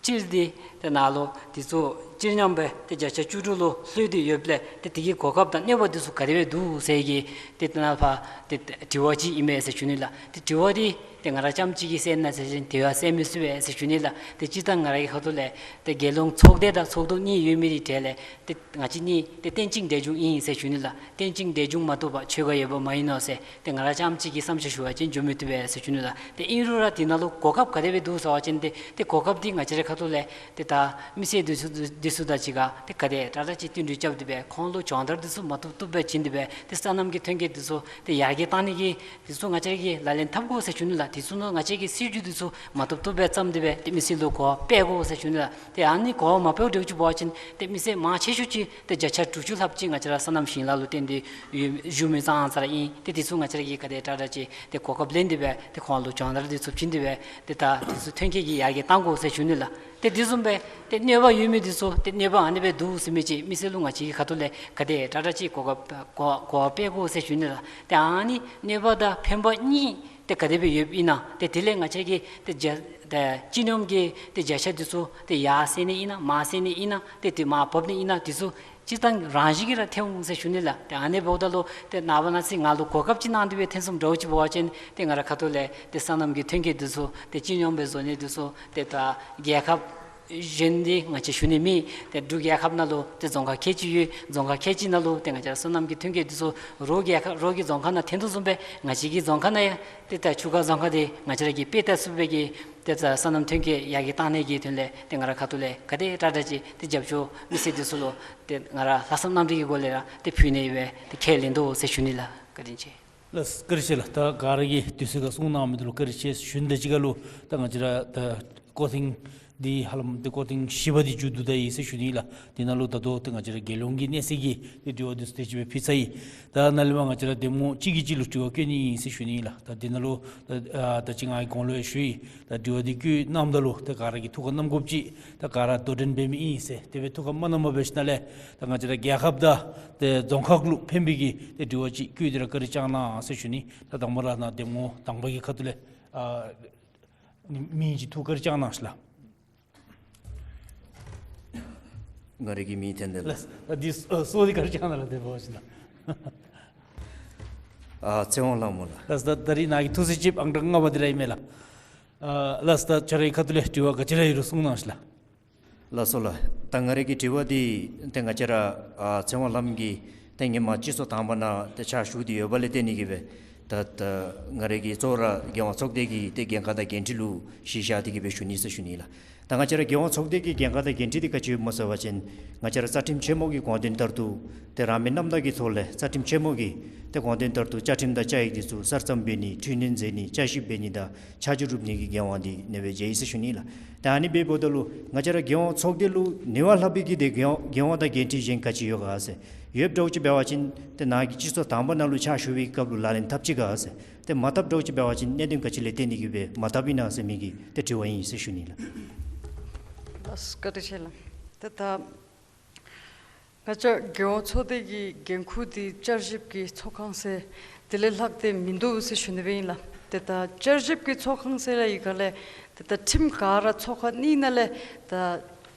སྤྱིར་འདི་ཏེ་ནཱ་ལུ་འདི་ཚུ་སྤྱིར་སྙམ་པའི་ཏེ་བརྒྱ་ཆ་བཅུ་དྲུག་ལུ་ལྷོད་དེ་ཡོདཔ་ལས་ཏེ་དེ་གི་གོ་སྐབས་དང་གནོད་པ་འདི་ཚུ་ག་དེ་སྦེ་འདུག་ཟེར་གྱི་ཏེ་ཏེ་ནཱ་ཕར་ཏེ་དྲི་བ་ཅིག་ཨིན་མས་ཟེར་ཞུ་ནི་ལགས། ཏེ་དྲི་བ་འདི་ཏེ་ང་ར་རྐྱངམ་གཅིག་གིས་སེལ་ན་ཟེར་བ་ཅིན་དེ་སྦེ་སེལ་མི་ཚུགས་པས་ཟེར་ཞུ་ནི་ལགས། ཏེ་སྤྱིར་བཏང་ང་ར་གི་ཁ་ཐུག་ལས་ཏེ་རྒྱལ་ཡོངས་ཚོགས་སྡེ་དང་ཚོགས་འདུ་གཉིས་ཡོད་མི་དེ་གྲས་ལས་ཏེ་ང་བཅས་གཉིས་ཏེ་རྟེན་ཅིང་འབྲེལ་འབྱུང་ཨིན་ཟེར་ཞུ་ནི་ལགས། རྟེན་ཅིང་འབྲེལ་འབྱུང་མ་གཏོགས་པ་ཆོས་འགའ་ཡོདཔ་མ་ཡིན་ནོ་ཟེར་ཏེ་ང་ར་རྐྱངམ་གཅིག་གིས་བསམ་འཆར་ཞུ་བ་ཅིན་འགྱོ་མི་བཏུབ་པས་ཟེར་ཞུ་ནི་ལགས། ཏེ་ཨིན་རུང་ར་དེ་ནང་ལུ་གོ་སྐབས་ག་དེ་སྦེ་འདུག་ཟེར་བ་ཅིན་ཏེ་ཏེ་གོ་སྐབས་འདི་ང་བཅས་རའི་ཁ་ཐུག་ལས་ཏེ་ད་མི་སེར་འདི་ཚུ་འདི་ཚུ་དང་གཅིག་ཁར་ཏེ་ག་དེ་དྲག་དྲག་ཅིག་བསྟུན་གྲོས་རྐྱབ་སྟེ་སྦེ་ཁོང་ལུ་སྦྱོང་བརྡར་འདི་ཚུ་མ་བཏུབ་བཏུབ་སྦེ་བྱིན་ཏེ་སྦེ་ཏེ་སོ་ནམ་གྱི་ཐོན་སྐྱེད་འདི་ཚུ་ཏེ་ཡར་རྒྱས་བཏང་ནི་གི་འདི་ཚུ་ང་བཅས་ཀྱིས་ལག་ལེན་འཐབ་དགོ་ཟེར་ཞུ་ནི་ལགས། དེ་ཚུ་ནང་ང་བཅས་ཀྱིས་སྲིད་བྱུས་འདི་ཚུ་མ་བཏུབ་བཏུབ་སྦེ་བརྩམས་ཏེ་སྦེ་ཏེ་མི་སེར་ལུ་གོ་བ་སྤྲོད་དགོ་ཟེར་ཞུ་ནི་ལགས། ཏེ་ཨ་ནི་གོ་བ་མ་སྤྲོད་དགོཔ་ཅིག་འབད་བ་ཅིན་ཏེ་མི་སེར་མང་ཆེ་ཤོས་ཅིག་ཏེ་བརྒྱ་ཆ་དྲུག་ཅུ་ལྷགཔ་ཅིག་ང་བཅས་ར་སོ་ནམ་ཞིང་ལཱ་ལུ་བརྟེན་ཏེ་ཡོད་བཞུགས་མི་ཙང་ཙ་ར་ཨིན། ཏེ་དེ་ཚུ་ང་བཅས་ར་གིས་ག་དེ་དྲག་དྲག་ཅིག་ཏེ་གོ་སྐབས་ལེན་ཏེ་སྦེ་ཏེ་ཁོང་ལུ་སྦྱོང་བརྡར་འདི་ཚུ་བྱིན་ཏེ་སྦེ་ཏེ་ད་དེ་ཚུ་ཐོན་སྐྱེད་ཀྱི་ཡར་རྒྱས་བཏང་དགོ་ཟེར་ཞུ་ནི་ལགས། ཏེ་དེ་བཟུམ་སྦེ་ཏེ་གནོད་པ་ཡོད་མི་འདི་ཚུ་ཏེ་གནོད་པ་ཨ་ནི་སྦེ་འདུག་ཟེར་མི་ཅིག་མི་སེར་ལུ་ང་བཅས་ཀྱི་ཁ་ཐུག་ལས་ག་དེ་དྲག་དྲག་ཅིག་གོ་སྐབས་གོ་གོ་བ་སྤྲོད་དགོ་ཟེར་ཞུ་ནི་ལགས། ཏེ་ཨ་ནི་གནོད་པ་དང་ཕན་པ་གཉིས་ཏེ་ག་དེ་སྦེ་ཡོདཔ་ཨིན་ན། ཏེ་དེ་ལས་ང་བཅས་ཀྱིས་ཏེ་བརྒྱ་ཏེ་སྤྱི་སྙོམས་ཀྱི་ཏེ་བརྒྱ་ཆ་འདི་ཚུ་ཏེ་ཡར་སེལ་ནི་ཨིན་ན་མར་སེལ་ནི་ཨིན་ན་ཏེ་ཏེ་མར་བབས་ནི་ཨིན་ན་འདི་ཚུ་སྤྱིར་བཏང་རང་བཞིན་གྱིས་ར་ཐོན་འོང་ཟེར་ཞུ་ནི་ལགས། ཏེ་ཨ་ནི་འབདཝ་ད་ལུ་ཏེ་ནངས་པ་གནངས་ཚེ་ང་ལུ་གོ་སྐབས་ཅིག་གནང་སྟེ་སྦེ་ཐོན་སོངམ་འདྲཝ་ཅིག་འབད་བ་ཅིན་ཏེ་ང་ར་ཁ་ཐུག་ལས་ཏེ་སོ་ནམ་གྱི་ཐོན་སྐྱེད་འདི་ཚུ་ཏེ་སྤྱི་སྙོམས་སྦེ་བཟོ་ནི་འདི་ཚུ་ཏེ་ད་རྒྱལ་ཁབ་གཞན་འདི་ང་བཅས་ཞུ་ནི་མེད། ཏེ་འབྲུག་རྒྱལ་ཁབ་ནང་ལུ་ཏེ་རྫོང་ཁག་ཁལ་གཅིག་ཡོད། རྫོང་ཁག་ཁལ་གཅིག་ནང་ལུ་ཏེ་ང་བཅས་སོ་ནམ་གྱི་ཐོན་སྐྱེད་འདི་ཚུ་རོགས་རྒྱལ་ཁབ་རོགས་ཀྱི་རྫོང་ཁག་ནང་ཐོན་དོ་བཟུམ་སྦེ་ང་བཅས་ཀྱི་རྫོང་ཁག་ནང་ཡང་ཏེ་ད་ཆུ་ཁ་རྫོང་ཁག་འདི་ང་བཅས་ར་གིས་དཔེ་ལྟ་ཚུགས་པའི་གི་ཏེ་ད་སོ་ནམ་ཐོན་སྐྱེད་ཡར་རྒྱས་བཏང་ནི་གི་དོན་ལས་ཏེ་ང་ར་ཁ་ཐུག་ལས་ག་དེ་དྲག་དྲག་ཅིག་ཏེ་རྒྱབ་སྐྱོར་མི་སེར་འདི་ཚུ་ལུ་ཏེ་ང་ར་ལྷག་བསམ་རྣམ་དག་གི་སྒོ་ལས་ར་ཏེ་ཕུལ་ནི་ཡོད་པའི་ཏེ་ཁས་ལེན་དོ་ཟེར་ཞུ་ནི་ལགས། བཀའ་དྲིན་ཆེ། ལགས་བཀའ་དྲིན་ཆེ་ལགས། ད་ག་ར་གིས་དུས་ཚོད་ཁར་གསུངས་གནང་མི་འདི་ལུ་བཀའ་དྲིན་ཆེ་ཞུ་ནི་དང་གཅིག་ཁར་ལུ་ད་ང་བཅས་ར་ད་སྐོར་ཐེངས་འདི་ཧ་ལམ་ཏེ་སྐོར་ཐེངས་བཞི་པ་འདི་མཇུག་བསྡུ་ད་ཡི་ཟེར་ཞུ་ནི་ལགས། དེ་ནང་ལུ་ད་ལྟོ་ཏེ་ང་བཅས་ར་རྒྱལ་ཡོངས་ཀྱི་གནས་ཚད་ཀྱི་ཏེ་དྲི་བ་འདི་ཚུ་དེ་ཅིག་སྦེ་ཕུལ་ཚར་ཡི། ད་ནཱ་ལས་མར་ང་བཅས་ར་གདམ་ངོ་གཅིག་གིས་གཅིག་ལུ་དྲི་བ་བཀོད་ནི་ཨིན་ཟེར་ཞུ་ནི་ལགས། ད་དེ་ནང་ལུ་ད་ཨ་ད་ཅི་ང་གིས་གོང་ལུ་ཡང་ཞུ་ཡི། ད་དྲི་བ་འདི་བཀོད་གནངམ་ད་ལུ་ད་ག་ར་གིས་ཐུགས་ཁར་བསྣམ་དགོཔ་ཅིག་ད་ག་ར་དོ་འགྲན་འབད་མི་ཨིན་ཟེར་དེ་སྦེ་ཐུགས་ཁར་མ་བསྣམ་པར་འབད་ཞིནམ་ལས་ད་ང་བཅས་ར་རྒྱལ་ཁབ་དང་ཏེ་རྫོང་ཁག་ལུ་ཕན་པའི་གི་ཏེ་དྲི་བ་ཅིག་བཀོད་དེ་ར་བཀའ་དྲིན་བསྐྱང་གནང་ཟེར་ཞུ་ནི། ད་དང་པ་ར་ནཱ་གདམ་ངོ་དང་པ་གི་ཁ་ཐུག་ལས་ཨ་མི་ཅིག་ཐུགས་བཀའ་དྲིན་བསྐྱང་གནང་ཤིག་ལགས། ང་རའི་གི་མིང་འཐེན་དེ་ལགས། ལགས། ད་འདི་ཨ་སོ་འདི་བཀའ་དྲིན་བསྐྱང་གནང་ལགས། དེ་འབད་བ་ཅིན་ཨ་ཚེ་དབང་ལྷ་མོ་ལགས། ལགས། ད་ད་རིས་ནཱ་གི་ཐུགས་བརྩེ་ཆེ་ཨང་གྲངས་ལྔ་པ་འདི་ར་ཨིན་མས་ལགས། ཨ་ལགས། ད་ཁྱོད་རའི་ཁ་ཐུག་ལས་དྲི་བ་ག་ཅི་ར་ཡོད་རུང་གསུང་གནང་ཤིག་ལགས། ལགས་སོ་ལགས། ད་ང་རའི་གི་དྲི་བ་འདི་ཏེ་ང་བཅས་ར་ཨ་ཚེ་དབང་ལྷ་མོ་གིས་ཏེ་ཧེ་མ་སྤྱི་ཚོགས་དང་པ་ནང་ཏེ་ཕྱག་ཞུ་སྟེ་ཡོདཔ་ལས་བརྟེན་ནི་གི་སྦེ་ད་ད་ང་རའི་གི་གཙོ་བོ་ར་རྒྱལ་ཡོངས་ཚོགས་སྡེ་གི་ཏེ་འགན་ཁག་དང་འགན་འཁྲི་ལུ་གཞི་བཞག་སྟེ་གི་སྦེ་ཞུ་ནི་ཟེར་ཞུ་ནི་ལགས། ད་ང་བཅས་ར་རྒྱལ་ཡོངས་ཚོགས་སྡེ་གི་འགན་ཁག་དང་འགན་འཁྲི་འདི་ག་ཅི་ཡོདཔ་སྨོ་ཟེར་བ་ཅིན་ང་བཅས་ར་རྩ་ཁྲིམས་ཆེན་མོ་གི་དགོངས་དོན་ལྟར་དུ་ཏེ་རང་མོས་རྣམ་དག་གི་ཐོག་ལས་རྩ་ཁྲིམས་ཆེན་མོ་གི་ཏེ་དགོངས་དོན་ལྟར་དུ་བཅའ་ཁྲིམས་དང་བཅའ་ཡིག་འདི་ཚུ་གསར་རྩོམ་འབད་ནི་འཕྲི་སྣོན་མཛད་ནི་བསྐྱར་ཞིབ་འབད་ནི་དང་ཆ་འཇོག་སྒྲུབ་ནི་གི་འགན་དབང་འདི་ཨ་ནི་སྦེ་བཞེས་ཡི་ཟེར་ཞུ་ནི་ལགས། ད་ཨ་ནི་འབདཝ་ད་ལུ་ང་བཅས་ར་རྒྱལ་ཡོངས་ཚོགས་སྡེ་ལུ་ནི་བ་ལྷག་པའི་གི་ཏེ་འགན་འགན་དབང་དང་འགན་འཁྲི་གཞན་ག་ཅི་ཡོད་ག་ཟེར་ཡོདཔ་འདྲཝ་ཅིག་འབད་བ་ཅིན་ཏེ་ནཱ་གི་སྤྱི་ཚོགས་དང་པ་ནང་ལུ་ཕྱག་ཞུ་བའི་སྐབས་ལུ་ལག་ལེན་འཐབ་ཅི་ག་ཟེར། ཏེ་མ་འཐབ་འདྲཝ་ཅིག་འབད་བ་ཅིན་གནད་དོན་ག་ཅི་ལས་བརྟེན་ནི་གི་སྦེ་མ་འཐབ་ཨིན་ན་ཟེར་མི་གི་ཏེ་དྲི་བ་ཨིན་ཟེར་ཞུ་ནི་ལགས། ལགས། བཀའ་དྲིན་ཆེ་ལགས། ཏེ་ད་ང་བཅས་རྒྱལ་ཡོངས་ཚོགས་སྡེ་གི་འགན་ཁུར་འདི་བསྐྱར་ཞིབ་ཀྱི་ཚོགས་ཁང་ཟེར་དེ་ལས་ལྷག་སྟེ་མིན་འདུག་ཟེར་ཞུ་ནི་སྦེ་ཨིན་ལགས། ཏེ་ད་བསྐྱར་ཞིབ་ཀྱི་ཚོགས་ཁང་ཟེར་ལགས་ཡི་ག་ལས་ཏེ་ད་ཁྲིམས་ག་ར་ཚོགས་ཁང་གཉིས་ནང་ལས་ད་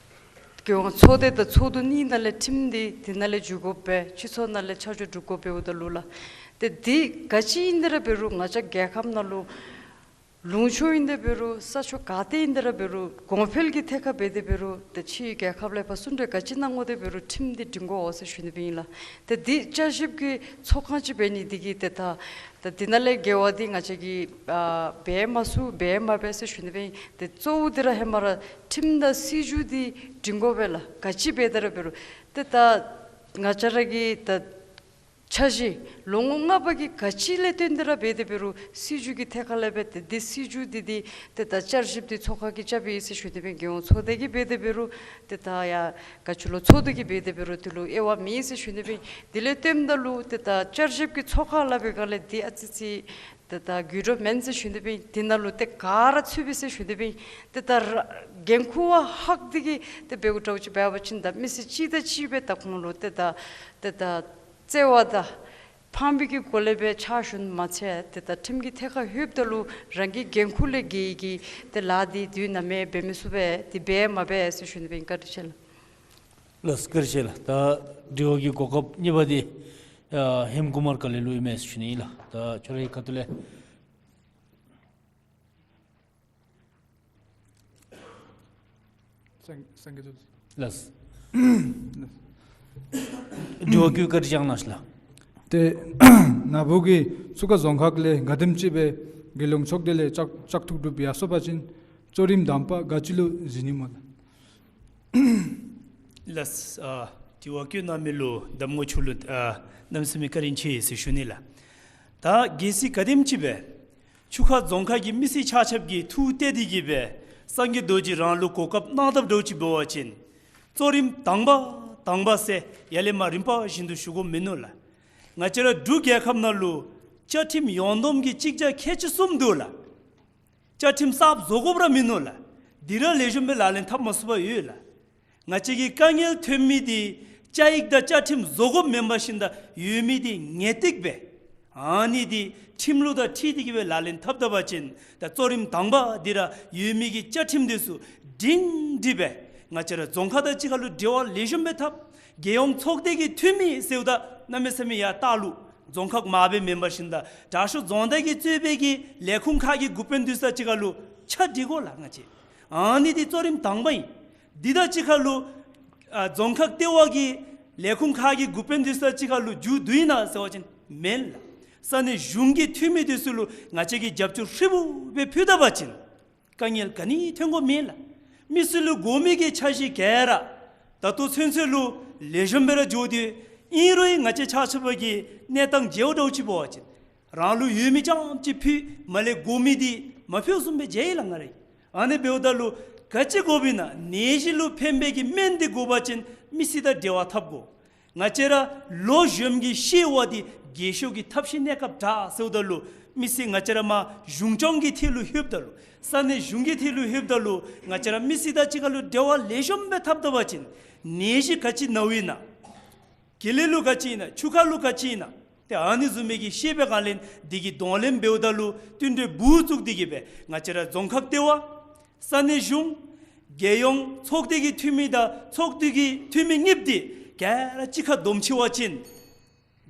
རྒྱལ་ཡོངས་ཚོགས་སྡེ་དང་ཚོགས་འདུ་གཉིས་ནང་ལས་ཁྲིམས་འདི་དེ་ནང་ལས་འཇུག་དགོ་པས། སྤྱི་ཚོགས་ནང་ལས་ཆ་འཇོག་སྒྲུབ་དགོ་པས། འོ་ད་ལུ་ལགས་ཏེ་འདི་ག་ཅི་ཨིན་དེ་ར་འབད་རུང་ང་བཅས་རྒྱལ་ཁབ་ནང་ལུ་ལུང་ཕྱོགས་ཨིན་དེ་འབད་རུང་ས་ཕྱོགས་ག་ཏེ་ཨིན་དེ་ར་འབད་རུང་གོང་འཕེལ་གྱི་ཐད་ཁར་འབད་དེ་འབད་རུང་ཏེ་ཕྱིའི་རྒྱལ་ཁབ་ལས་ཕར་གསུང་གྲོས་ག་ཅི་གནང་དགོ་དེ་འབད་རུང་ཁྲིམས་འདི་སྒྲིང་དགོ་འོང་ཟེར་ཞུ་ནི་སྦེ་ཨིན་ལགས། ཏེ་འདི་བསྐྱར་ཞིབ་ཀྱི་ཚོགས་ཁང་ཅིག་འབད་ནི་འདི་གིས་ཏེ་ད་ད་འདི་ནང་ལས་འགལ་བ་འདི་ང་བཅས་ཀྱིས་ཨ་འབད་མ་ཚུགས་འབད་མ་འབད་ཟེར་ཞུ་ནི་སྦེ་ཨིན། ཏེ་གཙོ་བོ་འདི་ར་ཧེ་མ་ར་ཁྲིམས་དང་སྲིད་བྱུས་འདི་སྒྲིང་དགོ་པས་ལགས། ག་ཅི་འབད་དེ་ར་འབད་རུང་ཏེ་ད་ང་བཅས་ར་གི་ད་འཆར་གཞི་ལོ་ངོ་ལྔ་པ་གི་ག་ཅི་ལས་བརྟེན་ཏེ་ར་འབད་དེ་འབད་རུང་སྲིད་བྱུས་ཀྱི་ཐད་ཁར་ལས་འབད་དེ་འདི་སྲིད་བྱུས་འདི་འདི་ཏེ་ད་བསྐྱར་ཞིབ་འདི་ཚོགས་ཁང་གིས་རྐྱབ་ཨིན་ཟེར་ཞུ་ནི་སྦེ་ཨིན། རྒྱལ་ཡོངས་ཚོགས་སྡེ་གིས་འབད་དེ་འབད་རུང་ཏེ་ད་ཡ་ག་ཅི་ལོ་ཚོགས་འདུ་གིས་འབད་དེ་འབད་རུང་དེ་ལུ་དབྱེ་བ་མེད་ཟེར་ཞུ་ནི་སྦེ་ཨིན། དེ་ལས་བརྟེནམ་ད་ལུ་ཏེ་ད་བསྐྱར་ཞིབ་ཀྱི་ཚོགས་ཁང་སླབ་པའི་སྒང་ལས་འདི་ཨ་ཙི་ཙི་ཏེ་ད་དགོད་བྲོ་མེན་ཟེར་ཞུ་ནི་སྦེ་ཨིན། དེ་ནང་ལུ་ཏེ་ག་ར་ཚུད་པས་ཟེར་ཞུ་ནི་སྦེ་ཨིན། ཏེ་ད་ར་འགན་ཁུར་བ་ཧག་འདི་གིས་ཏེ་འབདཝ་འདྲཝ་ཅིག་འབད་བ་ཅིན་ད་མི་སེར་གཅིག་དང་གཅིག་སྦེ་ད་ཁོང་ལུ་ཏེ་ད་ཏེ་ད་བརྩེ་བ་དང་ ཕངས་པའི་གི་སྒོ་ལས་སྦེ་ཕྱག་ཞུ་ནི་མ་ཚད་ཏེ་ད་ཁྲིམས་ཀྱི་ཐད་ཁར་ལྷོདཔ་ད་ལུ་རང་གི་འགན་ཁུར་ལས་འགལ་གྱི་ཏེ་ལཱ་འདི་དུས་ནམ་ཡང་འབད་མི་ཚུགས་པས། ཏེ་འབད་མ་འབད་ཟེར་ཞུ་ནི་སྦེ་ཨིན། བཀའ་དྲིན་ཆེ་ལགས། ལགས་སོ། བཀའ་དྲིན་ཆེ་ལགས། ད་དྲི་བ་གི་གོ་སྐབས་གཉིས་པ་འདི་ཨ་ཧེམ་ཀུ་མར་ཀ་ལེ་ལུ་ཨིན་མས་ཟེར་ཞུ་ནི་ཨིན་ལགས། ད་ཁྱོད་རའི་ཁ་ཐུག་ལས། སངས་སངས་རྒྱས་ལགས། དྲི་བ་བཀོད་བཀའ་དྲིན་བསྐྱང་གནང་ཞུ་ལགས། ཏེ་ན་བུ་གིས་ཆུ་ཁ་རྫོང་ཁག་ལས་ག་དེམ་ཅིག་སྦེ་རྒྱལ་ཡོངས་ཚོགས་སྡེ་ལས་བཅའ་བཅའ་ཐུག་གྲུབ་ཡར་སོང་པ་ཅིན་གཙོ་རིམ་དང་པ་ག་ཅི་ལུ་བྱིན་ནི་སྨོ་ལགས། ལགས། ཨ་དྲི་བ་བཀོད་གནང་མི་ལུ་གདམ་ངོ་ཆུ་ལུ་ཨ་གནམ་མེད་ས་མེད་བཀའ་དྲིན་ཆེ་ཟེར་ཞུ་ནི་ལགས། ད་གལ་སྲིད་ག་དེམ་ཅིག་སྦེ་ཆུ་ཁ་རྫོང་ཁག་གི་མི་སེར་ཆ་ཁྱབ་ཀྱིས་ཐུགས་གཏད་དེ་གིས་སྦེ་སངས་རྒྱས་རྡོ་རྗེ་རང་ལུ་གོ་སྐབས་གནང་དཔ་འདྲཝ་ཅིག་འབད་བ་ཅིན་གཙོ་རིམ་དང་པ་དང་པ་ཟེར་ཡར་ལས་མར་རིམ་པ་བཞིན་དུ་ཞུ་དགོཔ་མིན་ནུག་ལགས། ང་བཅས་ར་འབྲུག་རྒྱལ་ཁབ་ནང་ལུ་བཅའ་ཁྲིམས་ཡོངས་བསྡོམས་ཀྱིས་གཅིག་བརྒྱ་ཁལ་གཅིག་གསུམ་འདུག་ལགས། བཅའ་ཁྲིམས་གསརཔ་བཟོ་དགོཔ་ར་མིན་ནུག་ལགས། འདི་ར་ལེགས་ཤོམ་སྦེ་ལག་ལེན་འཐབ་མ་ཚུགས་པར་ཡོད་ལགས། ང་བཅས་ཀྱིས་དཀའ་ངལ་ཐོན་མི་འདི་བཅའ་ཡིག་དང་བཅའ་ཁྲིམས་བཟོ་དགོཔ་མེན་པར་ཞིནམ་ད་ཡོད་མི་འདི་ངེས་ཏིག་སྦེ་ཨ་ནི་འདི་ཁྲིམས་ལུགས་དང་འཁྲིལ་ཏེ་གིས་སྦེ་ལག་ལེན་འཐབ་ད་པ་ཅིན་ད་གཙོ་རིམ་དང་པ་འདི་ར་ཡོད་མི་གི་བཅའ་ཁྲིམས་འདི་ཚུ་སྒྲིང་སྒྲི་སྦེ་ང་བཅས་ར་རྫོང་ཁག་དང་གཅིག་ཁར་ལུ་འབྲེལ་བ་ལེགས་ཤོམ་སྦེ་འཐབ། རྒྱལ་ཡོངས་ཚོགས་སྡེ་གི་འཐུས་མི་ཟེརཝ་ད་གནམ་མེད་ས་མེད་ཡར་ལྟག་ལུ་རྫོང་ཁག་མ་སྦེ་མེན་པར་ཞིནམ་ད་དྲག་ཤོས་རྫོང་བདག་གིས་གཙོས་པའི་གི་ལས་ཁུངས་ཁག་གི་འགོ་དཔོན་འདི་ཚུ་དང་གཅིག་ཁར་ལུ་ཆ་འགྲིག་དགོ་ལགས། ང་བཅས་ཨ་ནི་འདི་གཙོ་རིམ་དང་པ་ཨིན། འདི་དང་གཅིག་ཁར་ལུ་ཨ་རྫོང་ཁག་ལྟེ་བ་གི་ལས་ཁུངས་ཁག་གི་འགོ་དཔོན་འདི་ཚུ་དང་གཅིག་ཁར་ལུ་མཇུག་བསྡུ་ཡི་ན་ཟེར་བ་ཅིན་མེན་ལགས། ས་གནས་གཞུང་གི་འཐུས་མི་འདི་ཚུ་ལུ་ང་བཅས་ཀྱིས་རྒྱབ་སྐྱོར་ཧྲིལ་བུ་སྦེ་ཕུལ་ད་པ་ཅིན་དཀའ་ངལ་ག་ནི་ཐོན་དགོཔ་མེད་ལགས། མི་སེར་ལུ་དགོ་མི་གི་འཆར་གཞི་ག་ར་ད་ལྟོ་ཚུན་ཚོད་ལུ་ལེགས་ཤོམ་སྦེ་ར་འགྱོ་དེ་ཨིན་རུང་ང་བཅས་ཆ་ཁྱབ་ཀྱི་གནས་སྟངས་མཇལཝ་འདྲཝ་ཅིག་འབད་བ་ཅིན་རང་ལུ་ཡོད་མི་རྐྱངམ་ཅིག་ཕུལ། མར་ལས་དགོ་མི་འདི་མ་ཕུལཝ་བཟུམ་སྦེ་མཇལ་ཡི་ལགས་ང་ར། ཨ་ནི་འབདཝ་ད་ལུ་ག་ཅི་དགོཔ་ཨིན་ན་ནད་གཞི་ལུ་ཕན་པའི་གི་སྨན་འདི་དགོ་པ་ཅིན་མི་སེར་དང་འབྲེལ་བ་འཐབ་དགོ། ང་བཅས་ར་ལོ་གཞོནམ་གི་ཤེས་པ་འདི་རྒས་ཤོས་ཀྱི་ཐབས་ཤེས་གནས་སྐབས་དྲག་ཟེརཝ་ད་ལུ་མི་སེར་ང་བཅས་ར་མར་གཞུང་སྐྱོང་གི་ཐད་ལུ་ལྷོདཔ་ད་ལུ་ས་གནས་གཞུང་གི་ཐད་ལུ་ལྷོདཔ་ད་ལུ་ང་བཅས་ར་མི་སེར་དང་གཅིག་ཁར་ལུ་འབྲེལ་བ་ལེགས་ཤོམ་སྦེ་འཐབ་ད་པ་ཅིན་ནད་གཞི་ག་ཅི་ནཝ་ཨིན་ན། དགེ་ལས་ལུ་ག་ཅི་ཨིན་ན། ཆུ་ཁ་ལུ་ག་ཅི་ཨིན་ན། ཏེ་ཨ་ནི་བཟུམ་མའི་གི་ཤེས་པའི་སྒང་ལས་འདི་གི་གདོང་ལེན་འབདཝ་ད་ལུ་བསྟུན་གྲོས་འབུ་བཙུགས་ཏེ་གིས་སྦེ་ང་བཅས་ར་རྫོང་ཁག་ལྟེ་བ་ས་གནས་གཞུང་རྒྱལ་ཡོངས་ཚོགས་སྡེ་གི་འཐུས་མི་དང་ཚོགས་འདུ་གི་འཐུས་མི་གཉིསཔོ་འདི་ག་ར་གཅིག་ཁར་བསྡོམས་ཅི་བ་ཅིན་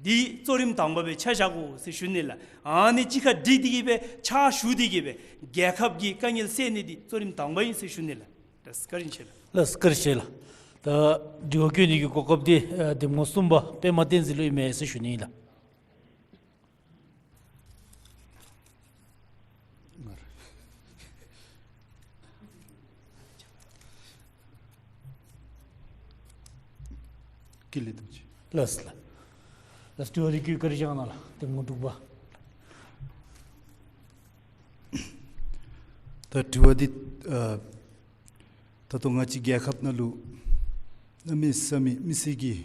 འདི་གཙོ་རིམ་དང་པ་སྦེ་ཆ་བཞག་དགོ་ཟེར་ཞུ་ནི་ལགས། ཨ་ནི་གཅིག་ཁར་སྒྲིག་སྟེ་གིས་སྦེ་ཕྱག་ཞུ་སྟེ་གིས་སྦེ་རྒྱལ་ཁབ་ཀྱི་དཀའ་ངལ་སེལ་ནི་འདི་གཙོ་རིམ་དང་པ་ཨིན་ཟེར་ཞུ་ནི་ལགས། ལགས་བཀའ་དྲིན་ཆེ་ལགས། ལགས་བཀའ་དྲིན་ཆེ་ལགས། ད་དྲི་བ་བཀོད་ནི་གི་གོ་སྐབས་འདི་ཨ་གདམ་ངོ་གསུམ་པ་པདྨ་བསྟན་འཛིན་ལུ་ཨིན་མས་ཟེར་ཞུ་ནི་ལགས། ཀི་ལི་དུམ་ཅི། ལགས་ལགས། ལགས་དྲི་བ་འདི་བཀོད་བཀའ་དྲིན་བསྐྱང་གནང་ལགས། གདམ་ངོ་དྲུག་པ། ད་དྲི་བ་འདི་ཨ་ད་ལྟོ་ང་བཅས་རྒྱལ་ཁབ་ནང་ལུ་གནམ་མེད་ས་མེད་མི་སེར་གྱིས་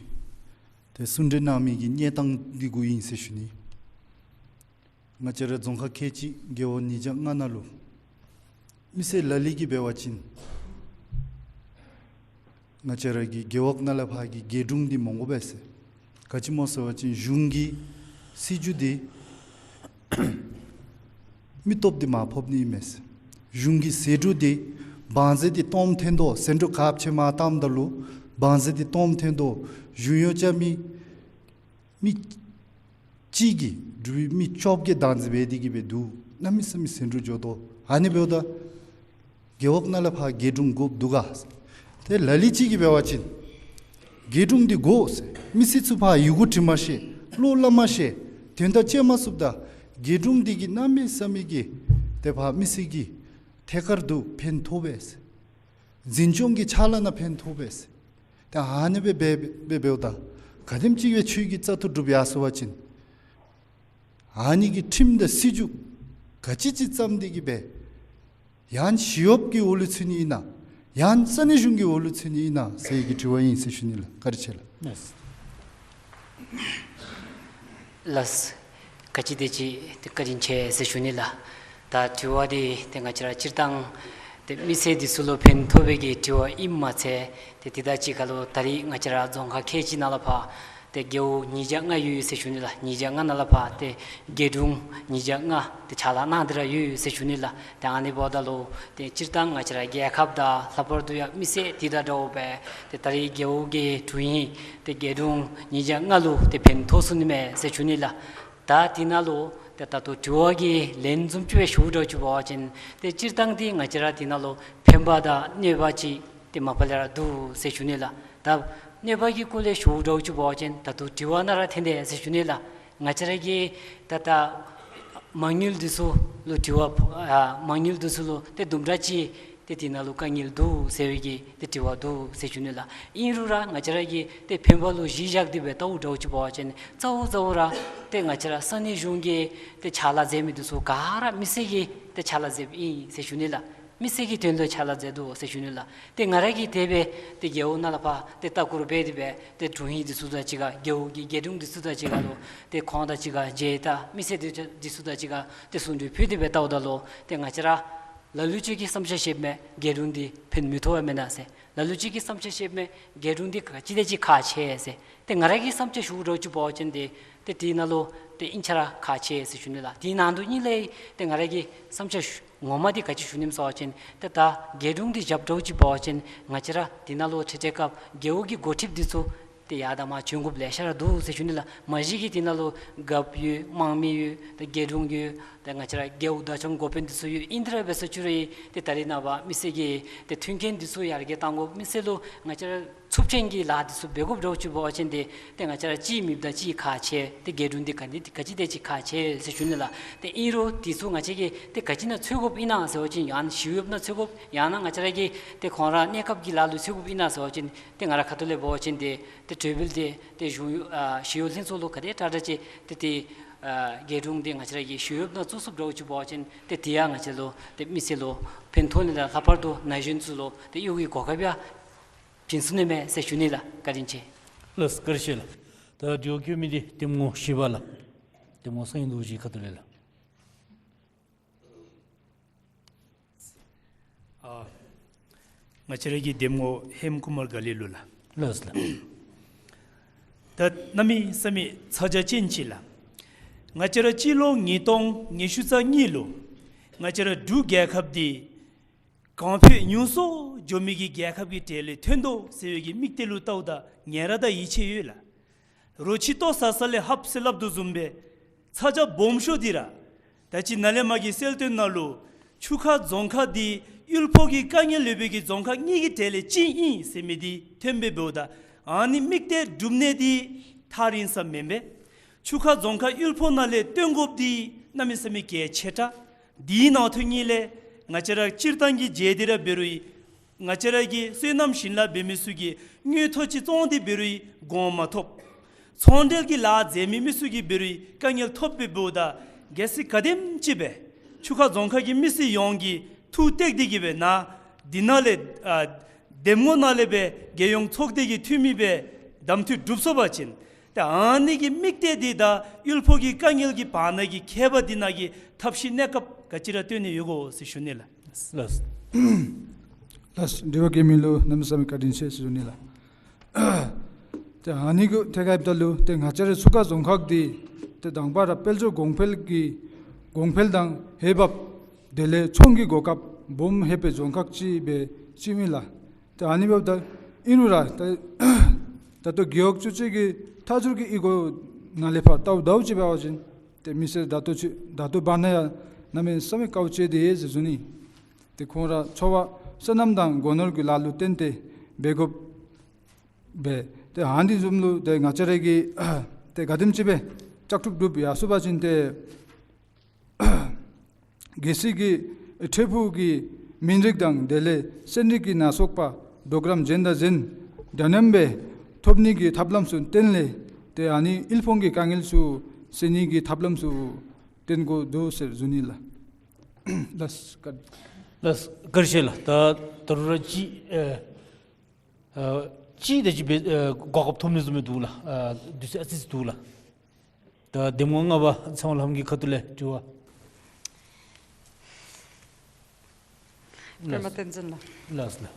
ཏེ་གསུང་གྲོས་གནང་མི་གི་གནས་སྟངས་འདི་གུ་ཨིན་ཟེར་ཞུ་ནི། ང་བཅས་ར་རྫོང་ཁག་ཁལ་གཅིག་རྒེད་འོག་ཉིས་བརྒྱ་ལྔ་ནང་ལུ་མི་སེར་ལ་ལུ་གིས་འབད་བ་ཅིན་ང་བཅས་ར་གི་རྒེད་འོག་ནང་ལས་ཕར་གྱི་རྒེད་དྲུང་འདི་མ་དགོ་པས་ཟེར། ག་ཅི་སྨོ་ཟེར་བ་ཅིན་གཞུང་གི་སྲིད་བྱུས་འདི་མི་སྟོབས་འདི་མར་ཕབ་ནི་ཨིན་མས་ཟེར། གཞུང་གི་ཟད་འགྲོ་འདི་བང་མཛོད་འདི་སྟོངམ་འཐོན་དོ། ཟད་འགྲོ་ཁག་ཆེ་མར་བཏངམ་ད་ལུ་བང་མཛོད་འདི་སྟོངམ་འཐོན་དོ། གཞུང་གཡོག་རྐྱབ་མི་མི་གཅིག་གིས་འབྲུག་པའི་མི་བཅོ་བརྒྱད་བདག་འཛིན་འབད་དེ་གིས་སྦེ་འདུག། གནམ་མེད་ས་མེད་ཟད་འགྲོ་འགྱོ་དོ། ཨ་ནི་འབདཝ་ད་རྒེད་འོག་ནང་ལས་ཕར་རྒེད་དྲུང་དགོཔ་འདུག་ག། ཏེ་ལ་ལུ་ཅིག་གིས་འབད་བ་ཅིན་རྒེད་དྲུང་འདི་དགོ་ཟེར། མི་སེར་ཚུ་ཕར་ཡི་གུ་འབྲི་མ་ཤེས། ལོ་ལ་མ་ཤེས། དོན་དག་བྱེད་མ་ཚུགསཔ་ད་རྒེད་དྲུང་འདི་གིས་གནམ་མེད་ས་མེད་ཀྱི་ཏེ་ཕར་མི་སེར་གྱི་ཐད་ཀར་དུ་ཕན་ཐོགས་པས་ཟེར། འཛིན་སྐྱོང་གི་ཕྱག་ལཱ་ནང་ཕན་ཐོགས་པས་ཟེར། ཏེ་ཨ་ནི་སྦེ་འབད་འབད་འབདཝ་ད་ག་དེམ་ཅིག་སྦེ་ཆོས་ཀྱི་བཙག་འཐུ་གྲུབ་ཡར་སོང་པ་ཅིན་ཨ་ནི་གི་ཁྲིམས་དང་སྲིད་བྱུས་ག་ཅི་ཅིག་བརྩམས་ཏེ་གིས་སྦེ་ཡང་ཞི་གཡོགཔ་གི་འོག་ལུ་ཚུད་ནི་ཨིན་ན་ཡང་ས་གནས་གཞུང་གི་འོག་ལུ་ཚུད་ནི་ཨིན་ན་ཟེར་གྱི་དྲི་བ་ཨིན་ཟེར་ཞུ་ནི་ལགས། བཀའ་དྲིན་ཆེ་ལགས། ལགས། ལགས། ག་ཅི་དེ་ཅིག་ཏེ་བཀའ་དྲིན་ཆེ་ཟེར་ཞུ་ནི་ལགས། ད་དྲི་བ་འདི་ཏེ་ང་བཅས་ར་སྤྱིར་བཏང་ཏེ་མི་སེར་འདི་ཚུ་ལུ་ཕན་ཐོགས་པའི་གི་དྲི་བ་ཨིནམ་མ་ཚད་ཏེ་དེ་དང་གཅིག་ཁར་ལུ་ད་རིས་ང་བཅས་ར་རྫོང་ཁག་ཁལ་གཅིག་ནང་ལས་ཕར་ ཏེ་རྒེད་འོག་ཉིས་བརྒྱ་ལྔ་ཡོད་ཟེར་ཞུ་ནི་ལགས། ཉིས་བརྒྱ་ལྔ་ནང་ལས་ཕར་ཏེ་རྒེད་དྲུང་ཉིས་བརྒྱ་ལྔ་ཏེ་ཕྱག་ལཱ་གནང་སྟེ་ར་ཡོད་ཟེར་ཞུ་ནི་ལགས། ཏེ་ཨ་ནི་འབདཝ་ད་ལུ་ཏེ་སྤྱིར་བཏང་ང་བཅས་ར་རྒྱལ་ཁབ་དང་ལྷག་པར་དུ་ཡང་མི་སེར་དེ་དང་འདྲཝ་སྦེ་ཏེ་ད་རེས་རྒེད་འོག་གི་དྲུང་ཡིག་ཏེ་རྒེད་དྲུང་ཉིས་བརྒྱ་ལྔ་ལུ་ཏེ་ཕན་ཐོགས་ཚུགས་ནི་མས་ཟེར་ཞུ་ནི་ལགས། ད་དེ་ནང་ལུ་ཏེ་ད་ལྟོ་དྲི་བ་གི་ལན་བཟུམ་ཅིག་སྦེ་ཞུ་འདྲཝ་ཅིག་འབད་བ་ཅིན་ཏེ་སྤྱིར་བཏང་འདི་ང་བཅས་ར་དེ་ནང་ལུ་ཕན་པ་དང་གནོད་པ་ཅིག་ཏེ་མ་པ་ལས་ར་འདུག་ཟེར་ཞུ་ནི་ལགས། ད་གནོད་པ་གི་སྐོར་ལས་ཞུ་འདྲཝ་ཅིག་འབད་བ་ཅིན་ད་ལྟོ་དྲི་བ་ནང་ར་ཐོན་དེས་ཟེར་ཞུ་ནི་ལགས། ང་བཅས་ར་གི་ད་ལྟ་མ་དངུལ་འདི་ཚུ་ལུ་དྲི་བ་ཨ་མ་དངུལ་འདི་ཚུ་ལུ་ཏེ་དུམ་གྲ་ཅིག་ཏེ་དེ་ནང་ལུ་དཀའ་ངལ་འདུག་ཟེར་བའི་གི་ཏེ་དྲི་བ་འདུག་ཟེར་ཞུ་ནི་ལགས། ཨིན་རུང་ར་ང་བཅས་ར་གིས་ཏེ་ཕན་པ་ལུ་གཞི་བཞག་སྟེ་སྦེ་བལྟཝ་འདྲཝ་ཅིག་འབད་བ་ཅིན་གཙོ་བོ་གཙོ་བོ་ར་ཏེ་ང་བཅས་ར་ས་གནས་གཞུང་གིས་ཏེ་ཕྱག་ལཱ་མཛད་མི་འདི་ཚུ་ག་ར་མི་སེར་གྱི་ཏེ་ཕྱག་ལཱ་མཛདཔ་ཨིན་ཟེར་ཞུ་ནི་ལགས། མི་སེར་གྱི་དོན་ལུ་ཕྱག་ལཱ་མཛད་དོ་ཟེར་ཞུ་ནི་ལགས། ཏེ་ང་ར་གིས་དེ་སྦེ་ཏེ་རྒེད་འོག་ནང་ལས་ཕར་ཏེ་ལྟ་སྐོར་འབད་དེ་སྦེ་ཏེ་དྲུང་ཡིག་འདི་ཚུ་དང་གཅིག་ཁར་རྒེད་འོག་གི་རྒེད་དྲུང་འདི་ཚུ་དང་གཅིག་ཁར་ལུ་ཏེ་ཁོང་དང་གཅིག་ཁར་མཇལ་ད་མི་སེར་འདི་ཚུ་དང་གཅིག་ཁར་ཏེ་གསུང་གྲོས་ཕུལ་ཏེ་སྦེ་བལྟཝ་ད་ལུ་ཏེ་ང་བཅས་ར་ལ་ལུ་ཅིག་གི་བསམ་འཆར་བཤདཔ་མས། རྒེད་དྲུང་འདི་ཕན་མི་ཐོགས་པས་མེན་ན་ཟེར། ལ་ལུ་ཅིག་གི་བསམ་འཆར་བཤདཔ་མས། རྒེད་དྲུང་འདི་ག་ཅི་དེ་ཅིག་ཁག་ཆེ་ཟེར། ཏེ་ང་ར་གི་བསམ་འཆར་ཞུ་འདྲཝ་ཅིག་འབད་བ་ཅིན་ཏེ་ཏེ་དེ་ནང་ལུ་ཏེ་ཨིན་ཅི་ར་ཁག་ཆེ་ཟེར་ཞུ་ནི་ལགས། དེ་ནང་དུ་ཨིན་ལས་ཏེ་ང་ར་གི་བསམ་འཆར་ཞུ་ངོ་མ་འདི་ག་ཅི་ཞུ་ནི་སྨོ་ཟེར་བ་ཅིན་ཏེ་ད་རྒེད་དྲུང་འདི་བཞག་འདྲཝ་ཅིག་འབད་བ་ཅིན་ང་བཅས་ར་དེ་ནང་ལུ་ཁྲིད་ཁྲིད་སྐབས་རྒེད་འོག་གི་འགོ་ཁྲིདཔ་འདི་ཚུ་ཏེ་ཡར་དང་མར་བྱོན་དགོཔ་ལེ་ཤ་ར་འདུག་ཟེར་ཞུ་ནི་ལགས། མ་གཞི་གིས་དེ་ནང་ལུ་རྒཔོ་ཡོད། དམངས་མི་ཡོད། ཏེ་རྒེད་དྲུང་ཡོད། ཏེ་ང་བཅས་ར་རྒེད་འོག་བདག་སྐྱོང་འགོ་དཔོན་འདི་ཚུ་ཡོད། ཨིན་དེ་ར་འབད་ས་ཅིག་རུང་ཏེ་ད་རེས་ནངས་པ་མི་སེར་གྱི་ཏེ་མཐུན་རྐྱེན་འདི་ཚུ་ཡར་རྒྱས་གཏང་དགོ། མི་སེར་ལུ་ང་བཅས་ར་ཚབས་ཆེན་གྱི་ལཱ་འདི་ཚུ་འབད་དགོཔ་འདྲཝ་ཅིག་འབད་བ་ཅིན་ཏེ་ཏེ་ང་བཅས་ར་གཅིག་མེདཔ་དང་གཅིག་ཁག་ཆེ། ཏེ་རྒེད་དྲུང་འདི་ག་ནི་ག་ཅི་དེ་ཅིག་ཁག་ཆེ་ཟེར་ཞུ་ནི་ལགས། ཏེ་ཨིན་རུང་འདི་ཚུ་ང་བཅས་ཀྱིས་ཏེ་ག་ཅི་ནང་འཚོལ་དགོཔ་ཨིན་ན་ཟེར་བ་ཅིན་ཡང་ན་ཞི་གཡོགཔ་ནང་འཚོལ་དགོཔ་ཡང་ན་ང་བཅས་ར་གི་ཏེ་ཁོང་ར་གནས་སྐབས་ཀྱི་ལཱ་ལུ་འཚོལ་དགོཔ་ཨིན་ན་ཟེར་བ་ཅིན་ཏེ་ང་ར་ཁ་ཐུག་ལས་འབད་བ་ཅིན་ཏེ་ཏེ་གྲོས་འབུལ་འདི་ཏེ་གཞུང་ཨ་ཞི་གཡོག་ལྷན་ཚོགས་ལུ་ག་དེ་དྲག་དྲག་ཅིག་ཏེ་ཏེ་ཨ་རྒེད་དྲུང་འདི་ང་བཅས་ར་གི་ཞི་གཡོགཔ་ནང་བཙུགས་ཚུགསཔ་འདྲཝ་ཅིག་འབད་བ་ཅིན་ཏེ་དེ་ཡང་ང་བཅས་ལུ་ཏེ་མི་སེར་ལུ་ཕན་ཐོགས་ནི་དང་ལྷག་པར་དུ་ན་གཞོན་ཚུ་ལུ་ཏེ་གཡོག་གི་གོ་སྐབས་ཡང་བྱིན་ཚུགས་ནི་མས་ཟེར་ཞུ་ནི་ལགས། བཀའ་དྲིན་ཆེ། ལགས་སོ། བཀའ་དྲིན་ཆེ་ལགས། ད་དྲི་བ་བཀོད་མི་འདི་གདམ་ངོ་བཞི་པ་ལགས། གདམ་ངོ་སངས་རྒྱས་རྡོ་རྗེ་ཁ་ཐུག་ལས་ལགས། ཨ་ང་བཅས་ར་གི་གདམ་ངོ་ཧེམ་ཀུ་མར་ག་ལི་ལུ་ལགས། ལགས་སོ་ལགས། ད་གནམ་མེད་ས་མེད་ཚ་གྱང་ཅན་ཅིག་ལགས། ང་བཅས་ར་སྤྱི་ལོ་ཉིས་སྟོང་ཉི་ཤུ་རྩ་གཉིས་ལུ་ང་བཅས་ར་འབྲུག་རྒྱལ་ཁབ་འདི་གོང་འཕེལ་ཉུང་སུ་འགྱོ་མི་གི་རྒྱལ་ཁབ་ཀྱི་གྲས་ལས་ཐོན་དོ་ཟེར་བའི་གི་དམིགས་གཏད་ལུ་བལྟཝ་ད་ངལ་རངས་དང་ཡིད་ཆེས་ཡོད་ལགས། རོ་ཁྱི་ལྟོ་ཟ་ས་ལས་ལྷབ་ཟེར་སླབ་དོ་བཟུམ་སྦེ་ཚ་གྱང་སྦོམ་ཤོས་འདི་ར་ད་ཅི་ནཱ་ལས་མར་གྱི་གསལ་སྟོན་ནང་ལུ་ཆུ་ཁ་རྫོང་ཁག་འདི་གཡུལ་ཕོགས་ཀྱི་དཀའ་ངལ་ཡོད་པའི་གི་རྫོང་ཁག་གཉིས་ཀྱི་གྲས་ལས་གཅིག་ཨིན་ཟེར་མི་འདི་ཐོན་སྦེ་འབདཝ་ད་ཨ་ནི་དམིགས་གཏད་སྒྲུབ་ནི་འདི་ཐག་རིང་ས་མེན་པས། ཆུ་ཁ་རྫོང་ཁག་གཡུལ་ཕོགས་ནང་ལས་བཏོན་དགོཔ་འདི་གནམ་མེད་ས་མེད་གལ་ཆེ་དྲགས། འདི་ནང་དོན་ཉིད་ལས་ང་བཅས་ར་སྤྱིར་བཏང་གི་རྒྱལ་སྡེ་ར་འབད་རུང་ང་བཅས་ར་གི་སོ་ནམ་ཞིང་ལཱ་འབད་མི་ཚུ་གིས་དངུལ་ཐོག་ཅིག་བཙོང་སྟེ་འབད་རུང་གོང་མ་ཐོབ། ཚོང་འབྲེལ་གྱི་ལཱ་མཛད་མི་མི་ཚུ་གིས་འབད་རུང་དཀའ་ངལ་ཐོབ་སྦེ་འབདཝ་ད་གལ་སྲིད་ག་དེམ་ཅིག་སྦེ་ཆུ་ཁ་རྫོང་ཁག་གི་མི་སེར་ཡོངས་ཀྱིས་ཐུགས་གཏད་དེ་གིས་སྦེ་ནཱ་འདི་ནང་ལས་ཨ་གདམ་ངོ་ནང་ལས་སྦེ་རྒྱལ་ཡོངས་ཚོགས་སྡེ་གི་འཐུས་མི་སྦེ་གདམ་འཐུ་གྲུབ་སོང་པ་ཅིན་ཏེ་ཨ་ནི་གི་དམིགས་གཏད་འདི་དང་གཡུལ་ཕོགས་ཀྱི་དཀའ་ངལ་གྱི་བར་ན་གི་ཁྱད་པར་འདི་ནང་གི་ཐབས་ཤེས་གནས་སྐབས་ག་ཅི་ར་སྟོན་ནི་ཡོད་གོ་ཟེར་ཞུ་ནི་ལགས། ལགས། ལགས། དྲི་བ་བཀོད་མི་ལུ་གནམ་མེད་ས་མེད་བཀའ་དྲིན་ཆེ་ཟེར་ཞུ་ནི་ལགས། ཏེ་ཨ་ནི་གུ་ཐད་ཁར་འབདཝ་ད་ལུ་ཏེ་ང་བཅས་རའི་ཆུ་ཁ་རྫོང་ཁག་འདི་ཏེ་དང་པ་ར་དཔལ་འབྱོར་གོང་འཕེལ་གྱི་གོང་འཕེལ་དང་འོས་འབབ་དེ་ལས་ཚོང་གི་གོ་སྐབས་སྦོམ་ཡོད་པའི་རྫོང་ཁག་ཅིག་སྦེ་ཅིག་ཨིན་ལགས། ཏེ་ཨ་ནི་འབདཝ་ད་ཨིན་རུང་ར་ད་ད་ལྟོ་རྒེད་འོག་བཅུ་གཅིག་གི་མཐའ་མཇུག་གི་གཡུས་སྒོ་ནང་ལས་ཕར་བལྟཝ་ད་ཅིག་འབད་བ་ཅིན་ཏེ་མི་སེར་ད་ལྟོ་ཅིག་ད་ལྟོ་བར་ན་ཡང་གནམ་མེད་ས་མེད་དཀའཝ་སྤྱད་དེ་ཡོད་ཟེར་ཞུ་ནི། ཏེ་ཁོང་ར་འཚོ་བ་སོ་ནམ་དང་སྒོ་ནོར་གྱི་ལཱ་ལུ་བརྟེན་ཏེ་འབད་དགོཔ་སྦེ་ཏེ་ཨ་ནི་བཟུམ་ལུ་ཏེ་ང་བཅས་ར་གིས་ཏེ་ག་དེམ་ཅིག་སྦེ་ལྕོགས་གྲུབ་སྒྲུབ་ཡར་སོང་པ་ཅིན་ཏེ་རྒྱལ་སྲིད་ཀྱི་འཕྲལ་ཕུགས་ཀྱི་སྨན་རིགས་དང་དེ་ལས་ཚན་རིག་གི་ནང་སོགས་པ་གྲོགས་རམ་གཞན་དང་གཞན་འདྲ་མཉམ་སྦེ་ཐོབ་ནི་གི་ཐབས་ལམ་ཚུ་བསྟན་ལས་ཏེ་ཨ་ནི་གཡུལ་ཕོངས་ཀྱི་དཀའ་ངལ་ཚུ་སེལ་ནི་གི་ཐབས་ལམ་ཚུ་བསྟན་དགོ་འདུག་ཟེར་ཞུ་ནི་ལགས། ལགས། ལགས། བཀའ་དྲིན་ཆེ་ལགས། ད་ད་རུང་ར་ཅིག་ཨ་ཨ་ཅིག་དེ་ཅིག་སྦེ་ཨ་གོ་སྐབས་ཐོབ་ནི་བཟུམ་སྦེ་འདུག་ལགས། ཨ་དུས་ཚོད་ཨ་ཙི་ཙི་འདུག་ལགས། ད་གདམ་ངོ་ལྔ་པ་ཚེ་དབང་ལྷ་མོ་གི་ཁ་ཐུག་ལས་དྲི་བ། པདྨ་བསྟན་འཛིན་ལགས། ལགས་ལགས།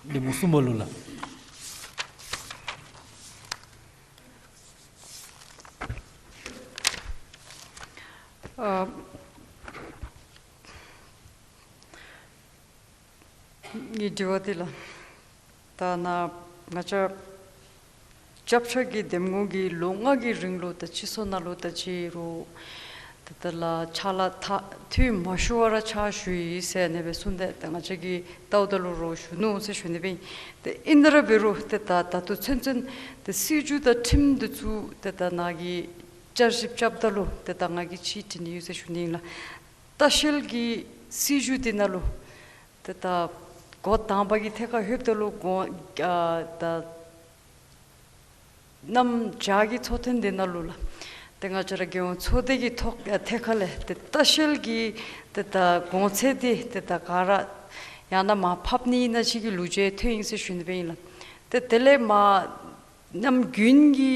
གདམ་ངོ་གསུམ་པ་ལུ་ལགས། ངེའི་དྲི་བ་འདི་ལགས། ད་ནཱ་ང་བཅས་སྐྱབས་ཆ་གི་འདེམས་ངོ་གིས་ལོ་ལྔ་གི་རིང་ལུ་ད་སྤྱི་ཚོགས་ནང་ལུ་ད་ཅི་རུང་ཏེ་ད་ལཱ་ཕྱག་ལཱ་ཐག་འཐུས་མ་ཞུ་བར་ཕྱག་ཞུ་ཡི་ཟེར་ཨ་ནི་སྦེ་གསུངས་ཏེ་ད་ང་བཅས་ཀྱིས་བལྟཝ་ད་ལུ་རོགས་ཞུ་ནུག་ཟེར་ཞུ་ནི་སྦེ་ཨིན། ཏེ་ཨིན་རུང་འབད་རུང་ཏེ་ད་ད་ལྟོ་ཚུན་ཚོད་ཏེ་སྲིད་བྱུས་དང་ཁྲིམས་འདི་ཚུ་ཏེ་ད་ནཱ་གིས་བསྐྱར་ཞིབ་རྐྱབ་ད་ལུ་ཏེ་ད་ང་གིས་ཅིག་དྲི་ནི་ཡོད་ཟེར་ཞུ་ནི་ཨིན་ལགས། ལྟ་བཤལ་གྱི་སྲིད་བྱུས་འདི་ནང་ལུ་ཏེ་ད་འགོ་དང་པ་གི་ཐད་ཁར་ལྷོདཔ་ད་ལུ་འགོ་ཨ་ད་གནམ་བྱཱར་གྱི་ཚོགས་ཐེངས་འདི་ནང་ལུ་ལགས། ཏེ་ང་བཅས་ར་རྒྱལ་ཡོངས་ཚོགས་སྡེ་གི་ཐོག་ཨ་ཐད་ཁར་ལས་ཏེ་ལྟ་བཤལ་གྱི་ཏེ་ད་གོང་ཚད་འདི་ཏེ་ད་ག་ར་ཡང་ན་མར་ཕབ་ནི་ཨིན་ན་ཅིག་གི་ལུགས་བྱེད་ཐོན་ཡི་ཟེར་ཞུ་ནི་སྦེ་ཨིན་ལགས། ཏེ་དེ་ལས་མར་གནམ་དགུན་གྱི་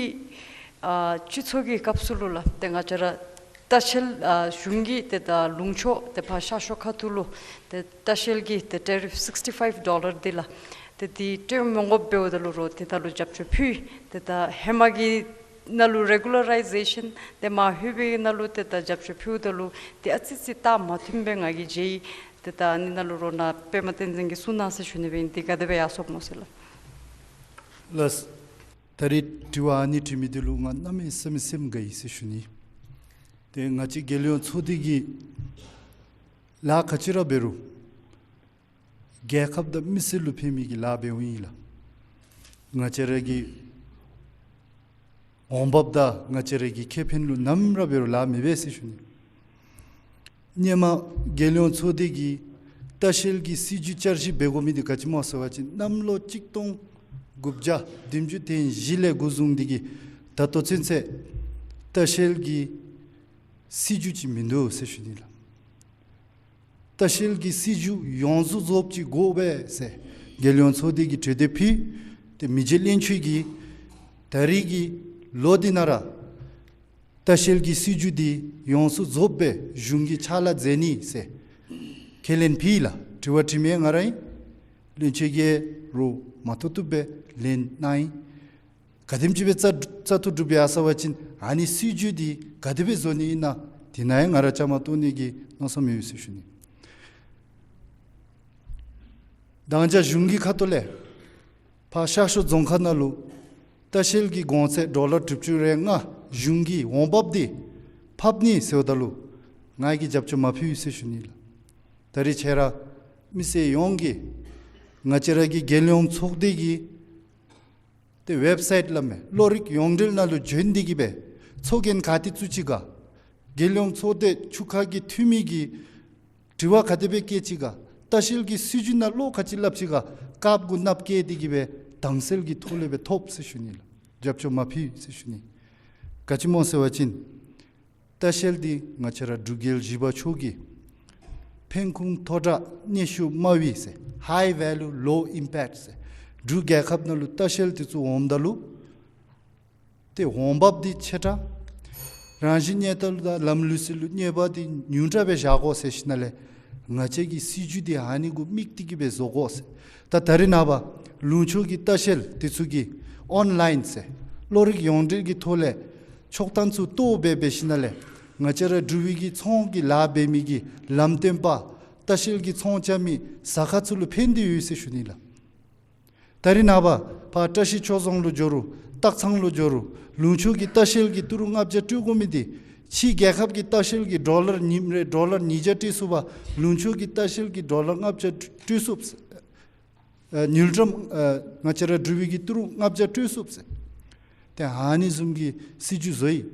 ཨ་སྤྱི་ཚོགས་ཀྱི་སྐབས་སུ་ལུ་ལགས་ཏེ་ང་བཅས་ར་ལྟ་བཤལ་ཨ་གཞུང་གིས་ཏེ་ད་ལུང་ཕྱོགས་ཏེ་ཕར་ཤར་ཕྱོགས་ཁ་ཐུག་ལུ་ཏེ་ལྟ་བཤལ་གྱི་ཏེ་ཊེ་རིཕ་སིགསི་ཊི་ཕའིབ་ཌོ་ལར་འདི་ལགས། ཏེ་འདི་སྤྲོད་མི་དགོཔ་འབདཝ་ད་ལུ་རོགས་ཏེ་ད་ལུ་རྒྱབ་སྐྱོར་ཕུལ། ཏེ་ད་ཧེ་མ་གི་ནང་ལུ་རེ་གུ་ལ་རའི་ཟེ་ཤཱན་ཏེ་མར་ལྷོད་པའི་ནང་ལུ་ཏེ་ད་རྒྱབ་སྐྱོར་ཕུལཝ་ད་ལུ་ཏེ་ཨ་ཙི་ཙི་རྟགས་མ་མཐུནམ་སྦེ་ང་གིས་མཇལ་ཡི། ཏེ་ད་ཨ་ནི་ནང་ལུ་རོགས་ནཱ་པདྨ་བསྟན་འཛིན་གྱིས་གསུང་གནང་ཟེར་ཞུ་ནི་སྦེ་ཨིན། འདི་ག་དེ་སྦེ་ཡར་སོཔ་སྨོ་ཟེར་ལགས། ལགས། ད་རེས་དྲི་བ་ཨ་ནི་དྲི་མི་འདི་ལུ་ང་གནམ་མེད་ས་མེད་སེམས་དགའ་ཡི་ཟེར་ཞུ་ནི། ཏེ་ང་བཅས་རྒྱལ་ཡོངས་ཚོགས་སྡེ་གིས་ལཱ་ག་ཅི་ར་འབད་རུང་རྒྱལ་ཁབ་དང་མི་སེར་ལུ་ཕན་མི་གི་ལཱ་འབདཝ་ཨིན་ལགས། ང་བཅས་ར་གི་འོང་འབབ་དང་ང་བཅས་ར་གི་ཁེ་ཕན་ལུ་ནམ་ར་འབད་རུང་ལཱ་མི་འབད་ཟེར་ཞུ་ནི། སྔོན་མ་རྒྱལ་ཡོངས་ཚོགས་སྡེ་གིས་ལྟ་བཤལ་གྱི་སྲིད་བྱུས་བསྐྱར་ཞིབ་འབད་དགོ་མི་འདི་ག་ཅི་སྨོ་ཟེར་བ་ཅིན་གནམ་ལོ་གཅིག་སྟོང་དགུ་བརྒྱ་བདུན་ཅུ་དོན་བཞི་ལས་འགོ་བཟུང་སྟེ་གིས་ད་ལྟོ་ཚུན་ཚོད་ལྟ་བཤལ་གྱི་སྲིད་བྱུས་ཅིག་མིན་འདུག་ཟེར་ཞུ་ནི་ལགས། ལྟ་བཤལ་གྱི་སྲིད་བྱུས་ཡོངས་སུ་རྫོགསཔ་ཅིག་དགོ་པས་ཟེར་རྒྱལ་ཡོངས་ཚོགས་སྡེ་གིས་གྲོས་འདེབས་ཕུལ། ཏེ་མི་རྗེ་བློན་ཆེན་གྱིས་ད་རེས་ཀྱི་ལོ་འདི་ནང་ར་ལྟ་བཤལ་གྱི་སྲིད་བྱུས་འདི་ཡོངས་སུ་རྫོགསཔ་སྦེ་གཞུང་གིས་ཕྱག་ལཱ་མཛད་ནི་ཟེར་ཁས་ལེན་ཕུལ་ཡི་ལགས། དྲི་བ་དྲི་མི་ང་ར་ཨིན། བློན་ཆེན་གྱིས་རོགས་མ་བཏུབ་བཏུབ་སྦེ་ལན་གནང་ཡི། ག་དེམ་ཅིག་སྦེ་རྩ་རྩ་ཐུག་གྲུབ་ཡར་སོང་བ་ཅིན་ཨ་ནི་སྲིད་བྱུས་འདི་ག་དེ་སྦེ་བཟོ་ནི་ཨིན་ན་དེ་ནང་ཡང་ང་ར་བཅའ་མར་གཏོགས་ནི་གི་མནོ་བསམ་ཡོད་ཟེར་ཞུ་ནི། ད་ང་བཅས་གཞུང་གི་ཁ་ཐུག་ལས་ཕར་ཤར་ཕྱོགས་རྫོང་ཁག་ནང་ལུ་ལྟ་བཤལ་གྱི་གོང་ཚད་ཌོ་ལར་དྲུག་ཅུ་རེ་ལྔ་གཞུང་གི་འོང་འབབ་འདི་ཕབ་ནི་ཟེརཝ་ད་ལུ་ང་གིས་རྒྱབ་སྐྱོར་མ་ཕུལ་ཟེར་ཞུ་ནི་ལགས། ད་རེས་ཁྱེད་ར་མི་སེར་ཡོངས་ཀྱིས་ང་བཅས་ར་གི་རྒྱལ་ཡོངས་ཚོགས་སྡེ་གི་ཏེ་ཝེབ་སའིཊ་ལུ་མེན་བློ་རིག་ཡོངས་འབྲེལ་ནང་ལུ་བྱོན་ཏེ་གིས་སྦེ་ཚོགས་རྒྱན་ག་ཏེ་བཙུགས་ཅི་ག། རྒྱལ་ཡོངས་ཚོགས་སྡེ་ཆུ་ཁ་གི་འཐུས་མི་གིས་དྲི་བ་ག་དེ་སྦེ་བཀོད་ཅི་ག། ལྟ་བཤལ་གྱི་སྲིད་བྱུས་ནང་བློ་ག་ཅི་སླབ་ཅི་ག། དཀརཔོ་གུ་གནགཔོ་བཀོད་དེ་གིས་སྦེ་དྭངས་གསལ་གྱི་ཐོག་ལས་སྦེ་ཐོབ་ཟེར་ཞུ་ནི་ལགས། རྒྱབ་སྐྱོར་མ་ཕུལ་ཟེར་ཞུ་ནི། ག་ཅི་སྨོ་ཟེར་བ་ཅིན་ལྟ་བཤལ་འདི་ང་བཅས་ར་འབྲུག་རྒྱལ་བཞི་པ་མཆོག་གི་ཕན་ཁུངས་མཐོ་དྲགས་གནོད་ཤུགས་དམའ་བའི་ཟེར་high value low impact ཟེར་འབྲུག་རྒྱལ་ཁབ་ནང་ལུ་ལྟ་བཤལ་འདི་ཚུ་འོངམ་ད་ལུ་ཏེ་འོང་འབབ་འདི་ཆེ་དྲགས་རང་བཞིན་གནས་སྟངས་ལུ་དང་ལམ་ལུགས་སྲོལ་ལུ་གནོད་པ་འདི་ཉུང་དྲགས་སྦེ་བཞག་དགོ་ཟེར་ཞིནམ་ལས་ང་བཅས་ཀྱི་སྲིད་བྱུས་འདི་ཨ་ནི་གུ་དམིགས་ཏེ་གིས་སྦེ་བཟོ་དགོ་ཟེར། ད་ད་རེས་ནངས་པ་ལུང་ཕྱོགས་ཀྱི་ལྟ་བཤལ་འདི་ཚུ་གིས་ཨོན་ལའིན་ཟེར་བློ་རིག་ཡོངས་འབྲེལ་གྱི་ཐོག་ལས་ཆོག་ཐམ་ཚུ་བཏོག་སྦེ་འབད་ཞིནམ་ལས་ང་བཅས་ར་འབྲུག་པའི་གི་ཚོང་གི་ལཱ་འབད་མི་གི་ལམ་སྟོན་པ་ལྟ་བཤལ་གྱི་ཚོང་རྐྱབ་མི་ཟ་ཁང་ཚུ་ལུ་ཕན་ཏེ་ཡོད་ཟེར་ཞུ་ནི་ལགས། ད་རེས་ནངས་པ་ཕར་བཀྲ་ཤིས་ཆོས་རྫོང་ལུ་འགྱོ་རུང་སྟག་ཚང་ལུ་འགྱོ་རུང་ལུང་ཕྱོགས་ཀྱི་ལྟ་བཤལ་གྱི་ཏི་རུ་ལྔ་བརྒྱ་སྤྲོད་དགོ་མི་འདི་ཕྱི་རྒྱལ་ཁབ་ཀྱི་ལྟ་བཤལ་གྱིས་ཌོ་ལར་ཉིནམ་རེ་ཌོ་ལར་ཉིས་བརྒྱ་སྤྲོད་ཚུགས་པ་ལུང་ཕྱོགས་ཀྱི་ལྟ་བཤལ་གྱིས་ཌོ་ལར་ལྔ་བརྒྱ་སྤྲོད་ཚུགསཔ་ཟེར། ཨ་དངུལ་ཀྲམ་ཨ་ང་བཅས་ར་འབྲུག་པའི་གི་ཏི་རུ་ལྔ་བརྒྱ་སྤྲོད་ཚུགསཔ་ཟེར། ཏེ་ཨ་ནི་བཟུམ་གྱི་སྲིད་བྱུས་བཟོ་ཡི།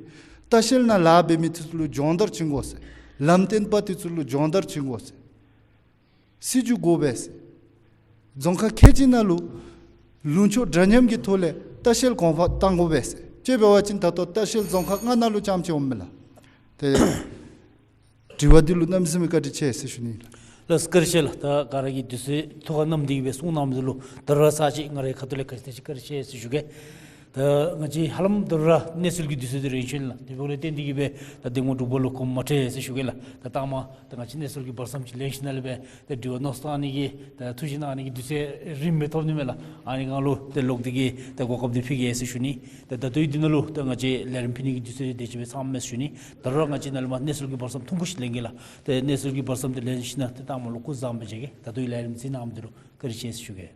ལྟ་བཤལ་ནང་ལཱ་འབད་མི་འདི་ཚུ་ལུ་སྦྱོང་བརྡར་བྱིན་དགོ་ཟེར། ལམ་སྟོན་པ་འདི་ཚུ་ལུ་སྦྱོང་བརྡར་བྱིན་དགོ་ཟེར། སྲིད་བྱུས་དགོ་པས་ཟེར། རྫོང་ཁག་ཁལ་གཅིག་ནང་ལུ་ལུང་ཕྱོགས་འདྲ་མཉམ་གྱི་ཐོག་ལས་ལྟ་བཤལ་གོང་འཕེལ་གཏང་དགོ་པས་ཟེར། དཔྱེ་འབད་བ་ཅིན་ད་ལྟོ་ལྟ་བཤལ་རྫོང་ཁག་ལྔ་ནང་ལུ་རྐྱངམ་ཅིག་འོངམ་མས་ལགས། ཏེ་དྲི་བ་འདི་ལུ་གནམ་མེད་ས་མེད་བཀའ་དྲིན་ཆེ་ཟེར་ཞུ་ནི་ལགས། ལགས་བཀའ་དྲིན་ཆེ་ལགས། ད་ག་ར་གིས་དུས་ཚོད་ཐུགས་ཁར་བསྣམས་ཏེ་གིས་སྦེ་གསུང་གནང་མི་འདི་ལུ་ད་རུང་ཚར་གཅིག་ང་རའི་ཁ་ཐུག་ལས་བཀའ་དྲིན་ཆེ་བཀའ་དྲིན་ཆེ་ཟེར་ཞུ་གེ། ད་ང་བཅས་ཧ་ལམ་ད་རུང་ར་གནས་ཚུལ་གྱི་དུས་ཚོད་འདི་རན་ཤོས་ལགས། དེ་འབདཝ་ལས་བརྟེན་ཏེ་གིས་སྦེ་ད་གདམ་ངོ་འབྲུག་པ་ལུ་གོམས་མ་སྤྲད་ཟེར་ཞུ་གེ་ལགས། ད་ལྟ་མ་ད་ང་བཅས་གནས་ཚུལ་གྱི་བར་མཚམས་ཅིག་ལེན་ཞིནམ་ལས་སྦེ་ད་དྲི་བ་མནོ་བསམ་བཏང་ནི་གི་ད་ཐུགས་བཞེད་གནང་ནི་གི་དུས་ཚོད་རིངམོ་སྦེ་ཐོབ་ནི་མས་ལགས། ཨ་ནི་སྒང་ལུ་ད་ལོག་སྟེ་གིས་ད་གོ་སྐབས་འདི་ཕུལ་གེ་ཟེར་ཞུ་ནི། ད་ད་ལྟོ་འདི་ནང་ལུ་ད་ང་བཅས་ལས་རིམ་ཕུལ་ནི་གི་དུས་ཚོད་འདི་དེ་ཅིག་སྦེ་ཚངམ་མས་ཟེར་ཞུ་ནི། ད་རུང་ང་བཅས་ནཱ་ལས་མར་གནས་ཚུལ་གྱི་བར་མཚམས་ཐུང་ཀུ་ཅིག་ལེན་གེ་ལགས། ད་གནས་ཚུལ་གྱི་བར་མཚམས་འདི་ལེན་ཞིནམ་ལས་ད་ལྟ་མ་ལུ་སྐུ་གཟུགས་བཟང་པོ་མཇལ་གེ། ད་ལྟོ་ལས་རིམ་གཟིགས་གནང་མི་འདི་ལུ་བཀའ་དྲིན་ཆེ་ཟེར་ཞུ་གེ།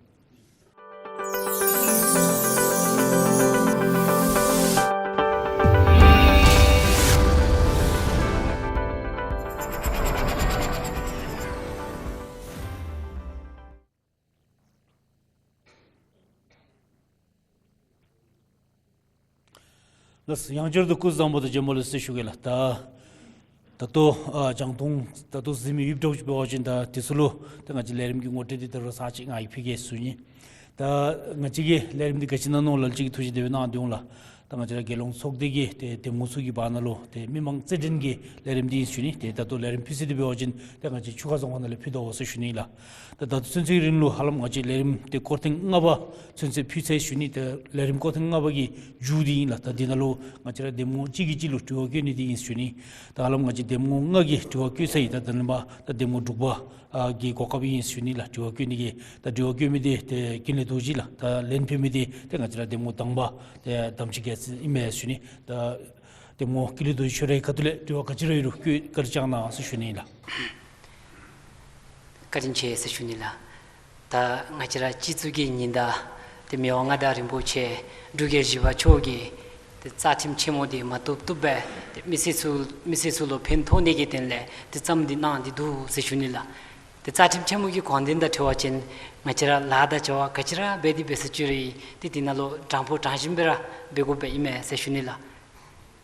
ལགས། ཡང་བསྐྱར་དུ་སྐུ་གཟུགས་བཟང་པོ་དང་བྱོན་པ་ལེགས་ཟེར་ཞུ་གེ་ལགས། ད་ད་ལྟོ་ཨ་རྒྱང་མཐོང་ད་ལྟོ་གཟིགས་མི་ཡོདཔ་འདྲཝ་ཅིག་འབད་བ་ཅིན་ད་དེ་ཚུ་ལུ་ད་ང་བཅས་ལས་རིམ་གྱི་ངོ་སྤྲོད་འདི་ད་རུང་ཚར་གཅིག་ང་གིས་ཕུལ་གེ་ཟེར་ཞུ་ནི། ད་ང་བཅས་ཀྱི་ལས་རིམ་འདི་ག་ཅི་ནང་ནོ་ལ་ལུ་ཅིག་གིས་ཐུགས་བཞེད་དེ་སྦེ་གནང་དོ་འོང་ལགས། ད་ང་བཅས་ར་རྒྱལ་ཡོངས་ཚོགས་སྡེ་གི་ཏེ་གདམ་ངོ་ཚུ་གི་བར་ན་ལུ་ཏེ་མི་མང་རྩོད་འགྲན་གྱི་ལས་རིམ་འདི་ཨིན་ཟེར་ཞུ་ནི། ཏེ་ད་ལྟོ་ལས་རིམ་ཕུལ་ས་འདི་འབད་བ་ཅིན་ཏེ་ང་བཅས་ཆུ་ཁ་རྫོང་ཁག་ནང་ལས་ཕུལ་དོ་ཟེར་ཞུ་ནི་ལགས། ད་ད་ལྟོ་ཚུན་ཚོད་རིང་ལུ་ཧ་ལམ་ང་བཅས་ལས་རིམ་ཏེ་སྐོར་ཐེངས་ལྔ་པ་ཚུན་ཚོད་ཕུལ་ཚར་ཡི་ཟེར་ཞུ་ནི། ཏེ་ལས་རིམ་སྐོར་ཐེངས་ལྔ་པ་གི་མཇུག་འདི་ཨིན་ལགས། ད་འདི་ནང་ལུ་ང་བཅས་ར་གདམ་ངོ་གཅིག་གིས་གཅིག་ལུ་དྲི་བ་བཀོད་ནི་འདི་ཨིན་ཟེར་ཞུ་ནི། ད་ཧ་ལམ་ང་བཅས་གདམ་ངོ་ལྔ་གིས་དྲི་བ་བཀོད་ཚར་ཡི། ད་ད་ལས་མར་ད་གདམ་ངོ་དྲུག་པ་ཨ་གི་གོ་སྐབས་ཨིན་ཟེར་ཞུ་ནི་ལགས། དྲི་བ་བཀོད་ནི་གི་ད་དྲི་བ་བཀོད་མི་འདི་ཏེ་ཀུན་ལེགས་རྡོ་རྗེ་ལགས། ད་ལན་ཕུལ་མི་འདི་ཏེ་ང་བཅས་ར་གདམ་ངོ་དང་པ་ཏེ་དམ་ཆོས་རྒྱལ་མཚན་ཨིན་མས་ཟེར་ཞུ་ནི། ད་གདམ་ངོ་ཀུན་ལེགས་རྡོ་རྗེ་ཁྱོད་རའི་ཁ་ཐུག་ལས་དྲི་བ་ག་ཅི་ར་ཡོད་རུང་བཀོད་བཀའ་དྲིན་བསྐྱང་གནང་ཟེར་ཞུ་ནི་ལགས། བཀའ་དྲིན་ཆེ་ཟེར་ཞུ་ནི་ལགས། ད་ང་བཅས་ར་སྤྱི་གཙུག་གི་ཉི་ཟླ་ཏེ་མི་དབང་མངའ་བདག་རིན་པོ་ཆེ་འབྲུག་རྒྱལ་བཞི་པ་མཆོག་གིས་ཏེ་རྩ་ཁྲིམས་ཆེན་མོ་འདི་མ་བཏུབ་བཏུབ་སྦེ་ཏེ་མི་སེར་ཚུ་མི་སེར་ཚུ་ལུ་ཕན་ཐོགས་ནི་གི་དོན་ལས་ཏེ་བརྩམས་ཏེ་གནང་སྟེ་འདུག་ཟེར་ཞུ་ནི་ལགས། ཏེ་རྩ་ཁྲིམས་ཆེན་མོ་གི་དགོངས་དོན་དང་འཁྲིལ་བ་ཅིན་ང་བཅས་ར་ལཱ་དང་བྱ་བ་ག་ཅི་ར་འབད་དེ་འབད་ཟེར་ཅི་རུང་ཏེ་འདི་ནང་ལུ་དྲང་པོ་དྲང་བཞིན་སྦེ་ར་འབད་དགོཔ་ཨིན་མས་ཟེར་ཞུ་ནི་ལགས།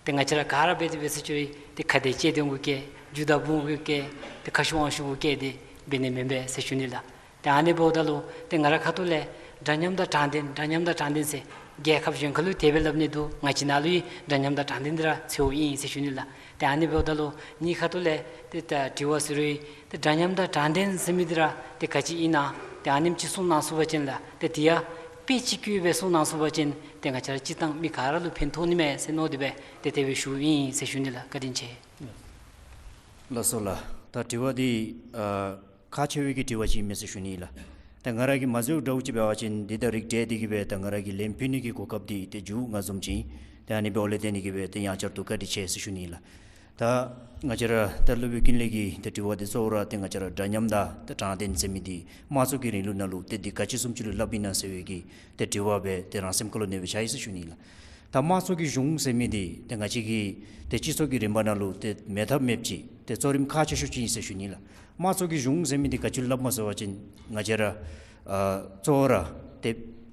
ཏེ་ང་བཅས་ར་ག་ར་འབད་དེ་འབད་ཟེར་ཅི་རུང་ཏེ་ཁ་བདེ་ལྕེ་བདེ་གུ་བཀལ་རྒྱུ་དང་བུ་གུ་བཀལ་ཏེ་ཁ་ཤུགས་དབང་ཤུགས་གུ་བཀལ་ཏེ་འབད་ནི་མེན་པས་ཟེར་ཞུ་ནི་ལགས། ཏེ་ཨ་ནི་འབདཝ་ད་ལུ་ཏེ་ང་ར་ཁ་ཐུག་ལས་འདྲ་མཉམ་དང་དྲང་བདེན་འདྲ་མཉམ་དང་དྲང་བདེན་ཟེར་རྒྱལ་ཁབ་གཞན་ཁ་ལུ་དེ་སྦེ་སླབ་ནི་འདུག། ང་བཅས་ནཱ་ལུ་ཡང་འདྲ་མཉམ་དང་དྲང་བདེན་འདི་ར་འཚོལཝ་ཨིན་ཟེར་ཞུ་ནི་ལགས། ཏེ་ཨ་ནི་འབདཝ་ད་ལུ་ངེའི་ཁ་ཐུག་ལས་ཏེ་ད་དྲི་བ་ཟེར་རུང་ཏེ་འདྲ་མཉམ་དང་དྲང་བདེན་ཟེར་མི་འདི་ར་ཏེ་ག་ཅི་ཨིན་ན་ཏེ་ཨ་ནེམ་ཅིག་གསུང་གནང་ཚུགས་པ་ཅིན་ལགས། ཏེ་དེ་ཡང་དཔེ་ཅིག་བཀོད་སྦེ་གསུང་གནང་ཚུགས་པ་ཅིན་ཏེ་ང་བཅས་ར་སྤྱིར་བཏང་མི་ག་ར་ལུ་ཕན་ཐོགས་ནི་མས་ཟེར་མནོ་སྟེ་སྦེ་ཏེ་དེ་སྦེ་ཞུཝ་ཨིན་ཟེར་ཞུ་ནི་ལགས། བཀའ་དྲིན་ཆེ། ལགས་སོ་ལགས། ད་དྲི་བ་འདི་ཨ་ཁག་ཆེ་བའི་གི་དྲི་བ་ཅིག་ཨིན་མས་ཟེར་ཞུ་ནི་ལགས། ད་ང་ར་གིས་མ་བཟོད་འདྲཝ་ཅིག་འབད་བ་ཅིན་འདི་དང་རིགས་བསྒྲེས་ཏེ་གིས་སྦེ་ད་ང་ར་གིས་ལན་ཕུལ་ནི་གི་གོ་སྐབས་འདི་ཏེ་མཇུག་ང་བཟུམ་ཅིག་ཨིན། ཏེ་ཨ་ནི་འབདཝ་ལས་བརྟེན་ཏེ་གིས་སྦེ་ཏེ་ཡང་བསྐྱར་དུ་བཀའ་དྲིན་ཆེ་ཟེར་ཞུ་ནི་ལགས། ད་ང་བཅས་ར་ད་སློབ་དཔོན་ཀུན་ལེགས་ཀྱིས་ཏེ་དྲི་བ་འདི་གཙོ་བོ་ར་ཏེ་ང་བཅས་ར་འདྲ་མཉམ་དང་ཏེ་དྲང་བདེན་ཟེར་མི་འདི་དམངས་གཙོ་གི་རིང་ལུགས་ནང་ལུ་ཏེ་འདི་ག་ཅི་བཟུམ་ཅིག་ལུ་སླབ་ཨིན་ན་ཟེར་བའི་གི་ཏེ་དྲི་བ་སྦེ་ཏེ་རང་སེམས་ཁ་ལུ་གནས་སྦེ་བཞག་ཡི་ཟེར་ཞུ་ནི་ལགས། ད་དམངས་གཙོ་གི་གཞུང་ཟེར་མི་འདི་ཏེ་ང་བཅས་ཀྱི་ཏེ་སྤྱི་ཚོགས་ཀྱི་རིམ་པ་ནང་ལུ་ཏེ་མེད་ཐབས་མེདཔ་ཅིག་ཏེ་གཙོ་རིམ་ཁག་ཆེ་ཤོས་ཅིག་ཨིན་ཟེར་ཞུ་ནི་ལགས། དམངས་གཙོ་གི་གཞུང་ཟེར་མི་འདི་ག་ཅི་ལུ་སླབ་སྨོ་ཟེར་བ་ཅིན་ང་བཅས་ར་ཨ་གཙོ་བོ་ར་ཏེ་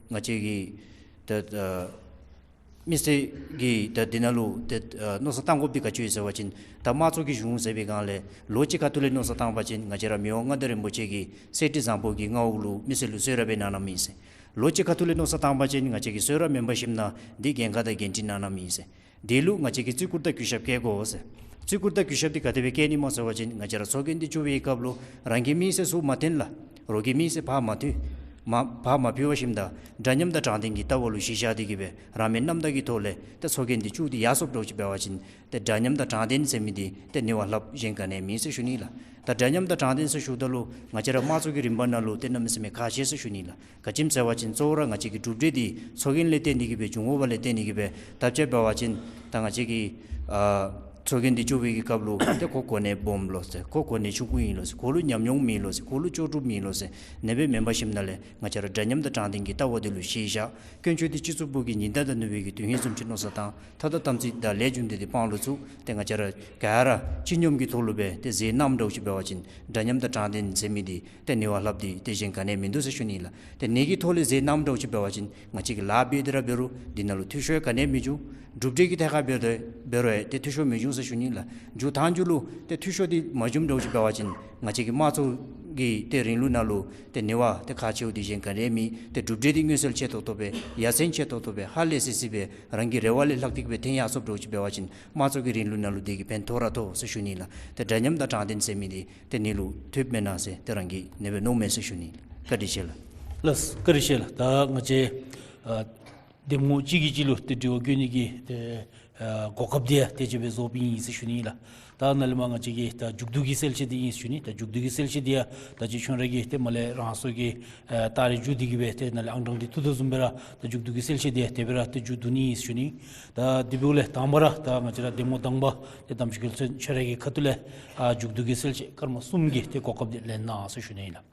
ང་བཅས་ཀྱི་ཏེ་ཨ་མི་སེར་གྱིས་ད་འདི་ནང་ལུ་ཏེ་ཨ་མནོ་བསམ་བཏང་དགོཔ་འདི་ག་ཅི་ཡོད་ཟེར་བ་ཅིན་ད་དམངས་གཙོ་གི་གཞུང་ཟེར་བའི་སྒང་ལས་ལོ་གཅིག་ཁ་ཐུག་ལས་མནོ་བསམ་བཏང་པ་ཅིན་ང་བཅས་ར་མི་དབང་མངའ་བདག་རིན་པོ་ཆེ་གིས་གསེར་ཁྲི་བཟང་པོ་གི་མངའ་འོག་ལུ་མི་སེར་ལུ་གསོལ་རས་སྦེ་གནང་གནངམ་ཨིན་ཟེར། ལོ་གཅིག་ཁ་ཐུག་ལས་མནོ་བསམ་བཏང་པ་ཅིན་ང་བཅས་ཀྱིས་གསོལ་རས་མེན་པར་ཞིནམ་ན་འདི་འགན་ཁག་དང་འགན་འཁྲི་གནང་གནངམ་ཨིན་ཟེར། དེ་ལུ་ང་བཅས་ཀྱིས་བརྩི་བཀུར་དང་གུས་ཞབས་བསྐྱེད་དགོ་ཟེར། བརྩི་བཀུར་དང་གུས་ཞབས་འདི་ག་དེ་སྦེ་བསྐྱེད་ནི་སྨོ་ཟེར་བ་ཅིན་ང་བཅས་ར་ཚོགས་རྒྱན་འདི་བཙུགས་པའི་སྐབས་ལུ་རང་གི་མིང་ཟེར་ཚུར་མ་བཏོན་ལགས། རོགས་ཀྱི་མིང་ཟེར་ཕར་མ་བཏོན། མ་ཕར་མ་ཕུལ་བར་ཞིནམ་ད་འདྲ་མཉམ་དང་དྲང་བདེན་གྱི་ལྟ་བ་ལུ་གཞི་བཞག་སྟེ་གིས་སྦེ་རང་མོས་རྣམ་དག་གི་ཐོག་ལས་ཏེ་ཚོགས་རྒྱན་འདི་བཙུགས་ཏེ་ཡར་སོངམ་འདྲཝ་ཅིག་འབད་བ་ཅིན་ཏེ་འདྲ་མཉམ་དང་དྲང་བདེན་ཟེར་མི་འདི་ཏེ་ནི་བ་ལྷགཔ་གཞན་ག་ནི་ཡང་མེད་ཟེར་ཞུ་ནི་ལགས། ད་འདྲ་མཉམ་དང་དྲང་བདེན་ཟེར་ཞུཝ་ད་ལུ་ང་བཅས་ར་དམངས་གཙོ་གི་རིམ་པ་ནང་ལུ་ཏེ་གནམ་མེད་ས་མེད་ཁག་ཆེ་ཟེར་ཞུ་ནི་ལགས། ག་ཅི་སྨོ་ཟེར་བ་ཅིན་གཙོ་བོ་ར་ང་བཅས་ཀྱི་གྲུབ་འབྲས་འདི་ཚོགས་རྒྱན་ལས་བརྟེན་ཏེ་གིས་སྦེ་འབྱུང་དགོཔ་ལས་བརྟེན་ཏེ་གིས་སྦེ་ད་དཔྱེ་འབད་བ་ཅིན་ད་ང་བཅས་ཀྱི་ཨ་ཚོགས་རྒྱན་འདི་བཙུགས་པའི་གི་སྐབས་ལུ་ཏེ་ཁོ་གོ་གནས་སྦོམ་ལོ་ཟེར། ཁོ་གོ་གནས་ཆུང་ཀུ་ཨིན་ལོ་ཟེར། ཁོ་ལུ་ཉམས་མྱོང་མེད་ལོ་ཟེར། ཁོ་ལུ་ལྕོགས་གྲུབ་མེད་ལོ་ཟེར། ཨ་ནི་སྦེ་མེན་པར་ཞིནམ་ན་ལས་ང་བཅས་ར་འདྲ་མཉམ་དང་དྲང་བདེན་གྱི་ལྟ་བ་འདི་ལུ་གཞི་བཞག། དཀོན་མཆོག་འདི་སྤྱི་གཙུག་པུ་གི་ཉི་ཟླ་དང་ནུབ་པའི་གི་དོན་ཧིང་བཟུམ་ཅིག་མནོ་བསམ་བཏང་། ཐ་དང་དམ་ཚིག་དང་ལས་རྒྱུ་འབྲས་འདི་དཔང་ལུ་བཙུགས་ཏེ་ང་བཅས་ར་ག་ར་སྤྱི་སྙོམས་ཀྱི་ཐོག་ལུ་སྦེ་ཏེ་མཛད་གནངམ་འདྲཝ་ཅིག་འབད་བ་ཅིན་འདྲ་མཉམ་དང་དྲང་བདེན་ཟེར་མི་འདི་ཏེ་ནི་བ་ལྷགཔ་འདི་ཏེ་གཞན་ག་ནི་ཡང་མིན་འདུག་ཟེར་ཞུ་ནི་ལགས། ཏེ་ནི་གི་ཐོག་ལས་མཛད་གནངམ་འདྲཝ་ཅིག་འབད་བ་ཅིན་ང་བཅས་ཀྱིས་ལཱ་འབད་དེ་ར་འབད་རུང་འདི་ནང་ལུ་འཐུས་ཤོར་ག་ནི་ཡང་མི་འབྱུང་། གྲུབ་འབྲས་ཀྱི་ཐད་ཁར་འབད་དེ་འབད་རུང་ཡང་ཏེ་འཐུས་ཤོར་མི་འབྱུང་ཟེར་ཞུ་ནི་ལགས། མཇུག་མཐའ་མཇུག་ལུ་ཏེ་འཐུས་ཤོར་འདི་མ་བྱུངམ་འདྲཝ་ཅིག་འབད་བ་ཅིན་ང་བཅས་ཀྱི་དམངས་གཙོ་གི་ཏེ་རིང་ལུགས་ནང་ལུ་ཏེ་ནི་བ་ཏེ་ཁག་ཆེཝ་འདི་གཞན་ག་ནི་ཡང་མེད། ཏེ་གྲུབ་འབྲས་འདི་མངོན་གསལ་ཆེ་ཏོག་ཏོ་སྦེ་ཡ་མཚན་ཆེ་ཏོག་ཏོ་སྦེ་ཧ་ལས་སི་སི་སྦེ་རང་གི་རེ་བ་ལས་ལྷག་སྟེ་གིས་སྦེ་ཐོན་ཡར་སོངམ་འདྲཝ་ཅིག་འབད་བ་ཅིན་དམངས་གཙོ་གི་རིང་ལུགས་ནང་ལུ་འདི་གིས་ཕན་ཐོགས་ར་ཐོགས་ཟེར་ཞུ་ནི་ལགས། ཏེ་འདྲ་མཉམ་དང་དྲང་བདེན་ཟེར་མི་འདི་ཏེ་ནི་ལུ་ཐུགཔ་མེན་ན་ཟེར་ཏེ་རང་གིས་ཨ་ནི་སྦེ་མནོཝ་མས་ཟེར་ཞུ་ནི་ལགས། བཀའ་དྲིན་ཆེ་ལགས། ལགས་བཀའ་དྲིན་ཆེ་ལགས། ད་ང་བཅས་ཨ་ འདེམས་ངོ་གཅིག་གིས་གཅིག་ལུ་ཏེ་དྲི་བ་བཀོད་ནི་གི་ཏེ་ཨ་གོ་སྐབས་འདི་ཡང་དེ་ཅིག་སྦེ་བཟོ་བའི་ཨིན་ཟེར་ཞུ་ནི་ལགས། ད་ནཱ་ལས་མར་ང་བཅས་ཀྱི་ད་མཇུག་བསྡུ་གི་གསལ་བཤད་འདི་ཨིན་ཟེར་ཞུ་ནི། ད་མཇུག་བསྡུ་གི་གསལ་བཤད་འདི་ཡང་ད་ཅི་ཁྱོད་ར་གིས་ཏེ་མར་ལས་རང་སོ་གི་ཨ་ད་རེས་མཇུག་བསྡུ་གི་སྦེ་ཏེ་ནཱ་ལས་ཨང་གྲངས་འདི་བཏོན་དོ་བཟུམ་སྦེ་ར་ད་མཇུག་བསྡུ་གི་གསལ་བཤད་འདི་ཡང་དེ་སྦེ་ར་ཏེ་མཇུག་བསྡུ་ནི་ཨིན་ཟེར་ཞུ་ནི། ད་དེ་འབདཝ་ལས་དང་པ་ར་ད་ང་བཅས་ར་འདེམས་ངོ་དང་པ་ཏེ་དམ་ཆོས་རྒྱལ་མཚན་ཁྱོད་ར་གི་ཁ་ཐུག་ལས་ཨ་མཇུག་བསྡུ་གི་གསལ་བཤད་སྐར་མ་གསུམ་གྱི་ཏེ་གོ་སྐབས་འདི་ལེན་གནང་ཟེར་ཞུ་ནི་ཨིན་ལགས།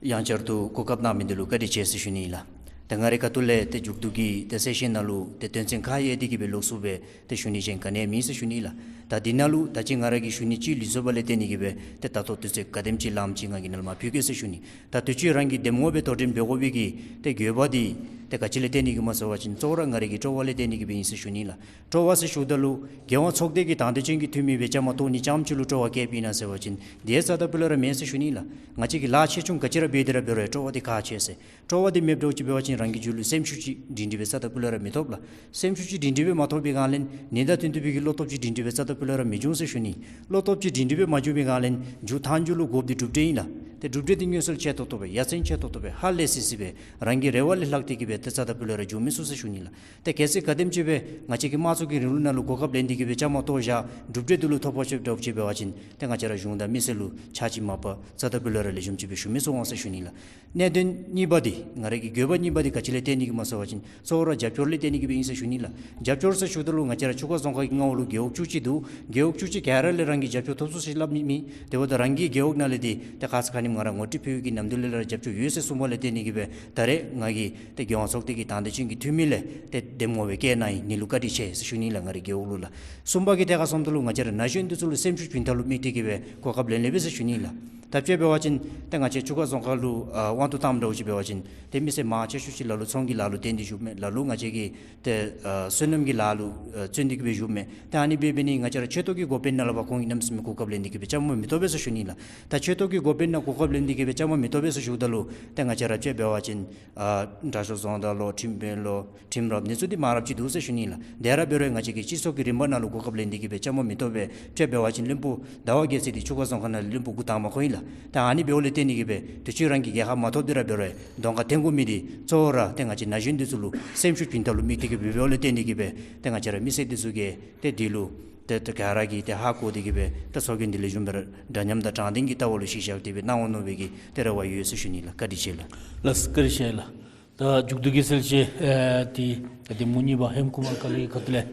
ཡང་བསྐྱར་དུ་གོ་སྐབས་གནང་མི་འདི་ལུ་བཀའ་དྲིན་ཆེ་ཟེར་ཞུ་ནི་ཨིན་ལགས། ད་ང་རའི་ཁ་ཐུག་ལས་ཏེ་མཇུག་བསྡུ་གི་ཏེ་གསལ་བཤད་ནང་ལུ་ཏེ་དོན་ཚན་ཁག་དབྱེ་སྟེ་གི་སྦེ་ལོགས་སུ་སྦེ་ཏེ་ཞུ་ནི་ཅིག་ག་ནི་ཡང་མེད་ཟེར་ཞུ་ནི་ཨིན་ལགས། ད་འདི་ནང་ལུ་ད་ཅི་ང་ར་གིས་ཞུ་ནི་ཅིག་ལུས་སོ་བ་ལས་བརྟེན་ཏེ་གི་སྦེ་ཏེ་ད་ལྟོ་དུས་ཚོད་ག་དེམ་ཅིག་ལངམ་ཅིག་ང་གིས་ནཱ་ལས་མར་ཕུལ་གེ་ཟེར་ཞུ་ནི། ད་དུས་ཅི་རང་གིས་འདེམས་ངོ་སྦེ་དོ་འགྲན་འབད་དགོ་པའི་གི་ཏེ་དགོས་པ་འདི་ཏེ་ག་ཅི་ལས་བརྟེན་ཏེ་གི་སྨོ་ཟེར་བ་ཅིན་གཙོ་བོ་ར་ང་རའི་གི་སྤྲོ་བ་ལས་བརྟེན་ཏེ་གི་སྦེ་ཨིན་ཟེར་ཞུ་ནི་ཨིན་ལགས། སྤྲོ་བ་ཟེར་ཞུཝ་ད་ལུ་རྒྱལ་ཡོངས་ཚོགས་སྡེ་གི་དང་འདོད་ཅན་གྱི་འཐུས་མི་སྦེ་བཅའ་མར་གཏོགས་ནི་ཙམ་ཅིག་ལུ་སྤྲོ་བ་བསྐྱེདཔ་ཨིན་ན་ཟེར་བ་ཅིན་དེ་རྩ་དང་སྤུ་ལས་ར་མེན་ཟེར་ཞུ་ནི་ཨིན་ལགས། ང་བཅས་ཀྱིས་ལཱ་ཆེ་ཆུང་ག་ཅི་ར་འབད་དེ་ར་འབད་རུང་སྤྲོ་བ་འདི་ཁག་ཆེ་ཟེར། སྤྲོ་བ་འདི་མེདཔ་འདྲཝ་ཅིག་འབད་བ་ཅིན་རང་གི་རྒྱུད་ལུ་སེམས་ཤུགས་ཅིག་སྒྲིང་སྒྲི་སྦེ་རྩ་དང་སྤུ་ལས་ར་མི་ཐོབ་ལགས། སེམས་ཤུགས་ཅིག་སྒྲིང་སྒྲི་སྦེ་མ་ཐོབ་པའི་སྒང་ལས་ནི་ད་དོན་དུ་བའི་གི་བློ་སྟོབས་ཅིག་སྒྲིང་སྒྲི་སྦེ་རྩ་དང་སྤུ་ལས་ར་མི་འབྱུང་ཟེར་ཞུ་ནི། བློ་སྟོབས་ཅིག་སྒྲིང་སྒྲི་སྦེ་མ་བྱུང་བའི་སྒང་ལས་མཇུག་མཐའ་མཇུག་ལུ་དགོཔ་འདི་གྲུབ་འབྲས་ཨིན་ལགས། ཏེ་གྲུབ་འབྲས་འདི་མངོན་གསལ་ཆེ་ཏོག་ཏོ་སྦེ་ཡ་མཚན་ཆེ་ཏོག་ཏོ་སྦེ་ཧ་ལས་སི་སི་སྦེ་རང་གི་རེ་བ་ལས་ལྷག་སྟེ་གི་སྦེ་ཏེ་རྩ་དང་སྤུ་ལས་ར་འབྱུང་མི་ཚུགས་ཟེར་ཞུ་ནི་ལགས། ཏེ་གལ་སྲིད་ག་དེམ་ཅིག་སྦེ་ང་བཅས་ཀྱིས་དམངས་གཙོ་གི་རིང་ལུགས་ནང་ལུ་གོ་སྐབས་ལེན་ཏེ་གི་སྦེ་བཅའ་མར་གཏོགས་བཞག་གྲུབ་འབྲས་འདི་ལུ་ཐོ་ཕོག་ཤོརཝ་འདྲཝ་ཅིག་འབད་བ་ཅིན་ཏེ་ང་བཅས་ར་གཞུང་དང་མི་སེར་ལུ་ཕྱག་ཕྱི་མ་པ་རྩ་དང་སྤུ་ལས་ར་ལེགས་ཤོམ་ཅིག་སྦེ་ཞུ་མི་ཚུགས་འོང་ཟེར་ཞུ་ནི་ལགས། གནད་དོན་གཉིས་པ་འདི་ང་རའི་གི་དགོས་པ་གཉིས་པ་འདི་ག་ཅི་ལས་བརྟེན་ཏེ་གི་སྨོ་ཟེར་བ་ཅིན་གཙོ་བོ་ར་རྒྱབ་སྐྱོར་ལས་བརྟེན་ཏེ་གི་སྦེ་ཨིན་ཟེར་ཞུ་ནི་ལགས། རྒྱབ་སྐྱོར་ཟེར་ཞུཝ་ད་ལུ་ང་བཅས་ར་ཆུ་ཁ་རྫོང་ཁག་གི་མངའ་འོག་ལུ་རྒེད་འོག་བཅུ་གཅིག་འདུག། རྒེད་འོག་བཅུ་གཅིག་ག་ར་ལས་རང་གིས་རྒྱབ་སྐྱོར་ཐོབ་ཚུགས་ཟེར་སླབ་མི་མེད། དེ་འབདཝ་ད་རང་གི་རྒེད་འོག་ནང་ལས་འདི་ཏེ་ཁ་ཙ་ཁ་ཉིནམ་ང་ར་ངོ་སྤྲོད་ཕུལ་བའི་གི་ནམ་དུས་ལས་ར་རྒྱབ་སྐྱོར་ཡོད་ཟེར་གསུངས་པ་ལས་བརྟེན་ཏེ་གི་སྦེ་ད་རེས་ང་གིས་ཏེ་རྒྱལ་ཡོངས་ཚོགས་སྡེ་གི་དང་འདོད་ཅན་གྱི་འཐུས་མི་ལས་ཏེ་འདེམས་ངོ་སྦེ་བསྐྱལ་གནང་ཡི། ཨ་ནི་ལུ་བཀའ་དྲིན་ཆེ་ཟེར་ཞུ་ནི་ལགས། ང་རའི་རྒེད་འོག་ལུ་ལགས། གསུམ་པ་གི་ཐད་ཁར་སོངམ་ད་ལུ་ང་བཅས་ར་ན་གཞོན་འདི་ཚུ་ལུ་སེམས་ཤུགས་བྱིན་ཐབས་ལུ་དམིགས་ཏེ་གི་སྦེ་གོ་སྐབས་ལེན་ལེན་པས་ཟེར་ཞུ་ནི་ལགས། ད་དཔྱེ་འབད་བ་ཅིན་ཏེ་ང་བཅས་ཆུ་ཁ་རྫོང་ཁག་ལུ་ཨ་དབང་དུ་བཏངམ་འདྲཝ་ཅིག་འབད་བ་ཅིན་ཏེ་མི་སེར་མང་ཆེ་ཤོས་ཅིག་ལ་ལུ་ཚོང་གི་ལཱ་ལུ་བརྟེན་ཏེ་བཞུགསཔ་མས། ལ་ལུ་ང་བཅས་ཀྱི་ཏེ་ཨ་སོ་ནམ་གྱི་ལཱ་ལུ་ཨ་བརྩོན་ཏེ་གི་སྦེ་བཞུགསཔ་མས། ཏེ་ཨ་ནི་འབད་འབད་ནི་ང་བཅས་ར་ཆེ་མཐོ་གི་འགོ་དཔོན་ནང་ལུ་འབད་ཁོང་གིས་གནམ་མེད་ས་མེད་གོ་སྐབས་ལེན་ཏེ་གི་སྦེ་བཅའ་མར་མི་གཏོགས་པས་ཟེར་ཞུ་ནི་ལགས། ད་ཆེ་མཐོ་གི་འགོ་དཔོན་ནང་གོ་སྐབས་ལེན་ཏེ་གི་སྦེ་བཅའ་མར་མི་གཏོགས་པས་ཟེར་ཞུཝ་ད་ལུ་ཏེ་ང་བཅས་ར་དཔྱེ་འབད་བ་ཅིན་ཨ་དྲག་ཤོས་རྫོང་བདག་ལོ་ཁྲིམས་དཔོན་ལོ་ཁྲིམས་ར་འདི་ཚུ་འདི་མང་རབས་ཅིག་འདུག་ཟེར་ཞུ་ནི་ལགས། དེ་ར་འབད་རུང་ང་བཅས་ཀྱི་སྤྱི་ཚོགས་ཀྱི་རིམ་པ་ནང་ལུ་གོ་སྐབས་ལེན་ཏེ་གི་སྦེ་བཅའ་མར་མི་གཏོགས་པས། དཔྱེ་འབད་བ་ཅིན་བློན་པོ་ཟླ་བ་རྒྱལ་མཚན་འདི་ཆུ་ཁ་རྫོང་ཁག་ནང་ལས་བློན་པོ་འགོ་དང་པ་ཁོ་ཨིན་ལགས། ད་ཨ་ནི་འབདཝ་ལས་བརྟེན་ཏེ་གི་སྦེ་དུས་ཅི་རང་གིས་རྒྱལ་ཁ་མ་ཐོབ་སྟེ་ར་འབད་རུང་གདོང་ཁར་འཐོན་དགོ་མི་འདི་གཙོ་བོ་ར་ཏེ་ང་བཅས་ན་གཞོན་འདི་ཚུ་ལུ་སེམས་ཤུགས་བྱིན་ཐབས་ལུ་དམིགས་ཏེ་གི་སྦེ་འབདཝ་ལས་བརྟེན་ཏེ་གི་སྦེ་ཏེ་ང་བཅས་ར་མི་སེར་འདི་ཚུ་གིས་ཏེ་འདི་ལུ་ཏེ་ཏེ་ག་ར་གིས་ཏེ་ཧ་གོ་སྟེ་གི་སྦེ་ཏེ་ཚོགས་རྒྱན་འདི་ལེགས་ཤོམ་སྦེ་ར་འདྲ་མཉམ་དང་དྲང་བདེན་གྱི་ལྟ་བ་ལུ་གཞི་བཞག་སྟེ་སྦེ་གནང་འོང་མནོ་བའི་གི་ཏེ་རེ་བ་ཡོད་ཟེར་ཞུ་ནི་ལགས། བཀའ་དྲིན་ཆེ་ལགས། ལགས་བཀའ་དྲིན་ཆེ་ལགས། ད་མཇུག་བསྡུ་གི་གསལ་བཤད་ཨེ་འདི་ད་འདེམས་ངོ་གཉིས་པ་ཧེམ་ཀུ་མར་ཀ་ལི་གི་ཁ་ཐུག་ལས་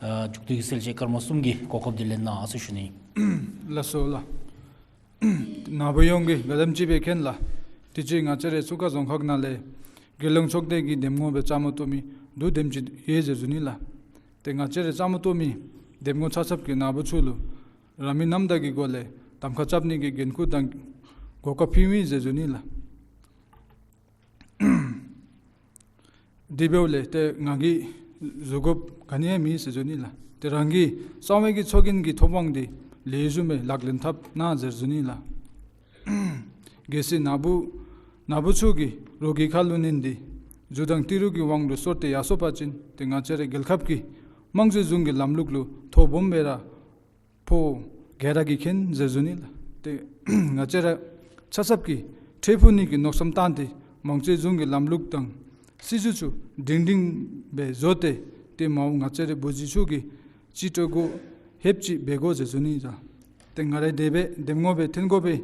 ཨ་མཇུག་བསྡུ་གི་གསལ་བཤད་སྐར་མ་གསུམ་གྱི་གོ་སྐབས་འདི་ལེན་གནང་ཟེར་ཞུ་ནི། ལགས་སོ་ལགས། ནཱ་བུ་ཡོངས་ཀྱིས་ག་དེམ་ཅིག་སྦེ་མཁྱེན་ལགས། དུས་ཅི་ང་བཅས་རའི་ཆུ་ཁ་རྫོང་ཁག་ནང་ལས་རྒྱལ་ཡོངས་ཚོགས་སྡེ་གི་འདེམས་ངོ་སྦེ་བཅའ་མར་གཏོགས་མི་འདི་དེམ་ཅིག་ཡོད་ཟེར་ཞུ་ནི་ལགས། ཏེ་ང་བཅས་རའི་བཅའ་མར་གཏོགས་མི་འདེམས་ངོ་ཆ་ཁྱབ་ཀྱིས་ནཱ་བུ་ཚུ་ལུ་རང་མོས་རྣམ་དག་གི་སྒོ་ལས་གདམ་ཁ་རྐྱབ་ནི་གི་འགན་ཁུར་དང་གོ་སྐབས་ཕུལཝ་ཨིན་ཟེར་ཞུ་ནི་ལགས། དེ་འབདཝ་ལས་ཏེ་ང་གིས་ཞུ་དགོཔ་ག་ནི་ཡང་མེད་ཟེར་ཞུ་ནི་ལགས། ཏེ་རང་གིས་གསང་བའི་གི་ཚོགས་རྒྱན་གྱི་ཐོབ་དབང་འདི་ལེགས་ཤོམ་སྦེ་ལག་ལེན་འཐབ་གནང་ཟེར་ཞུ་ནི་ལགས། གལ་སྲིད་ནཱ་བུ་ནཱ་བུ་ཚུ་གིས་རོགས་ཀྱི་ཁ་ལུ་ཉན་ཏེ་རྒྱུ་དང་ཏི་རུ་གི་དབང་ལུ་སོར་ཏེ་ཡར་སོ་བ་ཅིན་ཏེ་ང་བཅས་རའི་རྒྱལ་ཁབ་ཀྱི་དམངས་གཙོའི་གཞུང་གི་ལམ་ལུགས་ལུ་ཐོ་སྦོམ་སྦེ་ར་ཕོག་ག་ར་གིས་མཁྱེན་ཟེར་ཞུ་ནི་ལགས། ཏེ་ང་བཅས་ར་ཆ་ཁྱབ་ཀྱིས་འཕྲལ་ཕུགས་ནི་གི་མནོ་བསམ་བཏང་སྟེ་དམངས་གཙོའི་གཞུང་གི་ལམ་ལུགས་དང་སྲིད་བྱུས་ཚུ་སྒྲིང་སྒྲིང་སྦེ་བཟོ་སྟེ་ཏེ་མ་འོངས་ང་བཅས་རའི་བུ་གཞི་ཚུ་གི་སྤྱི་འཐུས་གོ་ཧེབ་ཅིག་འབད་དགོ་ཟེར་ཞུ་ནི་ལགས། ཏེ་ང་རའི་དེ་སྦེ་འདེམས་ངོ་སྦེ་འཐོན་དགོ་པའི་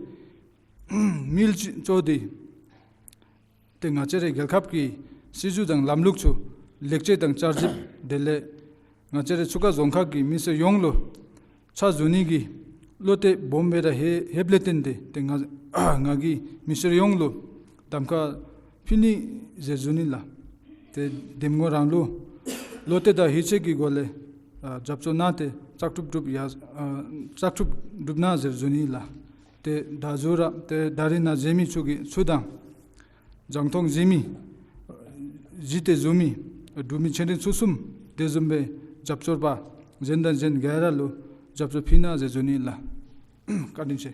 དམིགས་ཡུལ་ཅིག་ཚུ་འདི་ཏེ་ང་བཅས་རའི་རྒྱལ་ཁབ་ཀྱི་སྲིད་བྱུས་དང་ལམ་ལུགས་ཚུ་ལེགས་བཅོས་དང་བསྐྱར་ཞིབ་དེ་ལས་ང་བཅས་རའི་ཆུ་ཁ་རྫོང་ཁག་གི་མི་སེར་ཡོངས་ལུ་ཕྱག་ཞུ་ནི་གི་བློ་གཏད་སྦོམ་སྦེ་ར་ཧེ་ཧེབ་ལས་བརྟེན་ཏེ་ཏེ་ང་ང་གིས་མི་སེར་ཡོངས་ལུ་གདམ་ཁ་ཕུལ་ནི་ཟེར་ཞུ་ནི་ལགས། ཏེ་འདེམས་ངོ་རང་ལུ་བློ་གཏད་དང་ཡིད་ཆེས་ཀྱི་སྒོ་ལས་ཨ་རྒྱབ་སྐྱོར་གནང་སྟེ་བཙག་འཐུ་གྲུབ་ཡ་ཨ་བཙག་འཐུ་གྲུབ་གནང་ཟེར་ཞུ་ནི་ལགས། ཏེ་ད་ཚུ་ར་ཏེ་ད་རིས་ནཱ་བཞུགས་མི་ཚུ་གི་ཚུ་དང་རྒྱང་མཐོང་གཟིགས་མི་གཟིགས་ཏེ་བཞུགས་མི་འབྲུག་མི་ཆེ་འབྲིང་ཚུ་གསུམ་དེ་བཟུམ་སྦེ་རྒྱབ་སྐྱོར་པ་གཞན་དང་གཞན་ག་ར་ལུ་རྒྱབ་སྐྱོར་ཕུལ་གནང་ཟེར་ཞུ་ནི་ལགས། བཀའ་དྲིན་ཆེ།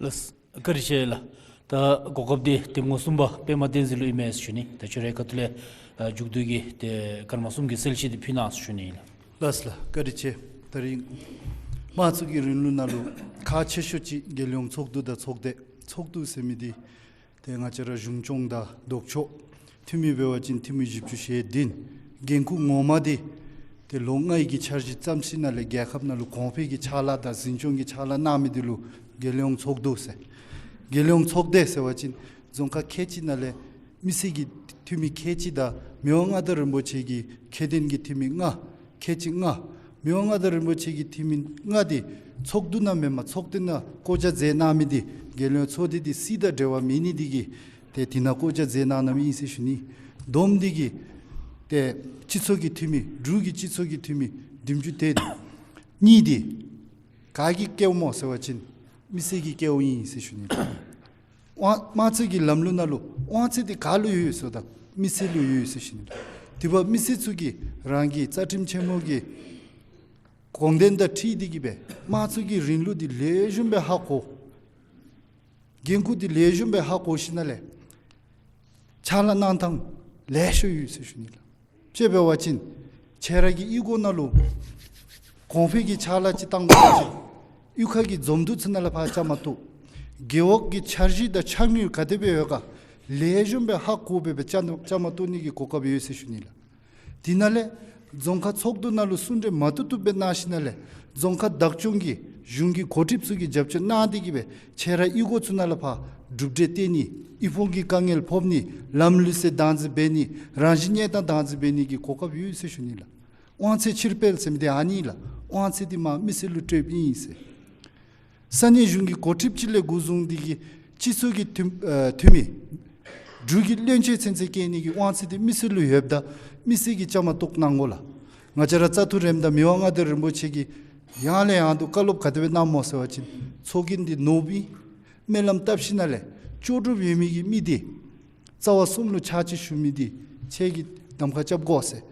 ལགས་བཀའ་དྲིན་ཆེ་ལགས། ད་གོ་སྐབས་འདི་འདེམས་ངོ་གསུམ་པ་པདྨ་བསྟན་འཛིན་ལུ་ཨིན་མས་ཟེར་ཞུ་ནི། ད་ཁྱོད་རའི་ཁ་ཐུག་ལས་ཨ་མཇུག་བསྡུ་གི་ཏེ་སྐར་མ་གསུམ་གྱི་གསལ་བཤད་འདི་ཕུལ་གནང་ཟེར་ཞུ་ནི་ལགས། ལགས་ལགས་བཀའ་དྲིན་ཆེ། ད་རིས་དམངས་གཙོ་གི་རིང་ལུགས་ནང་ལུ་ཁག་ཆེ་ཤོས་ཅིག་རྒྱལ་ཡོངས་ཚོགས་འདུ་དང་ཚོགས་སྡེ། ཚོགས་འདུ་ཟེར་མི་འདི་ཏེ་ང་བཅས་ར་གཞུང་སྐྱོང་དང་ལྡོག་ཕྱོགས་འཐུས་མི་འབད་བ་ཅིན་འཐུས་མི་བཞི་བཅུ་ཞེ་བདུན། འགན་ཁུར་ངོ་མ་འདི་ཏེ་ལོ་ལྔའི་གི་འཆར་གཞི་བརྩམས་ཞིནམ་ལས་རྒྱལ་ཁབ་ནང་ལུ་གོང་འཕེལ་གྱི་ཕྱག་ལཱ་དང་འཛིན་སྐྱོང་གི་ཕྱག་ལཱ་གནང་མི་འདི་ལུ་རྒྱལ་ཡོངས་ཚོགས་འདུ་ཟེར། རྒྱལ་ཡོངས་ཚོགས་སྡེ་ཟེར་བ་ཅིན་རྫོང་ཁག་ཁལ་གཅིག་ནང་ལས་མི་སེར་གྱི་འཐུས་མི་ཁལ་གཅིག་དང་མི་དབང་མངའ་བདག་རིན་པོ་ཆེ་གི་ཁྱད་ལྡན་གྱི་འཐུས་མི་ལྔ། ཁལ་གཅིག་ལྔ། མི་དབང་མངའ་བདག་རིན་པོ་ཆེ་གི་འཐུས་མི་ལྔ་འདི་ཚོགས་འདུ་ནང་མེན་པར་ཚོགས་སྡེ་ནང་བསྐོ་བཞག་མཛད་གནང་མི་འདི་རྒྱལ་ཡོངས་ཚོགས་སྡེ་འདི་སྲིད་དང་འབྲེལ་བ་མེད་ནི་འདི་གིས་ཏེ་དེ་ནང་བསྐོ་བཞག་མཛད་གནང་གནངམ་ཨིན་ཟེར་ཞུ་ནི། བསྡོམས་འདི་གིས་ཏེ་སྤྱི་ཚོགས་ཀྱི་འཐུས་མི་འབྲུག་གི་སྤྱི་ཚོགས་ཀྱི་འཐུས་མི་བདུན་ཅུ་དོན་གཉིས་འདི་ག་གིས་བསྐོཝ་སྨོ་ཟེར་བ་ཅིན་མི་སེར་གྱིས་བསྐོཝ་ཨིན་ཟེར་ཞུ་ནི། དབང་དམངས་གཙོའི་གི་ལམ་ལུགས་ནང་ལུ་དབང་ཚད་འདི་ག་ལུ་ཡོད་ཟེརཝ་ད་མི་སེར་ལུ་ཡོད་ཟེར་ཞུ་ནི། དེ་འབདཝ་མི་སེར་ཚུ་གིས་རང་གི་རྩ་ཁྲིམས་ཆེན་མོ་གི་དགོངས་དོན་དང་འཁྲིལ་ཏེ་གིས་སྦེ་དམངས་གཙོའི་གི་རིང་ལུགས་འདི་ལེགས་ཤོམ་སྦེ་ཧ་གོ། འགན་ཁུར་འདི་ལེགས་ཤོམ་སྦེ་ཧ་གོ་ཞིནམ་ལས་ཕྱག་ལཱ་གནང་ཐངས་ལེགས་ཤོམ་ཡོད་ཟེར་ཞུ་ནི་ལགས། དཔྱེ་འབད་བ་ཅིན་ཁྱེད་ར་གི་གཡུས་སྒོ་ནང་ལུ་གོང་འཕེལ་གྱི་ཕྱག་ལཱ་ཅིག་གཏང་དགོ་པ་ཅིན་གཡུས་ཁ་གི་འཛོམས་འདུ་ཚུ་ནང་ལས་ཕར་བཅའ་མར་གཏོགས། རྒེད་འོག་གི་འཆར་གཞི་དང་འཆར་དངུལ་ག་དེ་སྦེ་ཡོད་ག་ལེགས་ཤོམ་སྦེ་ཧ་གོ་སྦེ་སྦེ་བཅའ་མར་གཏོགས་ནི་གི་གོ་སྐབས་ཡོད་ཟེར་ཞུ་ནི་ལགས། དེ་ནང་ལས་རྫོང་ཁག་ཚོགས་འདུ་ནང་ལུ་གསུང་གྲོས་མ་བཏུབ་བཏུབ་སྦེ་གནང་ཞིནམ་ལས་རྫོང་ཁག་བདག་སྐྱོང་གི་གཞུང་གི་འགོ་ཁྲིདཔ་ཚུ་གིས་རྒྱབ་སྐྱོར་གནང་སྟེ་གིས་སྦེ་ཁྱེད་ར་གཡུས་སྒོ་ཚུ་ནང་ལས་ཕར་གྲུབ་འབྲས་བསྟན་ནི་གཡུས་ཕུང་གི་དཀའ་ངལ་ཕོག་ནི་ལམ་ལུགས་སྲོལ་བདག་འཛིན་འབད་ནི་རང་བཞིན་གནས་སྟངས་བདག་འཛིན་འབད་ནི་གི་གོ་སྐབས་ཡོད་ཟེར་ཞུ་ནི་ལགས། དབང་ཚད་ཕྱིར་སྤེལ་ཟེར་མི་འདི་ཨ་ནི་ལགས། དབང་ཚད་འདི་མར་མི་སེར་ལུ་སྤྲོདཔ་ཨིན་ཟེར། ས་གནས་གཞུང་གི་འགོ་ཁྲིདཔ་ཅིག་ལས་འགོ་བཟུང་སྟེ་གིས་སྤྱི་ཚོགས་ཀྱི་འཐུས་ཨ་འཐུས་མི་འབྲུག་གི་བློན་ཆེན་ཚུན་ཚོད་བསྐོ་ནི་གི་དབང་ཚད་འདི་མི་སེར་ལུ་ཡོདཔ་ད་མི་སེར་གྱིས་བཅའ་མར་གཏོགས་གནང་དགོ་ལགས། ང་བཅས་ར་རྩ་ཐུག་རནམ་ད་མི་དབང་མངའ་བདག་རིན་པོ་ཆེ་གིས་ཡང་ལས་ཡང་དུ་བཀའ་སློབ་ག་དེ་སྦེ་གནངམ་སྨོ་ཟེར་བ་ཅིན་ཚོགས་རྒྱན་འདི་ནོར་བུ་ཨིན། སྨོན་ལམ་བཏབ་ཞིནམ་ལས་ལྕོགས་གྲུབ་ཡོད་མི་གི་མི་འདི་རྩ་བ་གསུམ་ལུ་ཕྱག་ཕྱིད་ཞུ་མི་འདི་ཁྱེད་ཀྱིས་གདམ་ཁ་རྐྱབ་དགོ་ཟེར་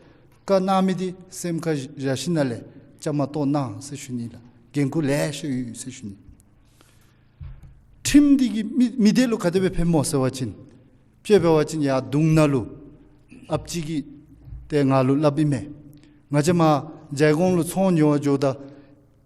བཀའ་གནང་མི་འདི་སེམས་ཁར་བཞག་ཞིནམ་ལས་བཅའ་མར་གཏོགས་གནང་ཟེར་ཞུ་ནི་ལགས། འགན་ཁུར་ལེགས་ཤོམ་ཡོད་ཟེར་ཞུ་ནི། ཁྲིམས་འདི་གིས་མི་མི་སྡེ་ལུ་ག་དེ་སྦེ་ཕན་སྨོ་ཟེར་བ་ཅིན་དཔྱེ་འབད་བ་ཅིན་ཡར་གདུང་ནང་ལུ་ཨཔ་ཅིག་གིས་ཏེ་ང་ལུ་སླབ་ཨིན་མས། ང་བཅས་མར་བྱཱའི་གོང་ལུ་ཚོང་ཉོ་བར་འགྱོཝ་ད་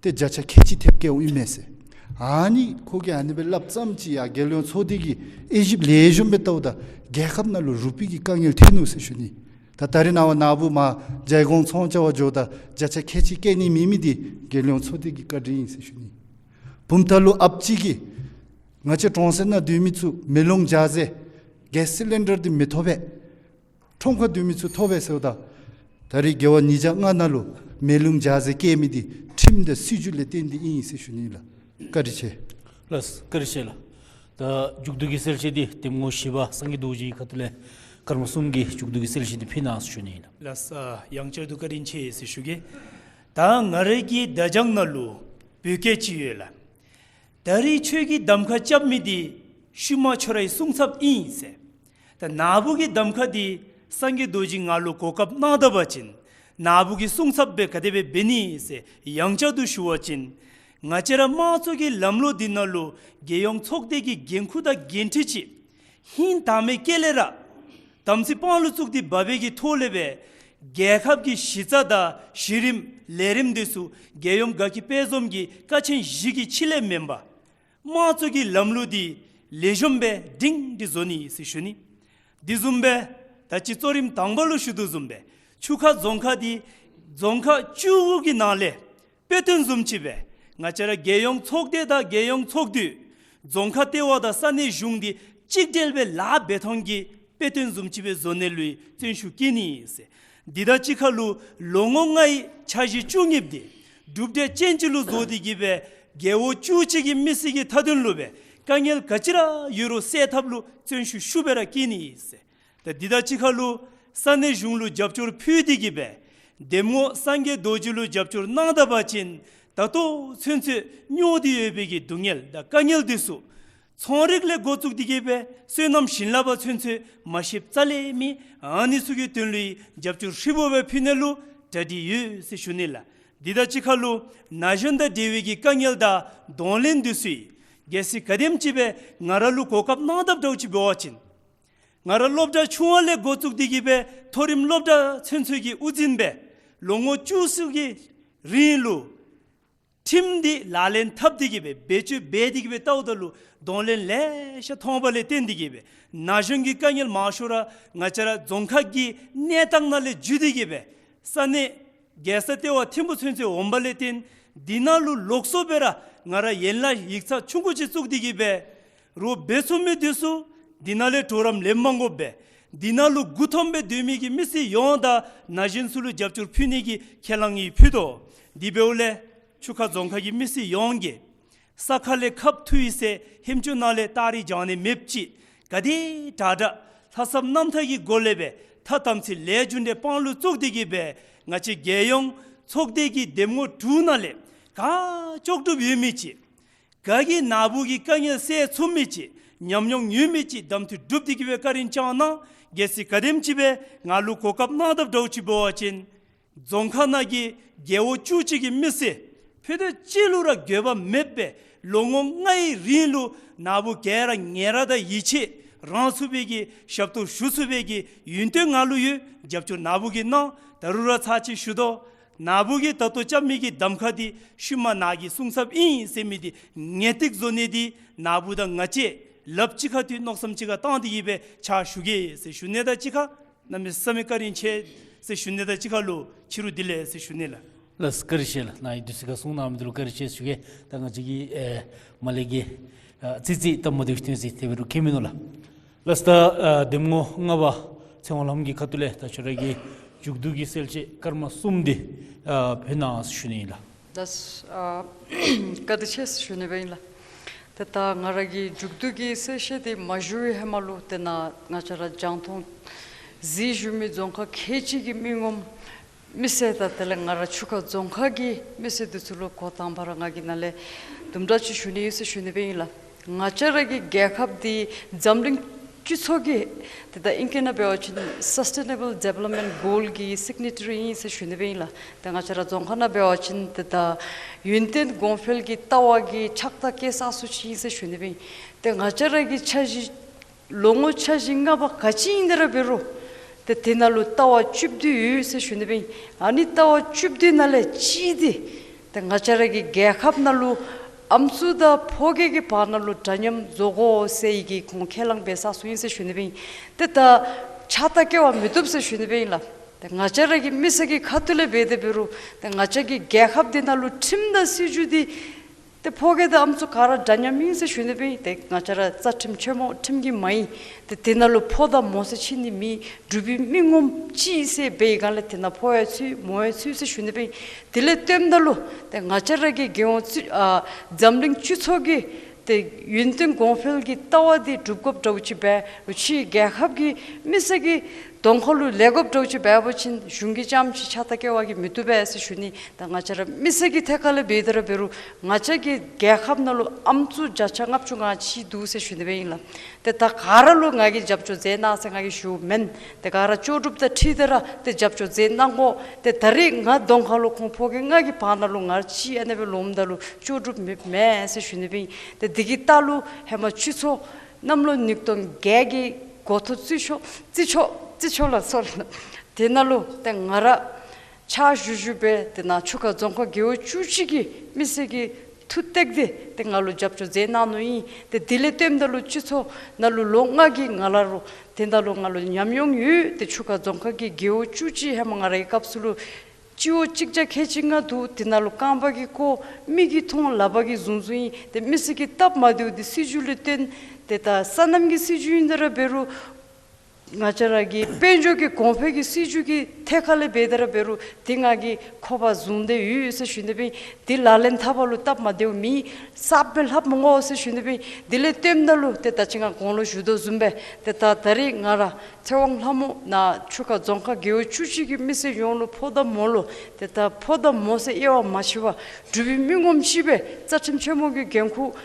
ཏེ་བརྒྱ་ཆ་ཁལ་གཅིག་ཐེབས་བསྐོཝ་ཨིན་མས་ཟེར། ཨ་ནི་ཁོ་གིས་ཨ་ནི་སྦེ་སླབ་ཙམ་ཅིག་ཡང་རྒྱལ་ཡོངས་ཚོགས་སྡེ་གིས་དབྱེ་ཞིབ་ལེགས་ཤོམ་སྦེ་བལྟཝ་ད་རྒྱལ་ཁབ་ནང་ལུ་རུ་པི་གི་དཀའ་ངལ་ཐོན་ནུག་ཟེར་ཞུ་ནི། ད་ད་རེས་ནངས་པ་ནཱ་བུ་མར་བྱཱའི་གོང་ཚོང་རྐྱབ་པར་འགྱོཝ་ད་བརྒྱ་ཆ་ཁལ་གཅིག་བསྐོ་ནི་མེད་མི་འདི་རྒྱལ་ཡོངས་ཚོགས་སྡེ་གི་བཀའ་དྲིན་ཨིན་ཟེར་ཞུ་ནི། བུམ་ཐང་ལུ་ཨཔ་ཅིག་གིས་ང་བཅས་གྲོང་གསེབ་ནང་སྡོད་མི་ཚུ་མེ་རླུང་འཇགས་ཟེར་གེསི་སི་ལིན་ཌར་འདི་མི་ཐོབ་པས། ཁྲོམ་ཁར་སྡོད་མི་ཚུ་ཐོབ་པས་ཟེརཝ་ད་ད་རེས་དགེ་བ་ཉིས་བརྒྱ་ལྔ་ནང་ལུ་མེ་རླུང་འཇགས་ཟེར་བཀོད་མི་འདི་ཁྲིམས་དང་སྲིད་བྱུས་ལས་བརྟེན་ཏེ་ཨིན་ཟེར་ཞུ་ནི་ལགས། བཀའ་དྲིན་ཆེ། ལགས་བཀའ་དྲིན་ཆེ་ལགས། ད་མཇུག་བསྡུ་གི་གསལ་བཤད་འདི་གདམ་ངོ་བཞི་པ་སངས་རྒྱས་རྡོ་རྗེའི་ཁ་ཐུག་ལས་སྐར་མ་གསུམ་གྱི་མཇུག་བསྡུ་གི་གསལ་བཤད་འདི་ཕུལ་གནང་ཟེར་ཞུ་ནི་ཨིན་ལགས། ལགས་ཡང་བསྐྱར་དུ་བཀའ་དྲིན་ཆེ་ཟེར་ཞུ་གེ། ད་ང་རའི་གི་བརྡ་བྱང་ནང་ལུ་བོད་སྐད་ཅིག་ཡོད་ལགས། ད་རིས་ཁྱོད་ཀྱིས་གདམ་ཁ་རྐྱབ་མི་འདི་ཤུལ་མ་ཁྱོད་རའི་གསུང་ཚབ་ཨིན་ཟེར། ད་ནཱ་བུ་གི་གདམ་ཁ་འདི་སངས་རྒྱས་རྡོ་རྗེ་ང་ལུ་གོ་སྐབས་གནང་ད་པ་ཅིན་ནཱ་བུ་གི་གསུང་ཚབ་སྦེ་ག་དེ་སྦེ་འབད་ནི་ཟེར་ཡང་བསྐྱར་དུ་ཞུ་བ་ཅིན་ང་བཅས་ར་དམངས་གཙོ་གི་ལམ་ལུགས་འདི་ནང་ལུ་རྒྱལ་ཡོངས་ཚོགས་སྡེ་གི་འགན་ཁུར་དང་འགན་འཁྲི་ཅིག་ཧིང་དྭངས་མའི་དཀྱིལ་ལས་ར་དམ་ཚིག་དཔང་ལུ་བཙུགས་ཏེ་འབད་བའི་གི་ཐོག་ལས་སྦེ་རྒྱལ་ཁབ་ཀྱི་གཞི་རྩ་དང་གཞི་རིམ་ལས་རིམ་འདི་ཚུ་རྒྱལ་ཡོངས་དགའ་སྐྱིད་དཔལ་འཛོམས་ཀྱི་ཀ་ཆེན་བཞི་གི་ཕྱི་ལས་མེན་པར་དམངས་གཙོ་གི་ལམ་ལུགས་འདི་ལེགས་ཤོམ་སྦེ་སྒྲིང་སྒྲི་བཟོ་ནི་ཟེར་ཞུ་ནི། དེ་བཟུམ་སྦེ་ད་ཅི་གཙོ་རིམ་དང་པ་ལུ་ཞུ་དོ་བཟུམ་སྦེ་ཆུ་ཁ་རྫོང་ཁག་འདི་རྫོང་ཁག་བཅུ་དགུ་གི་ནང་ལས་དཔེ་སྟོན་བཟུམ་ཅིག་སྦེ་ང་བཅས་ར་རྒྱལ་ཡོངས་ཚོགས་སྡེ་དང་རྒྱལ་ཡོངས་ཚོགས་འདུ་རྫོང་ཁག་ལྟེ་བ་དང་ས་གནས་གཞུང་འདི་གཅིག་སྒྲིལ་སྦེ་ལཱ་འབད་ཐངས་ཀྱི་དཔེ་སྟོན་བཟུམ་ཅིག་སྦེ་བཟོ་ནི་ལུ་བརྩོན་ཤུགས་བསྐྱེད་ནི་ཟེར། འདི་དང་གཅིག་ཁར་ལུ་ལོ་ངོ་ལྔའི་འཆར་གཞི་བཅུ་གཉིས་འདི་གྲུབ་འབྲས་ཅན་ཅིག་ལུ་བཟོ་སྟེ་གིས་སྦེ་རྒེད་འོག་བཅུ་གཅིག་གི་མི་སེར་གྱི་མཐའ་དོན་ལུ་སྦེ་དཀའ་ངལ་ག་ཅི་ར་ཡོད་རུང་སེལ་ཐབས་ལུ་བརྩོན་ཤུགས་ཤུགས་སྦེ་ར་བསྐྱེད་ནི་ཟེར། ད་འདི་དང་གཅིག་ཁར་ལུ་ས་གནས་གཞུང་ལུ་རྒྱབ་སྐྱོར་ཕུལ་ཏེ་གིས་སྦེ་གདམ་ངོ་སངས་རྒྱས་རྡོ་རྗེ་ལུ་རྒྱབ་སྐྱོར་གནང་ད་པ་ཅིན་ད་ལྟོ་ཚུན་ཚོད་མྱོང་སྟེ་ཡོད་པའི་གི་སྡུག་བསྔལ་དང་དཀའ་ངལ་འདི་ཚུ་ཚོང་རིག་ལས་འགོ་བཙུགས་ཏེ་གིས་སྦེ་བསོད་ནམས་བྱིན་རླབས་པ་ཚུན་ཚོད་མ་ཤེསཔ་རྩ་ལས་མེད། ཨ་ནི་ཚུ་གི་དོན་ལུ་རྒྱབ་སྐྱོར་ཧྲིལ་བུ་སྦེ་ཕུལ་ནི་ལུ་གྲ་སྒྲིག་ཡོད་ཟེར་ཞུ་ནི་ལགས། འདི་དང་གཅིག་ཁར་ལུ་ན་གཞོན་དང་འབྲེལ་བའི་གི་དཀའ་ངལ་དང་གདོང་ལེན་འདི་ཚུ་གལ་སྲིད་ག་དེམ་ཅིག་སྦེ་ང་ར་ལུ་གོ་སྐབས་གནང་དཔ་འདྲཝ་ཅིག་འབད་བ་ཅིན་ང་ར་སློབ་གྲྭ་ཆུང་བ་ལས་འགོ་བཙུགས་ཏེ་གིས་སྦེ་མཐོ་རིམ་སློབ་གྲྭ་ཚུན་ཚོད་ཀྱི་དབུ་འཛིན་སྦེ་ལོ་ངོ་བཅུ་གསུམ་གྱི་རིང་ལུ་ ཁྲིམས་འདི་ལག་ལེན་འཐབ་སྟེ་གི་སྦེ་བེད་སྤྱོད་འབད་དེ་གི་སྦེ་ལྟཝ་ད་ལུ་གདོང་ལེན་ལེ་ཤ་མཐོང་བ་ལས་བརྟེན་ཏེ་གི་སྦེ་ན་གཞོན་གྱི་དཀའ་ངལ་མང་ཤོས་ར་ང་བཅས་ར་རྫོང་ཁག་གི་གནས་སྟངས་ནང་ལས་བརྒྱུད་དེ་གི་སྦེ་ས་གནས་རྒྱལ་ས་ལྟེ་བ་ཐིམ་ཕུ་ཚུན་ཚོད་འོང་བ་ལས་བརྟེན་འདི་ནང་ལུ་ལོགས་སུ་སྦེ་ར་ང་ར་ཡན་ལག་ཡིག་ཚང་ཆུང་ཀུ་ཅིག་བཙུགས་ཏེ་གི་སྦེ་རོགས་འབད་ཚུགས་མི་འདི་ཚུ་འདི་ནང་ལས་གྲོགས་རམ་ལེན་མ་དགོ་པར་འདི་ནང་ལུ་མགུ་འཐོམས་སྦེ་སྡོད་མི་གི་མི་སེར་ཡོངས་དང་ན་གཞོན་ཚུ་ལུ་རྒྱབ་སྐྱོར་ཕུལ་ནི་གི་ཁས་བླངས་ཡང་ཕུལ་དོ། དེ་འབདཝ་ལས་ཆུ་ཁ་རྫོང་ཁག་གི་མི་སེར་ཡོངས་ཀྱིས་ས་ཁ་ལས་ཁབ་འཐུ་ཡི་ཟེར་ཧེམ་ཆུ་ནང་ལས་སྟ་རེ་བྱང་ནི་མེདཔ་ཅིག་ག་དེ་དྲག་དྲག་ལྷག་བསམ་རྣམ་དག་གི་སྒོ་ལས་སྦེ་ཐ་དམ་ཚིག་ལས་རྒྱུ་འབྲས་དཔང་ལུ་བཙུགས་ཏེ་གི་སྦེ་ང་བཅས་རྒྱལ་ཡོངས་ཚོགས་སྡེ་གི་འདེམས་ངོ་དྲུག་ནང་ལས་ག་ལྕོགས་གྲུབ་ཡོད་མི་ཅིག་ག་གིས་ནཱ་བུ་གི་དཀའ་ངལ་སེལ་ཚུགས་མི་ཅིག་ཉམས་མྱོང་ཡོད་མི་ཅིག་གདམ་འཐུ་གྲུབ་སྟེ་གི་སྦེ་བཀའ་དྲིན་བསྐྱང་གནང་། གལ་སྲིད་ག་དེམ་ཅིག་སྦེ་ང་ལུ་གོ་སྐབས་གནང་དཔ་འདྲཝ་ཅིག་འབད་བ་ཅིན་རྫོང་ཁག་ནང་གི་རྒེད་འོག་བཅུ་གཅིག་གི་མི་སེར་ཕུད་རྡོག་གཅིག་ལུ་ར་འགྱོད་པ་མེད་པར་ལོ་ངོ་ལྔའི་རིང་ལུ་ནཱ་བུ་ག་ར་ངལ་ར་དང་ཡིད་ཆེས་རང་ཚུགས་པའི་གི་ཞབས་ཏོག་ཞུ་ཚུགས་པའི་གི་ཡོན་ཏན་ང་ལུ་ཡོད། རྒྱབ་སྐྱོར་ནཱ་བུ་གིས་གནང་། ད་རུང་ར་ཚར་གཅིག་ཞུ་དོ། ནཱ་བུ་གིས་ད་ལྟོ་རྐྱབ་མི་གི་གདམ་ཁ་འདི་ཤུལ་མ་ནཱ་གི་གསུང་ཚབ་ཨིན་ཟེར་མི་འདི་ངེས་ཏིག་བཟོ་ནི་འདི་ནཱ་བུ་དང་ང་བཅས་ལགཔ་གཅིག་ཁར་འཐུས་གནང་བསམ་གཅིག་ཁར་བཏང་སྟེ་གི་སྦེ་ཕྱག་ཞུ་གེ་ཟེར་ཞུ་ནི་དང་གཅིག་ཁར་གནམ་མེད་ས་མེད་བཀའ་དྲིན་ཆེ་ཟེར་ཞུ་ནི་དང་གཅིག་ཁར་ལུ་ཕྱི་རུ་བདེ་ལེགས་ཟེར་ཞུ་ནི་ལགས། ལགས་སོ། བཀའ་དྲིན་ཆེ་ལགས། ནཱ་ཡི་དུས་ཚོད་ཁར་གསུང་གནང་མི་འདི་ལུ་བཀའ་དྲིན་ཆེ་ཞུ་གེ། ད་ང་བཅས་ཀྱིས་ཨེ་མ་ལས་ཀྱི་ཨ་ཙི་ཙི་སྟབས་མ་བདེཝ་ཅིག་ཐོན་ཡི་ཟེར་དེ་འབད་རུང་ཁྱད་མིན་ནུག་ལགས། ལགས་སོ། ད་ཨ་འདེམས་ངོ་ལྔ་པ་ཚེ་དབང་ལྷ་མོ་གི་ཁ་ཐུག་ལས་ད་ཁྱོད་ར་གི་མཇུག་བསྡུ་གི་གསལ་བཤད་སྐར་མ་གསུམ་འདི་ཨ་ཕུལ་གནང་ཟེར་ཞུ་ནི་ཨིན་ལགས། ལགས་སོ། ཨ་བཀའ་དྲིན་ཆེ་ཟེར་ཞུ་ནི་སྦེ་ཨིན་ལགས། ཏེ་ད་ང་ར་གི་མཇུག་བསྡུ་གི་གསལ་བཤད་འདི་མ་ཞུ་བའི་ཧེ་མ་ལུ་ཏེ་ནཱ་ང་བཅས་ར་རྒྱང་མཐོང་གཟིགས་བཞུགས་མི་རྫོང་ཁག་ཁལ་གཅིག་གི་མི་ངོམ་མི་སེར་དང་དེ་ལས་ང་ར་ཆུ་ཁ་རྫོང་ཁག་གི་མི་སེར་འདི་ཚུ་ལུ་འགོ་དང་པ་ར་ང་གིས་ནཱ་ལས་དུམ་གྲ་ཅིག་ཞུ་ནི་ཨིན་ཟེར་ཞུ་ནི་སྦེ་ཨིན་ལགས། ང་བཅས་ར་གི་རྒྱལ་ཁབ་འདི་འཛམ་གླིང་སྤྱི་ཚོགས་ཀྱི་ཏེ་ད་ཨིང་སྐད་ནང་འབད་བ་ཅིན་Sustainable Development Goal གི་སིག་ནེ་ཊ་རི་ཨིན་ཟེར་ཞུ་ནི་སྦེ་ཨིན་ལགས། ཏེ་ང་བཅས་ར་རྫོང་ཁག་ནང་འབད་བ་ཅིན་ཏེ་ད་ཡུན་བརྟན་གོང་འཕེལ་གྱི་ལྟ་བ་གི་ཕྱག་རྟགས་བཀལ་ས་སུ་ཅིག་ཨིན་ཟེར་ཞུ་ནི་སྦེ་ཨིན། ཏེ་ང་བཅས་ར་གི་འཆར་གཞི་ལོ་ངོ་འཆར་གཞི་ལྔ་པ་ག་ཅི་ཨིན་དེ་ར་འབད་རུང་ཏེ་དེ་ནང་ལུ་ལྟ་བ་བཅུ་བདུན་ཡོད་ཟེར་ཞུ་ནི་སྦེ་ཨིན། ཨ་ནི་ལྟ་བ་བཅུ་བདུན་ནང་ལས་གཅིག་འདི་ཏེ་ང་བཅས་ར་གི་རྒྱལ་ཁབ་ནང་ལུ་ཨམ་སྲུ་དང་ཕོ་སྐྱེས་ཀྱི་བར་ན་ལུ་འདྲ་མཉམ་བཟོ་དགོ་ཟེར་བའི་གི་ཁོང་ཁས་བླངས་འབད་ས་སུ་ཨིན་ཟེར་ཞུ་ནི་སྦེ་ཨིན། ཏེ་ད་ཕྱག་རྟགས་བཀལ་བ་མི་བཏུབ་ཟེར་ཞུ་ནི་སྦེ་ཨིན་ལགས། ཏེ་ང་བཅས་ར་གི་མི་སེར་གྱི་ཁ་ཐུག་ལས་འབད་དེ་འབད་རུང་ཏེ་ང་བཅས་ཀྱི་རྒྱལ་ཁབ་འདི་ནང་ལུ་ཁྲིམས་དང་སྲིད་བྱུས་འདི་ཏེ་ཕོ་སྐྱེས་དང་ཨམ་སྲུ་ག་ར་འདྲ་མཉམ་ཨིན་ཟེར་ཞུ་ནི་སྦེ་ཨིན། ཏེ་ང་བཅས་ར་རྩ་ཁྲིམས་ཆེན་མོ་ཁྲིམས་ཀྱི་མ་ཡིན། ཏེ་དེ་ནང་ལུ་ཕོ་དང་མོ་ཟེར་ཕྱེ་ནི་མེད། འབྲུག་པའི་མི་ངོམ་གཅིག་ཟེར་འབད་བའི་སྒང་ལས་དེ་ནང་ཕོ་ཡང་ཚུད་མོ་ཡང་ཚུད་ཟེར་ཞུ་ནི་སྦེ་ཨིན། དེ་ལས་བརྟེནམ་ད་ལུ་ཏེ་ང་བཅས་ར་གི་རྒྱལ་ཡོངས་སྤྱི་ཨ་འཛམ་གླིང་སྤྱི་ཚོགས་ཀྱི་ཏེ་ཡུན་བརྟན་གོང་འཕེལ་གྱི་ལྟ་བ་འདི་སྒྲུབ་དགོཔ་འདྲཝ་ཅིག་འབད་རུང་ཕྱིའི་རྒྱལ་ཁབ་ཀྱི་མི་སེར་གྱི་གདོང་ཁ་ལུ་ལེགས་དགོཔ་འདྲཝ་ཅིག་འབད་བ་ཅིན་གཞུང་གིས་རྐྱངམ་ཅིག་ཕྱག་རྟགས་བཀལ་བ་གིས་མི་བཏུབ་པས་ཟེར་ཞུ་ནི། ད་ང་བཅས་ར་མི་སེར་གྱི་ཐད་ཁ་ལས་འབད་དེ་ར་འབད་རུང་ང་བཅས་ཀྱི་རྒྱལ་ཁབ་ནང་ལུ་ཨམ་སྲུ་བརྒྱ་ཆ་ལྔ་བཅུ་ང་གཅིག་འདུག་ཟེར་ཞུ་ནི་སྦེ་ཨིན་ལགས། ཏེ་ད་ག་ར་ལུ་ང་གིས་རྒྱབ་སྐྱོར་མཛད་གནང་ཟེར་ང་གིས་ཞུཝ་མེན། ཏེ་ག་ར་ལྕོགས་གྲུབ་དང་འཁྲིལ་ཏེ་ར་ཏེ་རྒྱབ་སྐྱོར་མཛད་གནང་དགོ། ཏེ་ད་རེས་ང་གདོང་ཁ་ལུ་ཁོང་ཕོ་སྐྱེས་ལྔ་གི་བར་ན་ལུ་ང་གཅིག་ཨ་ནི་སྦེ་ལོངམ་ད་ལུ་ལྕོགས་གྲུབ་མེད་མས་ཟེར་ཞུ་ནི་སྦེ་ཨིན། ཏེ་འདི་གི་རྟགས་ལུ་ཧེ་མ་སྤྱི་ཚོགས་གནམ་ལོ་ཉིས་སྟོང་བརྒྱད་ཀྱི་འགོ་ཐོག་རྩི་ཤོག་རྩི་ཤོག་རྩི་ཤོག་ལགས་སོ་ལགས། དེ་ནང་ལུ་ཏེ་ང་ར་ཕྱག་ཞུ་ཞུ་སྦེ་དེ་ནང་ཆུ་ཁ་རྫོང་ཁག་རྒེད་འོག་བཅུ་གཅིག་གི་མི་སེར་གྱི་ཐུགས་གཏད་དེ་ཏེ་ང་ལུ་རྒྱབ་སྐྱོར་མཛད་གནང་ནུག་ཨིན། ཏེ་དེ་ལས་བརྟེནམ་ད་ལུ་སྤྱི་ཚོགས་ནང་ལུ་ལོ་ལྔ་གི་ང་ལ་རུང་དེ་ནང་ལུ་ང་ལུ་ཉམས་མྱོང་ཡོད། ཏེ་ཆུ་ཁ་རྫོང་ཁག་གི་རྒེད་འོག་བཅུ་གཅིག་ཧེ་མ་ང་རའི་སྐབས་སུ་ལུ་སྤྱི་འོག་གཅིག་བརྒྱ་ཁལ་གཅིག་ལྔ་འདུག། དེ་ནང་ལུ་རྐང་པ་གིས་བཀོག་མིག་གིས་མཐོང་ལག་པ་གིས་བཟུང་བཟུང་ཨིན། ཏེ་མི་སེར་གྱི་སྟབས་མ་བདེཝ་འདི་སྲིད་བྱུས་ལུ་བརྟེན་ཏེ་ད་སོ་ནམ་གྱི་སྲིད་བྱུས་ཨིན་དེ་ར་འབད་རུང་ང་བཅས་ར་གི་དཔལ་འབྱོར་གྱི་གོང་འཕེལ་གྱི་སྲིད་བྱུས་ཀྱི་ཐད་ཁ་ལས་འབད་དེ་ར་འབད་རུང་དེ་ང་གིས་ཁོ་པ་བཟུང་སྟེ་ཡོད་ཟེར་ཞུ་ནི་སྦེ་ཨིན། དེ་ལག་ལེན་འཐབ་པ་ལུ་སྟབས་མ་བདེཝ་མེད། གསརཔ་སྦེ་ལྷབ་མི་དགོ་ཟེར་ཞུ་ནི་སྦེ་ཨིན། དེ་ལས་བརྟེནམ་ད་ལུ་ཏེ་ད་ཅི་ང་གོང་ལུ་ཞུ་དོ་བཟུམ་སྦེ་ཏེ་ད་ད་རེས་ང་ར་ཚེ་དབང་ལྷ་མོ་ནཱ་ཆུ་ཁ་རྫོང་ཁག་རྒེད་འོག་བཅུ་གཅིག་གི་མི་སེར་ཡོངས་ལུ་ཕོ་དང་མོ་ལུ་ཏེ་ད་ཕོ་དང་མོ་ཟེར་དབྱེ་བ་མ་ཕྱེ་བར་འབྲུག་པའི་མི་ངོམ་གཅིག་སྦེ་རྩ་ཁྲིམས་ཆེན་མོ་གི་འགན་ཁུར་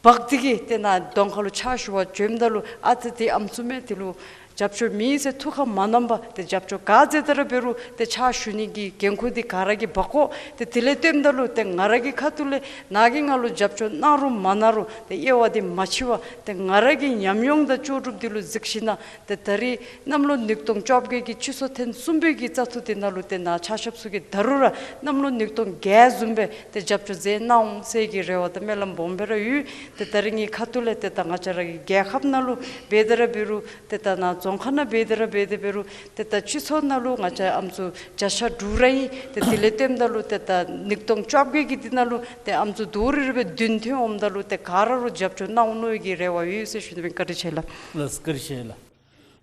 འབག་སྟེ་གིས་ཏེ་ནཱ་གདོང་ཁ་ལུ་ཕྱག་ཞུ་བར་བྱོནམ་ད་ལུ་ཨ་ཙི་ཏེ་ཨམ་སྲུ་མས་དེ་ལུ་རྒྱབ་སྐྱོར་མེད་ཟེར་ཐུགས་ཁར་མ་མནམ་པར་ཏེ་རྒྱབ་སྐྱོར་ག་མཛད་དེ་ར་འབད་རུང་ཏེ་ཕྱག་ཞུ་ནི་གི་འགན་ཁུར་འདི་ག་ར་གིས་འབག་དགོ། ཏེ་དེ་ལས་བརྟེནམ་ད་ལུ་ཏེ་ང་ར་གི་ཁ་ཐུག་ལས་ནཱ་གིས་ང་ལུ་རྒྱབ་སྐྱོར་གནང་རུང་མ་གནང་རུང་ཏེ་དབྱེ་བ་འདི་མ་ཕྱེ་བར་ཏེ་ང་ར་གི་ཉམས་མྱོང་དང་ལྕོགས་གྲུབ་འདི་ལུ་གཟིགས་ཞིནམ་ལས་ཏེ་ད་རིས་གནམ་ལོ་ཉིས་སྟོང་བཅོ་བརྒྱད་ཀྱི་སྤྱི་ཚོགས་ཐེངས་གསུམ་པའི་གི་བཙག་འཐུ་འདི་ནང་ལུ་ཏེ་ནཱ་ཆ་ཁྱབ་ཚུ་གིས་ད་རུང་ར་གནམ་ལོ་ཉིས་སྟོང་བརྒྱད་བཟུམ་སྦེ་ཏེ་རྒྱབ་སྐྱོར་མཛད་གནང་འོང་ཟེར་གྱི་རེ་བ་དང་སྨོན་ལམ་སྦོམ་སྦེ་ར་ཡོད། ཏེ་ད་རིས་ངེའི་ཁ་ཐུག་ལས་ཏེ་ད་ང་བཅས་ར་གི་རྒྱལ་ཁབ་ནང་ལུ་འབད་དེ་ར་འབད་རུང་ཏེ་ད་ནཱ་རྫོང་ཁག་ནང་འབད་དེ་ར་འབད་དེ་འབད་རུང་ཏེ་ད་སྤྱི་ཚོགས་ནང་ལུ་ང་བཅས་ཨམ་སྲུ་བརྒྱ་ཆ་དྲུག་ར་ཨིན། ཏེ་དེ་ལས་བརྟེནམ་ད་ལུ་ཏེ་ད་ཉིས་སྟོང་བཅོ་བརྒྱད་ཀྱི་འདི་ནང་ལུ་ཏེ་ཨམ་སྲུ་དོ་རུང་ར་སྦེ་བདུན་ཐོན་འོངམ་ད་ལུ་ཏེ་ག་ར་ར་རྒྱབ་སྐྱོར་གནང་འོང་མནོ་བའི་གི་རེ་བ་ཡོད་ཟེར་ཞུ་ནི་ཨིན། བཀའ་དྲིན་ཆེ་ལགས། ལགས་བཀའ་དྲིན་ཆེ་ལགས།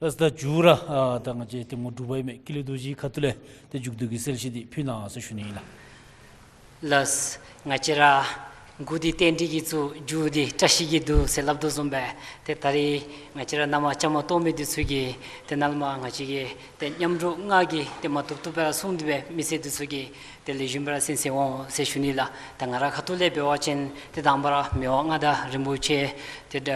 ལགས་ད་མཇུག་ར་ཨ་ད་ང་བཅས་གདམ་ངོ་འབྲུག་པའི་མི་ཀུན་ལེགས་རྡོ་རྗེའི་ཁ་ཐུག་ལས་ཏེ་མཇུག་བསྡུ་གི་གསལ་བཤད་འདི་ཕུལ་གནང་ཟེར་ཞུ་ནི་ཨིན་ལགས། ལགས་ང་བཅས་ར་འགོ་འདི་རྟེན་འབྲེལ་གྱི་ཚུ་མཇུག་འདི་བཀྲ་ཤིས་ཀྱིས་བསྡུ་ཟེར་སླབ་དོ་བཟུམ་སྦེ་ཏེ་ད་རིས་ང་བཅས་ར་ན་མ་བཅའ་མར་གཏོགས་མི་འདི་ཚུ་གིས་ཏེ་ནཱ་ལས་མར་ང་བཅས་ཀྱི་ཏེ་མཉམ་རོགས་ལྔ་གིས་ཏེ་མ་བཏུབ་བཏུབ་སྦེ་ར་གསུངས་ཏེ་སྦེ་མི་སེར་འདི་ཚུ་གིས་ཏེ་ལེགས་ཤོམ་སྦེ་ར་གསན་གསན་འོང་ཟེར་ཞུ་ནི་ལགས། ད་ང་ར་ཁ་ཐུག་ལས་འབད་བ་ཅིན་ཏེ་དང་པ་ར་མི་དབང་མངའ་བདག་རིན་པོ་ཆེ་ཏེ་ད་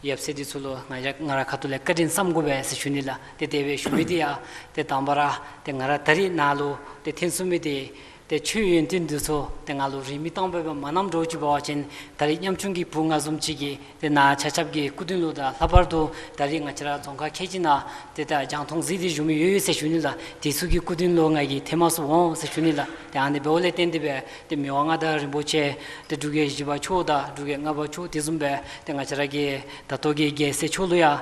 ཡབ་སྲས་འདི་ཚུ་ལུ་ང་ར་ང་ར་ཁ་ཐུག་ལས་བཀའ་དྲིན་བསམ་དགོ་པས་ཟེར་ཞུ་ནི་ལགས། ཏེ་དེ་སྦེ་ཞུ་མི་འདི་ཡང་ཏེ་དང་པ་ར་ཏེ་ང་ར་ད་རིས་ནཱ་ལུ་ཏེ་ཐོན་སོང་མི་འདི་ཏེ་ཆོས་ཡོན་ཏན་འདི་ཚུ་ཏེ་ང་ལུ་རིན་མེད་བཏང་སྦེ་མ་གནངམ་འདྲཝ་ཅིག་འབད་བ་ཅིན་ད་རིས་ཉམ་ཆུང་གི་བུ་ང་བཟུམ་ཅིག་གིས་ཏེ་ནཱ་ཆ་ཁྱབ་ཀྱི་སྐུ་མདུན་ལུ་དང་ལྷག་པར་དུ་ད་རིས་ང་བཅས་ར་རྫོང་ཁག་ཁལ་གཅིག་ནང་ཏེ་ད་རྒྱང་མཐོང་གཟིགས་ཏེ་བཞུགས་མི་ཡོད་ཡོད་ཟེར་ཞུ་ནི་ལགས། དེ་ཚུ་གི་སྐུ་མདུན་ལུ་ང་གིས་ཐེངས་མ་གསུམ་འོང་ཟེར་ཞུ་ནི་ལགས། ཏེ་ཨ་ནི་འབདཝ་ལས་བརྟེན་ཏེ་སྦེ་ཏེ་མི་དབང་མངའ་བདག་རིན་པོ་ཆེ་ཏེ་འབྲུག་རྒྱལ་བཞི་པ་མཆོག་དང་འབྲུག་རྒྱལ་ལྔ་པ་མཆོག་དེ་བཟུམ་སྦེ་ཏེ་ང་བཅས་ར་གི་ད་ལྟོ་གི་རྒྱལ་སྲས་མཆོག་ལུ་ཡང་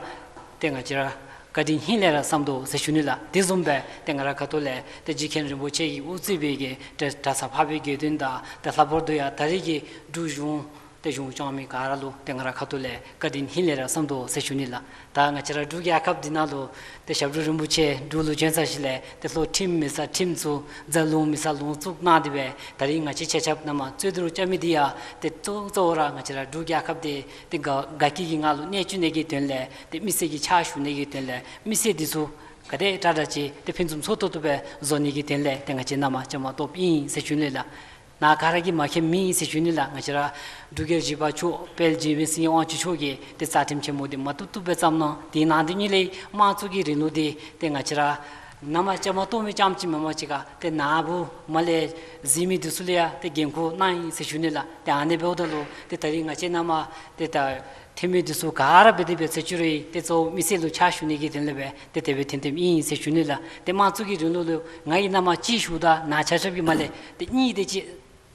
ཏེ་ང་བཅས་ར་བཀའ་དྲིན་ཧིང་ལས་ར་བསམ་དོ་ཟེར་ཞུ་ནི་ལགས། དེ་བཟུམ་སྦེ་ཏེ་ང་ར་ཁ་ཐུག་ལས་ཏེ་རྗེ་མཁན་རིན་པོ་ཆེ་གིས་དབུ་གཙོས་པའི་གི་ཏེ་གྲྭ་ཚང་འཕགས་པའི་དགེ་འདུན་དང་ཏེ་ལྷག་པར་དུ་ཡང་ད་རིས་ཀྱི་འབྲུག་གཞུང་ཏེ་གཞུང་སྐྱོང་མི་ག་ར་ལུ་ཏེ་ང་ར་ཁ་ཐུག་ལས་བཀའ་དྲིན་ཧིང་ལས་ར་བསམ་དོ་ཟེར་ཞུ་ནི་ལགས། ད་ང་བཅས་ར་འབྲུག་རྒྱལ་ཁབ་འདི་ནང་ལུ་ཏེ་ཞབས་དྲུང་རིན་པོ་ཆེ་འབྲུག་ལུ་བྱོན་ཚར་ཞིནམ་ལས་ཏེ་ལྷོ་ཁྲིམས་མེད་ས་ཁྲིམས་བཙུགས། རྫ་ལུང་མེད་ས་ལུང་བཙུགས་གནང་སྟེ་སྦེ་ད་རིས་ང་བཅས་ཆ་ཁྱབ་ནཱ་མར་རྩོད་བསྡུར་རྐྱབ་མི་འདི་ཡང་ཏེ་གཙོ་གཙོ་བོ་ར་ང་བཅས་ར་འབྲུག་རྒྱལ་ཁབ་འདི་ཏེ་དགའ་དགའ་སྐྱིད་ཀྱི་ངང་ལུ་གནས་བཅུག་ནི་གི་དོན་ལས་ཏེ་མི་སེར་གྱི་ཕྱག་ཞུ་ནི་གི་དོན་ལས་མི་སེར་འདི་ཚུ་ག་དེ་དྲག་དྲག་ཅིག་ཏེ་ཕུན་སུམ་ཚོགས་ཏོག་ཏོ་སྦེ་བཟོ་ནི་གི་དོན་ལས་ཏེ་ང་བཅས་ནཱ་མར་བཅའ་མར་གཏོགསཔ་ཨིན་ཟེར་ཞུ་ནི་ལགས། ནཱ་ག་ར་གིས་མ་མཁྱེནམ་མེད་ཟེར་ཞུ་ནི་ལགས། ང་བཅས་ར་འབྲུག་རྒྱལ་བཞི་པ་མཆོག་དཔལ་འཇིགས་མེད་སེང་གེ་དབང་ཕྱུག་མཆོག་གིས་ཏེ་རྩ་ཁྲིམས་ཆེན་མོ་འདི་མ་བཏུབ་བཏུབ་སྦེ་བརྩམས་གནང་། དེ་ནང་དེ་ཉིད་ལས་དམངས་གཙོ་གི་རིང་ལུགས་འདི་ཏེ་ང་བཅས་ར་ནཱ་མར་བཅའ་མར་གཏོགས་མི་རྐྱངམ་ཅིག་མེན་པ་ཅིག་ཁར་ཏེ་ནཱ་བུ་མར་ལས་གཟིགས་མི་འདི་ཚུ་ལུ་ཡང་ཏེ་འགན་ཁུར་གནང་ཡི་ཟེར་ཞུ་ནི་ལགས། ཏེ་ཨ་ནི་འབདཝ་ད་ལུ་ཏེ་ད་རིས་ང་བཅས་ནཱ་མར་ཏེ་ད་ཐོན་མི་འདི་ཚུ་ག་ར་འབད་དེ་འབད་ཚེ་ཅིག་རུང་ཏེ་གཙོ་བོ་མི་སེར་ལུ་ཕྱག་ཞུ་ནི་གི་དོན་ལས་སྦེ་ཏེ་དེ་སྦེ་ཐོན་ཐོནམ་ཨིན་ཟེར་ཞུ་ནི་ལགས། ཏེ་དམངས་གཙོ་གི་རིང་ལུགས་ལུ་ང་གིས་ནཱ་མར་གཅིག་ཞུཝ་ད་ནཱ་ཆ་ཁྱབ་ཀྱིས་མར་ལས་ཏེ་གཉིས་དེ་ཅིག་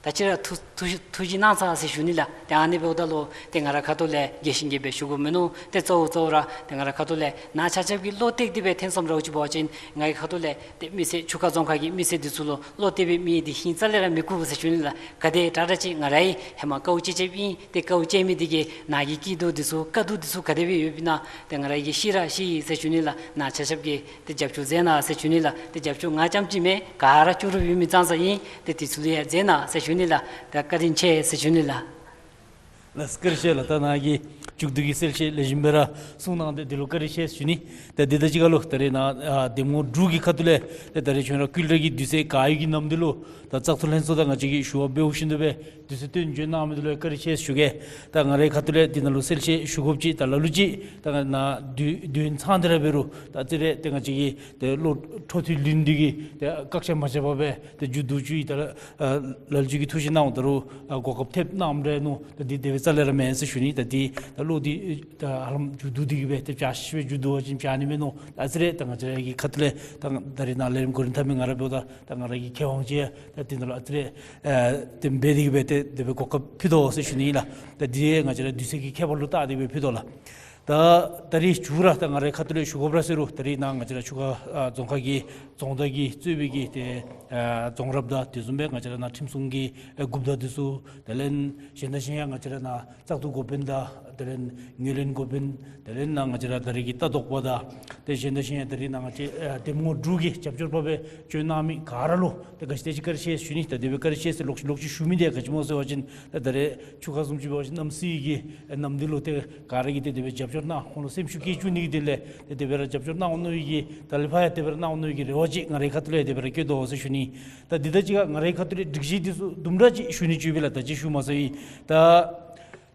ད་ཅི་ར་ཐུགས་ཐུགས་ཐུགས་བཞེད་གནང་ཚར་ཟེར་ཞུ་ནི་ལགས། ཏེ་ཨ་ནི་འབདཝ་ད་ལུ་ཏེ་ང་ར་ཁ་ཐུག་ལས་རྒྱས་ཤིང་རྒྱསཔ་སྦེ་ཞུ་དགོཔ་མིན་ནུག། ཏེ་གཙོ་བོ་གཙོ་བོ་ར་ཏེ་ང་ར་ཁ་ཐུག་ལས་ནཱ་ཆ་ཁྱབ་ཀྱིས་བློ་གཏད་དེ་སྦེ་ཐོན་སོངམ་འདྲཝ་ཅིག་འབད་བ་ཅིན་ང་གི་ཁ་ཐུག་ལས་ཏེ་མི་སེར་ཆུ་ཁ་རྫོང་ཁག་གི་མི་སེར་འདི་ཚུ་ལུ་བློ་གཏད་པའི་མི་འདི་ཧིང་རྩ་ལས་ར་མི་བསྐུལ་ཟེར་ཞུ་ནི་ལགས། ག་དེ་དྲག་དྲག་ཅིག་ང་རའི་ཧེ་མ་དཀའཝ་སྤྱད་སྤྱདཔ་ཨིན། ཏེ་དཀའཝ་སྤྱད་མི་འདི་གིས་ནཱ་གི་སྐྱིད་སྡུག་འདི་ཚུ་དཀའ་སྡུག་འདི་ཚུ་ག་དེ་སྦེ་ཡོདཔ་ཨིན་ན་ཏེ་ང་ར་གིས་ཤེས་ར་ཤེས་ཡི་ཟེར་ཞུ་ནི་ལགས། ནཱ་ཆ་ཁྱབ་ཀྱིས་ཏེ་རྒྱབ་སྐྱོར་མཛད་གནང་ཟེར་ཞུ་ནི་ལགས། ཏེ་རྒྱབ་སྐྱོར་ང་རྐྱངམ་ཅིག་མེན། ག་ར་ལྕོགས་གྲུབ་ཡོད་མི་ཙང་ཙ་ཨིན། ཏེ་དེ་ཚུ་ལུ་ཡང་མཛད་གནང་ཟེར་ཞུ་ནི་ལགས། ཏེ་བཀའ་དྲིན་ཆེ་ཟེར་ཞུ་ནི་ལགས། ལགས་བཀའ་དྲིན་ཆེ་ལགས། ད་ནཱ་གིས་མཇུག་བསྡུ་གི་གསལ་བཤད་ལེགས་ཤོམ་སྦེ་ར་གསུངས་གནང་སྟེ་འདི་ལུ་བཀའ་དྲིན་ཆེ་ཟེར་ཞུ་ནི། ད་འདི་དང་གཅིག་ཁར་ལུ་ད་རེས་ནཱ་ཨ་གདམ་ངོ་འབྲུག་གི་ཁ་ཐུག་ལས་ཏེ་ད་རེས་ཁྱོད་ར་ཀུན་ལེགས་ཀྱི་དུས་ཚོད་ག་ཡོད་ཀྱི་ནམ་འདི་ལུ་ད་བཙག་འཐུ་ལྷན་ཚོགས་དང་ང་བཅས་ཀྱིས་ཞུ་བ་འབདཝ་བཞིན་དུ་སྦེ་དུས་ཚོད་བཏོན་བྱོན་གནང་མི་འདི་ལུ་བཀའ་དྲིན་ཆེ་ཞུ་གེ། ད་ང་རའི་ཁ་ཐུག་ལས་འདི་ནང་ལུ་གསལ་བཤད་ཞུ་དགོཔ་ཅིག་ད་ལ་ལུ་ཅིག་ད་ནཱ་དུས་དུས་ཚང་སྟེ་ར་འབད་རུང་ད་ཨ་ཙི་རེ་ཏེ་ང་བཅས་ཀྱི་ཏེ་བློ་འཕྲོ་མཐུད་ལུས་འདི་གིས་ཏེ་བཀག་ཆ་མ་རྐྱབ་པར་སྦེ་ཏེ་མཇུག་བསྡུ་བཅུག་ཡི། ད་ལ་ཨ་ལ་ལུ་ཅིག་གིས་ཐུགས་བཞེད་གནང་འོང་། ད་རུང་ཨ་གོ་སྐབས་ཐེབས་གནངམ་རེ་ནུག། ད་འདི་དེ་སྦེ་རྩ་ལས་ར་མེན་ཟེར་ཞུ་ནི། ད་འདི་ད་བློ་འདི་ད་ཧ་ལམ་མཇུག་བསྡུ་འདི་གིས་སྦེ་ཏེ་བྱ་ཤེས་སྦེ་མཇུག་བསྡུ་བ་ཅིན་བྱ་ནི་མེད་ནུག། ད་ཨ་ཙི་རེ་ད་ང་བཅས་ར་གི་ཁ་ཐུག་ལས་ད་ད་རེས་ནཱ་ལས་རིམ་འགོ་འདྲེན་འཐབ་མི་ང་ར་འབདཝ་ད་ད་ང་ར་གི་མཁས་དབང་ཅིག་ཡང་ད་འདི་ནང་ལུ་ཨ་ཙི་རེ་ཨ་ཏེ་འབད་འདི་གིས་སྦེ་ཏེ་དེ་སྦེ་གོ་སྐབས་ཕུལ་དོ་ཟེར་ཞུ་ནི་ཨིན་ལགས། ད་འདི་ང་བཅས་ར་དུས་ཚོད་ཀྱི་ཁྱད་པར་ལུ་བལྟ་སྟེ་སྦེ་ཕུལ་དོ་ལགས། ད་ད་རིས་མཇུག་ར་ད་ང་རའི་ཁ་ཐུག་ལས་ཞུ་དགོཔ་ར་ཟེར་རུང་ད་རིས་ནཱ་ང་བཅས་ར་ཆུ་ཁ་ཨ་རྫོང་ཁག་གི་རྫོང་བདག་གིས་གཙོས་པའི་གི་ཏེ་ཨ་རྫོང་རབ་དང་དེ་བཟུམ་སྦེ་ང་བཅས་ར་ནཱ་ཁྲིམས་སྲུང་གི་ཨ་འགོ་བདག་འདི་ཚུ་དེ་ལས་གཞན་དང་གཞན་ཡང་ང་བཅས་ར་ནཱ་བཙག་འཐུ་འགོ་དཔོན་དང་དེ་ལས་ངོས་ལེན་འགོ་དཔོན་དེ་ལས་ནཱ་ང་བཅས་ར་ད་རིས་ཀྱི་ལྟ་རྟོག་པ་དང་ཏེ་གཞན་དང་གཞན་ཡང་ད་རིས་ནཱ་ང་བཅས་ཨ་གདམ་ངོ་འབྲུག་གི་རྒྱབ་སྐྱོར་པ་སྦེ་བྱོན་གནང་མི་ག་ར་ལུ་ཏེ་ག་ཅི་དེ་ཅིག་བཀའ་དྲིན་ཆེ་ཟེར་ཞུ་ནི། ད་དེ་སྦེ་བཀའ་དྲིན་ཆེ་ཟེར་ལོག་ལོག་ཅིག་ཞུ་མི་འདི་ག་ཅི་སྨོ་ཟེར་བ་ཅིན་ད་ད་རེས་ཆུ་ཁ་བཟུམ་ཅིག་འབད་བ་ཅིན་གནམ་གཤིས་ཀྱི་ཨེ་ནམ་འདི་ལུ་ཏེ་ག་ར་གིས་ཏེ་དེ་སྦེ་རྒྱབ་སྐྱོར་གནང་ཁོང་ལུ་སེམས་ཤུགས་སྐྱེད་བཅུག་ནི་གི་དོན་ལས་ཏེ་དེ་སྦེ་ར་རྒྱབ་སྐྱོར་གནང་འོང་མནོ་བའི་གི་ད་ལས་ཕར་ཡང་དེ་སྦེ་ར་གནང་འོང་མནོ་བའི་གི་རེ་བ་ཅིག་ང་རའི་ཁ་ཐུག་ལས་དེ་སྦེ་ར་བསྐྱེད་དོ་ཟེར་ཞུ་ནི། ད་འདི་དང་གཅིག་ཁར་ང་རའི་ཁ་ཐུག་ལས་སྒྲིག་གཞི་འདི་ཚུ་དུམ་གྲ་ཅིག་ཞུ་ནི་ཅིག་ཡོད་པས་ལགས། ད་ཅི་ཞུ་མ་ཚར་ཡི། ད་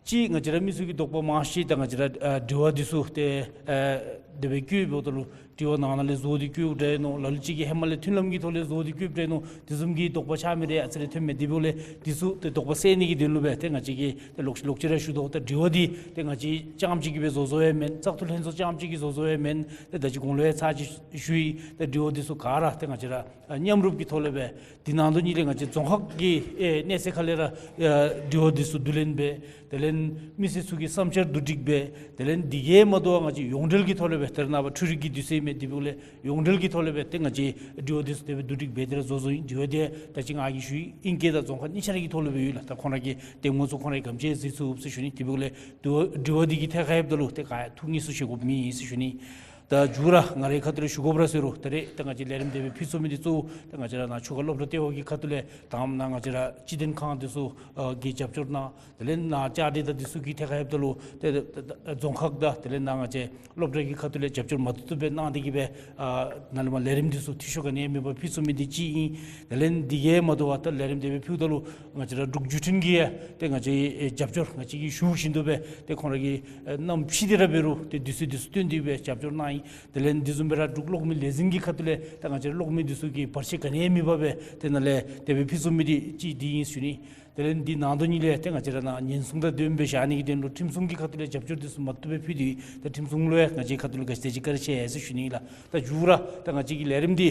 ཅིག་ང་བཅས་ར་མི་ཚུ་གིས་དོགས་པ་མང་ཤོས་ད་ང་བཅས་ར་ཨ་དྲི་བ་འདི་ཚུ་ཏེ་ཨ་དེ་སྦེ་བཀོདཔ་ད་ལུ་དྲི་བ་ནང་ན་ལས་བཟོ་སྟེ་བཀོདཔ་འདྲ་ཨིན་ནོ། ལ་ལུ་ཅིག་གིས་ཧེ་མ་ལས་མཐུན་ལམ་གྱི་ཐོག་ལས་བཟོ་སྟེ་བཀོདཔ་འདྲ་ཨིན་ནོ། དེ་བཟུམ་གྱི་དོགས་པ་ཆགས་མི་རེ་ཨ་ཙི་རེ་ཐོན་མས། དེ་འབདཝ་ལས་དེ་ཚུ་ཏེ་དོགས་པ་སེལ་ནི་གི་དོན་ལུ་སྦེ་ཏེ་ང་བཅས་ཀྱིས་ཏེ་ལོག་ལོག་ཅི་ར་ཞུ་དོ། ད་དྲི་བ་འདི་ཏེ་ང་བཅས་རྐྱངམ་གཅིག་གིས་སྦེ་བཟོ་བཟོཝ་ཡང་མེན། བཙག་འཐུ་ལྷན་ཚོགས་རྐྱངམ་གཅིག་གིས་བཟོ་བཟོཝ་ཡང་མེན། ཏེ་ད་ཅི་གོང་ལུ་ཡང་ཚར་གཅིག་ཞུ་ཡི། ད་དྲི་བ་འདི་ཚུ་ག་ར་ཏེ་ང་བཅས་ར་ཨ་མཉམ་རུབ་ཀྱི་ཐོག་ལས་སྦེ་དེ་ནང་དོན་ཉིད་ལས་ང་བཅས་རྫོང་ཁག་གི་ཨེ་གནས་ཚད་ཁ་ལས་ར་ཨ་དྲི་བ་འདི་ཚུ་བསྡུ་ལེན་འབད། དེ་ལས་མི་སེར་ཚུ་གི་བསམ་འཆར་བསྡུ་སྒྲིག་འབད། དེ་ལས་འདི་གིས་མ་དོ་བར་ང་བཅས་ཡོངས་འབྲེལ་གྱི་ཐོག་ལས་སྦེ་ད་རེས་ནངས་པ་འཕྲུལ་རིག་གི་དུས་ཚོད་མས། དེ་འབདཝ་ལས་ཡོངས་འབྲེལ་གྱི་ཐོག་ལས་སྦེ་ཏེ་ང་བཅས་དྲི་བ་འདི་ཚུ་དེ་སྦེ་བསྡུ་སྒྲིག་འབད་དེ་ར་བཟོ་བཟོཝ་ཨིན། དྲི་བ་འདི་ད་ཅི་ང་གིས་ཞུ་ཡི། ཨིང་སྐད་དང་རྫོང་ཁ་གཉིས་ཆ་ར་གི་ཐོག་ལས་སྦེ་ཡོད་ལགས། ད་ཁོང་ར་གི་འདེམས་ངོ་ཚུ་ཁོང་ར་གིས་ག་དེམ་ཅིག་གཟིགས་ཚུགས་ཟེར་ཞུ་ནི། དེ་འབདཝ་ལས་དྲི་བ་དྲི་བ་འདི་གི་ཐད་ཁར་ལྷོདཔ་ད་ལུ་ཏེ་ག་ཡང་ཐུགས་ངལ་གསོ་བཞེས་དགོཔ་མེད་ཟེར་ཞུ་ནི། ད་མཇུག་ར་ང་རའི་ཁ་ཐུག་ལས་ཞུ་དགོཔ་ར་ཟེར་རུང་ད་རེས་ད་ང་བཅས་ལས་རིམ་དེ་སྦེ་ཕུལ་ཚུགས་མི་འདི་གཙོ་བོ་ད་ང་བཅས་ར་ནཱ་ཆུ་ཁ་སློབ་གྲྭ་ལྟེ་བ་གི་ཁ་ཐུག་ལས་དང་པ་ནཱ་ང་བཅས་ར་སྤྱི་དོན་ཁང་འདི་ཚུ་ཨ་གིས་རྒྱབ་སྐྱོར་གནང་། དེ་ལས་ནཱ་བཅའ་སྒྲིག་དང་འདི་ཚུ་གི་ཐད་ཁར་ལྷོདཔ་ད་ལུ་ཏེ་ཏེ་ཏེ་རྫོང་ཁག་དང་དེ་ལས་ནཱ་ང་བཅས་སློབ་གྲྭ་གི་ཁ་ཐུག་ལས་རྒྱབ་སྐྱོར་མ་བཏུབ་བཏུབ་སྦེ་གནང་སྟེ་གིས་སྦེ་ཨ་ནཱ་ལས་མར་ལས་རིམ་འདི་ཚུ་འཐུས་ཤོར་ག་ནི་ཡང་མེད་པར་ཕུལ་ཚུགས་མི་འདི་གཅིག་ཨིན། དེ་ལས་འདི་གིས་མ་དོ་བར་ད་ལས་རིམ་དེ་སྦེ་ཕུལཝ་ད་ལུ་ང་བཅས་ར་འབྲུག་བརྒྱུད་འཕྲིན་གྱིས་ཡང་ཏེ་ང་བཅས་ཨེ་རྒྱབ་སྐྱོར་ང་བཅས་ཀྱིས་ཞུ་བཞིན་དུ་སྦེ་ཏེ་ཁོང་ར་གིས་ཨེ་གནམ་ཕྱེ་སྟེ་ར་འབད་རུང་ཏེ་དུས་ཚོད་འདི་ཚུ་བཏོན་ཏེ་སྦེ་རྒྱབ་སྐྱོར་གནང་ཡི། དེ་ལས་འདི་བཟུམ་སྦེ་ར་འབྲུག་གློག་མེ་ལས་འཛིན་གྱི་ཁ་ཐུག་ལས་ད་ང་བཅས་ར་གློག་མེ་འདི་ཚུ་གི་བར་ཆད་ག་ནི་ཡང་མེད་པར་སྦེ་ཏེ་ནཱ་ལས་དེ་སྦེ་ཕུལ་ཚུགས་མི་འདི་གཅིག་འདི་ཨིན་ཟེར་ཞུ་ནི། དེ་ལས་འདི་ནང་དོན་ཉིད་ལས་ཏེ་ང་བཅས་ར་ནཱ་ཉེན་སྲུང་དང་ལྡནམ་སྦེ་བཞག་ནི་གི་དོན་ལུ་ཁྲིམས་སྲུང་གི་ཁ་ཐུག་ལས་རྒྱབ་སྐྱོར་འདི་ཚུ་མ་བཏུབ་སྦེ་ཕུལ་ཏེ་ཡོད། ད་ཁྲིམས་སྲུང་ལུ་ཡང་ང་བཅས་ཁ་ཐུག་ལས་ག་ཅི་དེ་ཅིག་བཀའ་དྲིན་ཆེ་ཟེར་ཞུ་ནི་ལགས། ད་མཇུག་ར་ད་ང་བཅས་ཀྱི་ལས་རིམ་འདི་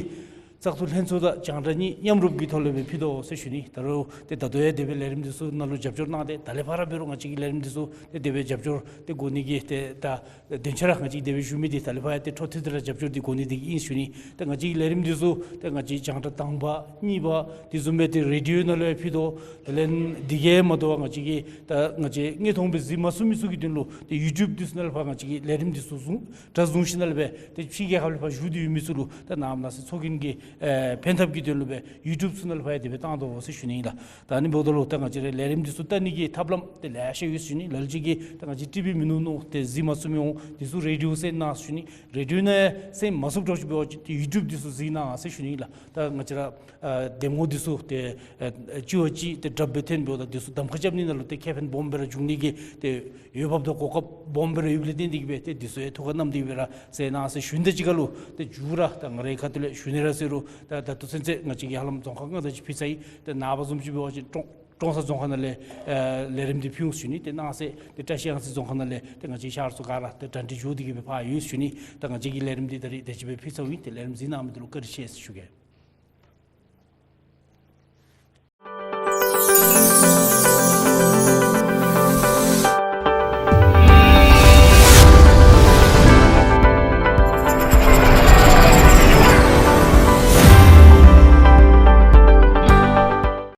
བཙག་འཐུ་ལྷན་ཚོགས་དང་རྒྱང་བསྒྲགས་གཉིས་མཉམ་རུབ་ཀྱི་ཐོག་ལས་སྦེ་ཕུལ་དོ་ཟེར་ཞུ་ནི། ད་རུང་ཏེ་ད་ལྟོ་ཡང་དེ་སྦེ་ལས་རིམ་འདི་ཚུ་ནཱ་ལུ་རྒྱབ་སྐྱོར་གནང་སྟེ་ད་ལས་ཕར་ར་འབད་རུང་ང་བཅས་ཀྱི་ལས་རིམ་འདི་ཚུ་ཏེ་དེ་སྦེ་རྒྱབ་སྐྱོར་ཏེ་དགོ་ནི་གི་ཏེ་ད་དོན་ཆེ་ར་ང་བཅས་དེ་སྦེ་ཞུ་མི་འདི་ད་ལས་ཕར་ཡང་ཏེ་འཕྲོ་མཐུད་དེ་ར་རྒྱབ་སྐྱོར་འདི་དགོ་ནི་འདི་གིས་ཨིན་ཟེར་ཞུ་ནི། ད་ང་བཅས་ཀྱི་ལས་རིམ་འདི་ཚུ་ཏེ་ང་བཅས་རྒྱང་བསྒྲགས་དང་པ་གཉིས་པ་དེ་བཟུམ་སྦེ་ཏེ་རེ་ཌིའོ་ནང་ལུ་ཡང་ཕུལ་དོ། དེ་ལས་འདི་གིས་མ་དོ་བར་ང་བཅས་ཀྱི་ད་ང་བཅས་དངོས་མཐོང་སྦེ་གཟིགས་མ་ཚུགས་མི་ཚུ་གི་དོན་ལུ་ཏེ་ཡུ་ཊུབ་འདི་ཚུ་ནང་ལས་ཕར་ང་བཅས་ཀྱི་ལས་རིམ་འདི་ཚུ་བཟུང་སྒྲ་བཟུང་ཞིནམ་ལས་སྦེ་ཏེ་ཕྱི་རྒྱལ་ཁབ་ལས་ཕར་བཞུགས་ཏེ་ཡོད་མི་ཚུ་ལུ་ད་ནངས་པ་གནངས་ཚེ་ཚོགས་རྒྱན་གྱི་ཨེ་ཕན་ཐབས་ཀྱི་དོན་ལུ་སྦེ་ཡུ་ཊུབ་ཚུ་ནང་ལས་ཕར་ཡང་དེ་སྦེ་བཏང་དོ་ཟེར་ཞུ་ནི་ཨིན་ལགས། ད་ཨ་ནི་འབདཝ་ད་ལུ་ད་ང་བཅས་རའི་ལས་རིམ་འདི་ཚུ་བལྟ་ནི་གི་ཐབས་ལམ་ཏེ་ལེ་ཤ་ཡོད་ཟེར་ཞུ་ནི། ལ་ལུ་ཅིག་གིས་ད་ང་བཅས་ཊི་བི་མིན་ནུག་ནོ་ཏེ་གཟིགས་མ་ཚུགས་མི་འོང་། འདི་ཚུ་རེ་ཌིའོ་གསན་གནང་ཟེར་ཞུ་ནི། རེ་ཌིའོ་ནང་གསན་མ་ཚུགསཔ་འདྲཝ་ཅིག་འབད་བ་ཅིན་ཏེ་ཡུ་ཊུབ་འདི་ཚུ་གཟིགས་གནང་ཟེར་ཞུ་ནི་ཨིན་ལགས། ད་ང་བཅས་ར་ཨ་འདེམས་ངོ་འདི་ཚུ་ཏེ་ཨ་གཅིག་བ་གཅིག་ཏེ་དྲགཔ་སྦེ་ཐོན་འབདཝ་ད་འདི་ཚུ་གདམ་ཁ་རྐྱབ་ནི་ནང་ལུ་ཏེ་ཁེ་ཕན་སྦོམ་སྦེ་ར་འབྱུང་ནི་གི་ཏེ་འོས་འབབ་དང་གོ་སྐབས་སྦོམ་སྦེ་ར་ཡོདཔ་ལས་བརྟེན་ཏེ་གིས་སྦེ་ཏེ་འདི་ཚུ་ཡང་ཐུགས་ཁར་བསྣམས་ཏེ་གིས་སྦེ་ར་གསན་གནང་ཟེར་ཞུ་ནི། དེ་ཅིག་ཁར་ལུ་ཏེ་མཇུག་ར་ད་ང་རའི་ཁ་ཐུག་ལས་ཞུ་ནི་ར་ཟེར་རུང་ད་ད་ལྟོ་ཚུན་ཚོད་ང་བཅས་ཀྱིས་ཧ་ལམ་རྫོང་ཁག་ལྔ་དེ་ཅིག་ཕུལ་ཚར་ཡི། ཏེ་ནངས་པ་བཟུམ་ཅིག་འབད་བ་ཅིན་ཀྲོང་ཀྲོང་གསར་རྫོང་ཁག་ནང་ལས་ཨེ་ལས་རིམ་འདི་ཕུལ་འོང་ཟེར་ཞུ་ནི། ཏེ་གནངས་ཚེ་ཏེ་བཀྲིས་གཡང་རྩེ་རྫོང་ཁག་ནང་ལས་ཏེ་ང་བཅས་ཤར་ཚུ་ག་ར་ཏེ་གྲ་སྒྲིག་འགྱོ་སྟེ་གིས་སྦེ་ཕར་ཡོད་ཟེར་ཞུ་ནི། ད་ང་བཅས་ཀྱི་ལས་རིམ་འདི་ད་རིས་དེ་ཅིག་སྦེ་ཕུལ་ཚརཝ་ཨིན། ཏེ་ལས་རིམ་གཟིགས་གནང་མི་འདི་ལུ་བཀའ་དྲིན་ཆེ་ཟེར་ཞུ་གེ།